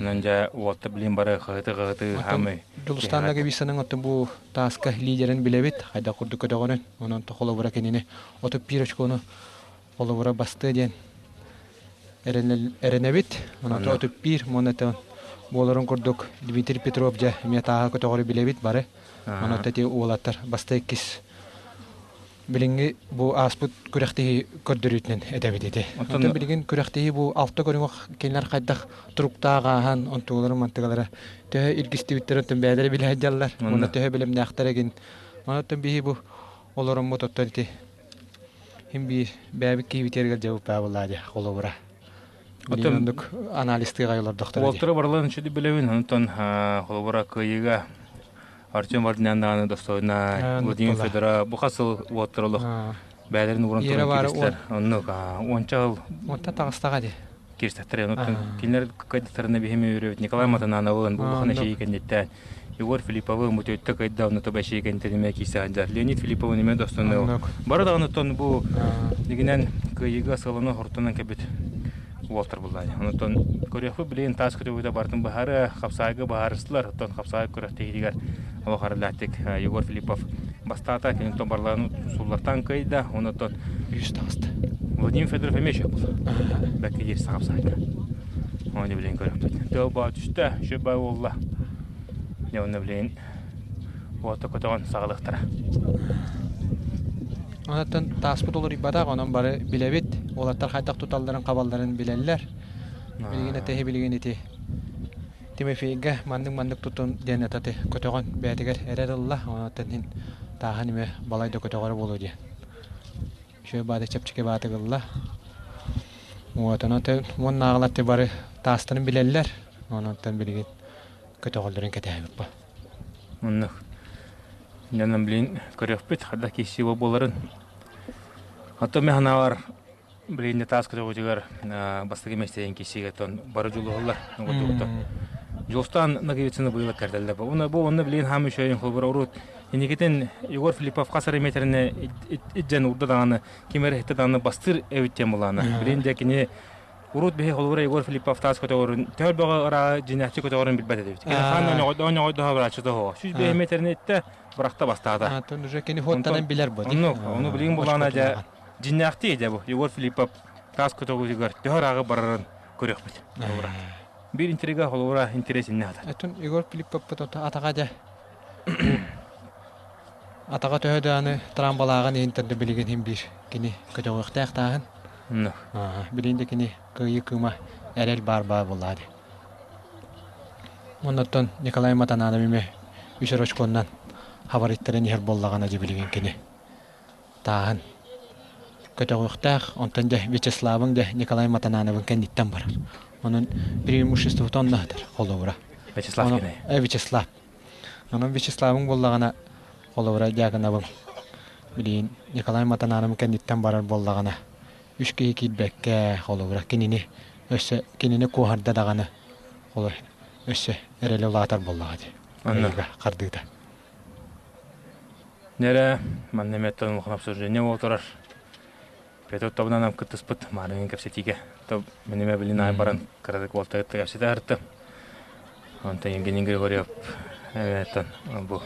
Онон дьэ уолта билин бары хаһыты-хаһыты хаамый. Дьулустаан Нагависаның оттон бу тааска лидерин билэбит, хайдах курдук көтөҕөнүн. Онон холобура кинини 31 очкону холобура бастыа диэн эрэнэбит. Онон 31 монетон буоларын курдук Дмитрий Петров дьэ эмиэ тааһа көтөҕөрү билэбит бары. Онон эти уолаттар баста иккис билиҥҥи бу ааспыт күрэхтэһии көрдөрүүтүнэн этэбит ити. Онтон билигин күрэхтэһии бу алта көрүҥ кинилэр хайдах туруктаах ааһан онтугаларын мантыгалара төһө илгистибиттэрин оттон бэйэлэрэ билэ сылдьаллар. Уонна төһө бэлэмнээхтэр эгин. Онон биһи бу олороммут оттон ити Хим биир бэйэбит киһибитигэр дьабыппаа буоллаа дии холобура. Оттон оннук анализтыга олордохторо дии. Уолтара барыларын үчүгэй билэбин, онтон холобура кыайыыга Артем Вардинян даҕаны достойна Владимир Федора бу хас сыл уоттар олох бэйэлэрин ууран туран киристэр. Оннук уонча сыл Уонта таҕыстаҕа дии. Киристэхтэрэ онуттан кинилэр кыайдахтарына биһими үөрөбүт Николай Матанановын бу улахан эчэйии кэнниттэн Егор Филипповы мутуйтта кыайда онно тоба эчэйии кэнниттэн эмиэ киирсэ сылдьар Леонид Филипповын эмиэ достойно бары даҕаны оттон бу дигинэн кыайыыга сыаланы хортонон кэлбит уолтар буллаani. Онтон көрүөхпүт билигин таас көтөбүтэ барытын быһаары хапсаайга быһаарыстылар. Оттон хапсаай күрэхтэһиитигэр олох арылааттык Егор Филиппов бастаата. Киниттэн барларын суллартан кыайда. Онтон үс таҕыста. Владимир Федоров эмиэ шөп буолла. Бэккэ диир хапсаайга. Оны билигин көрүөхпүт. Тыал баа түстэ, шөп баа буолла. Дьэ онно билигин уота көтөҕөн саҕалыахтара. Онтон тааспыт уларыйбатах, онон бары билэбит. Уолаттар хайдах туталларын, хабалларын билэллэр. Билигин этэһи билигин ити Тимофейга маннык-маннык тутун диэн этати көтөҕөн бэйэтигэр эрэр ылла. Онтон иһин тааһын эмиэ балай да көтөҕөрө буолуо диэн. Үчүгэй баата чэпчэки баатык ылла. Вот, онон уоннааҕылар ти бары таастарын билэллэр. Онон билигин көтөҕөллөрүн кэтэһэбит бу. Оннук. Дьонум билин көрүөхпүт, хайдах киирсии буоларын. Оттон мен санаабар билин таас көтөҕүтүгэр бастакы миэстэйин киирсиигэ тон бары дьулуһаллар. Дьулустаан Ноговицыны быйыл кэрдэллэр. Уна бу онно билин хаам үчүгэйин холбура урут инникитин Егор Филиппов хас эрэ метрини итдьэн урда даҕаны ким эрэ иһиттэ даҕаны бастыыр эбит диэн булаана. Билин дьэ кини Урут биһи холобура Егор Филиппов таас көтөҕөрүн төһө бөҕө ырааҕы дьиҥнээхчи көтөҕөрүн билбэт этибит. Кини хаан оонньоҕойдоһо барааччыта оһоҕо. 105 метрини иттэ, бырахта бастаата. Антон уже кини хуоттанан билэр бу. Оннук, ону билигин булаана дьэ дьиҥнээхтии дьэ бу Егор Филиппов таас көтөҕүүтүгэр төһө ырааҕы барарын көрүөхпүт. Холобура. Биир интрига холобура интэриэсиннэ хатар. Антон Егор Филиппов атаҕа дьэ атаҕа төһө даҕаны трамбалааҕын иһин төрдө билигин иһин биир кини көтөҕүөхтээх тааһын. Билигин да кини кыайыы кыыма эрэл баар баар буоллаҕа дии. Оннуттан Николай Матананов эмиэ үс очконнан хабарыйтаран иһэр буоллаҕына дьэ билигин кини тааһын көтөҕүөхтээх. Онтон дьэ Вячеславыҥ дьэ Николай Матанановын кэнниттэн барар. Онон преимуществота онно сытар холобура. Вячеслав кини. Вячеслав. Онон Вячеславыҥ буоллаҕына холобура Дьяконовым. Билигин Николай Матанааным кэнниттэн барар буоллаҕына, үс киһи киирбэккэ, холобура, кинини өссө кинини куоһарда даҕаны, холобура, өссө эрэлэ улаатар буоллаҕа дии. Онно. Хардыыта. Нэрэ, манна эмиэ улахан обсуждение буола турар. Петр тобунан кыттыспыт маарыҥын кэпсэтиигэ. То мин эмэ билин аай баран кыратык уолтагытта кэпсэтэ артым. Онтон Евгений Григорьев эмиэттэн бу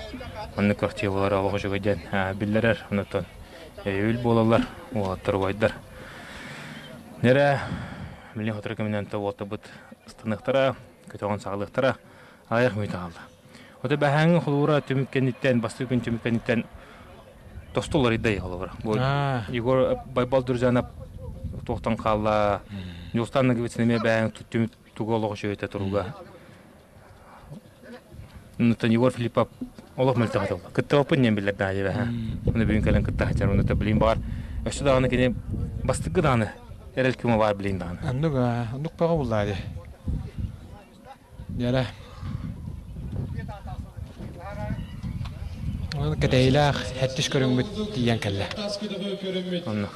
маннык квартиралар олох үчүгэй диэн биллэрэр. Онтон өйөбүл буолаллар, уолаттар убайдар. Нэрэ, билин сотору кэминэн то уолтабыт ыстаныахтара, көтөҕөн саҕалыахтара, аҕыйах мүнүүтэ хаалла. Ото бэһээҥҥи холуура түмүк кэнниттэн, бастакы күн түмүк кэнниттэн тосту уларыйда холобура. Бу Егор Байбал Друзьянов туохтан хаалла, Дьулустан Ноговицын эмиэ бэһээҥ түмүк тугу олох үчүгэйтэ туруга. Онтон Егор Филиппов олох мөлтөх этэ. Кыттыбаппын диэн биллэр даа дии Оны бүгүн кэлэн кытта сылдьар. Онно билин баар. Өссө даҕаны кини бастакы даҕаны эрэл кыыма баар билин даҕаны. Оннук оннук бөҕө буллаа дии. Дьэрэ. Оны кэтэһиилээх хэттис көрүҥмүт тиийэн кэллэ. Онно.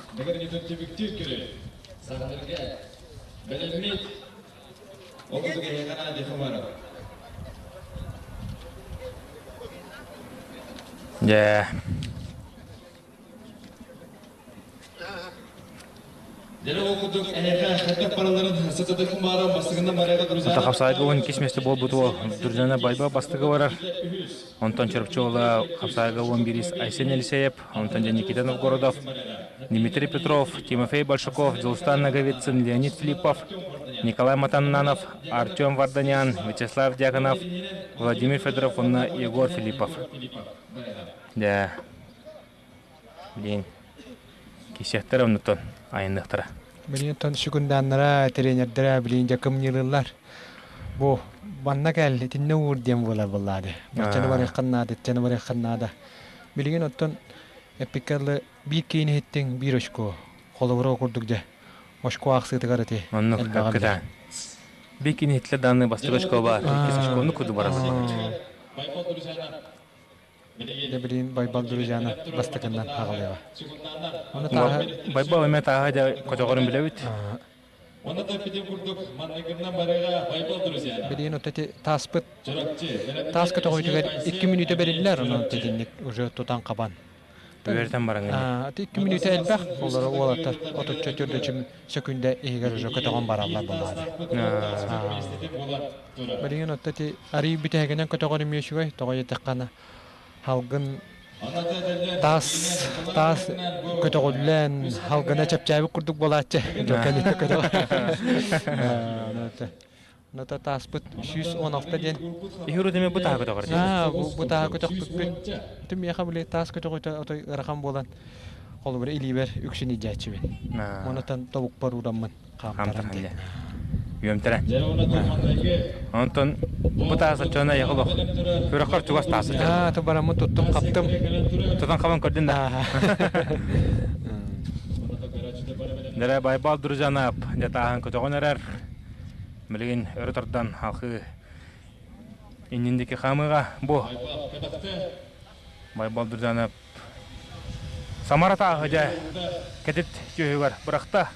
Дьэ. Хапсаайга 12 миэстэ буолбут уол Дружина Байба бастакы барар. Онтон Чурапчы уола Хапсаайга 11 Айсен Елисеев, онтон Никита Новгородов, Дмитрий Петров, Тимофей Большаков, Дьулустан Ноговицын, Леонид Филиппов, Николай Матаннанов, Артем Варданян, Вячеслав Дьяконов, Владимир Федоров уонна Егор Филиппов. Дьэ, диэн кисиэхтэрэ оннуттан айанныахтара. Билигин оттон сүкүндааннара, тренердэрэ билигин дьэ кымньыылыыллар. Бу манна кэл, итиннэ уур диэн буолар буоллаады. Баччаны барыаххын наада, итчэни барыаххын наада. Билигин оттон эппиккэ дылы биир киин иһиттиҥ, биир очко. Холобура курдук дьэ. Очко аахсыытыгар ити. Оннук кытаан. Биир киин иһиттилэр даҕаны бастакы очко баар, иккис очко оннук курдук барар. Дьэ билигин Байбал Друзьяна бастакыннан аҕалыаҕа. Ону тааһа Байбал эмэ тааһа дьэ көтөҕөрүн билэбит. Билигин вот эти тааспыт таас көтөҕүүтүгэр 2 мүнүүтэ бэриллэр, онон итинник уже тутан хабан. Үөрэтэн бараҥын. 2 мүнүүтэ элбэх, олору уолаттар отучча төрдөчүм сөкүндэ иһигэр уже көтөҕөн бараллар буолаады. Билигин отто ити арый бүтэһигинэн көтөҕөр эмиэ үчүгэй, тоҕо диэтэххэ халгын таас таас көтөҕүллэн халгына чэпчээбит курдук буолааччы дьоккэнитэ көтөҕ Ната тааспыт 116 диэн. Иһир үтүмэ бу тааһа көтөҕөр диэн. Аа, бу тааһа көтөхпүппүн. Түм миэхэ били таас көтөҕүтэ отой ыарахан буолан холобура илиибэр үксүн илдьээччибин. Онотон тобукпар уураммын хаамтаран диэн. Үөмтэрэ. Онтон бу таас оччоно яхылох. Күрэххэр чугас таас. Аа, то бараммын туттум хаптым. Тутан хабан көрдүн да. Дэрэ Байбал Друзьянап дьэ тааһын көтөҕөн эрэр. Билигин өрө тардан халхыы иннин диэки хаамыыга бу Байбал Друзьянап Самара тааһы дьэ кэтит түөһүгэр бырахта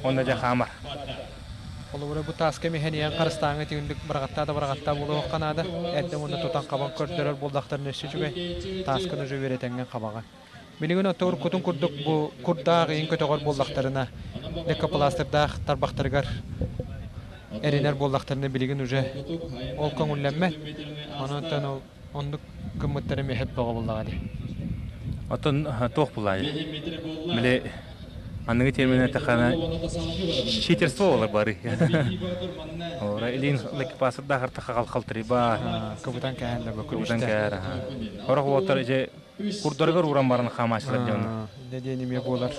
уонна дьэ хаамар. Холобура бу тааска миһэниэн харыстааҥҥа тигинник быраҕаттаа да быраҕаттаа буолуохха наада. Эрдэ уонна тутан хабан көрдөрөр буоллахтарына өссө үчүгэй. Тааскын уже үөрэтэҥҥин хабаҕын. Билигин оттон уруккутун курдук бу курдаах иин көтөҕөр буоллахтарына, лейкопластырдаах тарбахтарыгар эринэр буоллахтарына билигин уже ол көҥүллэммэт. Онон ол оннук гыммыттара мөһөп бөҕө буоллаҕа дии. Оттон туох булаайы? Били аныгы термин эттэххинэ читерство буолар бары. Ора илин лейкопластырдаах артахха халтырыба. Кыбытан кэһэн да Кыбытан кээр. Хорох уоттар ije курдарыгар ууран баран хаамааччылар дьон. Дэ диэн эмиэ буолар.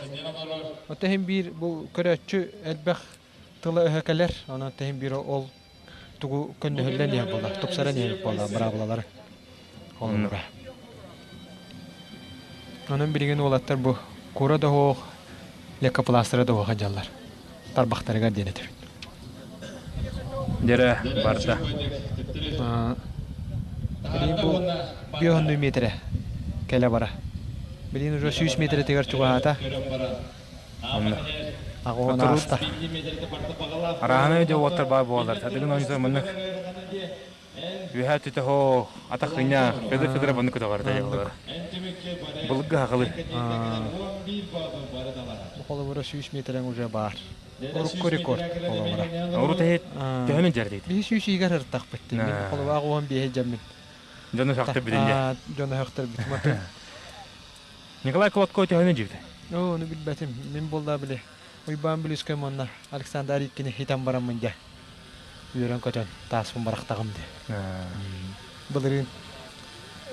Оттон иһин биир бу көрөөччү элбэх тыла-өһө кэлэр. Онон иһин биир ол тугу көннөһүллэн иһэр буолла, тупсаран иһэр буолла быраабылалары. Холобура. Онон билигин уолаттар бу кура да оһох, лейкопластыра да оһох дьаллар. Тарбахтарыгар диэн этэр. Дьэрэ барда. Бу биэһоннуу метрэ кэлэ бара. Билигин уже 100 метрэтигэр чугаһаата. Онно. Аҕуһун ааста. Арааны де уоттар баар буолар. Садыгын ойуса маннык үһэ түтэ хоо атах кыня Федор Федоров оннук көтөҕөр тайыллар. Былыргы хахылы. Бу холобура 100 метрэн уже баар. Урукку рекорд холобура. Урут эһит төһөнү дьэрдейт? Биһи сүүс игэр ыртахпыт. Мин холобура аҕуһун биэһи дьэммин. Дьону сөхтөр бүтүн Дьону сөхтөр бүтүн. Николай Колотко төһөнү дьибитэ? Оо, ону билбэтим. Мин буоллаа били. Уйбаан Бүлүскэй уонна Александр Ариккини хитэн бараммын дьэ. Үөрэн-көтөн тааспын бырахтаҕым дии. Былырыын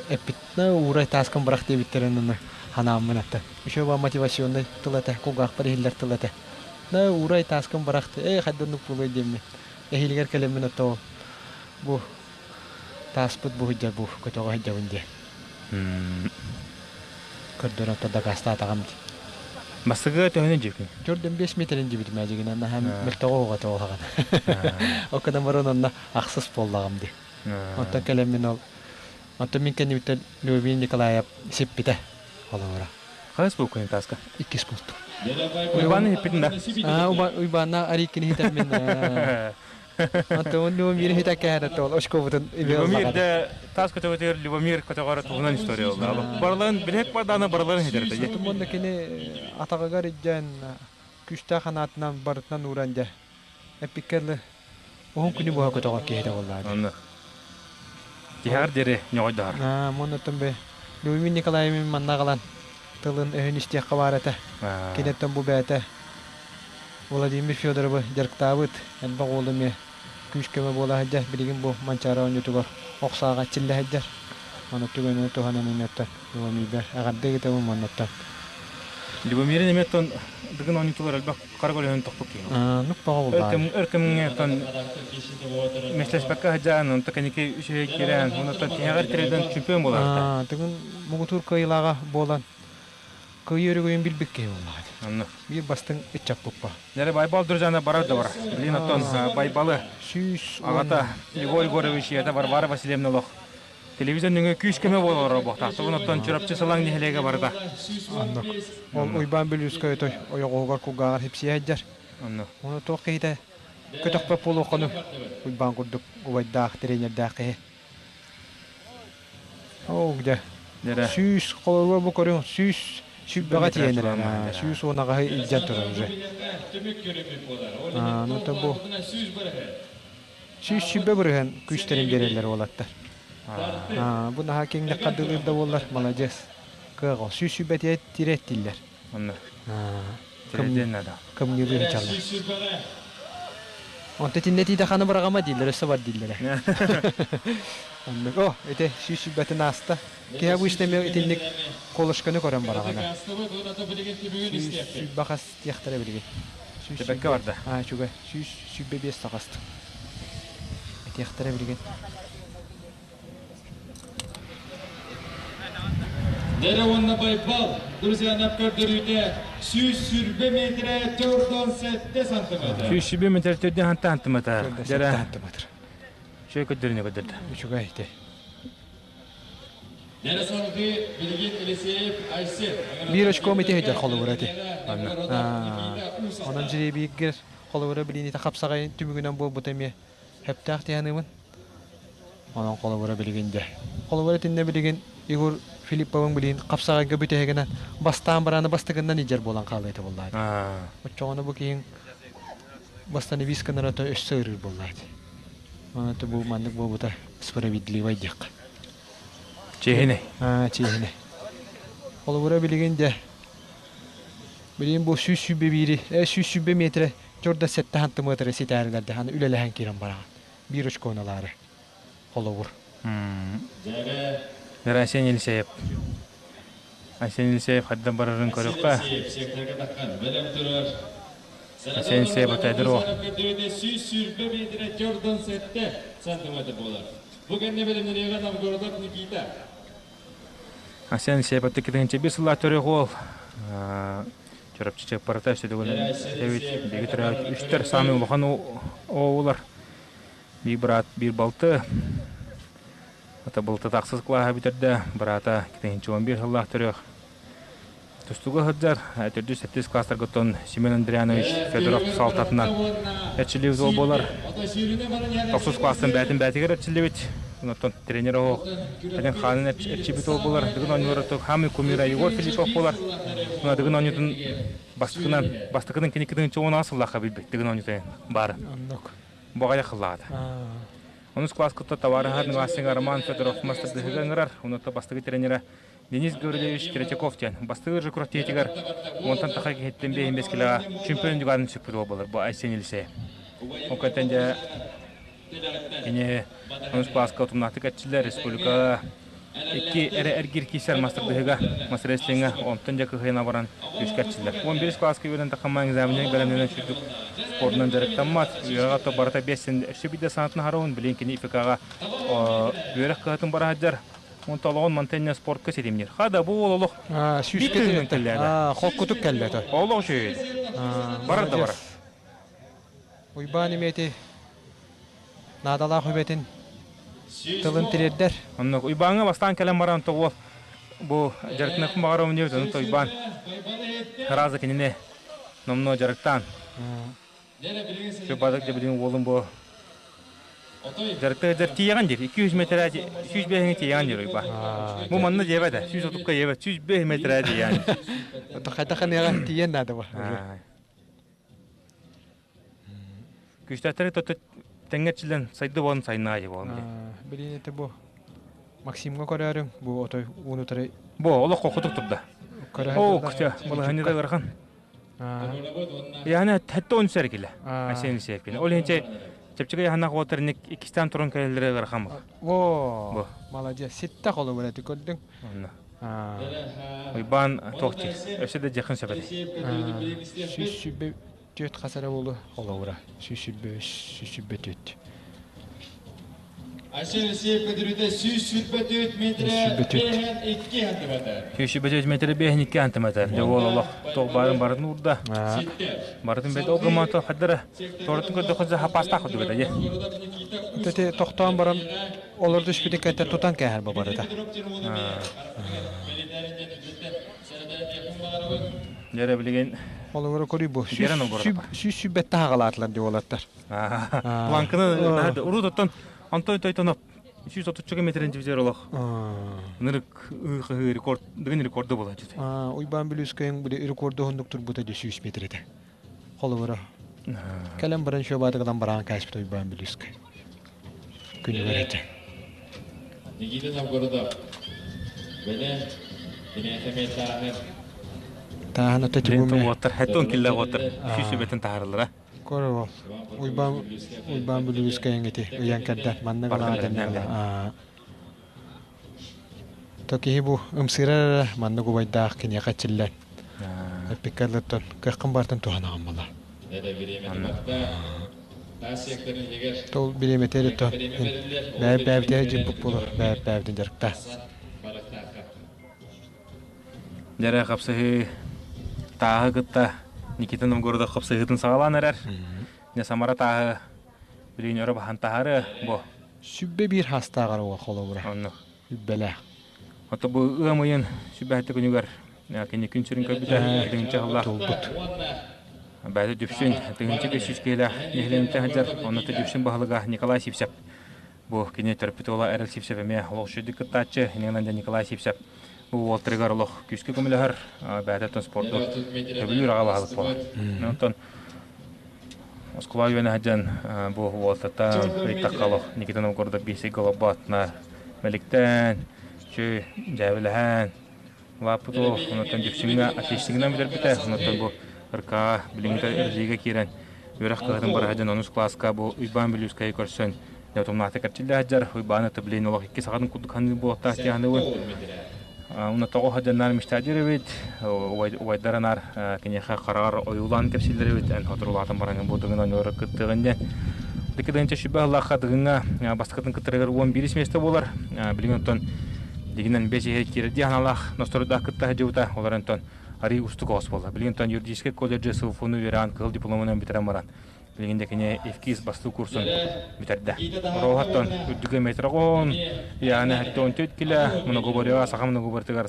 эппит уурай тааскын бырах диэбиттэрин ону ханааммын аттан. Еще ба мотивационный тыл этэ, кулгаахпар иһиллэр тыл этэ. На уурай тааскын бырахты, ээ хайданнык буолуой диэммин. Эһиилигэр кэлэммин ото бу тааспыт бу сылдьар бу көтөҕө сылдьабын диэн. Көрдөрөн то дакаастаатаҕым дии. Бастакы төһөнү дьиэкин? Төрдөн 5 метрин дьибитим эдьигинэн наһаа мөлтөҕө оҕото олаҕын. Ол гынан баран онно ахсыс буоллаҕым дии. Онтон кэлэммин ол онтон мин кэннибиттэн Любовь Николаев сиппитэ холобура. Хас бууккун тааска? Иккис буолтум. Уйбааны хиппитин да? Уйбаанна Ариккини хитэммин. Антон Любомир хитаккаһана тоол очкобутун Любомир да таас көтөҕөтүгэр Любомир көтөҕөрө туһунан история буолла. Барыларын билек бардаана барыларын хитерде. Тумунна кини атаҕыгар иддьэн күстээх ханаатынан барытынан ууран дьэ эппиккэ уһун күнү быһа көтөҕөр киһитэ буоллаа. Онно. Тиһэҕэр диэри ньоҕойдоһор. Монотон бе Любомир Николаевич манна аҕалан тылын өһүн истиэххэ баар этэ. Киниттэн бу бэйэтэ Владимир Федоровы дьарыктаабыт элбэх уол эмиэ күүс-көмө буола сылдьар. Билигин бу Манчаары оонньуутугар ох сааҕа эрчиллэ сылдьар. Ону түгэнин туһанан эмиэттэн Любомирбэр эҕэрдэ ыытабын уоннаттан. Любомирин эмиэттэн Дыгын оонньуутугар элбэх хара көлөһүн тохпут киһи. Нук тоҕо буллаа. Өр кэмҥэ оттон миэстэлэспэккэ сылдьан, онто кэнники үчүгэй киирэн, онтон тиһэҕэр тирэдэн чемпион буолар. Дыгын муҥутуур кыайыылааҕа буолан кыайыы өрөгөйүн билбит киһи буоллаҕа дии. Онно. Биир бастыҥ ыччаппыппа. Нэрэ Байбал Друзьяна барар да бар. Блин, оттон Байбалы аҕата Егор Егорович ийэтэ Варвара Васильевна олох телевизор нөҥүө күүс-көмө буолар буолуохтаах. Оттон Чурапчы Сылаҥ нэһилиэгэ барыта. Оннук. Ол Уйбаан Бүлүүскэй отой ойоҕоһугар кулгааҕар хипсийэ сылдьар. Онно. Ону туох киһитэ көтөхпөт буолуоххуну Уйбаан курдук убайдаах, тренердээх киһи. Ол дьэ. 100 холобура бу көрүҥ 100 сүүрбэҕэ тиийэн эрэр. 110 аҕаһы илдьэн турар уже. Ну то бу 120 бырыһан күүстэрин биэрэллэр уолаттар. Бу наһаа киҥнэх хардыылыыр да буоллар, маладьыас. Кыаҕа 120 тирэттиллэр. Онно. Тирэдиэн надо. Кымньыылыы сылдьаллар. Онто итиннэ тиийдэ ханы быраҕама дииллэр, өссө бар дииллэрэ. Оннук. О, ити 120-ин ааста. Киһи обычно эмиэ итинник колышканы көрөн бараҕына. 120 хас диэхтэрэ билигин. Тэбэккэ барда. Аа, үчүгэй. 125 саҕаст. Этиэхтэрэ билигин. Дэрэ уонна Байбал Друзьянов көрдөрүүтэ 120 метрэ 47 сантиметр. 120 метр 4 сантиметр. Дэрэ сантиметр. Үчүгэй көрдөрүүнү көрдөрдө. Үчүгэй ити. Дэрэ салгыы билигин Елисеев Айсен. Биир очко ити сылдьар холобура ити. Онон жребийгер холобура билинита хапсаҕай түмүгүнэн буолбута эмиэ Хэптээх тиһаныыбын. Онон холобура билигин дьэ. Холобура итиннэ билигин Егор Филипповын билигин хапсаҕайга бүтэһигинэн бастаан барааны бастакыннан илдьэр буолан хаалыа этэ буоллаҕа дии. Оччоҕуна бу киһиҥ восстановись гынара өссө ыарыыр буоллаҕа дии. Онон бу маннык буолбута справедливай диэххэ. Чиэһинэй. Чиэһинэй. Холобура билигин дьэ билигин бу 121 120 метрэ Чорда сэттэ сантиметры ситээрилэрдэ аны үлэлэһэн киирэн бараҕын. Биир очкону ылаары. Холобур. Дэрэ Айсен Елисеев. Айсен Елисеев хайдан барарын көрүөххэ. Айсен Елисеев отайдыр о. Айсен Елисеев аттыкытын чеби сылла төрөх уол. Чурапчы чыппарата өссө төгүл этэбит. Биһиги төрөөбүт үстэр саамай улахан оҕолор. Биир быраат, биир балты. Ата балта тахсыс кылааһа бүтэрдэ. Быраата 2011 сыллаах төрүөх. тустууга сылдьар. Төрдүс сэттис класстаргыттан Семен Андрианович Федоров салалтатынан эрчиллибит уол буолар. Тохсус класстан бээтин бээтигэр эрчиллибит. Онтон тренер оһох этин хаанын эрчийбит уол буолар. Дыгын оонньуулара хамый кумира Егор Филиппов буолар. Мына Дыгын оонньуутун бастакынан бастакытын киниккитин чоҕун сыллаахха билбит Дыгын оонньуута баар. Баҕайы хыллаата. Онус класс кытта табаарыһа Нылаасыҥа Роман Федоров мастардыһыга ыҥырар. Онуота бастакы тренера Денис Гаврильевич Третьяков диэн бастыыр же күрэхтэһиитигэр уонтан таха киһиттэн биэһин бэс килэҕэ чемпион дьугаарын сүкпүт уол буолар бу Айсен Елисеев. Ол кэнтэн дьэ кини онус класска утумнаахтык эрчиллэр республикаҕа икки эрэ эргир киирсэр мастардыһыга мас-рестлиҥҥэ онтон дьэ кыһыйан баран күүскэ эрчиллэр. 11 класска үөрэнэн тахамма экзамены бэлэмнэнэн сүрдүк спордунан дьарыктаммат. Үөрэҕэ то барыта биэс өссө биирдэ санаатын аһарабын. Билигин кини ИФК-ҕа үөрэх кыһатын бара сылдьар. Онто олоҕун мантан спортка ситимниир. Хада бу уол олох Сүүскэ биир кэллэ. Холкутук кэллэ то. Олох үчүгэй. Барар да барар. Уйбаан имиэти наадалаах үбэтин тылын тириэрдэр. Оннук Уйбааҥҥа бастаан кэлэн баран то уол бу дьарыктаныахпын баҕарабын диэбит, онон Уйбаан сразу кинини номнуо дьарыктаан Бадык дьэ билигин уолум бу дьарыктыыр тиийэҕин диир 200 метрэ 105 тиийэҕин диир Уйбаан. Бу манна диэбэт ээ 130-ка диэбэт 105 метрэ тиийэҕин. Хайдах ханыаҕа тиийэн наада бу. Күстээхтэри төттө тэҥҥэ эрчиллэн сайды буолан сайыннаҕа дии буолан билин. Билин это бу Максимҥа көрөөрүҥ бу отой уун утары Бу олох хокутук турда. Оо, күтэ, балаһыанньата ыарахан. Яна хэтте он сэргиле. Айсен Елисеевкин. Ол иһин чэпчэки яһанах уотар иккистээн туран кэлэллэрэ ыарахан бу. О, молодец. Ситте холу эти көрдүҥ. Онно. Уйбаан туох диир? Өссө да дьиэххин сөп этэ. 124 хас эрэ буолу холобура. 123, 124. Айсен Алексеев көтүрүтэ 124 метрэ 52 сантиметр. 124 метрэ 52 сантиметр. Дьэ уол олох туох баарын барын уурда. Барытын бэт ол гыммато хаддара торотун көрдөххө хапаастаах курдук этэ дьэ. Тэти тохтоон баран олор түспүтүн кэнтэ тутан кээһэр бу барыта. Дьэ билигин Холобура көрүй бу. Сүүс сүүбэттэ хагалаатылар дии уолаттар. Планканы урут оттон Антон Тойтонов 130 метрин дивизер олох. Нырык рекорд дыгын рекорду була дьүт. Уйбаан Бүлүүскэйин били рекорду уһуннук турбута дии 100 метр этэ. Холобура. Кэлэн баран шөбаатыгынан бараан кээспит Уйбаан Бүлүүскэй. Күнүгэр этэ. Никита Новгородов. Бene Кинээхэ Тааһын ото тигуме. Уоттар хэттон киллэ уоттар сүүс сүбэтин таһарылара. Көрө Уйбаан Уйбаан Бүлүүскэйин ити ыйан кэрдэ манна гына То киһи бу ымсыырар эрэ маннык убайдаах киниэхэ эрчиллэн эппиккэ кыаххын бартын туһанаҕын буолар. Тол бириэмэтэ то бэйэ-бэйэбитигэр дьиппит буолар бэйэ-бэйэбитин дьарыкта. Дьэрэ хапсыһыы тааһы кытта Никита Новгородов хапсыһыытын саҕалаан эрэр. Дьэ Самара тааһы билигин өрө баһан таһары бу. Сүбэ биир хаастааҕар уол холобура. Онно. Үббэлээх. Ото бу ыам ыйын сүбэһэтэ күнүгэр кини күн сүрүн көрбүтэ тыһыынча сыллаах Толбут. Бэйэтэ Дүпсүн тыһыынча 500 киһилээх нэһилиэнньэтэ сылдьар. Онно Дүпсүн баһылыга Николай Сивцев. Бу кини төрөппүт уола Эрэл Сивцев эмиэ олох үчүгэйдик кыттааччы. Иннинэн Николай Сивцев бу уолтарыгар олох күүскэ көмөлөһөр. Бэйэтэ спорду сөбүлүүр аҕа баһылык буолар. Онтон Москва үөнэ сылдьан бу уолтаттан ыйыттахха олох Никита Новгородов биэсик голобботна мэликтэн, чү дьээбэлэһэн улааппыт уол онуттан Дүпсүҥҥэ отличнигынан бүтэрбитэ. Онуттан бу РК билиҥҥитэ РЖИ-гэ киирэн үөрэх кыһатын бара сылдьан онус кылааска бу Уйбаан Бүлүүскэйи көрсөн утумнаахтык эрчиллэ сылдьар. Уйбаан это блин олох икки сахатын курдук саныыр буолуохтаах дии саныыбын. Уна тоҕо сылдьаннар мечтадир эбит, убайдар анаар киниэхэ хараҕар ойуулаан кэпсииллэр эбит, эн соторулаатан бараҥын бу дыгын оонньуулары кыттыаҕын диэн. Дыки тыһыынча сүбэ ыллаахха дыгыҥҥа бастакытын кыттарыгар 11 миэстэ буолар. Билигин оттон дигинэн бэс иһэ киирэр дии санаалаах ностордаах кытта сылдьыбыта. Олор онтон арыы устук оҕус буолла. Билигин оттон юридическай колледжы СВФУ-ну үөрэҕин кыһыл дипломунан бүтэрэн баран Билигин да кини ИФКИС бастуу курсун бүтэрдэ. Ороһоттон үрдүгэ метр оҕон, яаны хэттон төт килэ, многоборьеға саха многоборьтыгар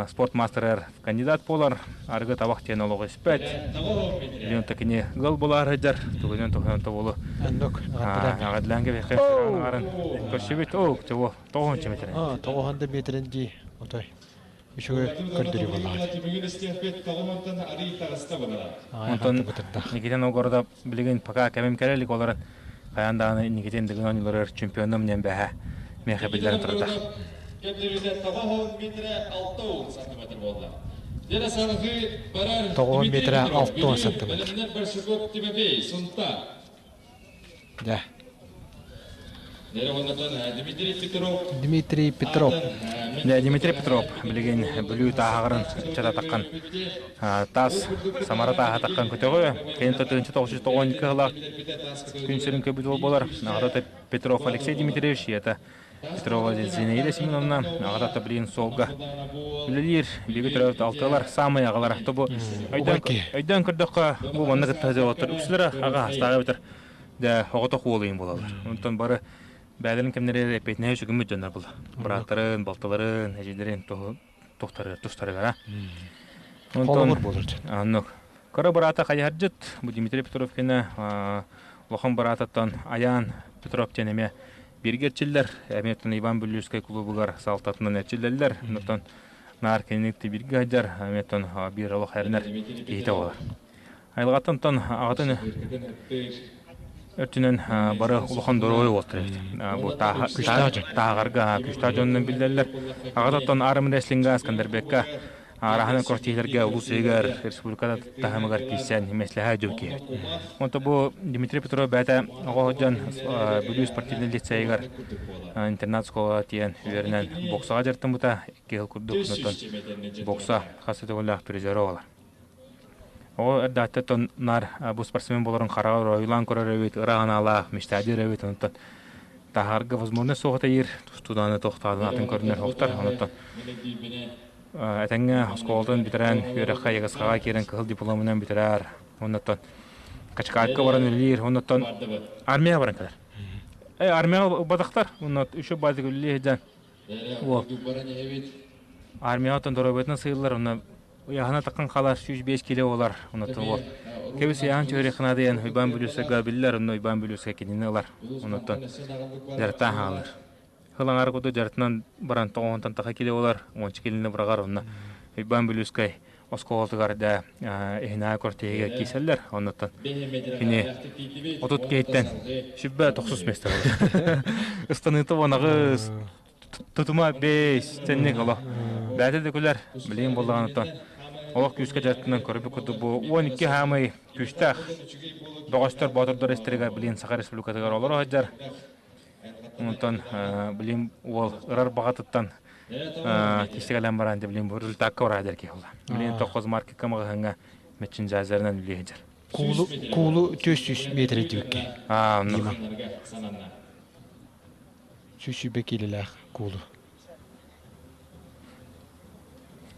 Спорт маастарыгар кандидат буолар, арыгы табах диэн олох испэт. Билигин кини ыал буолаар сылдьар, тугунан туһунан тобулу. Оннук, аҕадлаан кэбиэххэ аҥарын көрсүбүт. Оо, чего, тоҕуһунча метрин. Аа, тоҕуһан да метрин дии, отой. Үчүгэй көрдөрүү буоллаҕа. Онтон Никитин Огородов билигин пока кэмим кэлэ илик олорон хайаан даҕаны Никитин Дыгын оонньууларыгар чемпионум диэн бэһэ миэхэ биллэрэн турда. Тоҕуһун метрэ 60 сантиметр. Дьэ. Дмитрий Петров. Дьэ, Дмитрий Петров билигин Бүлүү тааһаҕарын ыччататаххын таас Самара тааһатаххын көтөҕү. Кэлин 1992 сыллаах күн сирин көбүт буолар. Аҕата Петров Алексей Дмитриевич, ийэтэ Петрова Зинаида Семеновна, аҕата билигин суолга үлэлиир. Биһиги төрөөбүт алтыалар, саамай аҕалара. Тобу өйдөөн көрдөххө, бу манна кытта сылдьар үксүлэрэ аҕа астааҕа эбэтэр дьэ оҕотох уолуйун буолаллар. Онтон бары бэйэлэрин кэмнэригэр эппиэтинэһи сүгүммүт дьоннор була. Бырааттарын, балтыларын, эдьиийдэрин тустарыгар тустарыгара. Холобур буолар. Оннук. Кыра быраата хайыһардьыт, бу Дмитрий Петров кэнэ улахан быраатыттан Айаан Петров диэн эмиэ бииргэ эрчиллэр. Эмиэ Иван Бүлүүскэй клубугар салтатынан эрчиллэллэр. Онтон наар кинини бииргэ сылдьар, эмиэ биир олох эрэнэр киһитэ буолар. Айылҕаттан аҕатын өртүнэн бары улахан доруобуйа уолтар эбит. Бу тааҕарга күстээх дьонунан биллэллэр. Аҕатыттан арм рестлинга Искандербекка араһынан квартираларга улуус иһигэр республика таһымыгар киирсэн миэстэһэ дьыл киһи. Онто бу Дмитрий Петров бэйэтэ оҕо сылдьан Бүлүү спортивнай лицейигэр интернат школаҕа тиийэн үөрэнэн боксаҕа дьарыктаммыта 2 сыл курдук онтон бокса хас да төгүллээх призера буолар. Оҕо эрдэҕиттэн наар бу спортсмен буоларын хараҕар ойуулаан көрөр эбит, ыра санаалаах, мечтадир эбит, онтон таһаарга возможность суох этэ тустуудааны тохтоодун атын көрүнэр охтор, онтон этэҥҥэ оскуолатын бүтэрэн үөрэххэ ЯГСХ-ҕа киирэн кыһыл дипломунан бүтэрэр, оннуттан Качкаакка баран үлэлиир, оннуттан армияҕа баран кэлэр. Армияҕа ылбатахтар, онно еще баазык үлэлии сылдьан Армияҕа доруобуйатынан сыыллар, онно ыйааһына таххан хаалар 105 кило буолар. Оннуттан уол кэбис ыйааһын түһэриэххэ наада диэн Уйбаан Бүлүүсэгэ биллэр, онно Уйбаан Бүлүүсэ кинини ылар. Оннуттан дьарыктаан хаалар. Сыл аҥаара курдук дьарыктанан баран тоҕуһунтан таха кило буолар, уонча килини быраҕар онно Уйбаан Бүлүүскэй оскуолатыгар да иһинээҕи квартирыга киирсэллэр. Оннуттан кини 30 киһиттэн сүбэ тохсус миэстэ буолар. Ыстаныыта уонаҕыс тутума бэс тэнник олох. Бэйэтэ да күлэр, билигин буоллаҕына олох күүскэ дьарыктанан көрбүт курдук бу 12 хаамай күүстээх бөҕөстөр боотурдар истэригэр билигин Саха Республикатыгар олоро сылдьар. Онтон билим уол ырар баҕатыттан кистигэлэн баран билим бу результакка бараа киһи буолла. Билигин тоххоз маркетка маҕаһыҥҥа мерчендайзерынан үлэлии сылдьар. Куулу куулу 400 метр дибикке. Аа, оннук. 120 киилэлээх куулу.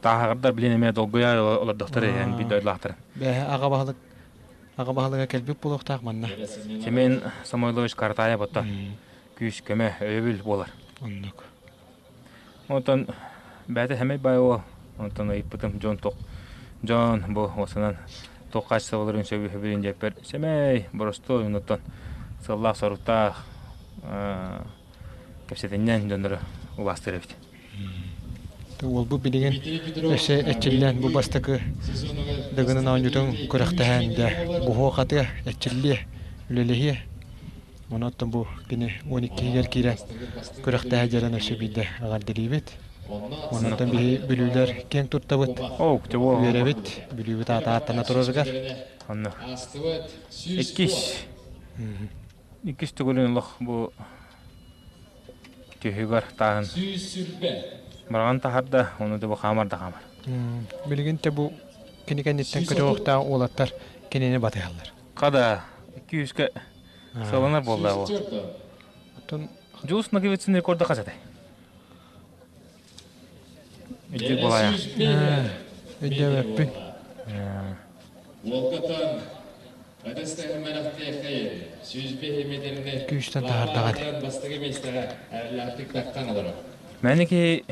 Тааһаҕардар билин эмиэ долгуйа олордохтор эһэн биир дойдулаахтар. Бэһэ аҕа баһылык аҕа баһылыга кэлбит буолуохтаах манна. Семен Самойлович Каратаев оттон күүс көмө өйөбүл буолар. Оннук. Онтон бэйэтэ сэмэй баай уол. Онтон ыйыппытым дьон туох дьон бу уосанан туох хаачыстыбаларын сөбүлүүн диэппэр сэмэй боростуой оннуттан сыаллаах соруктаах кэпсэтинньэҥ дьоннору убаастыыр эбит. Уолбут билигин өссө эрчиллэн бу бастакы Дыгынын оонньуутун күрэхтэһэн дьэ буһуо-хатыа, эрчиллиэ, үлэлэһиэ. Онон бу кини 12-гэр киирэн күрэхтэһэ дьэрэн өссө биирдэ эҕэрдэлиибит. Онон биһи бүлүүлэр киэҥ туттабыт, үөрэбит, Бүлүүбүт аата ааттана турарыгар. Онно. Иккис. Иккис төгүлүн олох бу түһүгэр тааһын бараҕан таһарда, ону да бу хаамар да хаамар. Билигин те бу кини кэнниттэн көтөҕүөхтээх уолаттар кинини батыһаллар. Хада, 200-ке сыаланар буолла ол. Оттон Дьулус Ноговицын рекорда хас этэй? Өйдүүр буолаайа. Өйдөөбөппүн. Күүстэн таһаардаҕа Мэни киһи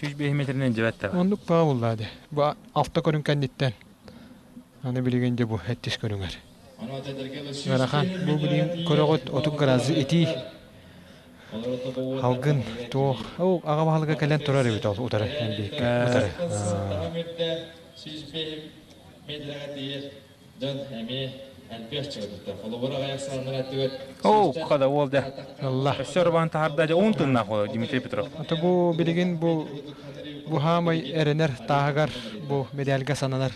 105 метринен дьэбэт таба. Оннук баа буллаа де. Бу алта көрүҥ кэнниттэн. Аны билигин дьэ бу эттис көрүҥэр. Ыарахан. Бу билигин көрөҕүт отут градус итии. Халгын туох. Ол аҕа баһылыга кэлэн турар эбит ол утары эмбиэккэ утары. Дьон эмиэ элбэх чыгытыттар. Холобур аҕыйах сааннар аттыгар Оо, хада уол дэ. Өссө ырбаан таһарда дьэ уун тыннаах уол Дмитрий Петров. Ата бу билигин бу бу хаамай эрэнэр тааһыгар бу медальга сананар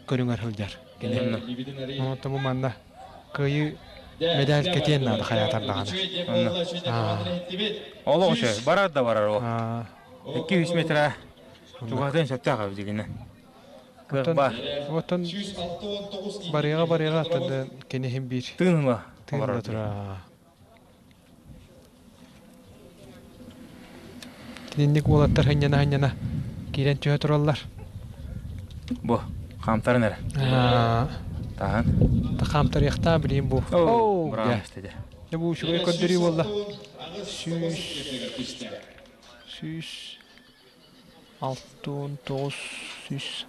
көрүҥэр сылдьар. Кини. Онтон бу манна кыайыы медаль кэтиэн наада хайаатар даҕаны. Олох үчүгэй. Барар да барар ол. 200 метра чугаһатыан сөптөөх эбит дигинэ. Оттон, оттон барыаҕа барыаҕа оттон киниһин биир тыынла тыынла тура. Кининник уолаттар хынньана-хынньана киирэн түһэ тураллар. Бу хаамтарын эрэ. Таһан. Та хаамтарыахтаа билиим бу. Оо, браво Дьэ бу үчүгэй көрдөрүү буолла. Сүүс сүүс 69 100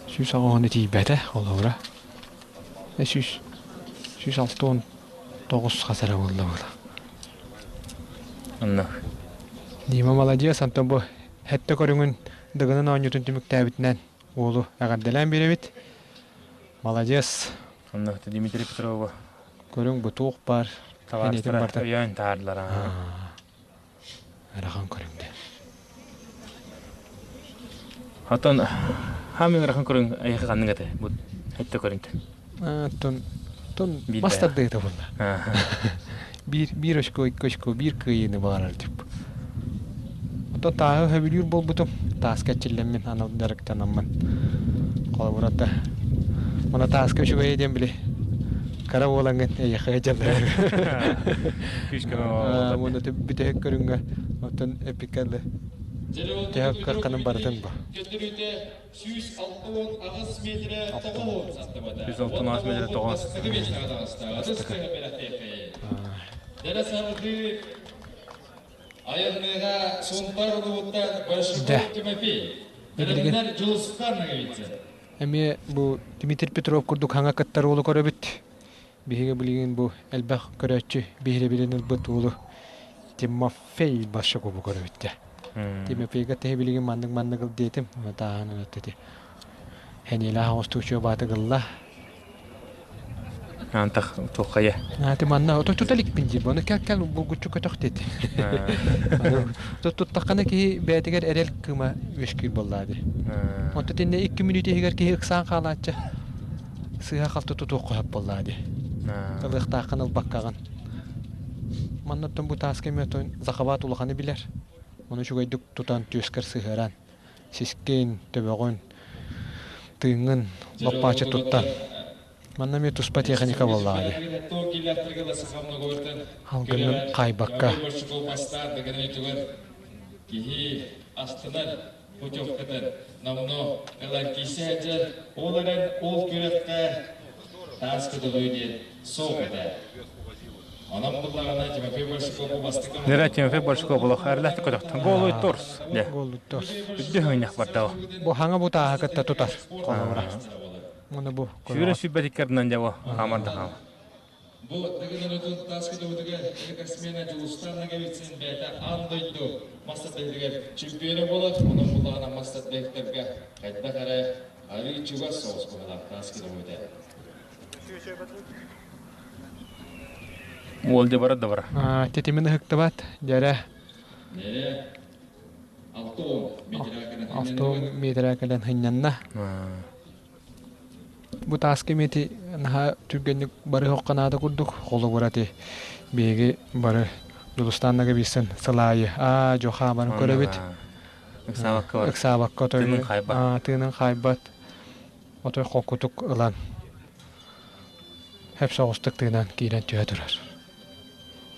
180 тиийбэтэ холобура 100 169 хас эрэ буолла буола Онно. Дима маладьыас онтон бу сэттэ көрүҥүн Дыгынын оонньуутун түмүктээбитинэн уолу эҕэрдэлээн биэрэбит. Маладьыас. Онно Дмитрий Петрова Көрүҥ бу туох баар табаарыстара өйөөн таһаардылар. Ырахан көрүҥдэ. Оттон хаамын ырахан көрүҥ эйиэхэ ханнык этэ? Бу этте көрүҥтэ. Оттон тон бас тардыыта буолла. Биир биир очко, икки очко, биир кыайыыны баҕарар тип. Оттон тааһы сөбүлүүр буолбутум. Тааска эрчиллэммин анал дьарыктанаммын. Холобура Мана тааска үчүгэйэ диэн били кара буолаҥҥын эйиэхэ дьаллар. Күүскэ Уонна бүтэһик көрүҥҥэ оттон эпиккэ төһө кыахханан барытын бу. 168 метрэ тоҕо. Айанныга Сунтар улууттан Дьэ. Большаков Тимофей, Бэлэмнэр Дьулустан Ноговицын. Эмиэ бу Дмитрий Петров курдук хаҥа кыттар уолу көрөбүт. Биһиги билигин бу элбэх көрөөччү биһирэбилин ылбыт уолу Тимофей Большакову көрөбүт дьэ. Тимофейга тэһи билигин маннык-маннык ыл диэтим. Тааһын ылыт Хэниэлээх оҥостуучу баатыгылла. Антах туоххайа. Ати манна ото тута иликпин диир. Ону кэл кэл булгуччу көтөх диэти. Туттаххына киһи бэйэтигэр эрэл кыыма үөскүүр буоллаа дии. Онто тиннэ икки мүнүүтэ иһигэр киһи ыксаан хаалааччы. Сыыһа-халты тутуохха сөп буоллаа дии. Ылыахтааххын ылбаккаҕын. Манна оттон бу тааска эмиэ оттон захабат улаханы билэр. Ону үчүгэйдик тутан түөскэр сыһыаран сискин, төбөҕүн, тыыҥҥын лоппааччы туттан. Манна эмиэ туспа техника буоллаҕа дии. Алгынын хаайбакка. Киһи астынар путевкатын номнуо ылан киирсэ сылдьар. Ол эрэн ол күрэххэ таас көтөҕүү диэн суох этэ. Онон буллаҕына Тимофей Большаков бастакы Нера Тимофей Большаков олох эрлэхти көтөхтөн. Голуй торс. Голуй торс. Үрдү хыңнах бардава. Бу хаҥа бу тааһа кытта тутар холобура. Муну бу Сүүрэ сүүрбэтиккэрдинэн дьаво хаамар да хаама. Бу Дыгын таас көтөҕүүтүгэр рекордсмена Дьулустан Ноговицын бэйэтэ аан дойду мас тардыһыытыгар чемпиона буолар. Онон буллаҕына мас тардыһыктарга хайдах эрэ арыый чугас соҕус быһыылаах таас көтөҕүүтэ. Уол дьэ барар да бара. Тэтимин ыһыктыбат, дьэрэ. Нэрэ 6 метрэ кэлэн сынньанна. Бу тааска эмиэ наһаа түргэнник барыһоххо наада курдук холобура ити биһиги бары Дьулустаан Ноговицын сыл аайы аа дьо хаамарын көрөбүт. Ыксаабакка Ыксаабакка отой тыынын хаайбат. Тыынын хаайбат. Отой холкутук ылан хөп соҕустук тыынан киирэн түһэ турар.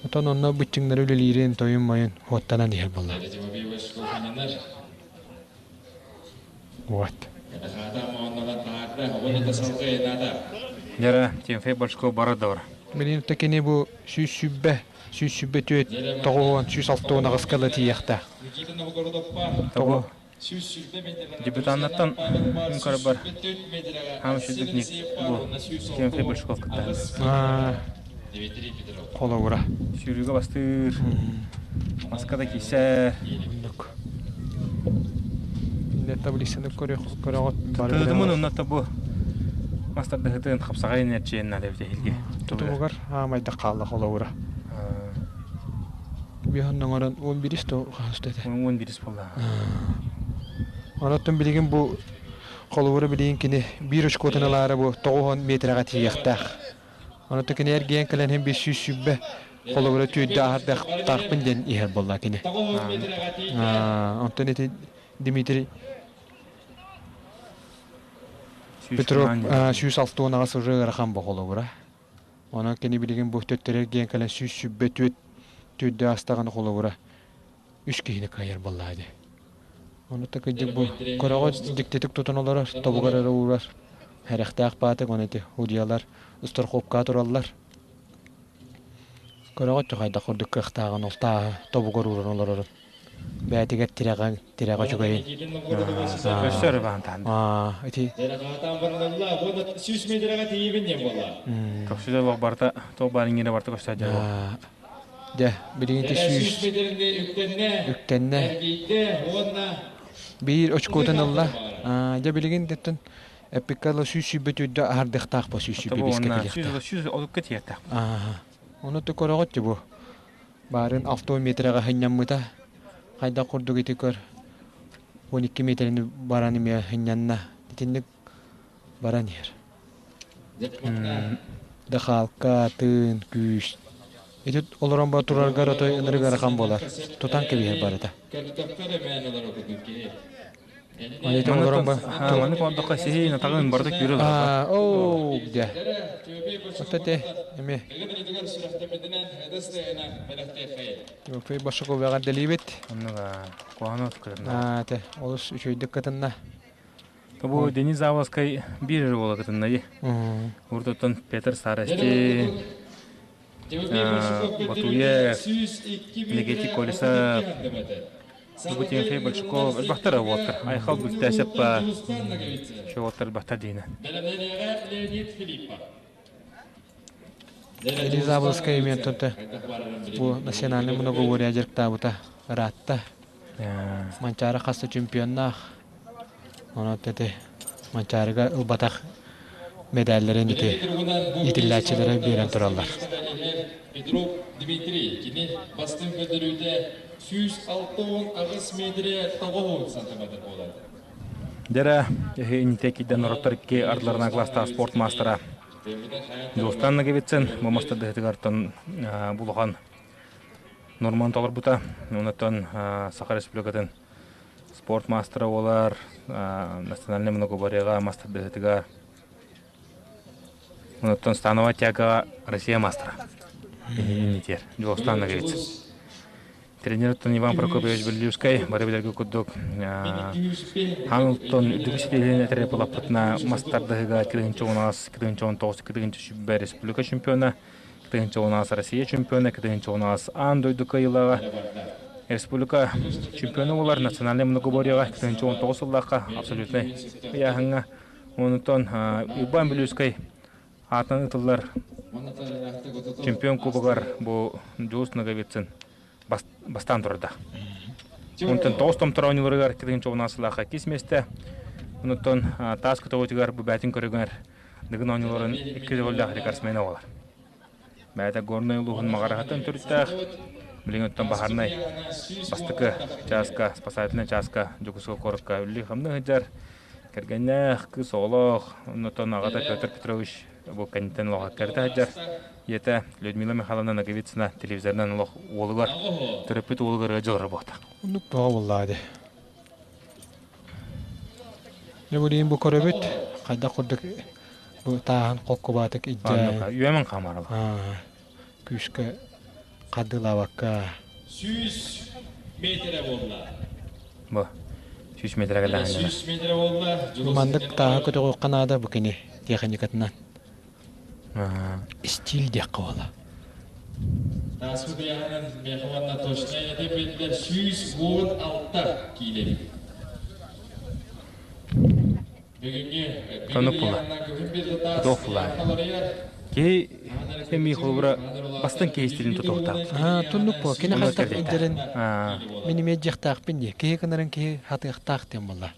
Отон онно быччыҥнары үлэлиирин тойун-мойун хуоттанан иһэр буолла. Вот. Дьара, Тимофей Башков бара да бар. Билин кини бу сүүс сүүрбэ. 124 90 168 кыла тиийиэхтээх. Тоҕо? Дебютаннартан мин көрөр хаама сүрдүк ник бу Тимофей Большаков кытта. Холобура. Сүүрүүгэ бастыыр, маска да киирсэр. Оннук. Таблицаны көрөҕүт. Тыытымын онно бу мастардыһытын хапсаҕайын эрчийэн наада эбит эһилги. Тутумугар аамайдах хаалла холобура. Биһон оҥорон 11 то хаһыста этэ. 11 буолла. Онон билигин бу холобура билигин кини биир очкотун ылаары бу 90 метрэҕэ тиийиэхтээх. Онон кини эргийэн кэлэн иһин 520 холобура түүрдэ аһардахтаахпын диэн иһэр буолла кини. Онтон ити Дмитрий Петров 168 уже ыарахан бу холобура. Онон кини билигин бу төттөрү эргийэн кэлэн 124 түүрдэ астаҕына холобура үс киһини кыайар буоллаа дии. Ону такыдьык бу көрөҕө дьиктитик тутан олорор, тобугар эрэ уурар. Хэрэхтээх баатык оны ити худьялар страховка тураллар. Көрөҕө чохайдах курдук кыахтааҕын ол тааһы тобугар ууран олорорун. Бээтигэр тирэҕэ тирэҕэ үчүгэйин. Өссө өрө баан таһан. Ити Көхсүдэ олох барыта туох баар иҥиирэ барыта көстө дьэ. Дьэ, билигин 100 үктэннэ. Биир очкотун ылла. Дьэ, билигин деттен эппикка ыла 120 үрдө аһардыахтаах бу 125 кэлиэхтээх. 130 тиэртээх. Ону то көрөҕүт бу. Баарын 6 метрэҕэ хынньаммыта. Хайдах курдук ити көр 12 метрини баран эмиэ хынньанна. Итинник баран иһэр. Дыхаалка, тыын, күүс. Ити олорон ба тураргар отой ынырык ыарахан буолар. Тутан кэбиһэр барыта. Ити олорон ба Маннык оҥордоххо сиһин атаҕын барыта күүрэ олорор. Оо, дьэ. Ото те эми Тимофей Башаков эҕэрдэлиибит. Оннуга куһаҕан кытынна. Те олус үчүгэйдик кытынна. Бу Денис Заволскай биир эрэ уола кытынна дии. Урутуттан Петр Старости, Батуев, Легетий Колесов, бу Тимофей Большаков элбэхтэр уолаттар. Айхал Бүлтээсэп баар. Үчүгэй уолаттар элбэхтэр диинэ. Денис Заболоцкай эмиэ бу национальный многоборье дьарыктаабыта ыраатта. Манчаары хас да чемпионнаах. Онон ити Манчаарыга ылбатах медалларын ити иитиллээччилэрэ биэрэн тураллар. Петров Дмитрий кини бастыҥ көрдөрүүтэ 168 метрэ 90 сантиметр буолар. Дьэрэ, эһи инитэ норуоттар икки ардыларынан класстаах спорт маастара Дьулустан Ноговицын бу мастардыһытыгартан булухан норман толорбута. Онтон Саха Республикатын спорт маастара буолар, национальный многоборьеға мастардыһытыгар. Онтон становая тяга Россия мастера. Инитер. Дьулустан Ноговицын. Тренер Иван Прокопьевич Беллюскай бары билэргэ курдук Хамилтон үрдүкү ситиһиилэрин этэрэ булаппытына мастардыһыга 2019 2019 20 республика чемпиона 2019 Россия чемпиона 2019 аан дойду кыайыылааҕа республика чемпиона буолар национальнай многоборьеҕа 2019 сыллаахха абсолютнай ыйааһыҥҥа онтон Иван Белюскай аатынан ытыллар чемпион кубогар бу Дьулус Ноговицын бастаан турда. Онтон тоҕус томтор оонньууларыгар 2019 сыллаахха иккис миэстэ. Онтон таас көтөҕүүтүгэр бу бээтин көрүҥэр Дыгын оонньууларын икки төгүллээх рекордсмена буолар. Бэйэтэ Горнай улууһун Маҕараһыттан төрүттээх, билигин оттон Баһарнай бастакы чааска, спасательнай чааска Дьокуускай куоракка үлэлии-хамныы сылдьар. Кэргэннээх, кыыс оҕолоох, оннуттан аҕата Петр Петрович бу кэнниттэн олох кэритэ сылдьар. Ийэтэ Людмила Михайловна Ноговицына телевизорынан олох уолугар, төрөппүт уолугар ыалдьалара буолта. Оннук тоҕо буоллаа дии. Дьэ билигин бу көрөбүт, хайдах курдук бу тааһын холкубаатык илдьэ Үөмэн хаамарал. Күүскэ хардыылаабакка. 100 метрэ буолла. Бу 100 метрэ кэллэҕинэ. 100 метрэ буолла. Маннык тааһы көтөҕүөххэ наада бу кини тиэхиньикатынан. Стиль диэххэ буола. Тааспыт ыйааһынан миэхэ уонна точнай этэ биллэр 116 киилэ. Оннук була. Тутуох була. Киһи эмии холобура бастыҥ киһи истилин тутуохтаах. Туннук буо. Кини хантан илдьэрин мин эмиэ дьиэхтаахпын дии. Киһи гынарын киһи хатыахтаах диэн буолла.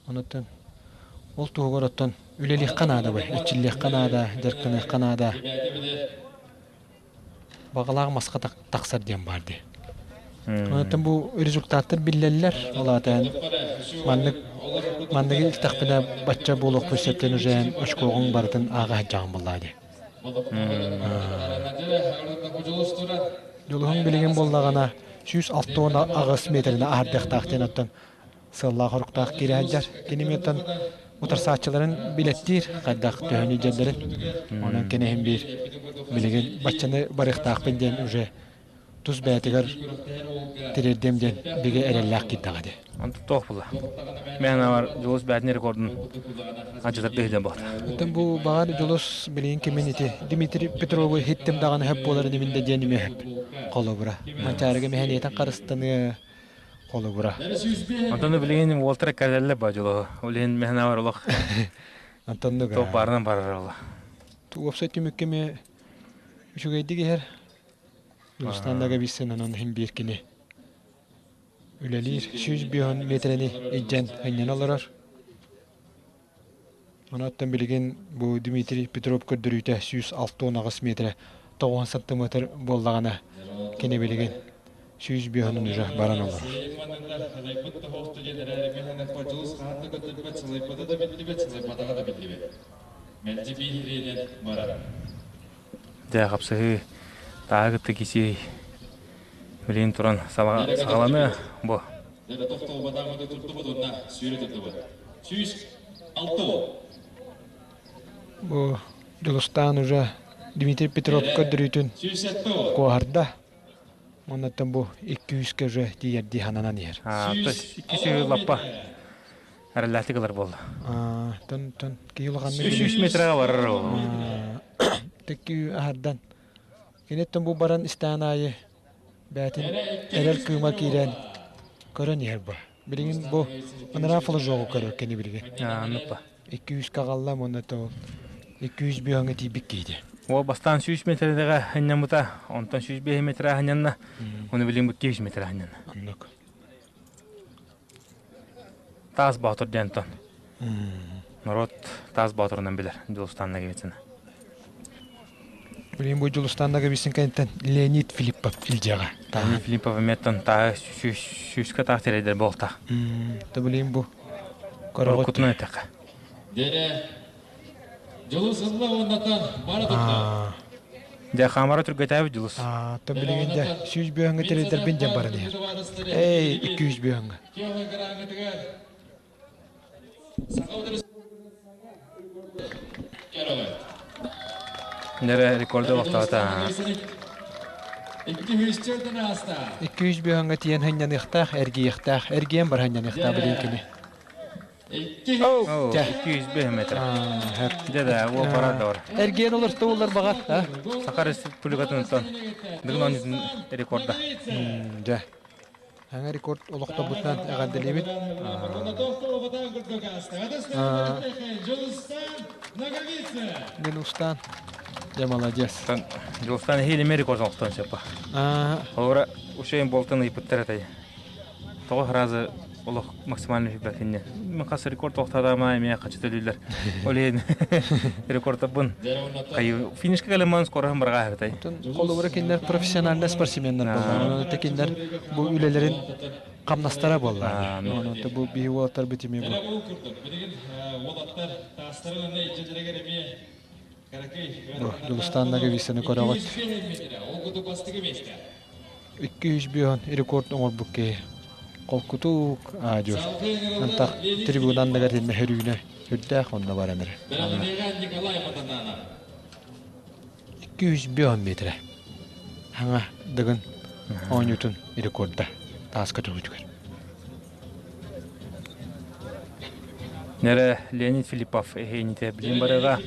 Онуттан ол туһугар оттон үлэлиэххэ наада бай, эрчиллиэххэ наада, дьарыктаныахха наада. Баҕалаах маска тахсар диэн баар дии. Онтон бу результаттар биллэллэр. Ол аата маннык манныгы илтэхпинэ бачча буолуохпун сөптөн уже очкоҕуҥ барытын ааҕа сылдьаҕын буоллаа дии. Дьулуһуҥ билигин буоллаҕына 168 метрини аһардыахтаах диэн оттон сыаллаах-соруктаах киирэ сылдьар. Кини миэттэн утарсааччыларын билэттиир, хайдах төһөнү дьэллэрин. Онон кэнэһин биир билигин баччаны барыахтаахпын диэн уже тус бэйэтигэр тириэрдиэм диэн бигэ эрэллээх киирдэҕэ дии. Онтон туох була? Мен бар Дьулус бээтин рекордун ачытар дыһыден буолта. Оттон бу баҕар Дьулус билигин кимин ити Дмитрий Петровы хиттим даҕаны хөп буоларын имин да диэн имэ хөп. Холобура. Манчаарыга мэһэниэтин харыстаныа холобура. Онтон билигин уолтара кэлэллэ ба дьоло. Ол иһин мэһэнэ бар олох. Антоннуга. Топ барынан барар ола. Уопсай түмүккэ ме үчүгэйдик иһэр. Дьулустааннага биссен онон иһин биир кини үлэлиир 105 метрэни илдьэн ынньана олорор. Онон билигин бу Дмитрий Петров көрдөрүүтэ 168 метрэ 90 сантиметр буоллаҕына кини билигин 105 уже баран олорор. Дьэ, хапсыһыы тааһы кытта кисиэй билигин туран саҕаланыа бу. Бу Дьулустаан уже Дмитрий Петров көрдөрүүтүн куоһарда. Оннуттан бу икки үскэ уже тиийэрдии сананан иһэр. Икки сүүс лаппа эрэллээхтик ылар буолла. Тон тон киһи улаханнык 300 метрга барар ол. Текки аһардан. Киниттэн бу баран истээн аайы бээтин эрэл кыыма киирэн көрөн иһэр бу. Билигин бу анараа флажогу көрөр кини билигин. Анныппа. 200 каҕалла уонна то 200 бүөҥҥэ тиийбит киһи. Ол бастаан 100 метрдеҕэ ханньаммыта, онтон 105 метр ханньанна, оны билигин бу 200 метр ханньанна. Оннук. Таас Боотур диэн тон. Народ Таас Боотурунан билэр Дьулустаан Ноговицына. Билигин бу Дьулустаан Ноговицын кэнниттэн Леонид Филиппов илдьэҕэ. Леонид Филиппов эмиэттэн тааһы сүүскэ таах тирэйдэр буолта. Та билигин бу Коркутун эттэххэ. Дере Дьулус ылла уоннатан бара турда. Дьэ хаамара түргэтээбит Дьулус. Та билигин дьэ 100 бүөҥҥэ тирэйдэрбин дьэн баран иһэр. Эй 200 бүөҥҥэ. Нэрэ рекорды олохтоото. 200 бүөҥҥэ тиийэн хынньаныахтаах, эргийиэхтээх, эргийэн бар хынньаныахтаах билигин кини. Оо, 205 метр. Дьэ да, уол барар да бар. Эргиэн олорто улар баҕар. Саха Республикатын Дыгын оонньуутун рекорда. Дьэ. Саҥа рекорд олохтобутунан эҕэрдэлиибит. Дьулустан. Дьэ, молодец. Дьулустан эһиилиме рекорд олохтон сөп. Олора Ушейн Болтон ыйпыттар этэй. Тоҕо сразу олох максимально хүбэкинне. Мен хас рекорд тохтатама эмиэ хачы төлүүллэр. Ол иһин рекордабын хайы финишка кэлэмман скороһын барга хаһытай. Холобура кинилэр профессиональный спортсменнар буолла. Онон кинилэр бу үлэлэрин хамнастара буолла. Онон бу биһи уолаттар битими бу. Дьулустаан Ноговицыны көрөҕүт. 205 рекорд оҥорбут киһи. Холкутук аадьур. Антах трибуна анныгар итиннэ хөрүүнэ сүрдээх онно баран эрэ. 205 метрэ. Хаҥа Дыгын оонньуутун рекорда тааска түһүүтүгэр. Нэрэ Леонид Филиппов эһиэнитэ билин барыга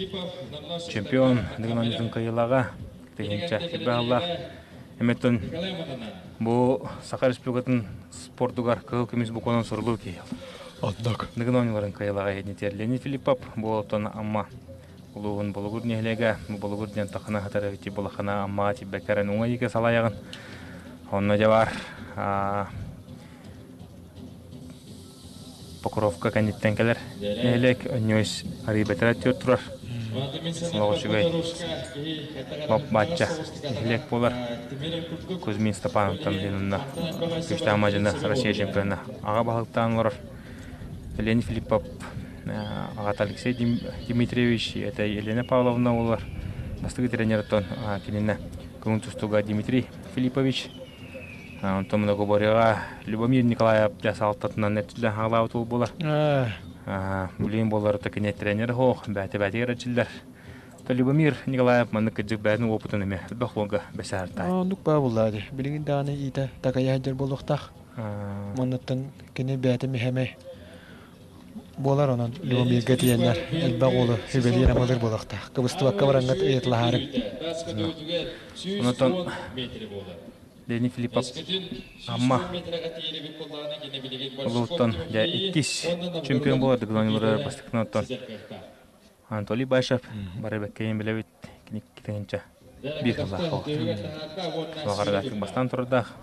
чемпион Дыгын оонньуутун кыайыылааҕа тыһыынча бааллаах. Эметтон бу Саха Республикатын спордугар кыһыл көмүс букванан сурулуу киһи. Оннук. Ныгын оонньууларын кыайылаҕа иһитинитер Леонид Филиппов бу оттон Амма улууһун Болугур нэһилиэгэ бу Болугур диэн тахана хатар эбити булахана Аммаҕа тиббэккэрэн уҥа иигэ салайаҕын. Онно дьэ бар Покровка кэнниттэн кэлэр нэһилиэк Өнньүөс арыйбатара түөрт турар. Олох үчүгэй лоп-баачча нэһилиэк буолар. Кузьмин Степановтан диэн онно күүстээх мадьыны Россия чемпиона аҕа баһылыктаан олорор. Леонид Филиппов аҕата Алексей Дмитриевич, это Елена Павловна буолар. Бастакы тренер оттон кинини көҥүл тустууга Дмитрий Филиппович Онтон многоборьеҕа Любомир Николаев салалтатынан эрчиллэн хаалаабыт уол буолар. Билигин буолар кини тренер оһох, бээтэ-бээтигэр эрчиллэр. Любомир Николаев маннык кырдьык бэйэтин уопутун эмиэ элбэх уолга бэсээртай. Оннук баа буллаа дии. Билигин даҕаны иитэ такайа сылдьар буолуохтаах. Манныттан кини бэйэтэ миһэмэй буолар онон Любомирга тиийэннэр элбэх уолу сүбэлиир-амалыыр буолуохтаах. Кыбыстыбакка бараҥҥыт ыйыталаһаарыҥ. Онтон Леонид Филиппов Амма улууттан дьэ иккис чемпион буолар дыгыланылары бастакынан оттон Анатолий Башев бары бэккэйин билэбит кини китинчэ биир сыллаах Суоҕардаахтык бастаан турардаах.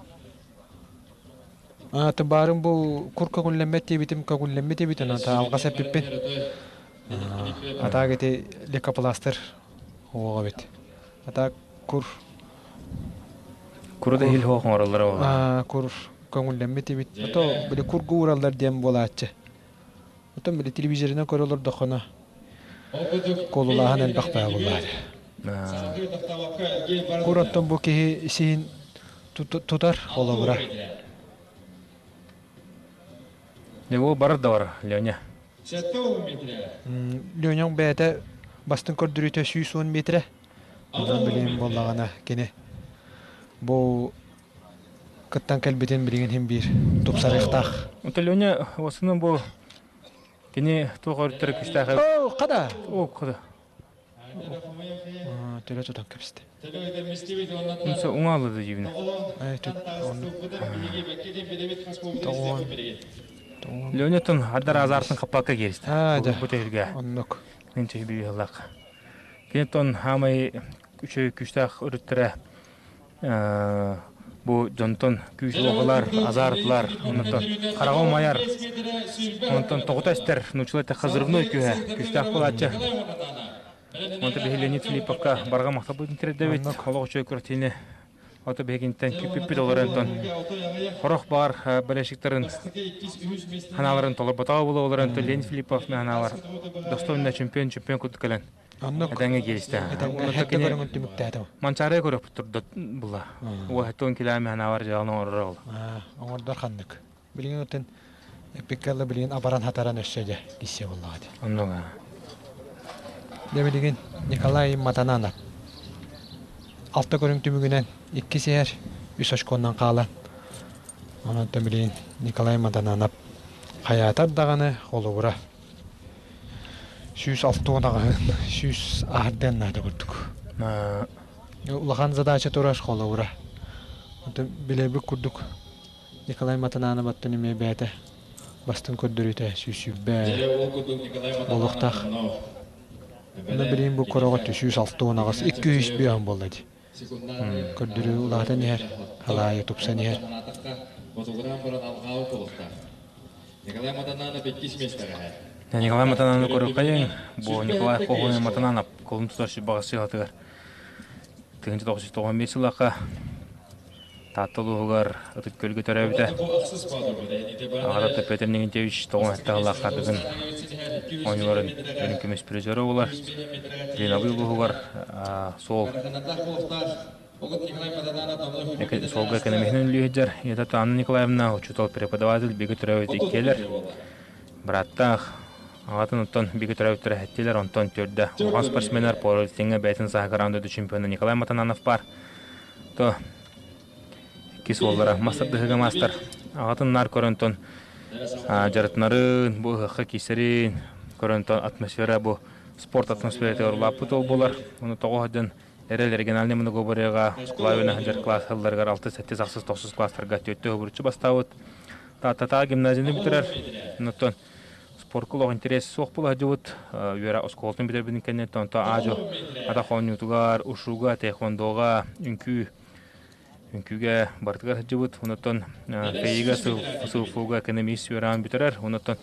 Аты баарым бу кур көҥүллэммэт диэбитим көҥүллэммит эбит онон алҕас эппиппин. Атаак ити лейкопластырь уоҕа эбит. Атаак кур Куру да иһил хоох оҥороллоро буолла. Кур көҥүллэммит эбит. Ото били кургу уураллар диэн буолааччы. Отон били телевизорынан көрө олордоххуна куолулааһын элбэх баа буоллаары. Кур оттон бу киһи сиһин тутар холобура. Него барар да бар, Леня. Леняҥ бэйэтэ бастыҥ көрдөрүүтэ 110 метрэ. Онон билигин буоллаҕына кини бу кыттан кэлбитин билигин иһин биир тупсарыахтаах. Онтон Леня основном бу кини туох өрүттэрэ күүстээх Оо, хада! Оо, хада. Төлө тутан кэбистэ. Унса уҥаалыды дьиибинэ. Ай, түт, оннук. Тоҕуон. Ленятын адар азартын хаппакка кииристэ. Аа, дьэ. Бу төһүлгэ. Оннук. Мин төһүллэх. Киниттэн хаамай үчүгэй күүстээх өрүттэрэ бу дьонтон күүс уоҕулар, азаартылар, онтон хараҕа умайар, онтон тоҕута эстэр, нууччалыы эттэххэ взрывной күүһэ, күүстээх буолааччы. Онто биһи Леонид Филипповка барҕа махталбытын тиэрдэбит, олох үчүгэй күрэхтэһиини Ото биһигинтэн күүппүппүт олорон хорох баар болельщиктарын ханааларын толорботоҕо буола олорон Леонид Филиппов ханаалар достойно чемпион чемпион курдук кэлэн этэҥҥэ кииристэ. Этэҥҥэ түмүктээтэ. Манчаарыга көрөппүт турда була. Уоһаттон килээмэ ханаалар дьаалын оҥорор ол. Оҥордор ханнык. Билигин отын эппиккэ билигин абаран хатаран өссө дьэ киссе буоллаҕа дии. Оннуга. Дьэ билигин Николай Матананов алта көрүҥ түмүгүнэн иккис иһэр, үс очконнан хаалан. Онон билигин Николай Матананов хайаатар даҕаны холобура 160 аҕыһын 100 аһардыан наада курдук. Улахан задача турар холобура. Билэрбит курдук Николай Матананов аттан эмиэ бэйэтэ бастыҥ көрдөрүүтэ 120 буолуохтаах. Онно билигин бу короҕо 168 205 буолла дии. Көрдөрүү улаатан иһэр, халаайы тупсан иһэр. Николай Матананов иккис миэстэҕэ. Николай Матананов көрүөххэйиҥ. Бу Николай Хоһуун Матананов колун тутар сүбэҕэ сыалатыгар 1991 сыллаахха Таатта улууһугар Ытык Күөлгэ төрөөбүтэ. Аҕата Петр Никитевич тоҕо сыллаахха бүгүн оонньууларын үрүҥ көмүс призера буолар. Ленабый улууһугар суол суолга экономиһынан үлэлии сылдьар. Ийэтэ Анна Николаевна учуутал преподаватель бигэ төрөөбүт иккиэлэр. Бырааттаах аҕатын оттон бигэ төрөөбүттэрэ сэттиэлэр, онтон төрдө улахан спортсменнар пауэрлифтиҥҥэ бэйэтин сааһыгар аан дойду чемпиона Николай Матананов баар. То иккис уоллара мас тардыһыыга маастар. Аҕатын наар көрөн тон дьарыктанарын, бу ыһыахха киирсэрин көрөн тон атмосфера бу спорт атмосфератыгар улааппыт уол буолар. Ону тоҕо сылдьан Эрэл региональный многоборьеҕа Скулавина сылдьар класс сылларыгар 6, 7, 8, 9 класстарга түөртэ обуруччу бастаабыт. Тааттатааҕы гимназияны бүтэрэр. Онтон спорка олох интерес суох буола сылдьыбыт. Үөрэ оскуолатын бүтэрбитин кэнниттэн онтон аадьу атах оонньуутугар, ушуга, тэйхвондоҕа, үҥкүү үҥкүүгэ барытыгар сылдьыбыт. Онтон ФИИга, СУФУга экономист үөрэҕин бүтэрэр. Онтон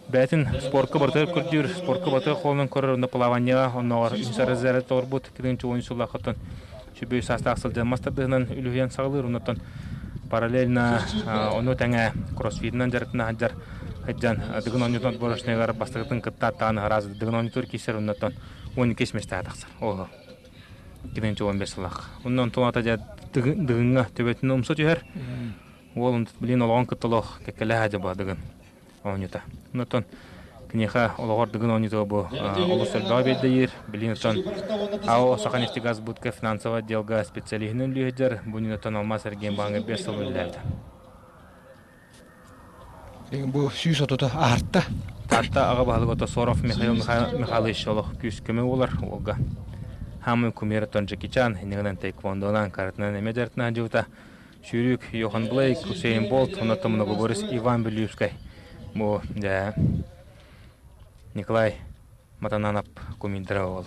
бэйэтин спорка барытыгар көрдүүр, спорка барытыгар холонон көрөр, онно плаванияҕа оннооҕор үс разряд толорбут. Килин чугун сыллаахыттан сүбүй саастаах сылдьан мас тардыһынан үлүһүйэн саҕалыыр. Онтон параллельно ону тэҥэ кроссфитынан дьарыктана сылдьар сылдьан Дыгын оонньуутун отборочныйыгар бастакытын кыттааттаҕын араас Дыгын оонньуутугар киирсэр оннуттан 12 миэстэҕэ тахсар. Ол 2015 сыллаах. Онно онтон ата дьэ Дыгыҥҥа төбөтүн умса түһэр. Уол билин олоҕун кытта олох кэккэлэһэ дьаба Дыгын оонньуута. Онтон киниэхэ олоҕор Дыгын оонньуута бу олус элбэҕи биэрдэйир. Билин оттон АО Саханефтегазсбытка финансовый отделга специалиһинэн үлүһүдэр. Бу ньунаттан Алмаас эргиэн бааңа 5 сыл үлэлээбитэ. Бу 130 аарта. Таатта аҕа баһылыга Соров Михаил Михайлович олох күүс-көмө буолар уолга. Хаамыы кумира Джеки Чан, иннигинэн таэквондонан, каратынан эмэ дьарытынан дьыбыта. Сүүрүүк Йохан Блейк, Хусейн Болт, онно многоборец Иван Белювскай. Бу дьэ Николай Матананов кумирдара буолар.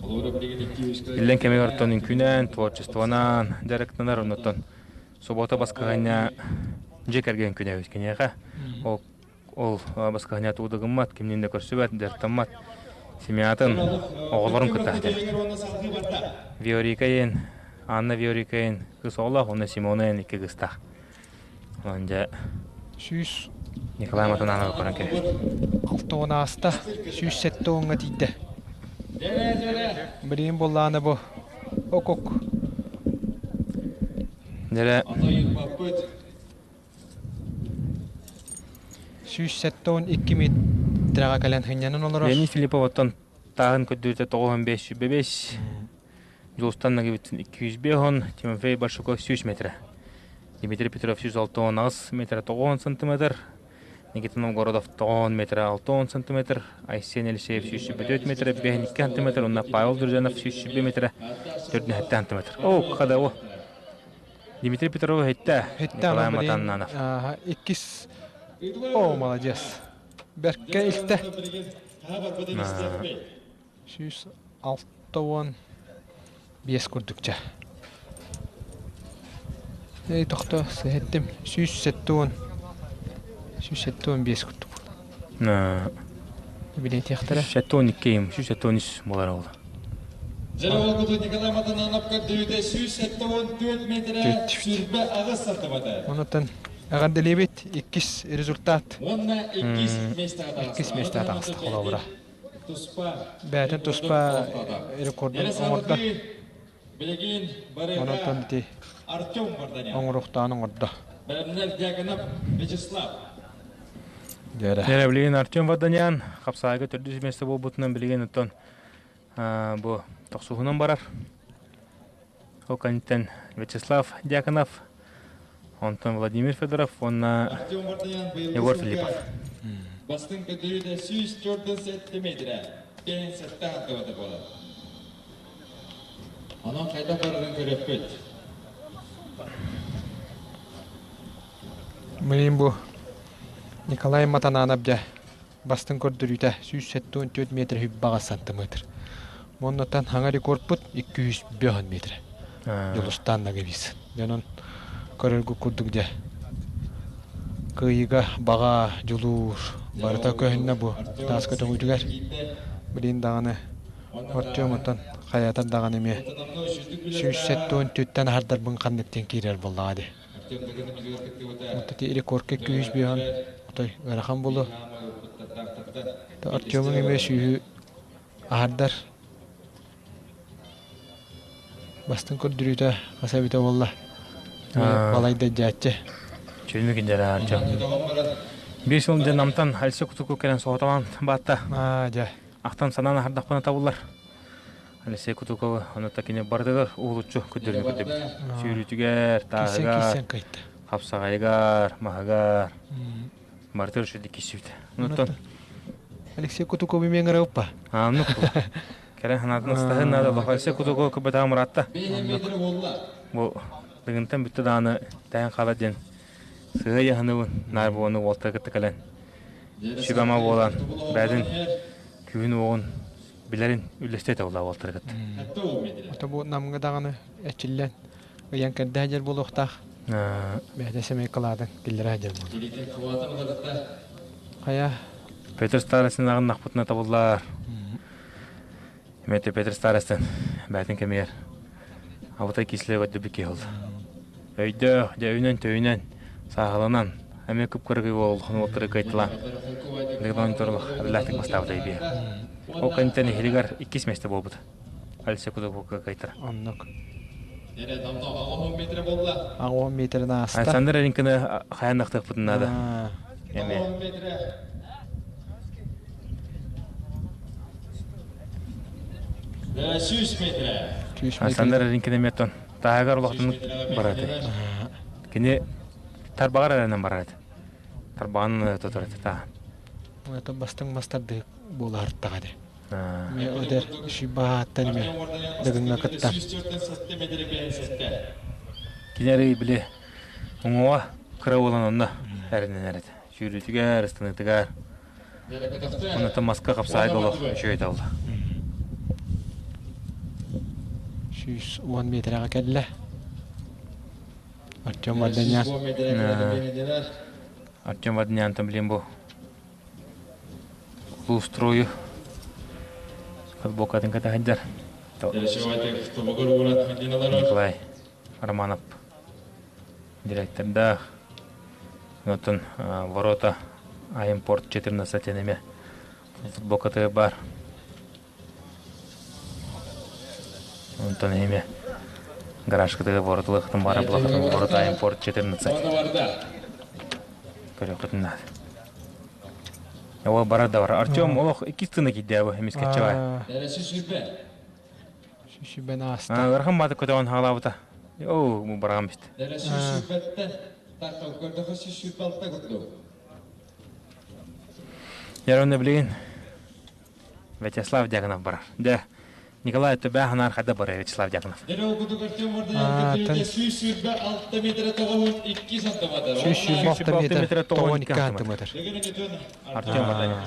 Иллэҥ кэмигэр оттон үҥкүүнэн, творчествонан дьарыктанар, оннуттан суббота баскыһыанньа дьиэ кэргэн күнэ эбит киниэхэ. Ол ол баскыһыанньа тугу да гыммат, кимниин да көрсүбэт, дьарыктаммат. Семьятын, оҕолорун кытта сылдьар. Виорика иэн, Анна Виорика иэн кыыс оҕолоох, уонна Симона иэн икки кыыстаах. Онон дьэ 100 Николай Матананов көрөн кэбиһэр. 60 ааста, 107 уоҥҥа тиийдэ. Билигин буоллаҕына бу окук. Дьэрэ 172 метрэҕэ кэлэн сынньанан олорор. Леонид Филиппов оттон тааһын көрдүүртэ 95 25 Дьулустан Нагибиттин 205 Тимофей Баршуков 100 метрэ. Дмитрий Петров 168 метр 90 сантиметр, Никита Новгородов 90 метр 60 сантиметр, Айсен Елисеев 174 метр 52 сантиметр, уонна Павел Друзьянов 120 метр 47 сантиметр. О, хада о. Дмитрий Петров хетте, Николай Матаннанов. Иккис. О, молодец. Бэркэ илтэ. 165 курдук чэ. Эй, тохто, сыһэттим. 170 175 курдук. Билетиэхтэрэ. 172 173 буолар ол. Дьэ ол Николай Матананов көрдөрүүтэ 174 метрэ 28 сантиметр. Онотон эҕэрдэлиибит иккис результат. Уонна иккис миэстэҕэ Иккис миэстэҕэ таҕыста холобура. Бэйэтин туспа рекордун оҥордо. Онон ити оҥоруохтаан оҥордо. Дьэ билигин Артем Варданян хапсаайга төрдүс миэстэ буолбутунан билигин оттон бу тохсуһунан барар. Ол кэнниттэн Вячеслав Дьяконов, онтон Владимир Федоров уонна Егор Филиппов. Бастыҥ көрдөрүүтэ 147 метрэ, 57 сантиметр буолар. Онон хайдах барарын көрөппүт. Билигин бу Николай Матананов дьэ бастыҥ көрдөрүүтэ 174 метр 108 сантиметр. Оннуттан хаҥа рекордпут 205 метр. Дьулустаан Нагавис. Дьонун көрөргө курдук дьэ кыайыыга баҕа, дьулуур барыта көһүннэ бу таас көтөҕүүтүгэр. Билигин даҕаны Артем оттон хайатар даҕаны эмиэ 174-тэн аһардарбын ханнык диэн киирэр буоллаҕа дии. Ити рекордка күүс биэһэн отой ыарахан буолуо. Артемуҥ эмиэ сүүһү аһардар. Бастыҥ көрдөрүүтэ хас эбитэ буолла? Балайда дьээччи. Чүлмүк дьэрэ Артем. Биир сыл дьэ намтан Альса кутуку кэлэн соһуталаан баатта. Аа дьэ. Ахтан санаан аһардахпына табыллар. Алексей Кутуковы ону такини барытыгар уһулуччу көрдөрүүнү көрдөбүт. Сүүрүүтүгэр, тааһыгар, хапсаҕайыгар, маһыгар барытыгар үчүгэй киирсибит. Онтон Алексей Кутуковы мен ырыппа. Аннык. Кэрэ ханаатын ыстаһын наада олох. Алексей Кутуков кыбытаҕа муратта. Бу дыгынтан бүттэ даҕаны тэйэн хаалар диэн сыһыа яһыныбын наар буону уолта кытта кэлэн сүбама буолан бэйэтин күүһүн уоҕун билэрин үллэстэ этэ буолла уолтары кытта. Ото бу намҥа даҕаны эчиллэн ыйан кэрдэ дьэр буолуохтаах. Бэйэтэ сэмэй кылаатын киллэрэ дьэр буолуо. Хайа Петр Старостин аҕын нахпытына табыллар. Эмиэ Петр Старостин бэйэтин кэмигэр абытай кислэ көрдөрбүт киһи ол. Өйдөөх, дьэ өйүнэн-төйүнэн, сааһыланан, эмиэ кып-кыракый уол улахан уолтары кыайталаан, дыгын торлох эбилээхтик бастаабыта ибиэ. Ол кэнниттэн иһилигэр иккис миэстэ буолбута. Алексей Кудовка кыайтара. Оннук. Аҕа метрин ааста. Александр Эринкины хайан ахтыахпытын наада. Эмиэ. Александр Эринкин эмиэ оттон таһыгар улаханнык барар этэ. Кини тарбаҕар эрэнэн барар этэ. Тарбаҕын тотор этэ тааһын. Это бастыҥ мастардыы буолаһыртаҕа дии. Ме одер шибааттан ме дыгыҥҥа кытта. Кини эрэй били уҥуоҕа кыра буолан онно эрэнэнэр этэ. Сүүрүүтүгэр, ыстаныытыгар. Онно маска хапсаайга олох үчүгэй талла. 110 метрэҕэ кэллэ. Артем Варданян. Артем Варданян блин бу Улуустрою футболкатын кэтэ сылдьар. Николай Романов директордаах. Оттон ворота Аймпорт 14 эмиэ футболкатыгар баар. Онтон эмиэ гаражкытыгар вороталыахтын баара булахытын ворота Аймпорт 14. Көрүөххүтүн наада. Ол барар да бар. Артем олох иккис тына киирдэ бу эмискэччи бай. Сүбэн ааста. Ыарахан бааты көтөҕөн хаалаабыта. Оо, бу бараҕам бит. Ярон билигин Вячеслав Дьяконов барар. Дьэ, Николай төбө ханаар хайда барар Вячеслав Дьяконов? 126 метр 92 сантиметр. Артем Варданян.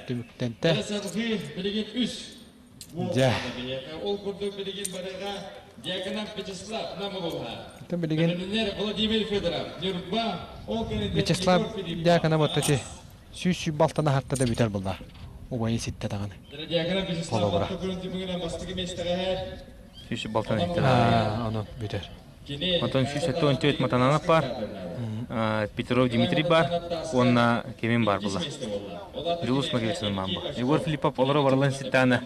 Түмүктэнтэ. Дьэ. Билигин Вячеслав Дьяконов отточи 126 аһарта да бүтэр булла. Убайы ситтэ даҕаны. Холобура. 126 иттэ даҕаны. Онон бүтэр. Онтон 174 Матананов бар, Петров Дмитрий бар уонна кимин бар була. Дьулус Магивицын баар бу. Егор Филиппов олоро барылан ситтааны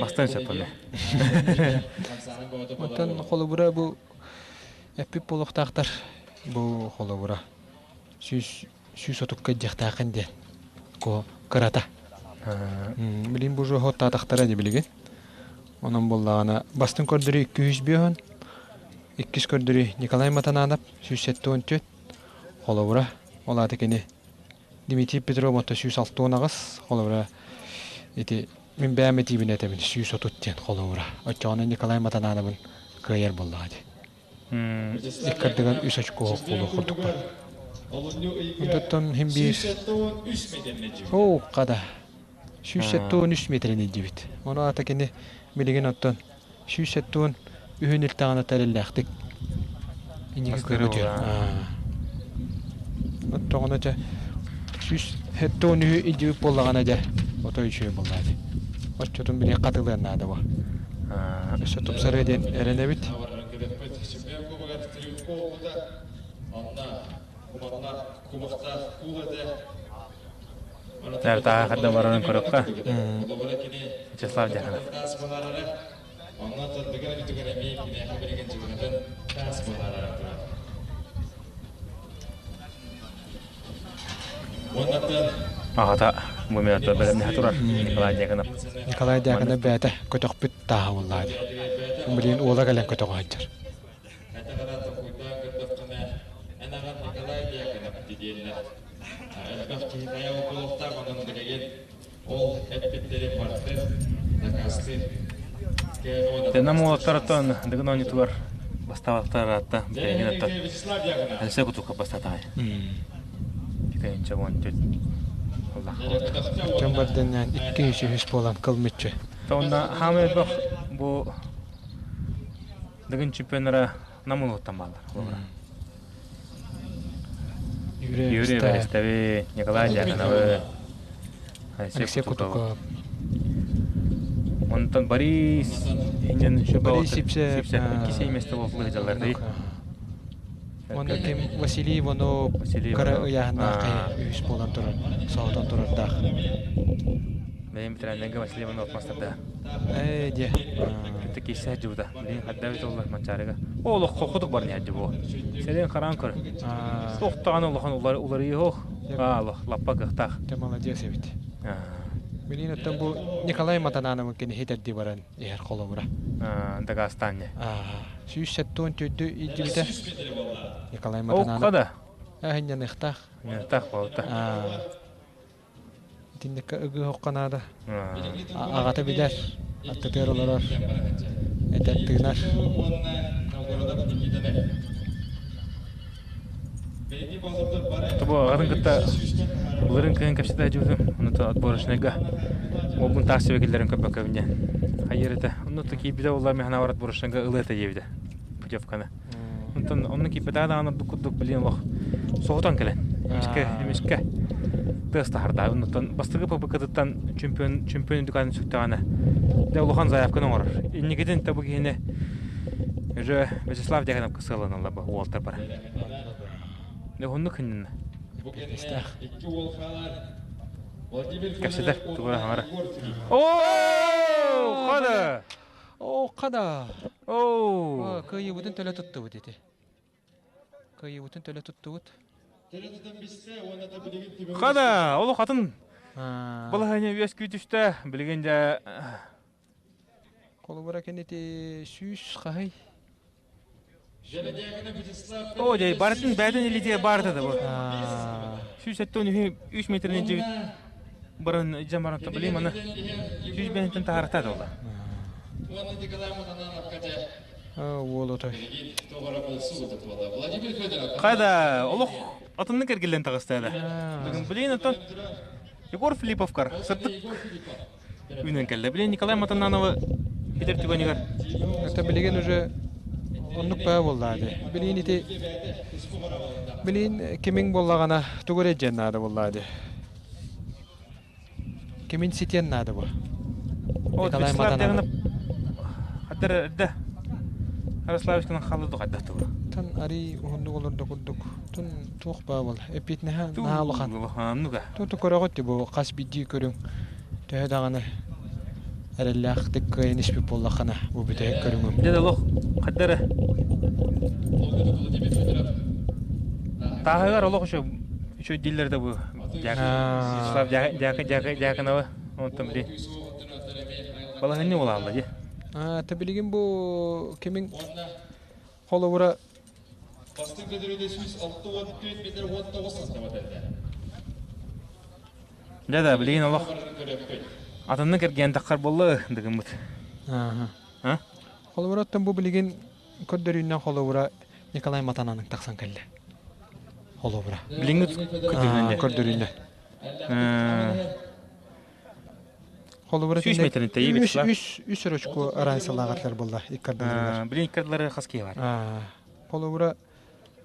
бастан сөп Онтон холобура бу эппит буолуохтаахтар бу холобура 130 диэхтээхин диэн ко кырата. Билин бу жоһоттаатахтара дии билигин. Онон буоллаҕына бастыҥ көрдөрүү 205 иккис көрдөрүү Николай Матананов 174 холобура ол аата кини Дмитрий Петров отто 168 холобура ити мин бэйэм этиибин этэбин 130 диэн холобура оччоҕуна Николай Матанановын кыайар буоллаҕа дии. Иккардыгар үс очко буолуох курдук бар. Онтон хим биир Оо, хада. 173 метрин илдьибит. Ону аата кини билигин оттон 173 илтэҕинэ тэриллээхтик инники көрүтүөр. Оттоҕуна дьэ 173 илдьибит буоллаҕына дьэ отой үчүгэй буоллаа дии. Оччотун били хатылыан наада бу. Өссө тупсарыа диэн эрэнэбит. Тааһа хадда барарын көрөххө. Вячеслав Дьяконов. Аҕата бу минута бэлэмнэһэ турар Николай Дьяконов. Николай Дьяконов бэйэтэ көтөхпүт тааһа буоллаҕа дии. Билигин уола кэлэн көтөҕө сылдьар. Элбэх киһи хайа буолуохтаах, онон билигин ол эппиттэрин барытын дакаастыыр. Тэнам уолаттарыттан Дыгын оонньуутугар бастаабаттар аатта бэйэҥин аттан Алексей Кутуков бастаатаҕай. Кэйинчэ уон түт Артем Бардынаан 203 буолан кыл мүччү. Онно хаамай элбэх бу Дыгын чемпионнара Нам улууттан бааллар. Юрий Берестовый, Николай Дьяконовы, Алексей Кутуков. Онтон Борис иннин Борис Сипсев икки место буолбут дьаллар Онно ким Василий Иванов кыра ыйааһыннаах үһүс буолан турар, соһутан турардаах. Бэйэм ветераннарга Василий Иванов мастарда. Ээ дьэ. Кытта киирсэ сылдьыбыта. Билигин хайдах оллар Манчаарыга. О олох хохотук баран иһэрдэ бу. Сэрин хараан көр. Туох даҕаны улахан уларыйыы суох. Аа лаппа кыахтаах. Дьэ молодец эбит. Билигин оттон бу Николай Матанановы кини хитэрдии баран иһэр холобура. Дагестан 174 илдьибитэ. Николай Матананов. О, да. Ыһынньаныахтаах. Ыһынньаныахтаах буолта. Итинниккэ ыгыы-оххо наада. Аҕата билэр, аттытыгар олорор, этэр тыынар. Тобу аҕатын кытта былырыын кыһын кэпсэтэ сылдьыбытым. Ону отборочнайга уолбун таас сибэкиллэрин көрбөккөбүн диэн. Хайыыр этэ. Онно киирбитэ буоллар мин санаабар отборочнайга ылыа этэ диэбитэ путевканы. Онтон онно киирбэтэҕэ даҕаны ордук курдук билин олох соһутан кэлэн. Эмискэ, эмискэ тыас таһарда. Оннуттан бастакы попыккатыттан чемпион чемпион үрдүк сүктэҕинэ дьэ улахан заявканы оҥорор. Инникитин да бу киһини уже Вячеслав Дьяконовка сыаланаллар бу уолтар бара. Дьэ оннук хыннына. Кэпсэтэр тугу хаҥара. Оо, хада! Оо, хада! Оо! Кыайыыбытын төлө туттубут ити. Кыайыыбытын төлө туттубут. Хада, олох атын балаһыанньа үөскүү түстэ. Билигин дьэ Холобура кэнити сүүс хаһый? Оо, дьэ, барытын бэйэтин илиитигэр баарыта да бу. 173 метрин дьибит баран дьэ баран билим аны 105-тэн таһаарта да буолла. Уол отой. Хайда, олох атыннык эргиллэн таҕыста да. Билин оттон Егор Филипповкар сырдык үүнэн кэллэ. Билин Николай Матанановы итер түгэнигэр. Это билигин уже оннук баа буоллаа дии. Билин ити билин кимиҥ буоллаҕына тугу эрэ дьиэн наада буоллаа дии. Кимин ситиэн наада бу? Николай Матананов. Хаттар эрдэ Ярославичтан халлы хайдах тугу? Тан ари уһуннук олордо курдук. Тун туох баа бол. Эппиэтинэһэ наһаа улахан. Улахан Туту көрөҕүт бу хас биирдии көрүҥ төһө даҕаны эрэллээхтик кыайан испит буоллаххына бу бүтэһик көрүҥүм. Дьэ олох хайда эрэ Тааһыгар олох үчүгэй дииллэр да бу Вячеслав Дьяконова онтон били балаһынньа буолаалла дии. Аа, та билигин бу кимин холобура Бастыҥ көтөрүнэ 164 метр 19 сантиметрда. Дьэ да, билигин олох атыннык эргийэн таххар буолла дыгыммыт. Аа. Холобура оттон бу билигин көрдөрүүннэн холобура Николай Матананын тахсан кэллэ. Холобура. Билиҥҥи көрдөрүүннэн. Көрдөрүүннэн. Холобура 100 метрин тэйи үс үс үс өрөчкө разницалааҕар буолла иккардыларыгар. Билин иккардылары хас киһи бар? Холобура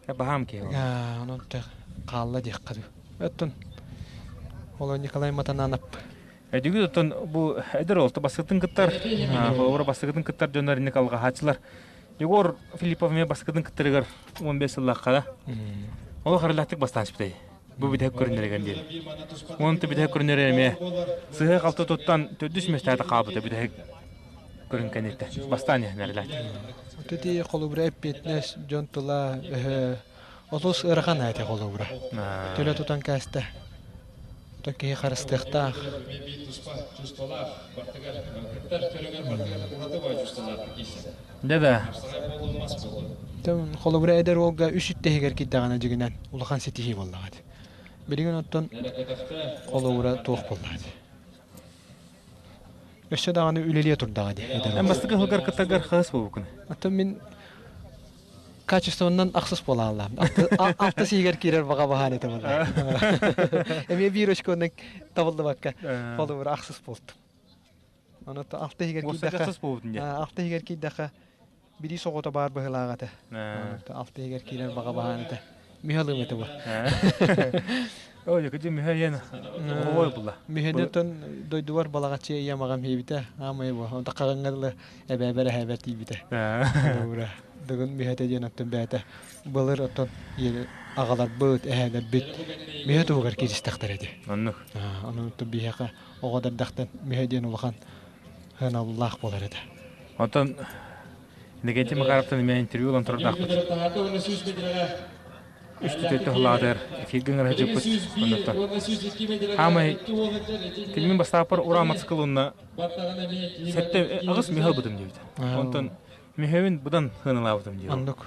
баһаам киһи. Онон хаалла диэххэ дуу. Оттон Холо Николай Матананов Өдүгү оттон бу эдэр олто баскытын кыттар, холобура баскытын кыттар дьоннор инник алҕаһааччылар. Егор Филиппов эмиэ баскытын кыттарыгар 15 сыллаахха да. Ол харылаахтык бастаан испитэй. Бу бүтэһик көрүнэригэр диэн. Уонна бүтэһик көрүнэрэ эмиэ сыһыы халты туттан төрдүс миэстэҕэ хаалбыта бүтэһик көрүн кэнниттэн. Бастаан иһэнэрлээх. Ити холобура эппиэтинэс дьон тыла өһө олус ыарахан этэ холобура. Төлө тутан кээстэ. То киһи харыстыахтаах. Дьэ да. Холобура эдэр уолга үс үттэһигэр киирдэҕинэ дьигинэн улахан ситиһии буоллаҕа. Билигин оттон холобура туох буолла дии. Өссө даҕаны үлэлиэ турдаҕа дии. Эн бастакы сылгар кыттаргар хаһыс буолбуккун? Оттон мин качествоннан ахсыс буолааллаам. Алта сиигэр киирэр баҕа баһаан этэ буолла. Эмиэ биир очконан табыллыбакка холобура ахсыс буолтум. Ону алта иһигэр киирдэххэ алта иһигэр киирдэххэ Бирии соҕото баар быһыылаах этэ. Алта иһигэр киирэр баҕа баһаан этэ. Мүһэ этэ бу. Ой, кыдьы мүһэ иэн ой була. Мүһэнэтон дойдубар балаҕаччы ийэм аҕам хийбитэ. Аамай бу. Онто хаҕыҥҥа дылы эбээбэр эһээбэр тиийбитэ. Ура. Дыгын мүһэтэ диэн оттон бэйэтэ былыр оттон аҕаларбыт, эһээлэрбит мүһэ туһугар кииристэхтэрэ дии. Оннук. Онон оттон биһиэхэ оҕо эрдэхтэн мүһэ диэн улахан сыаналаах буолар этэ. Оттон Иннокентий Макаровтан эмиэ интервью ылан турардаахпыт. Үс түтөттө хылаатыгар эфиргэ ыҥыра сылдьыппыт. Оннуттан. Хаамай килмин бастааппар ураа мотоцикл уонна сэттэ аҕыс мүһэ ылбытым диэбитэ. Онтон мүһэбин быдан сыаналаабытым диир. Оннук.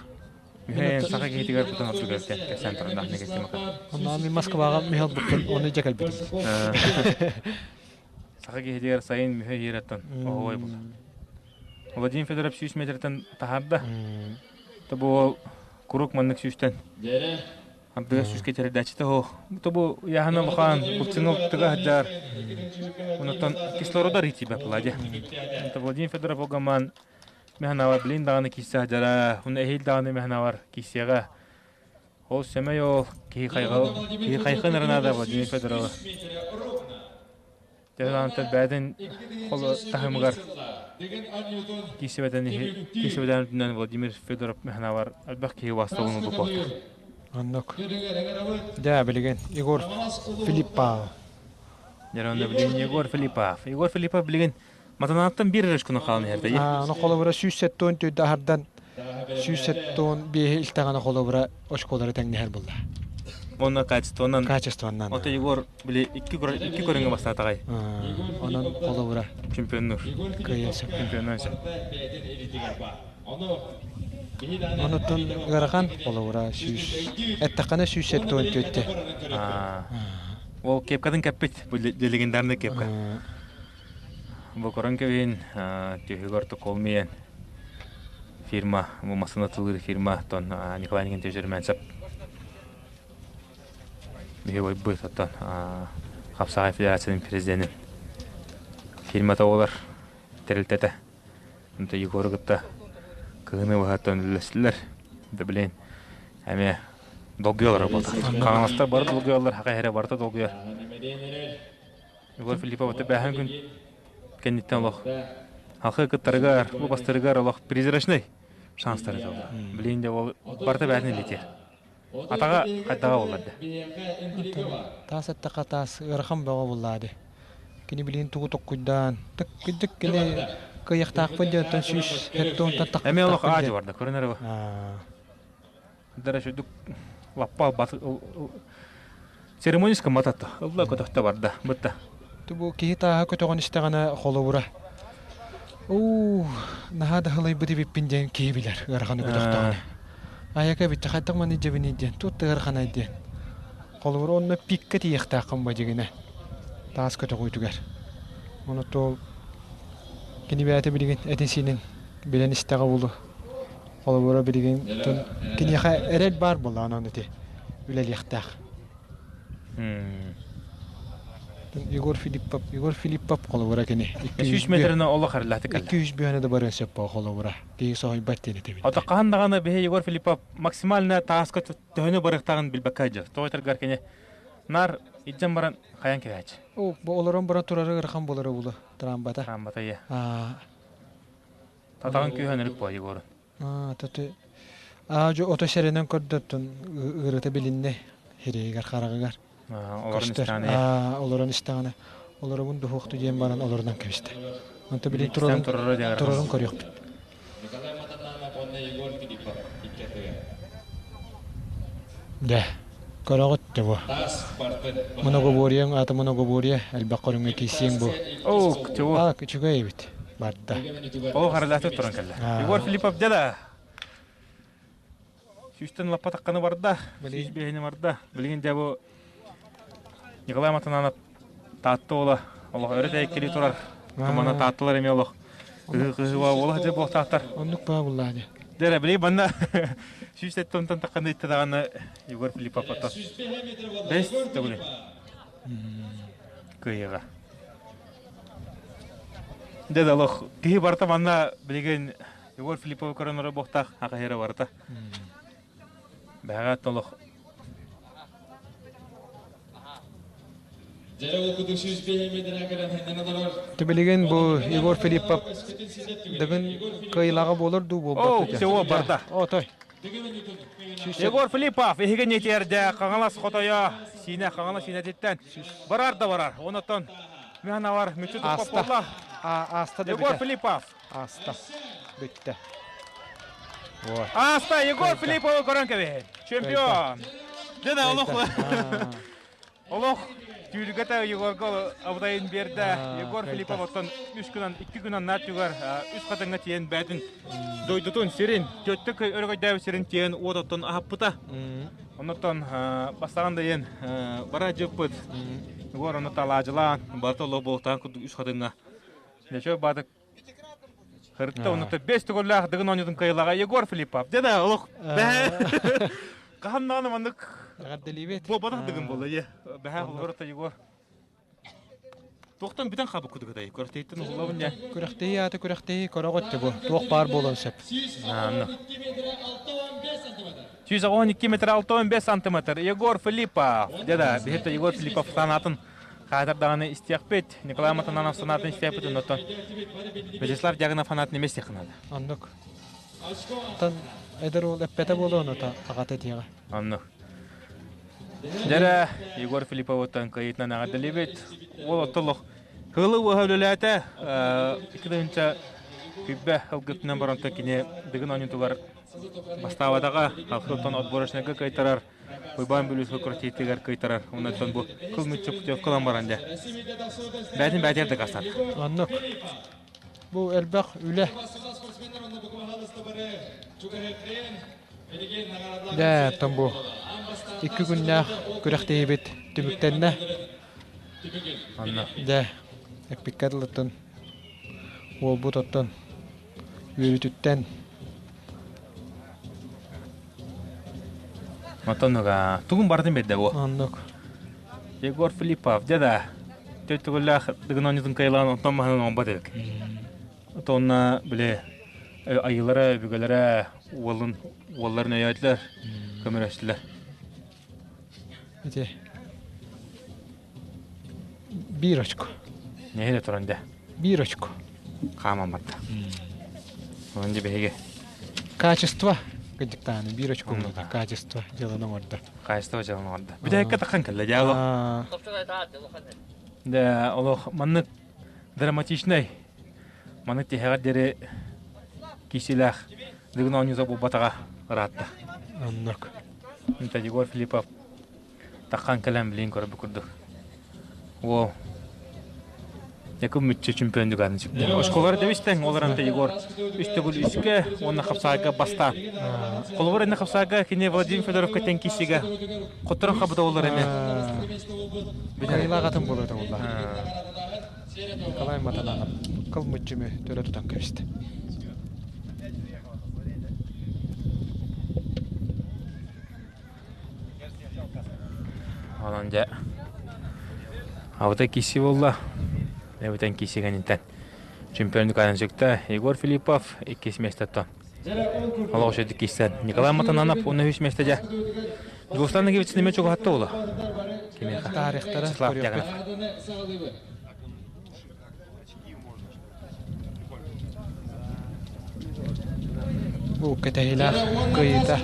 Мүһэ саха киһитигэр быдан ордук эбитэ кэпсээн турардаах Иннокентий Макаров. Онно мин Москваҕа мүһэ ылбыппын, ону дьэ кэлбитим. Саха киһитигэр сайын мүһэ иһиэрэттэн оһуой була. Владимир Федоров 100 метртэн таһаарда. Тобу курук маннык сүүстэн. Ардыга сүүскэ тэрдээччитэ оһох. Тобу яһана лухан булчыҥыл тыга сылдьар. Онуттан кислородар итибэ пладе. Это Владимир Федоров огаман механавар блин даҕаны кииссе сылдьара. Уна эһиил даҕаны механавар киисиэҕэ. Ол сэмэй ол киһи хайҕал киһи хайхын ырынаада Владимир Федорова. Төһөлөөнтөн бэйэтин таһымыгар киирсибэтэн киирсибэтэн үрдүнэн Владимир Федоров мэхэнавар элбэх киһи убаастабын ылбыт Оннук. Дьэ, билигин Егор Филиппов. Дьэ, онно билигин Егор Филиппов. Егор Филиппов билигин Матанааттан биир эрэ күнү хаалан иһэрдэ. Аны холобура 174 аһардан 175 илтэҕинэ холобура очколары тэҥнэһэр буолла. Уонна качествонан. Качествонан. Ото Егор били икки икки көрүҥҥэ бастаатаҕай. Онон холобура чемпионнуур. Кыайыан сөп. Чемпионнуон сөп. Онуттан ыарахан холобура сүүс эттэххинэ 174 Ол кепкатын кэппит бу легендарный кепка. Бу көрөн кэбиһин, түһүгэр Токолмиен фирма, бу массыына тылыыр фирма, оттон Николай Никитич Румянцев биһи бойбут, оттон Хапсаҕай Федерациятын президенин фирмата буолар тэрилтэтэ. Онто Егору кытта кыһыны быһаттан үллэстилэр. Да блин, эмиэ долгуйаллар буолла. Хаҥаластар бары долгуйаллар, хака эрэ барыта долгуйар. Егор Филиппов бэһэн күн кэнниттэн олох халхы кыттарыгар, бу бастарыгар олох призрачный шанстары толла. Билин де ол барыта бээтин илитиэр. Атаҕа хайдаҕа буоллар да. Таас эттэххэ таас ыарахан бөҕө буллаады. Кини билигин тугу токкуйдаан, тык кини кыайыахтаахпын диэн оттон сүүс хеттонтан тахтахпын Эмиэ олох аадьы барда, көрүнэр бу. Дара шүдүк лаппа Церемонис кыммататта. Ылла көтөхтө барда. Бытта. Бу киһи тааһа көтөҕөн истэҕинэ холобура уу наһаа да һылайбыт эбиппин диэн киһи билэр ыараханы көтөхтөҕүнэ. Айака эбит хайдах маны дьэбиний диэн тут ыараханай диэн. Холобура онно пикка тиийиэхтээххин ба дьигинэ таас көтөҕүүтүгэр. Ону туол кини бэйэтэ билигин этин-сиинин билэн истэҕэ булу. Холобура билигин киниэхэ эрэл баар буолла онон ити үлэлиэхтээх. Егор Филиппов, Егор Филиппов холобура кини. 200 метрini олох эрэллэхтик кэллэ. 200 бүһөнө да барыан сөп боо холобура. Киһи соһуйбат диэн этибин. Ото хаһан даҕаны биһи Егор Филиппов максимально тааска төһөнү барыахтааҕын билбэккэ дьэ. Тоҕо этэргэр кини нар илдьэн баран хайан кэбээччи. О, бу олорон баран турары ыарахан буолара булу трамбата. Трамбата иә. Атаҕын күүһэ ынырык буо Егорун. Таты аа-дьу ото сэрэнэн көрдөттөн ыарыта билиннэ сирэйигэр хараҕыгар. Олорон истэҕинэ. Аа, олорон истэҕинэ олоробун дуһуохту диэн баран олорунан кэбистэ. Онто билин турарын турарын көрүөхпүт. Дэ, көрөҕүт да бу. Многоборьеҥ аата многоборье элбэх көрүҥҥэ киирсиэҥ бу. Оо, чего? Аа, үчүгэй эбит. Барда. Оо, харалаатык туран кэллэ. Егор Филиппов дьэ Сүүстэн лаппа тахханы барда. Сүүс биэһини барда. Билигин дьэ бу Николай Матананов Таатта уола олох өрө тэйиккэлии турар. Тумана таатталар эмиэ олох кыһыы-кыһыыба уола дьэ буолтаахтар. Оннук баа буллаа дьэ. Дьэ били манна 107 онтон тахханы итте даҕаны Егор Филиппов оттон бэс төгүлүн кыайыыга. Дьэ да олох киһи барыта манна билигин Егор Филипповы көрөн олорор буохтаах акаһыра барыта. Бэҕэ толох Билигин бу Егор Филиппов дыгын кыайылаҕа буолар дуу буолбат О, всего барда. Отой. Егор Филиппов иһигин итиэрдэ Хаҥалас хотойо Сиинэ Хаҥалас Сиинэтиттэн барар да барар. Онотон Механавар мүччү туппа Ааста. Егор Филиппов. Ааста. Бүттэ. Ааста Егор Филипповы көрөн кэбиһин. Чемпион. Дьэ да олох олох түүлгэтэ Егорга абытайын биэрдэ. Егор Филиппов оттон үс күнэн икки күнэн наат түгэр үс хатыҥҥа тиийэн бээтин дойдутун сирин төттө өрөгөйдөөбүт сирин тиийэн уот оттон аһаппыта. Оннуттан бастаан да иэн бара дьыппыт. Егор ону талаажылаан барыта олох буолтаан курдук үс хатыҥҥа. Нече баатык Хырытта онута бес төгүллээх дыгын оонньуутун кыайылаҕа Егор Филиппов. Дьэ да олох хаһан даҕаны маннык Эҕэрдэлиибит. буолбатах дыгын буолла ийэ. Бэһээ холорута Егор. Туохтан бүтэн хаалбыт курдук этэй? Күрэхтэһииттэн уһуллабын дьэ. Күрэхтэһии аата күрэхтэһии көрөҕүт бу. Туох баар буолуон сөп. Анна. 112 метр 65 сантиметр. Егор Филиппов. Дьэ да, биһиги Егор Филиппов санаатын Хаатар даҕаны истиэхпит, Николай Матананов санаатын истиэхпит, оннуттан Вячеслав Дягинов санаатын эмиэ истиэххэ наада. Оннук. Оттон эдэр уол эппэтэ буолуо онута аҕата этиэҕэ. Оннук. Дьэрэ, Егор Филипповыттан кыайыытынан эҕэрдэлиибит. Уол оттолох Кылы уоһа үлэлээтэ. Икки тыһыынча күббэ ылгытынан баранта кини Дыгын оонньуутугар бастаабатаҕа. Алхыттан отборочнайга кыайтарар. Уйбаан Бүлүүскэ күрэхтэһиитигэр кыайтарар. Онон бу кыл мүччү путевка ылан баран дьэ. Бээтин бээтигэр дакаастаата. Оннук. Бу элбэх үлэ. Дьэ, оттон бу икки күннээх күрэхтэһиибит түмүктэннэ. Онно. Дьэ, эппиккэ дылыттан уолбут оттон үөрүүтүттэн Оттон тугун барытын биэрдэ бу. Оннук. Егор Филиппов, дьэ да, төттүгүллээх дыгын оонньуутун кыайылаан онтон маһынан оҥорбот эбит. Отонна били айыылара, өбүгэлэрэ уолун уолларын өйөөтүлэр, көмөлөстүлэр. Ити биир очко. Нэһилэ туран дэ. Биир очко. Хааман барда. Онон дьэ биһиги. Качество кыдьыктааны биир очко буолла. Качество дьыаланы оҥордо. Качество дьыаланы оҥордо. Бүтэһиккэ таххан кэллэ дьаало. Да, олох маннык драматичнай маннык тиһэҕэр диэри киисилээх дыгын оонньуута буолбатаҕа ыраатта. Оннук. Это Егор Филиппов Таххан кэлэн билин көрбүт курдук. Уол Якуб мүччү чемпион дүгәнин сүктэ. Осколор дебистен олар анта Егор үс төгүл үскэ уонна хапсаайга бастаан. Холобур энне хапсаайга кини Владимир Федоровка тен киссиге хотторон хабыта олар эме. Кайылаах атын буолар буолла. Николай Матананов кыл мүччүмү төлө тутан кэбистэ. Онон дьэ абыта киси буолла. Эбитэн кисигэнинтэн чемпион Николай сүктэ Егор Филиппов иккис миэстэттэн олох үчүгэй киистэн Николай Матананов уонна үс миэстэ дьэ Дьулустан Нагивич неме чугаһатта буолла. Кимиэхэ? Тарихтара Вячеслав Дягинов. Бу кэтэһиилээх кыайыыта.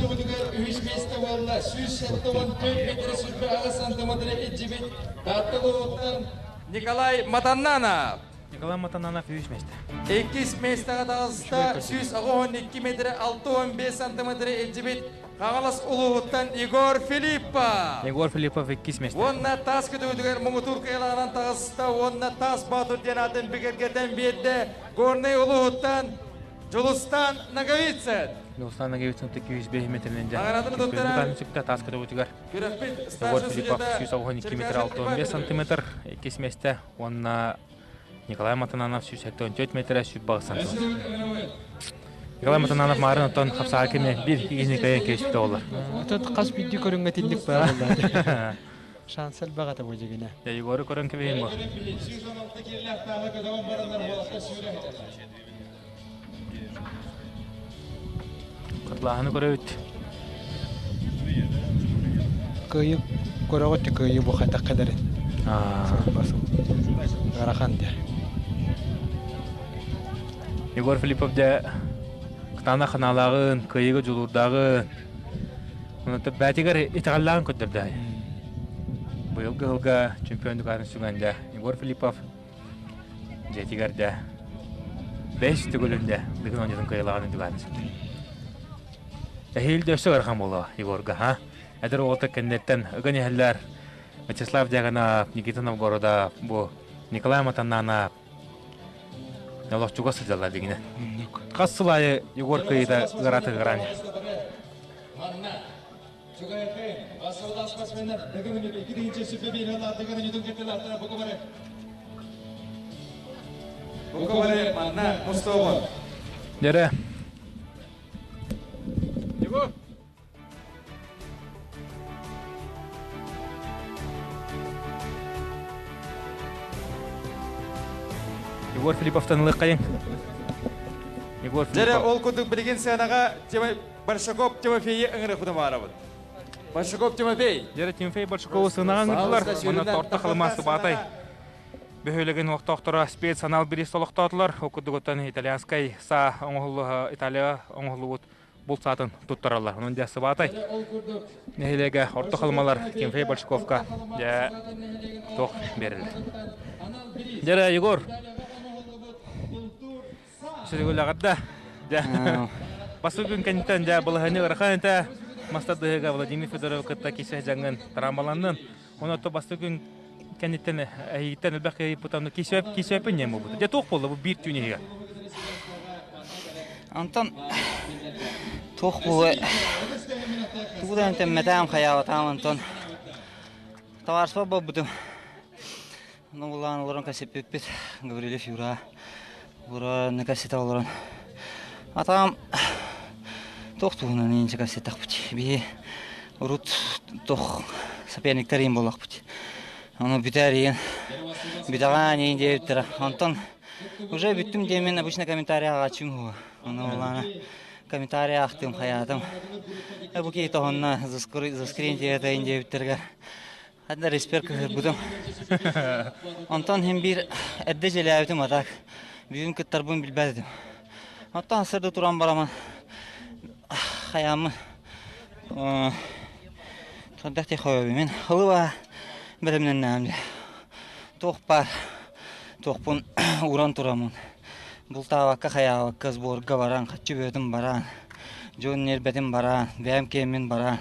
Николай Матаннанов. Николай Матаннанов үһүс миэстэ. Иккис миэстэҕэ таҕыста 182 метрэ 65 сантиметры илдьибит Хаҥалас улууһуттан Егор Филиппов. Егор Филиппов иккис миэстэ. Уонна таас көтөҕүтүгэр муҥутуур кыайылаҕынан таҕыста уонна таас баатыр диэн аатын бигэргэтэн биэрдэ Горнай улууһуттан. Дьулустаан Ноговицын. Дьулустаан Ноговицын 205 метринэн дьэ. Наҕарааданы туттарар Сүктэ таас көтөбүтүгэр. Күрэхпит Егор старшай Филиппов судьята 192 метр 65 сантиметр, иккис миэстэ уонна Николай Матананов 174 метрэ 108 сантиметр. Николай Матананов маарын оттон хапсаҕа кини биир киһини кыайан киирсибитэ буолар. Отут хас биирдии көрүҥҥэ тинник баар буолла. Шанс элбэх этэ бу дьигинэ. Дьэ, Егору көрөн кэбиһин бу. Кытлааһыны көрөбүт. Кыайыы көрөҕүт кыайыы бу хайдах кэлэрин. Ыарахан дэ. Егор Филиппов дьэ кытаанах ханаалааҕын, кыайыыга дьулуурдааҕын, онон бээтигэр итэҕэллээҕин көрдөрдө. Быйылгы сылга чемпион дукаатын сүгэн дьэ Егор Филиппов дьиэтигэр дьэ бэс төгүлүн дьэ Дыгын оонньуутун кыайылааҕын дукаатын сүктэ. Эһиил да өссө ыарахан буолуо Егорга, ха? Эдэр уолаттар кэнниттэн ыган иһэллэр. Вячеслав Дьяконов, Никита Новгородов, бу Николай Матананов олох чугас сылдьаллар дигинэ. Хас сыл аайы Егор кыайыыта ыараата ыараан. Дьэрэ. Егор Филипповтан ылыаххайыҥ. Егор Дьэрэ Филиппов. ол курдук билигин сыанаҕа Большаков Тимофейы ыҥырыахпытын баҕарабыт. Большаков Тимофей. Дьэрэ Тимофей Большакову сыанаҕа ыҥырдылар. Манна торто халымаас сыбаатай. Бөһүөлэгин олохтоохторо спецанал бириис олохтоотулар. Ол курдук оттон итальянскай саа оҥоһуллуһа Италия оҥоһуллубут булт саатын туттараллар. Онон дьэ Сыбаатай нэһилиэгэ Орто Халымалар Тимофей Большаковка дьэ туох биэрэллэр. Дьэ Егор Сүрүгүлэҕэрдэ дьэ басты күн кэнниттэн дьэ балаһыанньа ыарахан этэ мастардыһыга Владимир Федоров кытта кисе дьаҥын трамбаланнын. Онон басты күн кэнниттэн эһигиттэн элбэх киһи кисөп кисөпүн ньэм буолбута. Дьэ туох буолла бу биир түүн иһигэр? Онтон туох буолуой тугу да тэммэтээм хайаабатаам онтон товарство буолбутум. Ну улаан олорон кэсиппиппит Гаврилев Юра Ура кэситэ олорон атаам туох туһунан инчэ кэситэхпит биһи урут туох соперниктар иин буоллахпыт ону бүтээр иин бүтэҕээн иин диэбиттэрэ онтон уже бүттүм диэмин обычно комментарий ааҕааччым уһу ону улаана комментарий аахтым хайаатым бу киһи тоһунна заскрин диэбит диэбиттэригэр Ханна респер кыһырбытым. Онтон иһин биир эрдэ дьиэлээбитим а так бүгүн кыттарбын билбэт этим. Оттон сырды туран барамын хайааммын турдах тихоебимин хылыба бэлэмнэннэҕим дии. Туох баар туохпун ууран тураммын бултаабакка хайаабакка сборга баран хаччы бөтүн баран дьон ньиэрбэтин баран бэйэм киэммин баран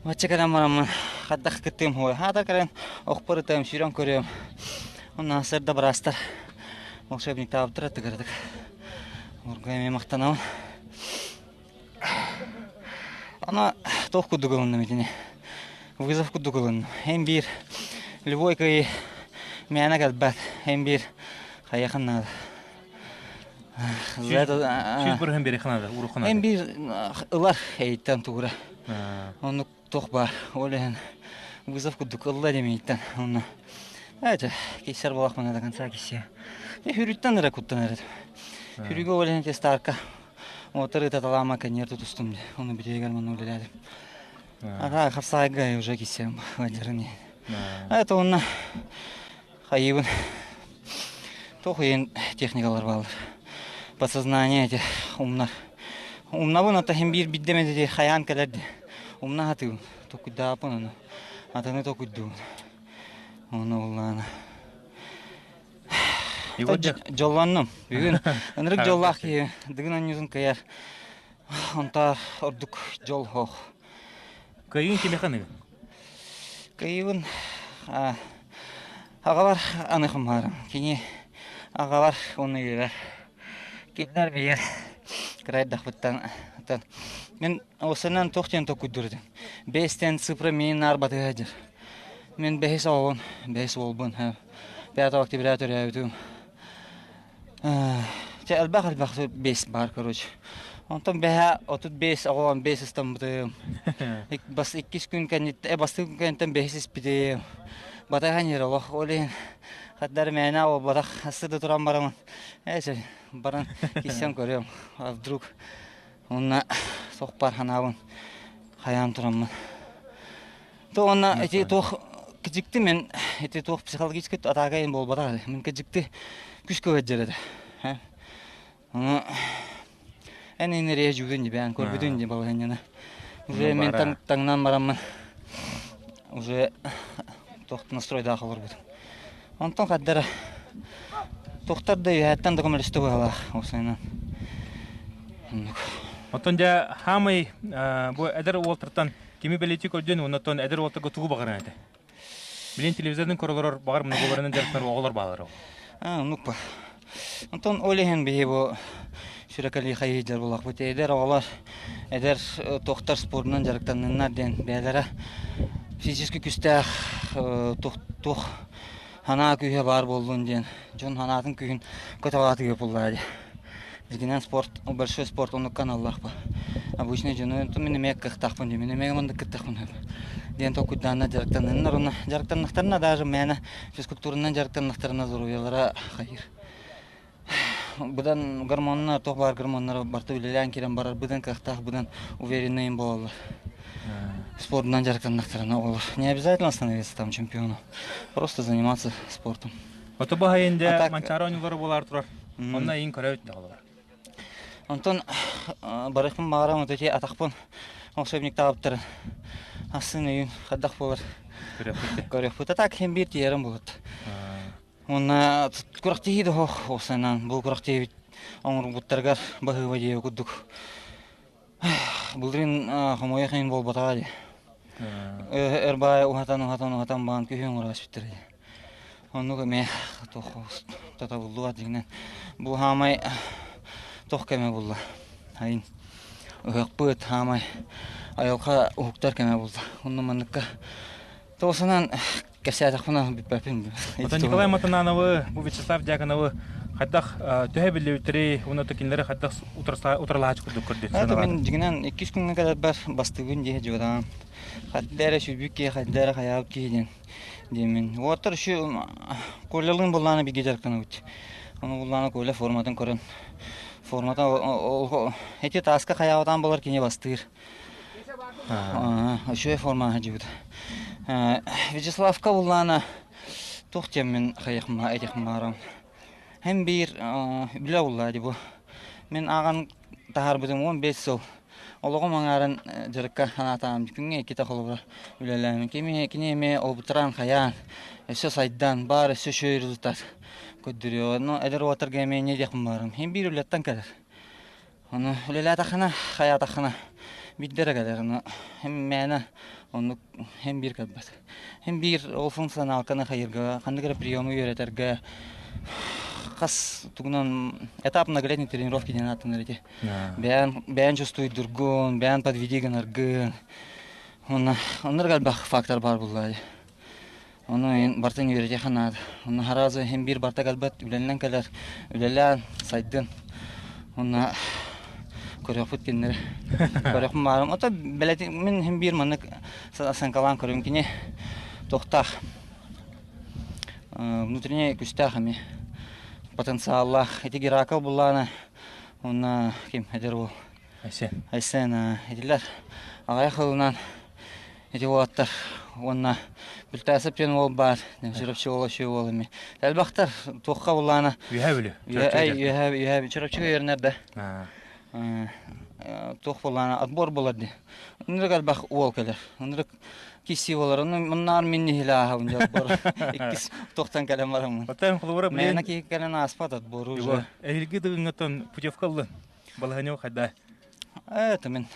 Бачча кэлэн бараммын хайдах кыттыым хуой. Хаата кэлэн охпор ытыам, сүүрэн көрүөм. Онно сырда быраастар волшебниктаабыттар аттыгыратык. Олорго эмиэ махтанабын. Ана туох курдук ылынным итини. Вызов курдук ылынным. Эн биир любой кый мээнэ кэлбэт. Эн биир хайыахын наада. Сүүс бырыһын биэриэххэ наада, уруохха наада. Эн биир ылар эйиттэн тугура. Оннук туох баар. Ол иһин вызов курдук ылла диэмииттэн. Онно это киссер буолахпына до конца киссиэ. Хүрүттэн эрэ куттан эрэ. Хүрүгө ол иһин тестарка отыр ытаталаама каньер тутустум. Оны бүтүгэр манна үлэлээдим. Ага, хапсайга уже киссем вадерни. Это онно Хайыыбын туох иһин техникалар бааллар. Подсознание эти умнар. Умнабын ата иһин биир биирдэм эти хайаан кэлэр ди. Умна сатыыбын. Токуйдааппын ону. Атыны токуйдуубун. Ону улаана. Дьоллоннум. Бүгүн ынырык дьоллоох киһи Дыгын анньуутун кыайар. Онтоор ордук дьол суох. Кыайыын кимиэхэ аныгын? Кыайыыбын аҕалар аны хомуһарым. Кини аҕалар уонна үөрэр. Кинилэр билэр. Кыра эрдэхпиттэн мин осынан туох диэн токуйдуур этим. Бэстэн цифра миин наар батыһа дьэр. Мин бэһис оҕобун, бэһис уолбун. 5 октября төрөөбүтүм. Чэ элбэх элбэх бес бар короче. Онтон бэһэ 35 оҕом бес ыстаммытым. Бас иккис күн кэнниттэн, бастакы күн кэнниттэн бэһис испитим. Батахан иһэр олох. Ол иһин хаддар мээнэ буолбатах. Асы да туран барамын. Ээ баран киссен көрүөм. А вдруг онно сохпар ханаабын хайаан тураммын. То онно ити туох кыдьыкты мен ити туох психологический атака ин буолбатах. Мен кыдьыкты күс көһөджер этэ. Ону эн инэрие жугун дибээн көрбүтүн ди балаһынньана. Уже мен таҥнан бараммын уже туох настройдаах олорбутум. Онтон хаддара тухтар да үһээттэн да көмөлөстө быһалаах осайынан. Оннук. Оттон дьэ хаамай бу эдэр уолтартан кими бэлиэтии көрдүн уонна эдэр уолтарга тугу баҕаран этэ? Билин телевизордан көрөлөр баҕар многоларынан дьарыктанар оҕолор баалар. Аа, оннук ба. Онтон ол иһин биһи бу сүрэкэлии хайыһыйдьар буоллахпыт. Эдэр оҕолор эдэр туохтар спордунан дьарыктанныннар диэн бэйэлэрэ физически күстээх туох санаа күүһэ баар буоллун диэн дьон санаатын күүһүн көтөҕөтүгэр буллаа дии. Дьиҥинэн спорт, большой спорт оннукка аналлаах ба. Обычный дьону мин эмиэ кыахтаахпын дии, мин эмиэ маннык кыттахпын диэн толкуйдаанна дьарыктанныннар уонна дьарыктаннахтарына даже мээнэ физкультуранан дьарыктаннахтарына здоровьелара хайыр. Быдан гормоннар, туох баар гормоннар барыта үлэлээн киирэн барар, быдан кыахтаах, быдан уверенный им буолаллар. Спордунан дьарыктаннахтарына оҕолор. Не обязательно становиться там чемпионом, просто заниматься спортом. Ото баһайын дьэ Манчаары оонньуулара буолаар турар. Онно иин көрөбүт даҕалар. Онтон барыахпын баҕарам вот эти атахпын волшебниктаабыттарын асын өйүн хайдах буолар көрүөхпүт. А так хем биир тиэрим буолат. Уонна күрэхтэһии да оһох уопсайынан бу күрэхтэһиибит оҥорбуттарыгар баһыыба диэби курдук былырыын хомойуох иһин буолбатаҕа дии. Өр баай уһатан уһатан уһатан баан күһүн оҥоро түспүттэр дии. Оннук эмиэ туох татабыллыбат дьиҥинэн. Бу хаамай туох кэмэ булла. Айын ыһыахпыт хаамай айылҕа уһуктар кэмэ булла. Онно манныкка тоҕусунан кэпсээтэхпинэ бүппэппин. Оттон Николай Матанановы, бу Вячеслав Дьяконовы хайдах төһө биллибиттэрий уонна кинилэри хайдах утарылаһааччы курдук көрдүт? Это мин дьиҥинэн иккис күҥҥэ кэлэрбэр бастыыбын дии дьуодаҕым. Хайда эрэ сүүрбүт киһи, хайда эрэ хайаабыт киһи диэн диэмин. Уоттар үчү Колялыын буллаана бигэ дьарыктанабыт. Ону буллаана Коля форматын көрөн формата эти тааска хайаабатаан болар кини бастыыр. Үчүгэй формаҕа сылдьыбыт. Вячеславка буллаана туох диэммин хайыахма этиэхпин баҕарабын. Һэн биир үлэ булла дии бу. Мин ааҕан таһаарбытым 15 сыл. Олоҕум аҥаарын дьарыкка анаатаҕым. Күҥҥэ иккитэ холобура үлэлээмин. Кини, кини эмиэ олбутараан хайаан, өссө сайдан, баар өссө үчүгэй результат көрдөрүө. Но эдэр уолаттарга эмиэ инньэ диэхпин баҕарабын. Һин биир үлэттэн кэлэр. Ону үлэлээтэххинэ, хайаатаххына биирдэ эрэ кэлэр. Ону һин мээнэ оннук һин биир кэлбэт. Һин биир ол функционалканы хайыырга, ханнык эрэ приему үөрэтэргэ хас тугунан этап многолетней тренировки диэн ааттанар ити. Бэйэн бэйэн чувствуйдургун, бэйэн подведи гынаргын. Онно оннук элбэх фактор баар буолла. Ону барытын үөрэтиэххэ наада. Онно сразу иһин биир барыта кэлбэт, үлэннэн кэлэр, үлэлээн, сайдын. Онно көрүөхпүт кинилэри. Көрүөхпүн баарым. Ото бэлэтин мин иһин биир маннык саҥкалаан көрүм кини туохтаах внутренний күстээх эмиэ потенциаллаах. Ити Геракл буллаана уонна ким эдэр уол Айсен. Айсен итилэр аҕыйах ылынан Ити уолаттар уонна Бүлтээсэп диэн уол баар, Чурапчы уола үчүгэй уол эмиэ. Элбэхтэр туохха буллаана. Үөһээ Бүлүү. Үөһээ Үөһээ Чурапчыга үөрэнэр да. Туох буллаана отбор буолар дии. Ынырык элбэх уол кэлэр. Ынырык киси буолар. Ону муннаар мин нэһилэ ааһабын дьэ отбор. Иккис туохтан кэлэн бараммын. Оттон холобура Мээнэ киһи кэлэн ааспат отбору уже. Эһилги дыгыҥҥаттан путевка ыллын. Балаһаньо хайда? Это мин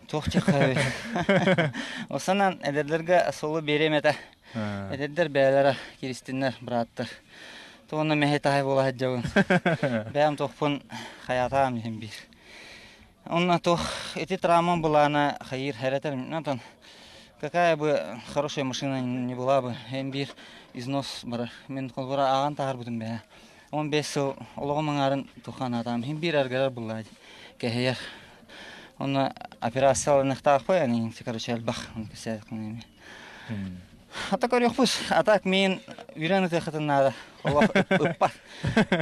туох диэххэ Осанан эдэрдэргэ солу биэриэм этэ. Эдэрдэр бэйэлэрэ киристиннэр, бырааттар. Туонна мэһэй таһай буола сылдьабын. Бэйэм туохпун хайаатаам иһин биир. Онно туох ити травмам былаана хайыыр хэрэтэр онтон какая бы хорошая машина не была бы эн биир износ барар. Мин холбура ааҕан таһаарбытым бэйэ. 15 сыл олоҕум аҥаарын туха анаатаам. Иһин биир аргарар буллаа кэһэйэр. Онно операция алыныахтаахпын, ани короче элбэх кэсээтэхпин Ата көрүөхпүс. А так мин үрэн ытыахытын наада. Олох ыппат.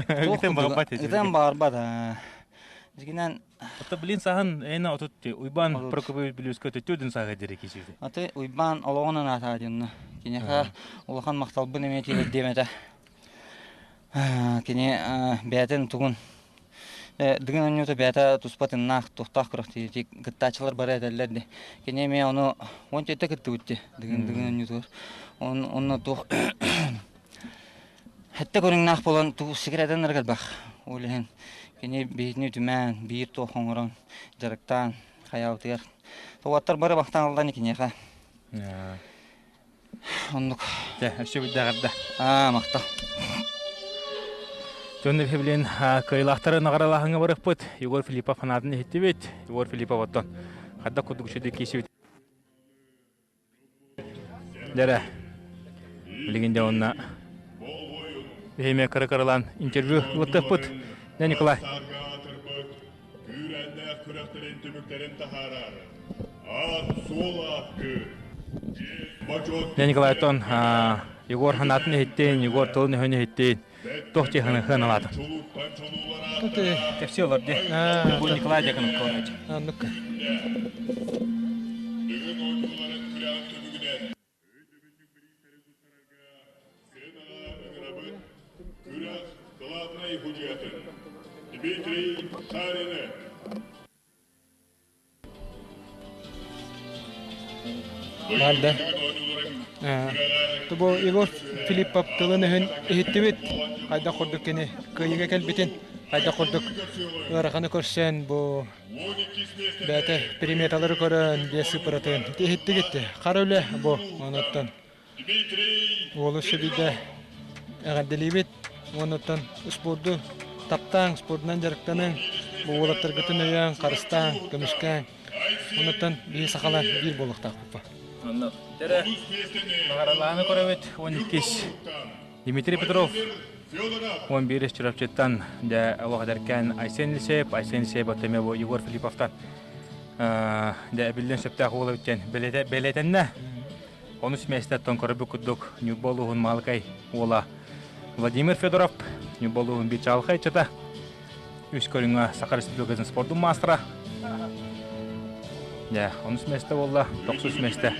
Ытан барбат. Ытан барбат. Дьигинэн Ата блин саһан эйна отут Уйбан Прокопьевич Бүлүүскэ төттүөдүн сааһы диэри кисиити. Аты Уйбан олоҕунан аатаа диэнна. Киниэхэ улахан махталбын эмиэ тиэрдиэм этэ. Кини бэйэтин тугун Дыгын оонньуута бэйэтэ туспа тыннаах, туохтаах күрэхтэһии кыттааччылар бары этэллэр дии. Кини эмиэ ону 17 кыттыбыт дии Дыгын Дыгын оонньуутугар. Онно туох Хэтте көрүҥнээх буолан тугу секретен элбэх. Ол иһин кини биһитини үтүмээн, биир туох оҥорон, дьарыктаан хайаабытыгар. Уоттар бары бахтаналлар киниэхэ. Оннук. Дьэ, өссө билдэҕэрдэ. Аа, махтал. Дьон билин кыайылаахтары наҕаралааһыҥҥа барыахпыт. Егор Филиппов санаатын иһиттибит. Егор Филиппов оттон хайдах курдук үчүгэй киирсибит. Дэрэ. Билигин дьэ онно биһиме кыра-кыралаан интервью ылыттыахпыт. Дэ Николай. Күүрээннээх күрэхтэрин түмүктэрин таһаарар аат-суол ааттыыр Дэ Николайтон Егор санаатын иһиттин, Егор тылын-өһүн иһиттин. Туох дии сыаналаатыҥ? Кэпсии олор дии. Бу Николай Дьяконов короче. Оннук. Күрэх кылаабынай судьуйатын Дмитрий Шарины. Баарда. Бу Егор Филиппов тылын-өһүн иһиттибит. Хайдах курдук кини кыайыыга кэлбитин, хайдах курдук ыараханы көрсөн бу бэйэтэ приметалары көрөн биэс сыпыратын иһиттигит. Хара үлэ бу онуттан Уолу сүбүйдэ эҕэрдэлиибит уонуттан спорду таптааҥ, спордунан дьарыктаныҥ, бу уолаттаргытын өйөөҥ, харыстааҥ, көмүскээҥ. Онуттан биһи сахалар биир буолуохтаахпыт. Онно дэрэ наҕаралааны көрөбүт 12 Дмитрий Петров 11 Чурапчыттан дьэ олох эдэркээн Айсен Елисеев, Айсен Елисеев оттон бу Егор Филипповтан дьэ эбиллэн сөптөөх уол эбит диэн бэлиэтэннэ. Онус миэстэттэн көрбүт курдук Ньурба улууһун Маалыкай уола Владимир Федоров, Ньурба улууһун биир чаҕылхай ыччата, үс көрүҥҥэ Саха Республикатын спордун маастара. Дьэ, онус миэстэ буолла, тохсус миэстэ.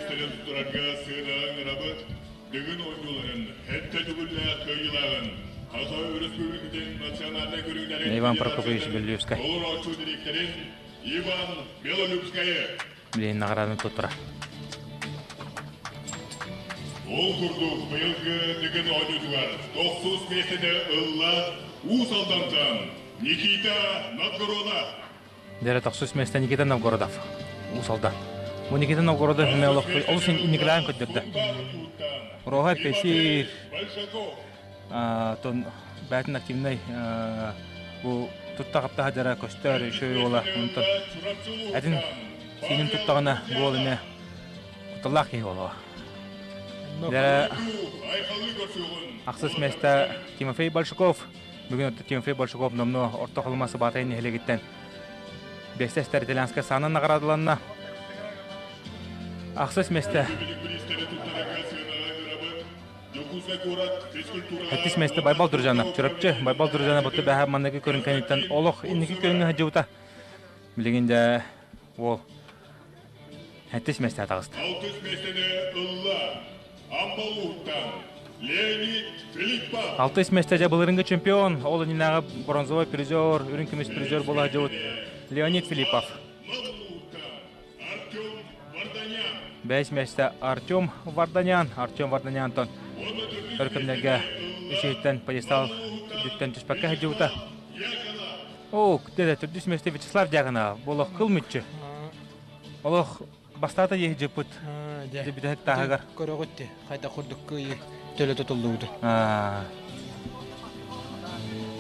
Дыгын оонньууларын сэттэ төгүллээх кыайыылааҕын Саха Өрөспүүбүлүкэтин национальнай көрүҥнэрин Иван Прокопьевич Беллюбскай. толорооччу дириэктэрин Иван Белолюбскайы. Билигин наҕарааданы туттара. Ол курдук быйылгы Дыгын оонньуутугар тохсус миэстэни ылла Уус Алдантан Никита Новгородов. Дэрэ тохсус миэстэ Никита Новгородов. Уус Алдан. Бу Никита Новгородов эмиэ олох олус инникилээн көрдөрдө. Роха Песир тон бээтин активнай бу тутта хаптаха дьара көстөр еще уола онтон этин сиинин туттаҕына бу уол эмиэ кутталлаах киһи буолуо. Дьэ ахсыс миэстэ Тимофей Большаков. Бүгүн Тимофей Большаков номнуо Орто Халыма Сыбаатай нэһилиэгиттэн Бэстэс итальянскай саанан наҕараадаланна. Ахсыс миэстэ Сэттис миэстэ Байбал Дружанов, Чурапчы. Байбал Дружанов буту бэһэ манныгы көрүҥ кэнниттэн олох инники көрүҥҥэ сылдьыбыта. Билигин дьэ уол сэттис миэстэ таҕыста. Алтыс миэстэни ылла Амбалууттан Леонид Филиппов. Алтыс миэстэ дьэ былырыҥҥы чемпион, ол иннинээҕи бронзовай призер, үрүҥ көмүс призер буола сылдьыбыт Леонид Филиппов. Бэс миэстэ Артем Варданян. Артем Варданянтан өр кэмнэргэ үс пьедестал үрдүттэн түспэккэ сылдьыбыта. О, дede төрдүс миэстэ Вячеслав Дьяконов. Бу олох кыл мүччү. Олох бастаата дии дьыппыт. Бүтэһик тааһыгар. Көрөҕүт ти, хайда курдук кыайыы төлө тутуллубуту.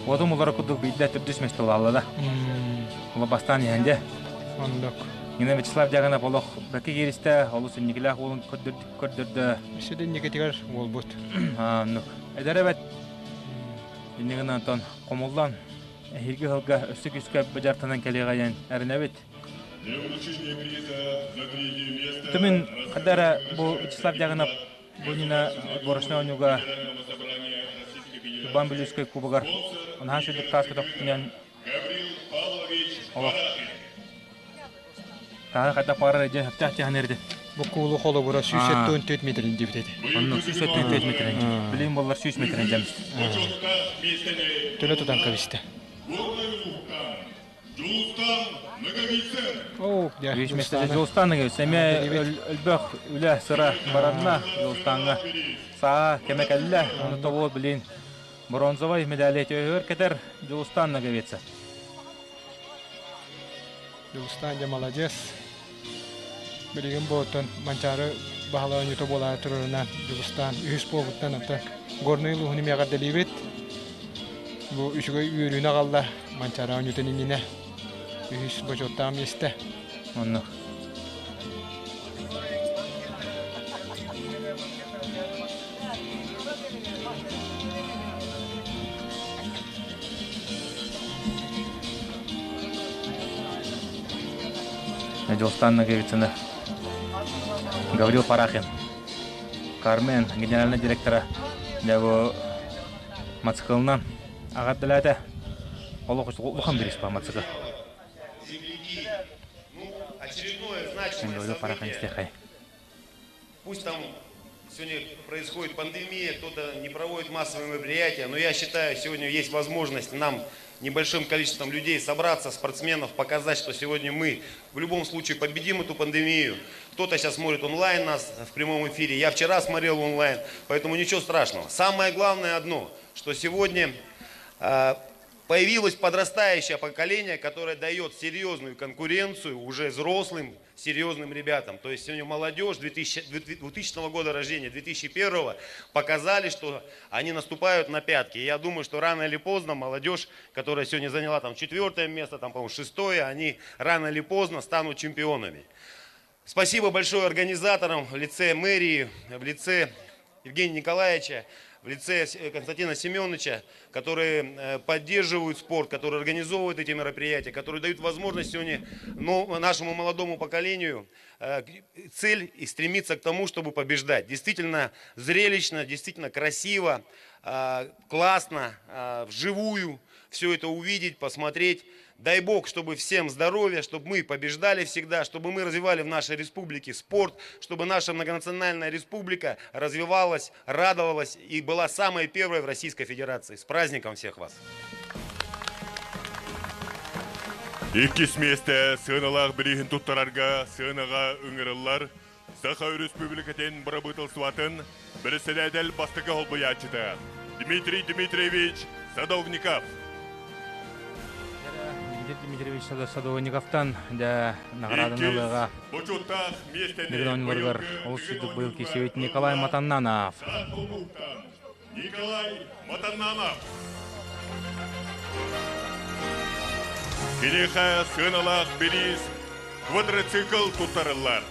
Отум улара курдук биирдэ төрдүс место буолла да. Ола бастаан иһэн дьэ. Оннук. Нина Вячеслав Дьаганов олох бэкки кииристэ, олус инникилээх уолун көрдөрдө. Өссө да инникитигэр уолбут. Оннук. Эдэр эбэт. Иннигин Антон хомуллан эһиилги сылга өссө күүскэ бадьартанан кэлиэҕэ диэн эрэнэбит. Түмүн хадара бу Вячеслав Дьаганов Бу иннинэ отборочнай оонньууга Иван Бүлүүскэй кубогар наһаа үчүгэй таас көтөхпүтүнэн олох тааһы хайдах баҕарар дьэ сөптөөх дьаһан эрдэ. Бу куулу холобура 174 метрин диэбит этэ. Оннук 174 метрин. Билигин буоллар 100 метрин дьэмс. Төлө тутан кэбистэ. Үс миэстэтэ Дьулустаан Ноговицын эмиэ өлбөх үлэ сыра баранна Дьулустааҥҥа саа кэмэ кэллэ. Ону тобуо билин бронзовай медали өһүөр кэтэр Дьулустаан Ноговица. Дьулустаан дьэ маладьыас. Билигин буоттан Манчаары баһылай оонньуута буолаары турарынан Дьулустаан үһүс буолбуттан оттон Горнай улууһун эмиэ эҕэрдэлиибит. Бу үчүгэй үөрүүнү аҕалла Манчаары оонньуутун иннинэ үһүс бочуоттаах миэстэ. Оннук. Дьулустан Ноговицына, Гаврил Парахин, Кармен генеральный директора дьэ бу мотоциклынан аҕардылаата. Олох улахан бириис баар мотоцикл. Гаврил Парахин истиэхэй. Пусть там сегодня происходит пандемия, кто-то не проводит массовые мероприятия, но я считаю, сегодня есть возможность нам небольшим количеством людей собраться, спортсменов, показать, что сегодня мы в любом случае победим эту пандемию. Кто-то сейчас смотрит онлайн нас в прямом эфире, я вчера смотрел онлайн, поэтому ничего страшного. Самое главное одно, что сегодня появилось подрастающее поколение, которое дает серьезную конкуренцию уже взрослым, серьезным ребятам. То есть сегодня молодежь 2000 года рождения, 2001 показали, что они наступают на пятки. И я думаю, что рано или поздно молодежь, которая сегодня заняла там четвертое место, там, по-моему, шестое, они рано или поздно станут чемпионами. Спасибо большое организаторам в лице мэрии, в лице Евгения Николаевича, в лице Константина Семеновича, которые поддерживают спорт, которые организовывают эти мероприятия, которые дают возможность сегодня нашему молодому поколению цель и стремиться к тому, чтобы побеждать. Действительно зрелищно, действительно красиво, классно, вживую все это увидеть, посмотреть. Дай Бог, чтобы всем здоровья, чтобы мы побеждали всегда, чтобы мы развивали в нашей республике спорт, чтобы наша многонациональная республика развивалась, радовалась и была самой первой в Российской Федерации. С праздником всех вас! Иккис миэстэ сыаналаах бирииһин туттарарга сыанаҕа ыҥырыллар Саха Өрөспүүбүлүкэтин бырабыыталыстыбатын бэрэссэдээтэл бастакы холбуйааччыта Дмитрий Дмитриевич Садовников. Дмитрий Дмитриевич Садовниковтан дьэ наҕарааданы ылыаҕа. Бочуоттаах миэстэни Дыгын оонньууларыгар олус сүрдүк быйыл киирсибит Николай Матаннанов. Николай Матаннанов. Киниэхэ сыаналаах бириис квадроцикл туттарыллар.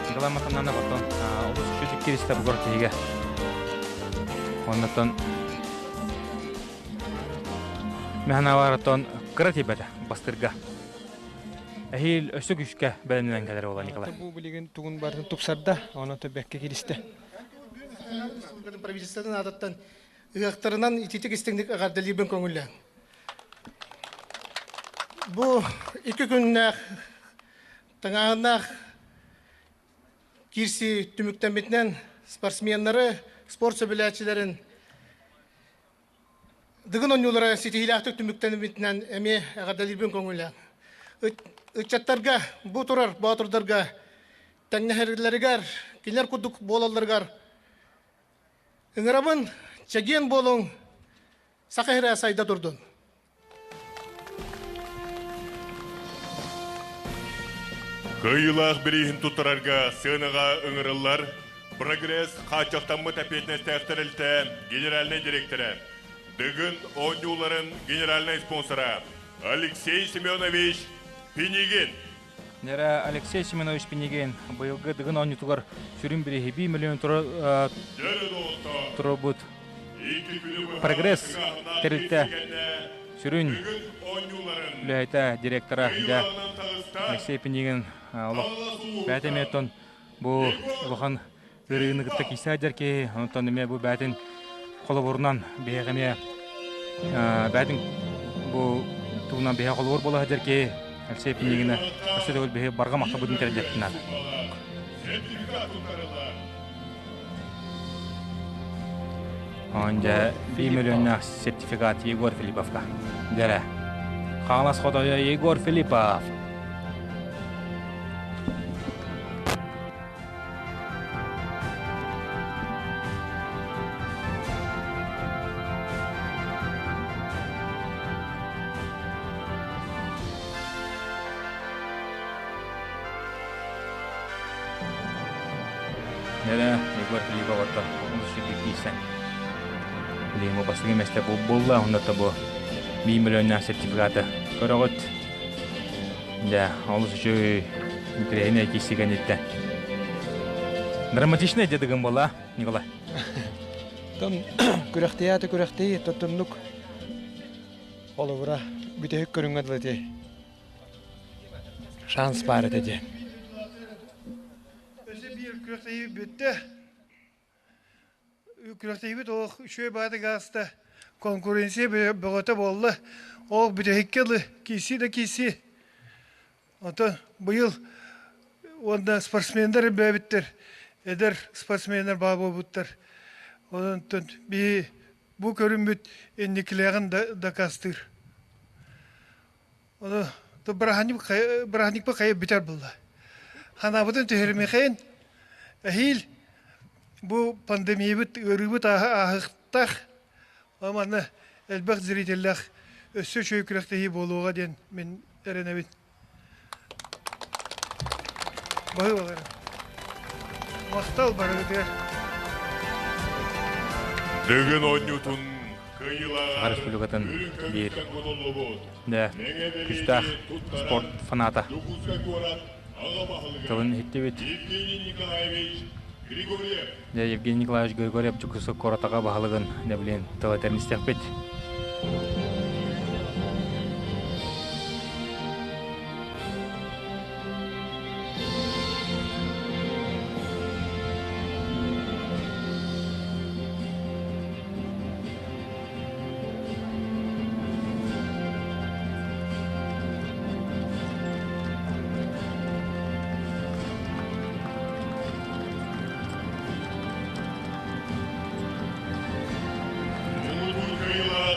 Николай Матаннанов оттон олус үчүгэй киристэ бугор тиһигэ. Оннотон Мэханавар оттон кыра тиийбэтэ бастырга. Эһиил өссө күүскэ бэлэмнэнэн кэлэр буола Николай. Бу билигин тугун барытын тупсарда, онон бэккэ киристэ. Правительствотын аатыттан ыһыахтарынан ититик истиҥник эҕэрдэлиирбин көҥүллээн. Бу икки күннээх тыҥааһыннаах киирсии түмүктэммитинэн спортсменнары, спорт сөбүлээччилэрин Дыгын оонньуулара ситиһиилээхтик түмүктэммитинэн эмиэ эҕэрдэлиирбин көҥүллээн. Ыччаттарга, бу турар боотурдарга тэҥнэһэллэригэр, кинилэр курдук буолалларыгар ыҥырабын, чэгиэн буолуҥ! Саха сирэ сайда турдун! Кыайыылаах бирииһин туттарарга сыанаҕа ыҥырыллар Прогресс хааччахтаммыт эппиэтинэстээх тэрилтэ генеральнай директора, Дыгын оонньууларын генеральнай спонсора Алексей Семенович Пинигин. Нера Алексей Семенович Пинигин быйылгы Дыгын оонньуутугар сүрүн бирииһи 1 миллион турбут Прогресс тэрилтэ сүрүн үлэһитэ, директора дьэ Алексей Пинигин олох бэйэтэ эмиэ оттон бу улахан ыарыыны кытта киирсэ сылдьар киһи, онтон эмиэ бу бэйэтин холобурунан биһиэхэ эмиэ бэйэтин бу тугунан биһиэхэ холобур буола сылдьар киһи Алексей Пинигина өссө төгүл биһи барҕа махталбытын тиэрдиэхпин Он дьэ 1 миллионнаах сертификат Егор Филипповка. Дьэрэ. Хаҥалас хотойо Егор Филиппов. Нэрэ Егор Филипповаттан олус киирсэн. Билигин бастакы миэстэ буолла, онно бу 1 миллионнаах сертификаты көрөҕүт. Дьэ, олус үчүгэй интэриэһинэй киирсии кэнниттэн. Драматичный дедыгын буолла, Николай. Тон күрэхтэйээти күрэхтэйи тоттуннук холобура бүтэһик көрүҥҥэ дылы ити шанс баар этэ диэн. Өссө биир күрэхтэһии бүттэ. Күрэхтэһиибит олох үчүгэй баҕайытык ааста. Конкуренция бөҕөтө буолла. Ол бүтэһиккэ дылы киирсии да киирсии. Онтон быйыл уонна спортсменнар элбээбиттэр, эдэр спортсменнар баа буолбуттар. Онон биһи бу көрүммүт инникилээҕин дакаастыыр. Ону бырааһынньыкпыт хайа бүтэр буолла. Ханаабытын түһэримиэхэйин эһиил бу пандемиябыт ыарыыбыт ааһыахтаах. Манна элбэх зрителлээх өссө үчүгэй күрэхтэһии буолуоҕа диэн мин эрэнэбин. Баһыыбалары. Махтал барыгытыгар. Дыгын оонньуутун Саха Республикатын биир да күүстээх спорт фаната тылын иһиттибит. Дьэ, Евгений Николаевич Григорьев Дьокуускай куорат аҕа баһылыгын нэбилиэн тыл этэрин истиэхпит.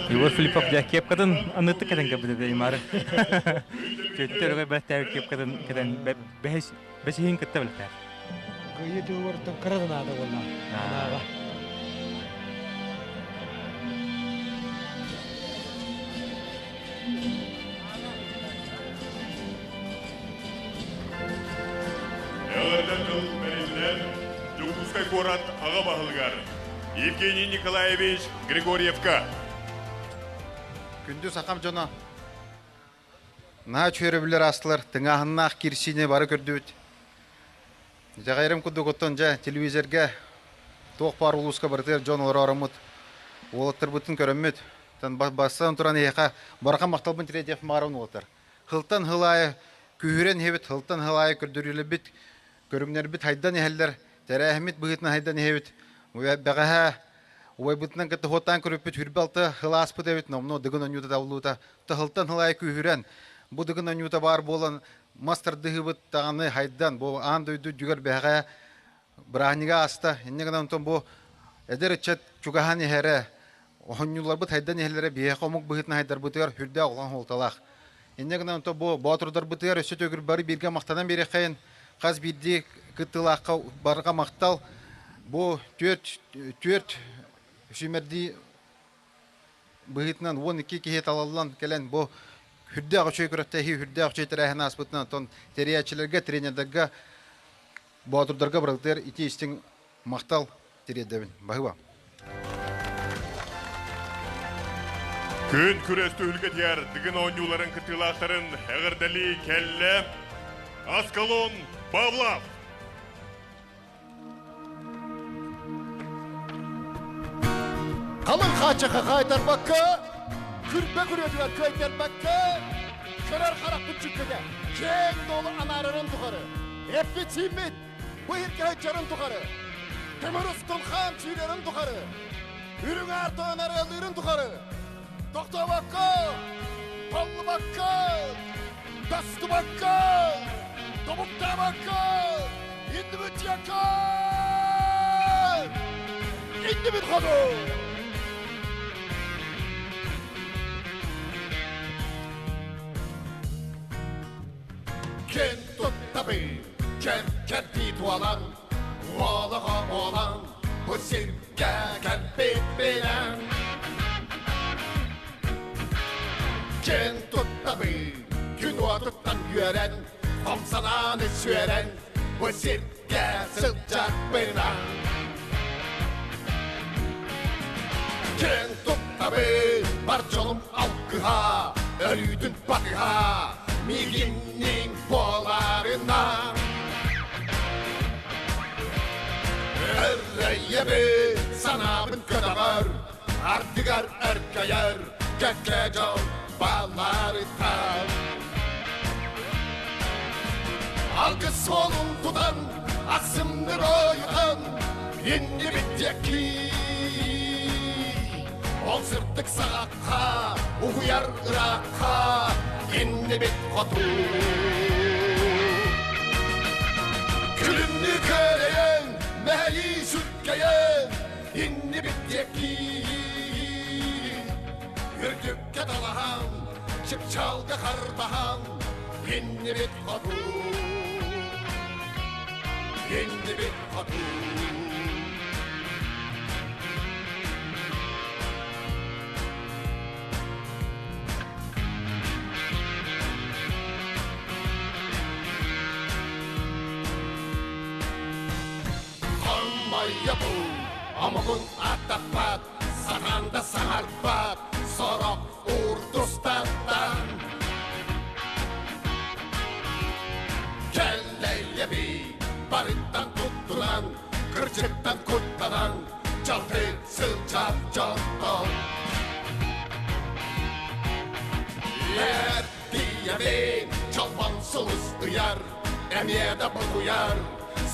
Егор Филиппов дьэ кепкатын аныттык кэтэн кэбитэ имары. Төттө өрөгөй бэлэхтээбит кепкатын кэтэн бэһис бэсиһин кытта бэлэхтээр. Кыайыы тыыларыттан кыра да наада буолла. Анааҕа. Эҕэрдэ тыл бэриллэр Дьокуускай куорат аҕа баһылыгар Евгений Николаевич Григорьевка. Күндү сахам дьоно, Наһаа үчүгэй өрөбүллэр аастылар, тыҥааһыннаах киирсиини бары көрдүбүт. Итэҕэйэрим курдук оттон дьэ телевизорга туох баар улууска барытыгар дьон олороороммут, уолаттарбытын көрөммүт, бастан туран эһиэхэ барҕа махталбын тириэрдиэх баҕарабын уолаттар. Хылтан хыл аайы күүһүрэн иһэбит, хылтан хыл аайы көрдөрүүлэрбит, көрүҥнэрбит хайдан иһэллэр, тэрээһиммит быһыытынан хайдан иһэбит. Бэҕэһээ Убайбытынан кытта хуоттаан көрүппүт хүрбэ алта хыл ааспыт эбит, номнуо дыгын онньуута табыллыбыта. Таһылтан хыл аайы күүһүрэн, бу дыгын онньуута баар буолан, мас тардыһыыбыт даҕаны хайдан, бу аан дойду үрдүгэр бэһэҕэ бырааһынньыга ааста. Инньэ гынан онтон бу эдэр ыччат чугаһаан иһэрэ, оонньууларбыт хайдан иһэллэрэ биһиэхэ омук быһыытынан хайдарбытыгар сүрдээх улахан суолталаах. Инньэ гынан онтон бу боотурдарбытыгар өссө төгүл бары бииргэ махтанан биэриэххэйин, хас биирдии кыттыылаахха барҕа махтал. Бу түөрт түөрт сүүмэрдии быһыытынан 12 киһи талыллан кэлэн бу үрдээх үчүгэй күрэхтэһии, үрдээх үчүгэй тэрээһин ааспытынан, оттон тэрийээччилэргэ, тренердэргэ, боотурдарга барытыгар ити истиҥ махтал тириэрдэбин. Баһыыба. Күн күрэс түһүлгэтигэр Дыгын оонньууларын кыттыылаахтарын эҕэрдэлии кэллэ Аскалон Павлов. Халыҥ хааччахха хаайтарбакка, күрбэ күрүөтүгэр күөйтэрбэккэ, көрөр харахпыт чүккэтэ, киэҥ дуолу анаарарын тухары, эппит-сииммит бу иһиргэ сылдьарын тухары, көмөр устун хаан сүүрэрин тухары, үрүҥ аар тойон арыаллыырын тухары, тохтообокко, толлубакка, тастыбакка, тобуктаабакка, иннибит диэки! Иннибит хоту! Ким туттабый, кэм кэрдии туолан, уолаҕа буолан, бу сиргэ кэлбиппинэн. Ким туттабый, күн уотуттан үөрэн, хом санааны сүөрэн, бу сиргэ сылдьарбынан. Ким туттабый, бар дьонум алгыһа, өрүүтүн батыһа, миигинниин буоларынан. Өррөйөбүн, санаабын көтөҕөр, ардыгар өркөйөр, кэккэ дьон баалларыттан. Алгыс суолун тутан, ахсымныр ойутан, иннибит диэки. Ол сырдык саҕахха, уһуйар ыраахха, иннибит хоту. Күлүмнүү көлөйөн, мэһэйии сүргэйэн, иннибит диэки. Үрдүккэ талаһан, чыпчаалга харбаһан, иннибит хоту. Иннибит хоту. Хаммайабыл, омугун аттаппат, сатаан да саҥарбат, сорох урдустартан. Кэллэйэби, барыттан туттунан, кырдьыктан куттанан, дьалты сылдьар дьонтон. Эрдийэбин, чолбон сулус ыйар, эмиэ да бутуйар,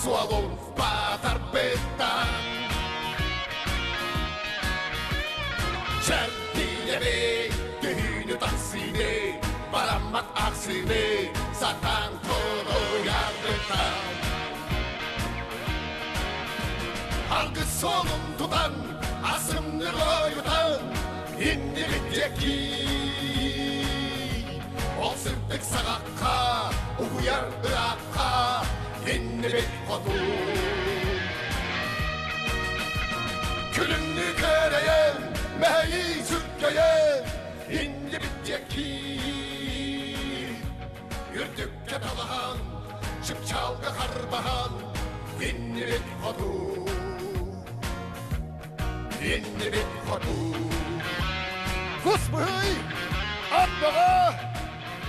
суолун батарбыттан. Чэрдийэбин, түһүүнү тахсыыны, бараммат ахсыыны, сатаан туруйарбыттан. Алгыс суолун тутан, асымныр ойутан, иннибит диэки. Ол сырдык саҕахха, угуйар ыраахха, иннибит хоту. Күлүмнүү кэрэйэн, мэһэйии сүргэйэн, иннибит диэки. Үрдүккэ талаһан, чыпчаалга харбаһан, иннибит хоту. Иннибит хоту. Кус быһый, ат бөҕө,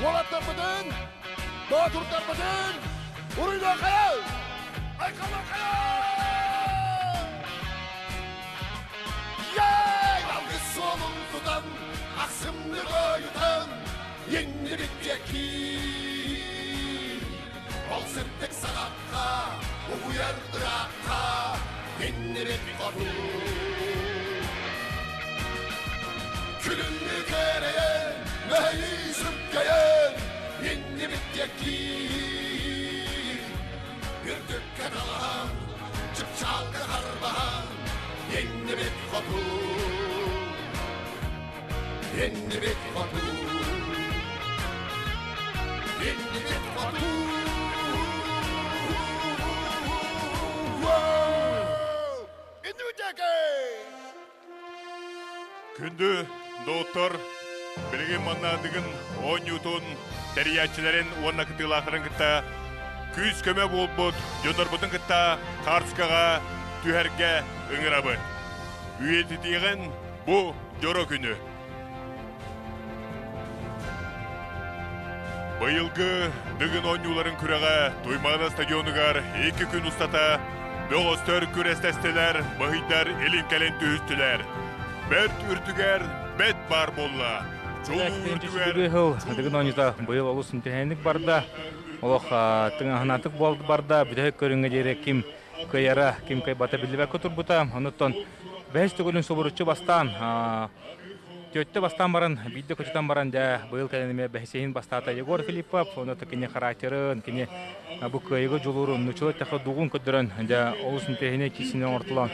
уолаттарбытын, боотурдарбытын уруйдуоххайа! Айхаллааххайа! Yay! Алгыс суолун тутан, ахсымнык ойутан, иннибит диэки. Ол сырдык саҕахха, угуйар ыраахха, иннибит хоту. Күлүмнүү кэрэйэн, мэһэйии сүргэйэн, иннибит диэки. Үрдүккэ талаһан, чыпчаалга харбаһан, иннибит хоту. Иннибит хоту. Иннибит хоту. Иннибит диэки! Күндү Доҕоттор, билигин манна Дыгын оонньуутун тэрийээччилэрин уонна кытыылаахтарын кытта күүс-көмө буолбут дьоннорбутун кытта хаартыскаҕа түһэргэ ыҥырабыт. Үйэтитиэҕин бу дьоро күнү. Быйылгы Дыгын оонньууларын күрэҕэ Туймаада стадионугар икки күн устата бөҕөстөр күрэстэстилэр, быһыйдар илин-кэлин түһүстүлэр. Бэрт үрдүгэр бэт баар буолла. Чулуу үрдүгэр... Дыгын оонньуута быйыл олус интэриэһинник барда. Олох тыҥаһынаатык барда. Бүтэһик көрүҥҥэ диэри ким кыайара, ким кыайбата биллибэккэ турбута. Онуттан бэһис төгүлүн субуруччу бастаан Түөттэ бастаан баран, биирдэ көтүтэн баран, дьэ, быйыл кэлэн эмиэ бэһисиһин бастаата Егор Филиппов, онно кини характерын, кини бу кыайыыга дьулуурун, нуччалыы эттэххэ дугун көрдөрөн, дьэ, олус интэриэһинэй киисини оҥортолоон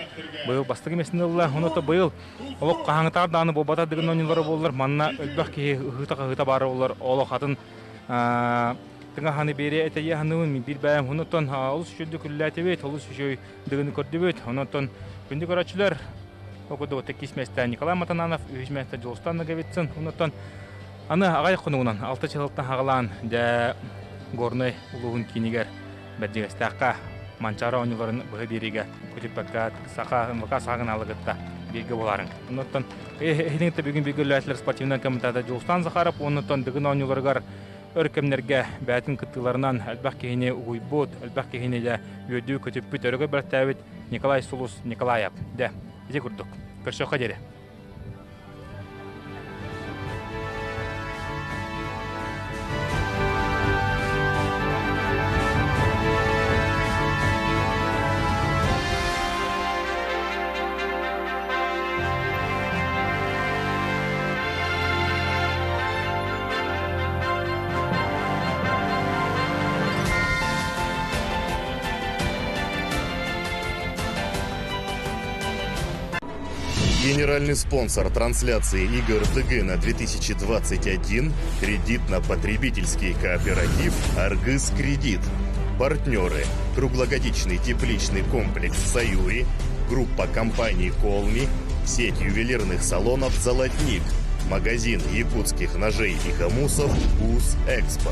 быйыл бастакы миэстэни ылла. Онно быйыл олох хаһааҥҥытааҕар даҕаны буолбата дыгын оонньуулара буоллар, манна элбэх киһи ыһыыта-хаһыыта баара буоллар, олох атын тыҥаһаны биэриэ этэ диэханыбын мин биир бэйэм. Оннуттан олус үчүгэйдик үлэлээтибит, олус үчүгэй дыгыны көрдүбүт. Оннуттан күндү көрөөччүлэр, Ол курдук иккис миэстэ Николай Матананов, үһүс миэстэ Дьулустан Ноговицын. Оннуттан аны аҕай хонугунан алта чыһылтан хаҕалаан дьэ Горнай улууһун киинигэр Бэрдьигэстээххэ Манчаары оонньууларын быһа биэриигэ көтүппэккэ саха МВК саҕанаалы кытта бииргэ буолаарыҥ. Оннуттан эһигини бүгүн бииргэ үлэлээтилэр спортивнай комитета Дьулустан Захаров уоннуттан Дыгын оонньууларыгар өр кэмнэргэ бэйэтин кыттыыларынан элбэх киһини угуйбут, элбэх киһини дьэ үөрдүү көтүппүт, өрөгөй бэлэхтээбит Николай Сулус Николаев. Дьэ, ити курдук. Көрсүөххэ диэри. Генеральный спонсор трансляции игр ДГ на 2021 – кредитно-потребительский кооператив «Аргыс Кредит». Партнеры – круглогодичный тепличный комплекс «Саюри», группа компаний «Колми», сеть ювелирных салонов «Золотник», магазин якутских ножей и хомусов «УЗ Экспо».